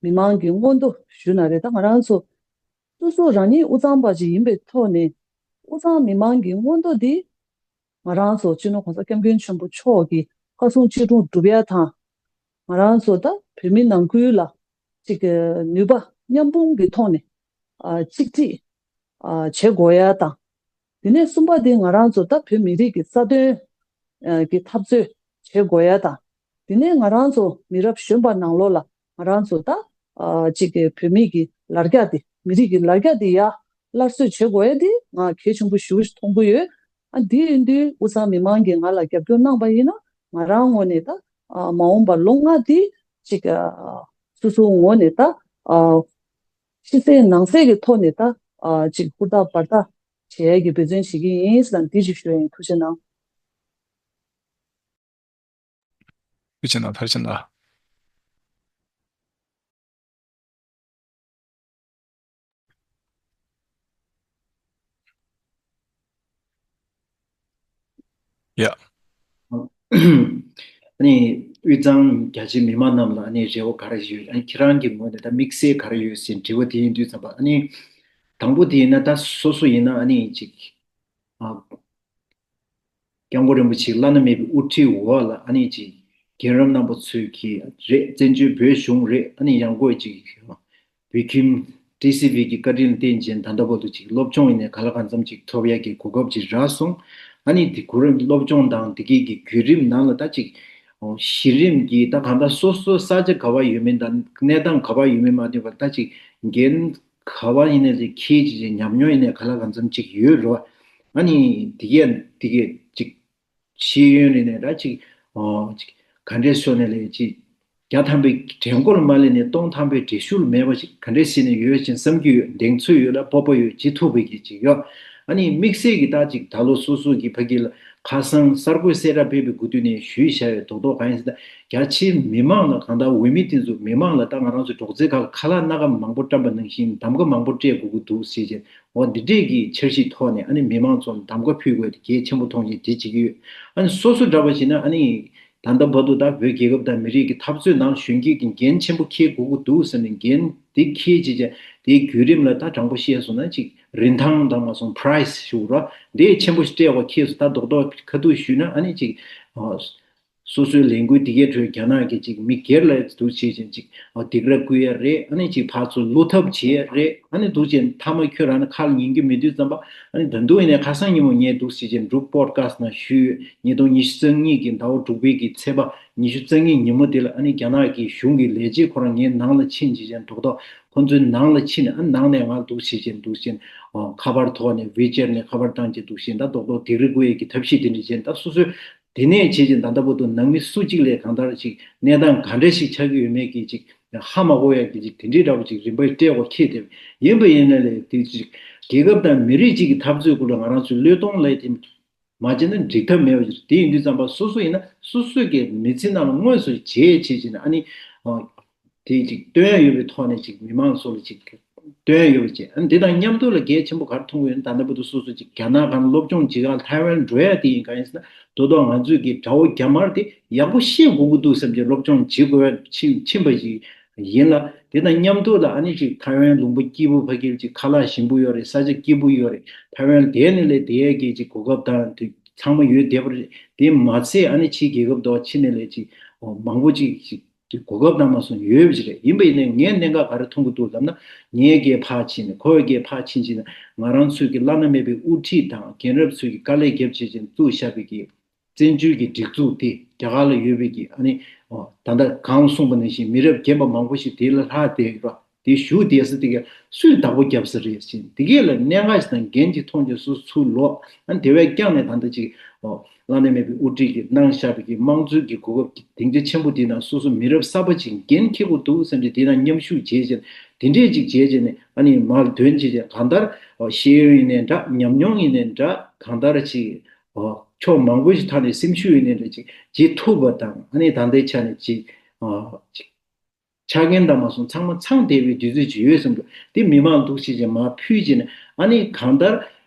མི་མང་གི་མངོན་མཐོ་ཞུ་ན་རེད། ད་ང་རང་ཚོ་སོ་སོ་རང་ཉིད་དབུས་གཙང་པ་ཅིག་ཡིན་པའི་ཐོག་ནས་དབུས་གཙང་མི་མང་གི་མངོན་མཐོ་འདི་ང་རང་ཚོ་སྤྱི་ནོར་༸གོང་ས་༸སྐྱབས་མགོན་ཆེན་པོ་མཆོག་གི་བཀའ་གསུང་ཅི་འཁྲུངས་སྒྲུབ་ཡ་དང་། ང་རང་ཚོ་ད་བོད་མི་ནང་ཁུལ་ལ་ཅིག་ནུས་པ་མཉམ་སྤུངས་ཀྱི་ཐོག་ནས་ཨ་གཅིག་སྒྲིལ་ཨ་བྱེད་དགོས་ཡ་དང་། དེ་ནས་གསུམ་པ་དེ་ང་རང་ཚོ་ད་བོད་མི་རིགས་ཀྱི་རྩ་དོན་ཨ་གྱི་འཐབ་རྩོད་བྱེད་དགོས་ཡ་དང་། དེ་ནས་ང་རང་ཚོ་མི་རབས་གཞོན་པ་ནང་ལོགས་ལ་ང་རང་ཚོ་ད་ཨ་གཅིག་གི་བོད་མི་གི་ལར་རྒྱ་དེ་མི་རིགས་ཀྱི་ལར་རྒྱ་དེ་ཡ་སླར་གསོ་བྱེད་དགོས་ཡ་དེ་ང་གལ་ཆེན་པོ་ཞེ་པོ་ཞིག་མཐོང་གི་ཡོད། ཨ་འདི་ཡིན་དུས་དབུས་གཙང་མི་མང་གིས་ང་ལ་རྒྱབ་སྐྱོར་གནང་པ་ཡིན་ན་ང་རང་ངོས་ནས་ད་ཨ་མ་འོངས་པ་ལོ་ལྔ་དེ་ཅིག་ཨ་སོ་སོའི་ངོས་ནས་ད་ཨ་ཕྱི་གསལ་ནང་གསལ་གྱི་ཐོག་ནས་ད་ཨ་ཅིག་ཧུར་ཐག་འབར་ཐག་བྱེད་ཡས་ཀྱི་འབད་བརྩོན་བྱེད་ཀྱི་ཡིན་ཟེར་ན་འདི་ཅིག་ཞུ་ཡ་ཡིན། ཐུགས་རྗེ་གནང་། ཐུགས་རྗེ་གནང་། ཐུགས་རྗེ་གནང་། ཡ། ཨ་ནི་དབུས་གཙང་རྒྱ་ཆེ་མི་མང་རྣམས་ལ་ཨ་ནི་རེ་བ་ག་རེ་ཡོད། ཨ་ནི་ཁྱེད་རང་གི་ངོས་ནས་ད་དམིགས་བསལ་ག་རེ་ཡོད་ཟེར་དྲི་བ་དེ་ཡིན་དུས་ཙམ་པ། ཨ་ནི་དང་པོ་དེ་ཡིན་ན་ད་སོ་སོ་ཡིན་ན་ཨ་ནི་ཅིག་ཨ། སྐྱབས་མགོན་རིན་པོ་ཆེའི་བླ་ན་མེད་པའི་དབུ་ཁྲིད་འོག་ལ་ཨ་ནི་ཅིག་རྒན་རབས་རྣམ་པ་ཚོས་ཀྱིས་རེད། བཙན་བྱོལ་བོད་གཞུང་རེད། ཨ་ནི་ཡང་སྒོས་ཅིག་བོད་ཁྱིམ་ཊི་སི་ཝི་གི་བཀའ་དྲིན་བརྟེན་བྱས་ད་ལྟ་བར་དུ་ཅིག་སློབ་སྦྱོང་ཡིན་ནའི་ག་ལ་གང་འཚམ་ཅིག་ཐོབ་ཡག་གི་གོ་སྐབས་ཅིག་རག་སོང་། ཨ་ནི་དེ་གུ་རུ་སློབ་སྦྱོང་དང་དེ་གའི་གི་བརྒྱུད་རིམ་ནང་ལ་ད་ཅིག་གཞི་རིམ་གྱི་ད་གང་ལྟར་སོ་སོ་ས་ཆ་ག་བ་ཡོད་མིན་དང་གནས་སྟངས་ག་བ་ཡོད་མིན་མ་ལྟོས་པར་ད་ཅིག་འགན་ག་བ་ཡིན་ནའི་ལས་འཁྱེར་ཅིག་ཅིག་ཉམས་མྱོང་ཡིན་ནའི་ག་ལ་གང་འཚམ་ཅིག་ཡོད་རེད་བ། ཨ་ནི་དེ་གས་དེ་གས་ཅིག་ཤེས་ཡོན་རེད་ནས་ར་ཅིག་ཨོ་ཅིག་ག་འདྲས་ཤོར་ནས་ལས་ཅིག་བརྒྱ་ཐམ་པའི་གྲལ་མགོར་མ་སླེབས་ནས་སྟོང་ཐམ་པའི་འགྲེལ་ཞུགས་མེད་པ་ཞིག་ག་འདྲས་ཟེར་ནས་ཡོད་ཅིང་བསམ་གྱི་ཡོད། གདེང་ཚོད་ཡོད་ལ་སྤོབས་པ་ཡོད། བྱེད་ཐུབ་པའི་གི་ཅིག་ཡོད། ཨ་ནི་དམིགས་བསལ་གྱི་ད་ཅིག་ད་ལོ་སོ་སོ་གི་ཕ་གི་ལ་ཁ་སང་གསར་འགོད་གསལ་བསྒྲགས་སྤེལ་བའི་དགུ་དུས་ནས་ཞུས་བཞག་ཡོད། རྡོག་རྡོག་གང་ཡིན་ཟེར་ན་རྒྱ་ཆེའི་མི་མང་ལ་གང་ལྟར་འོས་མི་དེ་ཚོ་མི་མང་ལ་ད་ང་རང་ཚོ་འབྲོག་རྩེ་ཁག་ལ་ཁ་ལག་སྣ་ཁ་མང་པོ་བཀྲམ་པ་ནང་བཞིན་གདམ་ག་མང་པོ་སྤྲད་དགོས་ཀྱི་འདུག་ཟེར་བྱས། འོ་འདི་འདྲས་ཀྱི་འཆར་གཞིའི་ཐོག་ནས་ཨ་ནི་མི་མང་ཚོར་གདམ་ག་ཕུལ་དགོས་དེ་གལ་ཆེན་པོ་མཐོང་བྱས་དེ་བྱེད་ཀྱི་ཡོད། ཨ་ནི་སོ་སོ་འདྲ་བ་བྱས་ན་ཨ་ནི་ད་ལྟ་བར་དུ་ད་བོད་རྒྱལ་ཁབ་དང་མི་རིགས་ཀྱི་འཐབ་རྩོད་ནང་གཞོན་སྐྱེས་ཀྱི་འགན་ཆེན་པོ་འཁྱེར་དགོས་ཀྱི་འདུག་ཟེར་ནས་འགན་དེ་འཁྱེར་བྱས་བྱས་དེའི་བརྒྱུད་རིམ་ལ་ད་དྲང་པོ་བཤད་སོང་ན་ཅིག་རིན་ཐང་དང་མ་སོང་པ་རའི་སི་ཞུ་རོགས་འདི་ཆེན་པོ་ཞིག་སྤྲད་དགོས་ཁེལ་སོང་། ད་རྡོག་རྡོག་ཁ་ཐུག་ཞུས་ན་ཨ་ནི་ཅིག་ཨ། སོ་སོའི་ལས་འགུལ་འདི་གའི་ཁྲོད་རྒྱ་ནག་གིས་ཅིག་མི་སྒེར་ལ་འདུག་བྱེད་ཅིང་ཅིག་ཨ་སྡིགས་ར་བསྐུལ་ཡ་རེད། ཨ་ནི་ཅིག་ཕར་ཚུར་བསླུ་ཐབས་བྱེད་ཡ་རེད། ཨ་ནི་འདུག་བྱས་མཐའ་མ་ཁྱོད་རང་ནི་ཁ་ལ་ཉན་རྒྱུ་མེད་དུས་ཙམ་པ་ཨ་ནི་ད་དུང་ཡིན་ནའི་ཁ་སང་ཉིན་མོ་ངས་འདུག་བྱེད་ཅིང་འབྲུག་པོ་ཌི་ཁ་སི་ཊི་ནང་ཞུས་ཡོད། ཉིས་སྟོང་ཉི་ཤུ་རྩ་གཉིས་ཀྱི་ཟླ་བ་དྲུག་པའི་གི་ཚེས་པ་ཉི་ཤུ་རྩ་གཉིས་ཉིན་མོ་དེ་ལ་ཨ་ནི་རྒྱ་ནག་གི་གཞུང་གི་ལས་བྱེད་ཁོ་རང་ངའི་ནང་ལ་ཕྱིན་བྱེད་ཅིང་རྡོག་རྡོག་ཁོ་ཚོའི་ནང་ལ་ཕྱིན་ནས་ཨ་ནི་ནང་ནས་ང་འདུག་བྱེད་ཅིང་འདུག་བྱེད་ཨ་ཁ་པར་ཐོག་ནས་ཝི་ཅེཊ་ནས་ཁ་པར་བཏང་བྱས་འདུག་བྱེད་ད་རྡོག་རྡོག་སྡིགས་ར་བསྐུལ་ཡས་ཀྱི་ཐབས་ཤེས་དེ་འདྲ་བྱས་ད་སོ་སོའི། དེ་ནས་བྱས་ཀྱི་ད་ལྟ་བར་དུ་ནང་མི་སུ་གཅིག་ལས་གང་ལྟར་ཅིག་གནས་སྟངས་ག་འདྲ་ཞིག་ཆགས་ཀྱི་ཡོད་མེད་ཀྱི་ཅིག་ཧ་མ་གོ་ཡ་གི་ཅིག་དེ་འདྲའི་འདྲ་བོ་ཅིག་རིམ་པ་སྤྲད་དགོས་ཁེལ་ཏེ་ཡིན་པ་ཡིན་ན་ལས་དེ་ཅིག་རྒྱལ་ཁབ་དང་མི་རིགས་ཅིག་གི་འཐབ་རྩོད་སྐོར་ལ་ང་རང་ཚོའི་བློས་གཏོང་ལས་དེ་ མ་བྱས་ན་འགྲིག་ཐབས་མེད་པ་ཞིག་རེད། དེ་ཡིན་དུས་ཙམ་པ་སོ་སོ་ཡིན་ན་སོ་སོའི་གི་མི་ཚེ་ནང་ལ་དངོས་སུ་བྱེད་བྱེད་བྱེད་ནས་ཨ་ནི་དེ་ཅིག་སྟོན་ཡ་ཡོད་པའི་ཐོག་ནས་ཅིག་མི་མང་ཚོ་ལ་ཅིག་སྟོན་ཡ་ཡོད་པ་བྱས། ཨ་ནི་དེ་དང་མཉམ་དུ་ལ་གལ་ཆེན་པོ་ག་རེ་མཐོང་གི་ཡོད་ན། ད་ལྟ་བར་དུ་སོ་སོ་ཅིག་རྒྱ་ནག་གང་སློབ་སྦྱོང་བྱེད་ག་ཐའེ་ཝན་འགྲོ་ཡ་དེ་ཡིན་ག་ཡིན་ཟེར་ན། དོ་དོ་ང་ཚོས་ཀྱི་དགྲ་བོ་རྒྱ་དམར་དེ་ཡག་པོ་ཤེས་དགོས་ཀྱི་འདུག་བསམ་གྱི་སློབ་སྦྱོང་བྱེད་དགོས་ཕྱིན་ཕྱིན་པ་ཞིག་ཡིན་ལ། དེ་དང་མཉམ་དུ་ལ་ཨ་ནི་ཅིག་ཐའེ་ཝན་ལུང་པ་སྐྱིད་པོ་ཕ་གིར་ཅིག་ཁ་ལག་ཞིམ་པོ་ཡོད་རེད། ས་ཆ་སྐྱིད་པོ་ཡོད་རེད། ཐའེ་ཝན་དེ་ནས་ལས་དེ་ཡས་ཀྱི་ཅིག་གོ་སྐབས་དང་དེ་ཚང་མ་ཡོད་བསྡད་པ་རེད། དེ་མ་ཚད་ཨ་ནི་ཕྱིའི་རྒྱལ་ཁབ་དང་ཕྱི་ནས་ལས་ཅིག་མང་པོ་ཅིག་ཅིག་གོ་སྐབས་དང་མ་སོང་ཡོད་པ་ཅིག་རེད། ཡིན་པ་ཡིན་ནའི་ངས་གནད་འགག་ག་རེ་མཐོང་གི་འདུག་ལབ་ན། ངའི་སྐད་ཕར་ཕྱིན་ནས་ཁོའི་སྐད་ཕར་ཕྱིན་ཕྱིན་ནས་ང་རང་ཚོའི་གི་བླ་ན་མེད་པའི་དབུ་ཁྲིད་དང་རྒན་རབས་ཚོས་ཀྱི་དཀའ་ལས་རྒྱབ་བྱས་ཅིག་བཙུགས་བཞག་པའི་གི་བཙན་བྱོལ་གྱི་སྒྲིག་འཛུགས་དེ་རྒྱ་གར་ལ་ཡོད་པའི་གི་ཨ་ནི་ཨོ་ད་ལྟ་གང་གསུངས་པ་ནང་བཞིན་མི་རབས་རྒན་པ་མང་པོ་ཞིག་དེ་ལ་ལྷག་བསྡད་ཡོད་ར། དེ་བཞུགས་བསྡད་ས་དེ་ག་སུས་བདག་པོ་བརྒྱབ་ས་རེད་ཟེར། དེ་གས་ལ་གནད་འགག་ཞིག་དང་འགན་ཅིག་མཐོང་རྗེས་སུ་ཚུར་ལོག་ཨ་དེ་བས་ཀྱང་ནས་ད་ལྟ་ཅིག་ཨོ་བླ་ན་མེད་པའི་དབུ་ཁྲིད་ཀྱིས་གནང་བཞག་པའི་གི་དམངས་གཙོའི་གི་གོ་སྐབས་ཀྱི་སྡིངས་ཆ་ཆེན་པོ་དེ་ནང་སོ་སོ་མི་རབས་གསར་པ་ཅིག་འགན་འཁྱེར་དགོས་འདུག་བསམ་གྱི་དེ་ནང་མཉམ་ཞུགས་བྱས་རྗེས་དེ་འདྲས་ཅིག་བྱས་རྗེས་ནས་ཨ་ནི་མར་འདོན་བྱས་རྗེས་གང་ལྟར་ཨོ་ཤེས་ཡོན་ཡིན་ནའི་འདྲ། ཉམས་མྱོང་ཡིན་ནའི་འདྲ། གང་ལྟར་ཅིག་ཕྱོགས་མང་པོ་ཞིག་ཐད་ནས་སེམས་ཤུགས་ཡོད་ནས་འདྲ་ཅིག་བྱེད་ཐུབ་པ་དང་། ཨ་ནི་ད་ལྟའི་ཆ་ནས་ཅིག་ཨ་ཅིག་ཆ་རྐྱེན་དང་མ་སོང་ཚང་མ་ཚང་བསྡད་པའི་དུས་ཚོད་ཅིག་ཡོད་བསམ་འདུག་དེ་མི་མང་འདུག་ཅིག་ཅིག་མར་ཕུལ་བྱས་ནས། ཨ་ནི་གང་ལྟར་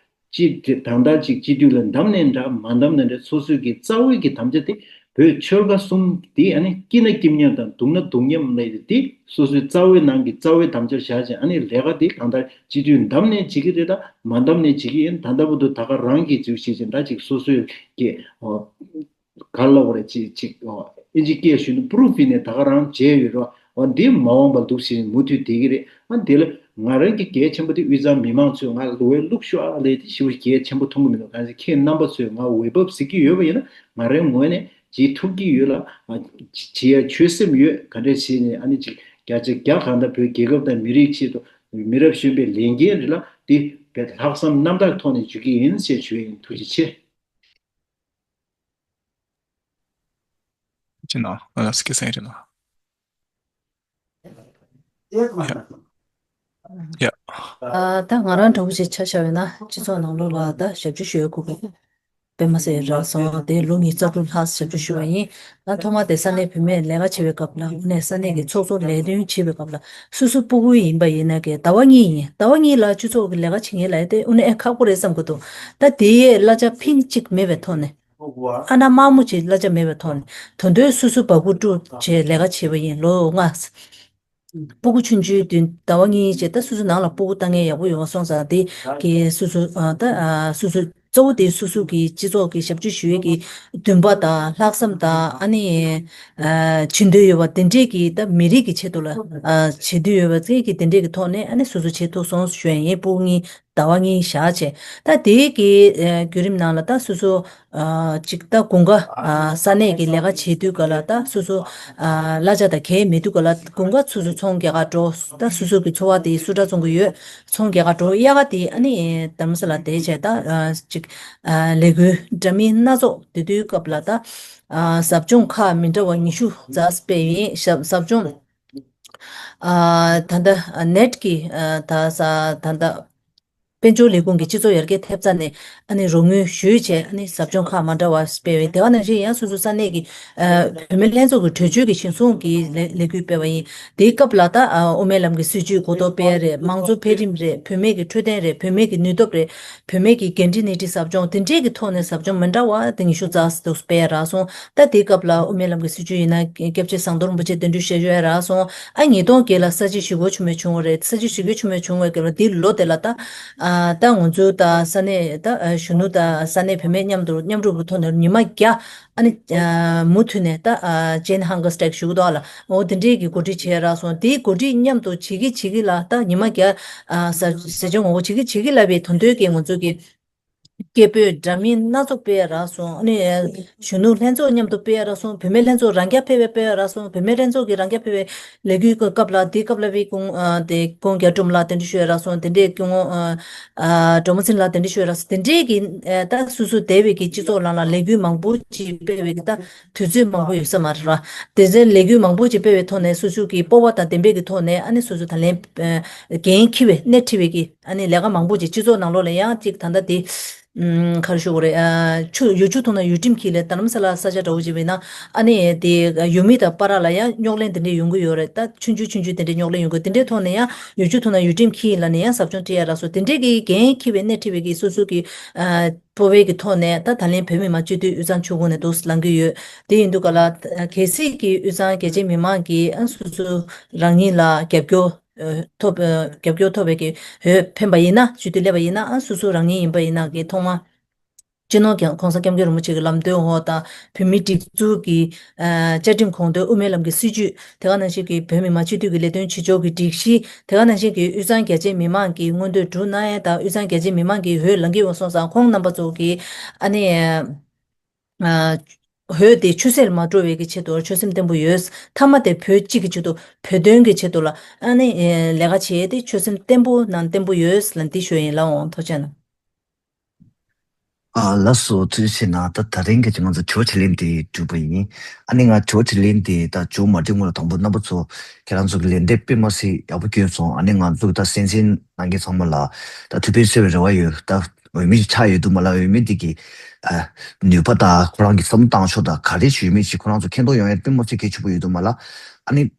ཅིག་ད་ལྟ་ཅིག་སྤྱི་འཐུས་ལ་འདེམས་ནའི་འདྲ་མ་འདེམས་ནའི་འདྲ་སོ་སོའི་གི་རྩ་བའི་གི་དམ་བཅའ་དེ་བོད་ཆོལ་ཁ་གསུམ་དེ་ཨ་ནི་སྐྱིད་ན་སྐྱིད་མཉམ་དང་སྡུག་ན་སྡུག་མཉམ་ལས་དེ་སོ་སོའི་རྩ་བའི་ནང་གི་རྩ་བའི་དམ་བཅར་བཞག་ཅིང་། ཨ་ནི་ལས་ཀ་དེ་གང་ལྟར་སྤྱི་འཐུས་འདེམས་ནའི་བྱེད་ཀྱི་རེད། ད་མ་འདེམས་ནའི་བྱེད་ཀྱི་ཡིན། ད་ལྟ་བར་དུ་ད་ག་རང་གིས་འཛུལ་བྱེད་ཅིང་འདྲ་ཅིག་སོ་སོའི་གི་ཨོ་ག་ལ་བ་རེད་ཅིག་ཅིག་ཨོ་ཨིན་ཇི་སྐད་ཞུས་ན་པུ་རུབ་ཡིན་ནའི་ད་ག་རང་བྱས་ཡོད་རོགས། ཨོ་འདི་མ་འོངས་པ་འདུག་ཟེར་མུ་མཐུད་བསྡད་ཀྱི་རེད། ཨ་འདི་ལ་ང་རང་གི་གལ་ཆེན་པོ་དེ་དབུས་གཙང་མི་མང་ཚོས་ང་ལོ་བའི་ལུག་ཤོག་ཨ་ལས་དེ་ཞེ་པོ་གལ་ཆེན་པོ་མཐོང་གི་མི་འདུག་གང་ཟེར་ཁྱེད་རྣམ་པ་ཚོས་ང་འོས་བབ་གཟིགས་ཀྱི་ཡོད་པ་ཡིན་ན་ང་རའི་ངོས་ནས་བྱེད་ཐུབ་ཀྱི་ཡོད་ལ། ཨ་བྱེད་ཡ་ཆོད་སེམས་ཡོད། ག་འདྲས་བྱས་ནས་ཨ་ནི་ཅིག་བརྒྱ་ཆ་བརྒྱ་གང་ལྟར་བོད་རྒྱལ་ཁབ་དང་མི་རིགས་ཆེད་དུ་མི་རབས་གཞོན་པའི་ལས་འགན་རེད་ལ། དེ་བས་ལྷག་བསམ་རྣམ་དག་ཐོག་ནས་ཞུ་གི་ཡིན་ཞེས་ཞུ་ཡ་ཡིན། ཐུགས་རྗེ་ཆེ། ཅི་ནོ། ཨ་ལ་སི་ཀེ་སེང་རེད་ལ། ཡ། ཡ། ཨ་ད་ང་རང་འདྲ་བོ་ཞིག་ཆ་བཞག་ཡོད་ན་སྤྱི་ཚོགས་ནང་ལོགས་ལ་ད་ཞབས་ཕྱི་ཞུ་ཡ་དགོས་པ་དཔེ་མ་ཟད་རག་སོང་། དེ་ལོ་ཉིས་རྩ་དྲུག་ལྷག་ཞབས་ཕྱི་ཞུ་བ་ཡིན། ད་ཐོག་མ་དེ་ས་གནས་བུད་མེད་ལས་ཀ་བྱེད་པའི་སྐབས་ལ་དངོས་གནས་ས་གནས་ཀྱི་ཚོགས་གཙོ་ལས་དོན་བྱེད་པའི་སྐབས་ལ་སོ་སོ་སྤུ་གུ་ཡིན་པ་ཡིན་ན་གི་ཟླ་བ་གཉིས་ཡིན། ཟླ་བ་གཉིས་ལ་སྤྱི་ཚོགས་ཀྱི་ལས་ཀ་བྱེད་མཁན་ལ་དེ་དངོས་གནས་ཁག་པོ་རེད་བསམ་གི་འདུག་ད་དེ་ཡས་གླ་ཆ་ཕིང་གཅིག་མེད་པའི་ཐོག་ནས། ཨ་ན་དམར་མོ་ཅིག་གླ་ཆ་མེད་པའི་ཐོག་ནས་ད་དུང་སོ་སོ་སྦ་ཁུག་དཀྲུགས་བྱས་ལས་ཀ་བྱས་པ་ཡིན། ལོ་ལྔ། སྤུ་གུ་ཆུང་ཆུང་དུས་ཟླ་བ་གཉིས་བྱས་ད་སོ་སོ་ནང་ལ་སྤུ་གུ་ལྟ་མཁན་ཡག་པོ་ཡོང་བ་སོང་ཙང་དེ་གི་སོ་སོ་ཨ་ད་ཨ་སོ་སོ་གཙོ་བོ་དེ་སོ་སོ་གི་སྤྱི་ཚོགས་ཀྱི་ཞབས་ཕྱི་ཞུ་ཡས་ཀྱི་འདུན་པ་དང་ལྷག་བསམ་དང་ཨ་ནི་ཨ་བྱེད་འདོད་ཡོད་པ་དེ་འདྲས་ཀྱི་ད་མི་རིགས་ཀྱི་ཆེད་དུ་ལ་ཨ་བྱེད་འདོད་ཡོད་པ་དེ་གི་དེ་འདྲས་ཀྱི་ཐོག་ནས་ཨ་ནི་སོ་སོ་བྱེད་ཐུབ་སོང་ཞུ་ཡ་ཡིན། སྤུ་གུ་གཉིས་ཟླ་བ་གཉིས་བཞག་བྱས། ད་དེའི་གི་ཨ་བརྒྱུད་རིམ་ནང་ལ་ད་སོ་སོ་ཨ་ཅིག་ད་དགུན་ཁ་ཨ་ས་གནས་ཀྱི་ལས་ཀ་བྱེད་དུས་ག་ལ་ད་སོ་སོ་ཨ་གླ་ཆ་དང་གས་མེད་དུས་ག་ལ་དགུན་ཁ་སོ་སོ་ཚོང་རྒྱག་ག་འགྲོ། ད་སོ་སོ་གི་འཚོ་བ་དེ་སུ་འདྲ་བཙོང་གི་ཡོད། ཚོང་རྒྱག་ག་འགྲོ། དབྱར་ཁ་དེ་ཨ་ནི་རྡ་རམ་ས་ལ་བསྡད་བྱས་ད་ཨ་ཅིག་ཨ་ལས་འགུལ་འདྲ་མིན་སྣ་ཚོགས་དེ་དུས་སྐབས་ལ་ད་ཨ་ཟབ་སྦྱོང་ཁག་མི་འདྲ་བ་ཉི་ཤུ་རྩ་སྤེལ་ཡིན། ཞབས་ཟབ་སྦྱོང་ཨ་ད་ལྟ་ནེཊ་ཀྱི་ཨ་ད་ས་ད་ལྟ་དཔལ་འབྱོར་ལས་ཁུངས་ཀྱི་སྤྱི་ཚོགས་ཡར་རྒྱས་ཐེབས་རྩ་ནས་ཨ་ནི་རོགས་དངུལ་ཞུས་བྱས་ཨ་ནི་ཟབ་སྦྱོང་ཁག་མ་འདྲ་བ་སྤེལ་བས། དེ་ག་ནང་བཞིན་ཡང་སོ་སོ་ས་གནས་ཀྱི་ཨ་བུད་མེད་ལྷན་ཚོགས་ཀྱི་གྲོས་ཆོད་ཀྱི་གཞིར་བཟུང་གི་ལས་ལས་འགུལ་སྤེལ་བ་ཡིན། དེའི་སྐབས་ལ་ད་ཨ་དབུ་མའི་ལམ་གྱི་སྲིད་བྱུས་གོ་རྟོགས་སྤེལ་ཡ་རེད། མང་གཙོ་འཕེལ་རིམ་རེད། བུད་མེད་ཀྱི་འཕྲོད་བསྟེན་རེད། བུད་མེད་ཀྱི་ནུས་སྟོབས་རེད། བུད་མེད་ཀྱི་འགན་འཁྲི་སྣེ་ཁྲིད་ཟབ་སྦྱོང་དེ་འདྲས་ཀྱི་ཐོག་ནས་ཟབ་སྦྱོང་མི་འདྲ་བ་དེ་ཉི་ཤུ་རྩ་ཙམ་སྤེལ་ཡ་རག་སོང་། ད་དེའི་སྐབས་ལ་དབུ་མའི་ལམ་གྱི་སྲིད་བྱུས་ཡིན་ན་སྐྱབས་རྗེ་ཟམ་གདོང་རིན་པོ་ཆེ་གདན་འདྲེན་ཞུ་ཡ་རག་སོང་། ཨ་ཉིས་སྟོང་བརྒྱད་ལ་ས་བྱི་ཞི་རྒོལ་ཆེན་མོ་བྱུང་བ་རེད། ས་བྱི་ཞི་རྒོལ་ཆེན་མོ་བྱུང་བའི་སྐབས་ལ་དེའི་ལོ་དེ་ལ་ད་ཨ་ད་ང་ཚོ་ད་ས་གནས་ད་ཨ་གཞོན་ནུ་ད་ས་གནས་བུད་མེད་མཉམ་དུ་མཉམ་རུབ་ཀྱི་ཐོག་ནས་ཉི་མ་བརྒྱ་ཨ་ནི་ཨ་མུ་མཐུད་ནས་ད་ཨ་ཅེན་ཧང་གར་སི་ཊེག་ཞུ་གི་འདུག་ཨ་ལ། འོ་དེ་འདྲས་ཀྱི་གོ་སྒྲིག་བྱས་རག་སོང་། དེའི་གོ་སྒྲིག་མཉམ་དུ་བྱེད་ཀྱི་བྱེད་ཀྱི་ལ་ད་ཉི་མ་བརྒྱ་ཨ་ཟ་ཟས་བཅད་ངོ་རྒོལ་བྱེད་ཀྱི་བྱེད་ཀྱི་ལ་བའི་དོན་དོན་གྱི་ང་ཚོ་གི་སྐད་འབོད་འདྲ་མིན་སྣ་ཚོགས་སྤེལ་ཡ་རག་སོང་། ཨ་ནི་གཞོན་ནུ་ལྷན་ཚོགས་མཉམ་དུ་སྤེལ་ཡ་རག་སོང་། བུད་མེད་ལྷན་ཚོགས་རང་རྐྱ་འཕེར་བའི་སྤེལ་ཡ་རག་སོང་། བུད་མེད་ལྷན་ཚོགས་ཀྱི་རང་རྐྱ་འཕེར་བའི་ལས་འགུལ་གྱི་སྐབས་ལ་དེའི་སྐབས་ལ་བའི་ཁོང་ཨ་དེ་ཁོང་རྒྱ་སྒྲོམ་ལགས་གདན་འདྲེན་ཞུ་ཡ་རག་སོང་། དེ་འདྲས་ཁོང་ཨ་ཨ་སྒྲོལ་མ་ཚེ་རིང་ལགས་གདན་འདྲེན་ཞུ་ཡ་རག་སོང་། དེ་འདྲས་ཀྱི་ཨ་ད་སོ་སོ་སྡེ་བའི་གི་སྤྱི་ཚོགས་ནང་ལ་ལས་འགུལ་མང་པོ་ཅིག་སྤེལ་བའི་གི་ད་དུས་ཚོད་མང་པོ་ཡོད་ས་མ་རེད་ར། དེ་ཚོའི་ལས་འགུལ་མང་པོ་ཅིག་སྤེལ་བའི་ཐོག་ནས་སོ་སོ་གི་སྤོབས་པ་དང་ལྡན་པའི་གི་ཐོག་ནས་ཨ་ནི་སོ་སོ་ད་ལན་ཨ་འགན་འཁྱེར་བའི་སྣེ་ཁྲིད་པའི་གི་ཨ་ནི་ལས་ཀ་མང་པོ་ཅིག་སྤྱི་ཚོགས་ནང་ལོགས་ལ་ཡང་ཅིག་ད་ལྟ་དེ་ ཨུམ། ག་རེ་ཞུ་དགོས་རེད། ཨ། ཆུ་ཡུལ་ཆུ་འཐུང་ན་ཡུལ་ཁྲིམས་འཁྱེར་ལབ། རྡ་རམ་ས་ལ་ས་ཆ་འདྲ་བོ་ཅིག་བྱས་ན། ཨ་ནི་དེ་ཡུལ་མི་དང་བར་ལ་ཡང་རྙོག་གླེང་དེ་འདྲས་ཡོང་གི་ཡོད་རེད། ད་ཆུང་ཆུང་ཆུང་ཆུང་དེ་འདྲས་རྙོག་གླེང་ཡོང་གི། དེ་འདྲའི་ཐོག་ནས་ཡང་ཡུལ་ཆུ་འཐུང་ན་ཡུལ་ཁྲིམས་འཁྱེར་ལབ་ནས་ཡང་ཟབ་སྦྱོང་སྤྲད་ཡ་ལ་སོགས། དེ་འདྲས་ཀྱི་འགན་འཁྱེར་བའི་སྣེ་ཁྲིད་པའི་གི་སོ་སོ་གི། ཨ། སྤོབས་པའི་གི་ཐོག་ནས་ད་ད་ལན་བོད་མི་མང་སྤྱི་འཐུས་དབུས་གཙང་ཆུ་ཁོངས་ནས་འདུག་སེ་ལངས་ཀྱི་ཡོད། དེ་ཡིན་དུས་ག་ལ། ཨ། གལ་སྲིད་ཀྱི་དབུས་གཙང་རྒྱ་ཆེ་མི་མང་གིས། ཨ། སོ་སོ་རང་ཉིད་ལ་རྒྱབ་སྐྱོར། ཨ། ཐོབ། ཨ། རྒྱབ་སྐྱོར་ཐོབ་པའི་གི་འོས་འཕེན་པ་ཡིན་ན། སྤྱི་འཐུས་སླེབས་པ་ཡིན་ན། ཨ། སོ་སོ་རང་ཉིད་ཡིན་པ་ཡིན་ན་གི་ཐོག་མ། སྤྱི་ནོར་༸གོང་ས་༸སྐྱབས་མགོན་རིན་པོ་ཆེ་གི་ལམ་སྟོན་འོག་དང་། བོད་མིའི་སྒྲིག་འཛུགས་ཀྱི། ཨ། བཅའ་ཁྲིམས་དགོངས་དོན་དབུ་མའི་ལམ་གྱི་སྲིད་བྱུས། དེ་ག་ནང་བཞིན་གྱི་བོད་མི་མང་སྤྱི་འཐུས་ཀྱི་ལས་དོན་བྱེད་ཕྱོགས་ཀྱི་སྒྲིག་གཞི། དེ་ག་ནང་བཞིན་གྱི་དབུས་གཙང་རྒྱ་ཆེ་མི་མང་གི་མངོན་འདོད་སྒྲུབ་གནང་ཡ་དང་། དབུས་གཙང་རྒྱ་ཆེ་མི་མང་གི་འོས་ལེན་གྱི་འོས་སོང་ཙང་། ཁོང་རྣམ་པ་ཚོ་གི། ཨ་ནི། ཨ། འོས་དེ་ཆུད་ཟོས་ལ་མ་འགྲོ་བའི་གི་ཆེད་དུ་ཆོད་སེམས་བརྟན་པོ་ཡོད། མཐའ་མ་དེ་བོད་གཅིག་གི་ཆེད་དུ། བོད་དོན་གྱི་ཆེད་དུ་ལ། ཨ་ནི། ཨེ། ལས་ཀ་བྱེད་དེ་ཆོད་སེམས་བརྟན་པོ་ནང་བརྟན་པོ་ཡོད་ལབ་འདི་ཞུ་ཡིན་ལགས་འོང་། ཐུགས་རྗེ་གནང་། ཨ། ལགས་སོ། ཐུགས་རྗེ་ཆེ་གནང་། ད་ད་རིང་གི་ང་ཚོ་དྲི་བ་དྲིས་ལན་དེ་གྲུབ་པ་ཡིན། ཨ་ནི་ང་དྲི་བ་དྲིས་ལན་དེ་ད་མཇུག་མ་སྒྲིལ་སྔོན་ལ། དང་པོ་རྣམ་པ་ཚོ་ཁྱེད་རང་ཚོ་གི་ལན་འདེབས་དཔེ་མ་སྲིད་ཡག་པོ་བསྐྱོན་སོང་། ཨ་ནི་ང་ཚོ་གི་ད་གསན་གཟིགས་གནང་མཁན་ཚང་མ་ལ་ད་ཐུགས་ཕན་གསོས་པའི་རེ་བ་ཡོད། ད་འོས་མི་ཞིག་ཆགས་ཡོད་དུས་མ་ལ། འོས་མི་དེ་གི། ཨ། ནུས་པ་དང་ཁོ་རང་གི་བསམ་བློ་བཏང་ཕྱོགས་དང་ག་རེ་ཞིག་ཡོད་མེད་ཅིག་ཁོ་རང་ཚོ་མཁྱེན་རྟོགས་ཡོང་ཡ་དཔེ་མ་སྲིད་གལ་ཆེན་པོ་ཡོད་དུས་མ་ལ། ཨ་ནི།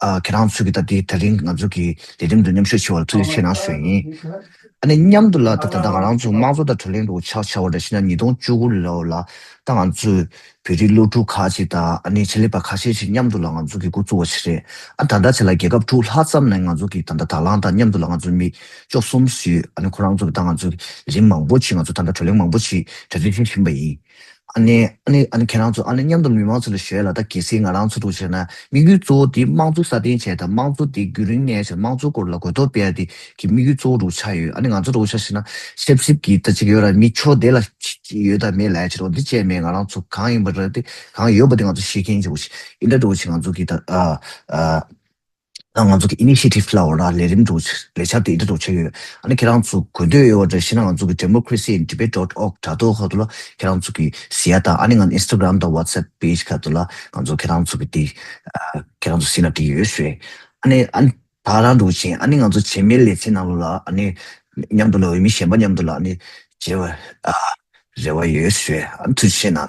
ཨ། ཁྱེད་རང་ཚོ་གི་ད་དེ་ད་རིང་ང་ཚོ་གི་ལས་རིམ་དུ་མཉམ་ཞུགས་བྱས་པར་ཐུགས་རྗེ་ཆེ་གནང་ཞུ་ཡིན། ཨ་ནི་མཉམ་དུ་ལ་ད་ད་ལྟ་ང་རང་ཚོ་དམངས་གཙོ་དང་བགྲོ་གླེང་འདྲ་བོ་ཆགས་བྱ་བ་འདྲ་ཞིག་ན། ཉིས་སྟོང་བཅུ་དགུ་ལོ་ལ་ད་ང་ཚོས་བོད་རིགས་སློབ་ཕྲུག་ཁག་ཅིག་དང་། ཨ་ནི་ཆེད་ལས་པ་ཁ་ཤས་ཤིག་མཉམ་དུ་ལ་ང་ཚོ་གི་འགོ་བཙུགས་པ་ཞིག་རེད། ཨ། ད་ལྟ་ཆ་ལ་རྒྱལ་ཁབ་དྲུག་ལྷག་ཙམ་ནས་ང་ཚོ་གི་ད་ལྟ་དང་བླངས་དང་མཉམ་དུ་ལ་ང་ཚོ་མི་བཅུ་གསུམ་ཞིག་ཨ་ནི་ཁོ་རང་ཚོ་གི་ད་ང་ཚོ་གི་ལས་རིམ་མང་པོ་ཞིག་ང་ཚོ་ད་ལྟ་བགྲོ་གླེང་མང་པོ་ཞིག་གྲ་སྒྲིག་བྱེད་བཞིན་པ་ཡིན། ཨ་ནི། ཨ་ནི། ཨ་ནི་ཁྱེད་རང་ཚོ། ཨ་ནི་མཉམ་དུ་མི་མང་ཚོ་ལ་ཞུ་ཡ་ལ། ད་གལ་སྲིད་ང་རང་ཚོ་འདྲ་བོ་བྱས་ན་དམིགས་ཡུལ་གཙོ་བོ་དེ་དམངས་གཙོ་སྲ་བརྟན་བྱས་དང་། དམངས་གཙོ་དེ་རྒྱུན་རིང་གནས་བྱས། དམངས་གཙོ་སྐོར་ལ་གོ་རྟོགས་སྤེལ་ཡ་དེ་གི་དམིགས་ཡུལ་གཙོ་བོ་འདྲ་བོ་ཆགས་ཡོད། ཨ་ནི་ང་ཚོ་འདྲ་བོ་ཆ་བཞག་ན་ཆབ་སྲིད་ཀྱི་ད་ཅིག་ཡོད་ར། མི་ཕྱོགས་དེ་ལ་ཡོད་དང་མེད་ལབ་ཡ་ཆེད་དུ་འདི་བྱས་མེད། ང་རང་ཚོ་གང་ཡིན་པ་ར། དེ་གང་ཡོད་པ་དེ་ང་ཚོ་ཤེས་མཁན་ཅིག་འདྲ་བོ་ཞིག་ཡིན། འདྲ་བོ་ཞིག་ང་ཚོ་གི་ད། ཨ། ཨ། ད་ང་ཚོ་གི་ཨི་ནི་ཤི་ཊིབ་ལབ་འོ་ར། ལས་རིམ་འདྲ་བོ་ཆ། ལས་འཆར་དེ་འདྲ་འདྲ་བོ་ཆགས་ཡོད། ཨ་ནི་ཁྱེད་རང་ཚོ་དགོས་འདོད་ཡོད་པ་འདྲ་ཞིག་ན་ང་ཚོ་གི་democracy in tibet dot org དྲ་ཐོག་ཁ་ཐུག་ལ་ཁྱེད་རང་ཚོ་གི་གཟིགས་ཡ་དང་། ཨ་ནི་ང་Instagram དང་WhatsApp page ཁ་ཐུག་ལ་ང་ཚོ་ཁྱེད་རང་ཚོ་གི་དེ། ཨ། ཁྱེད་རང་ཚོ་གཟིགས་ན་འགྲིག་ཡོད་ཞུ། ཨ་ནི། ཨ་ནི་ད་རང་འདྲ་བོ་ཞིག་ཨ་ནི་ང་ཚོ་རྗེས་མའི་ལེ་ཚན་ནང་ལོགས་ལ། ཨ་ནི་མཉམ་དུ་ལ་འོས་མི་གཞན་པ་མཉམ་དུ་ལ་ཨ་ནི་མཇལ་བའི། ཨ། རེ་བ་ཡོད་ཞུ། ཨ། ཐུགས་རྗེ་ཆེ་གནང་།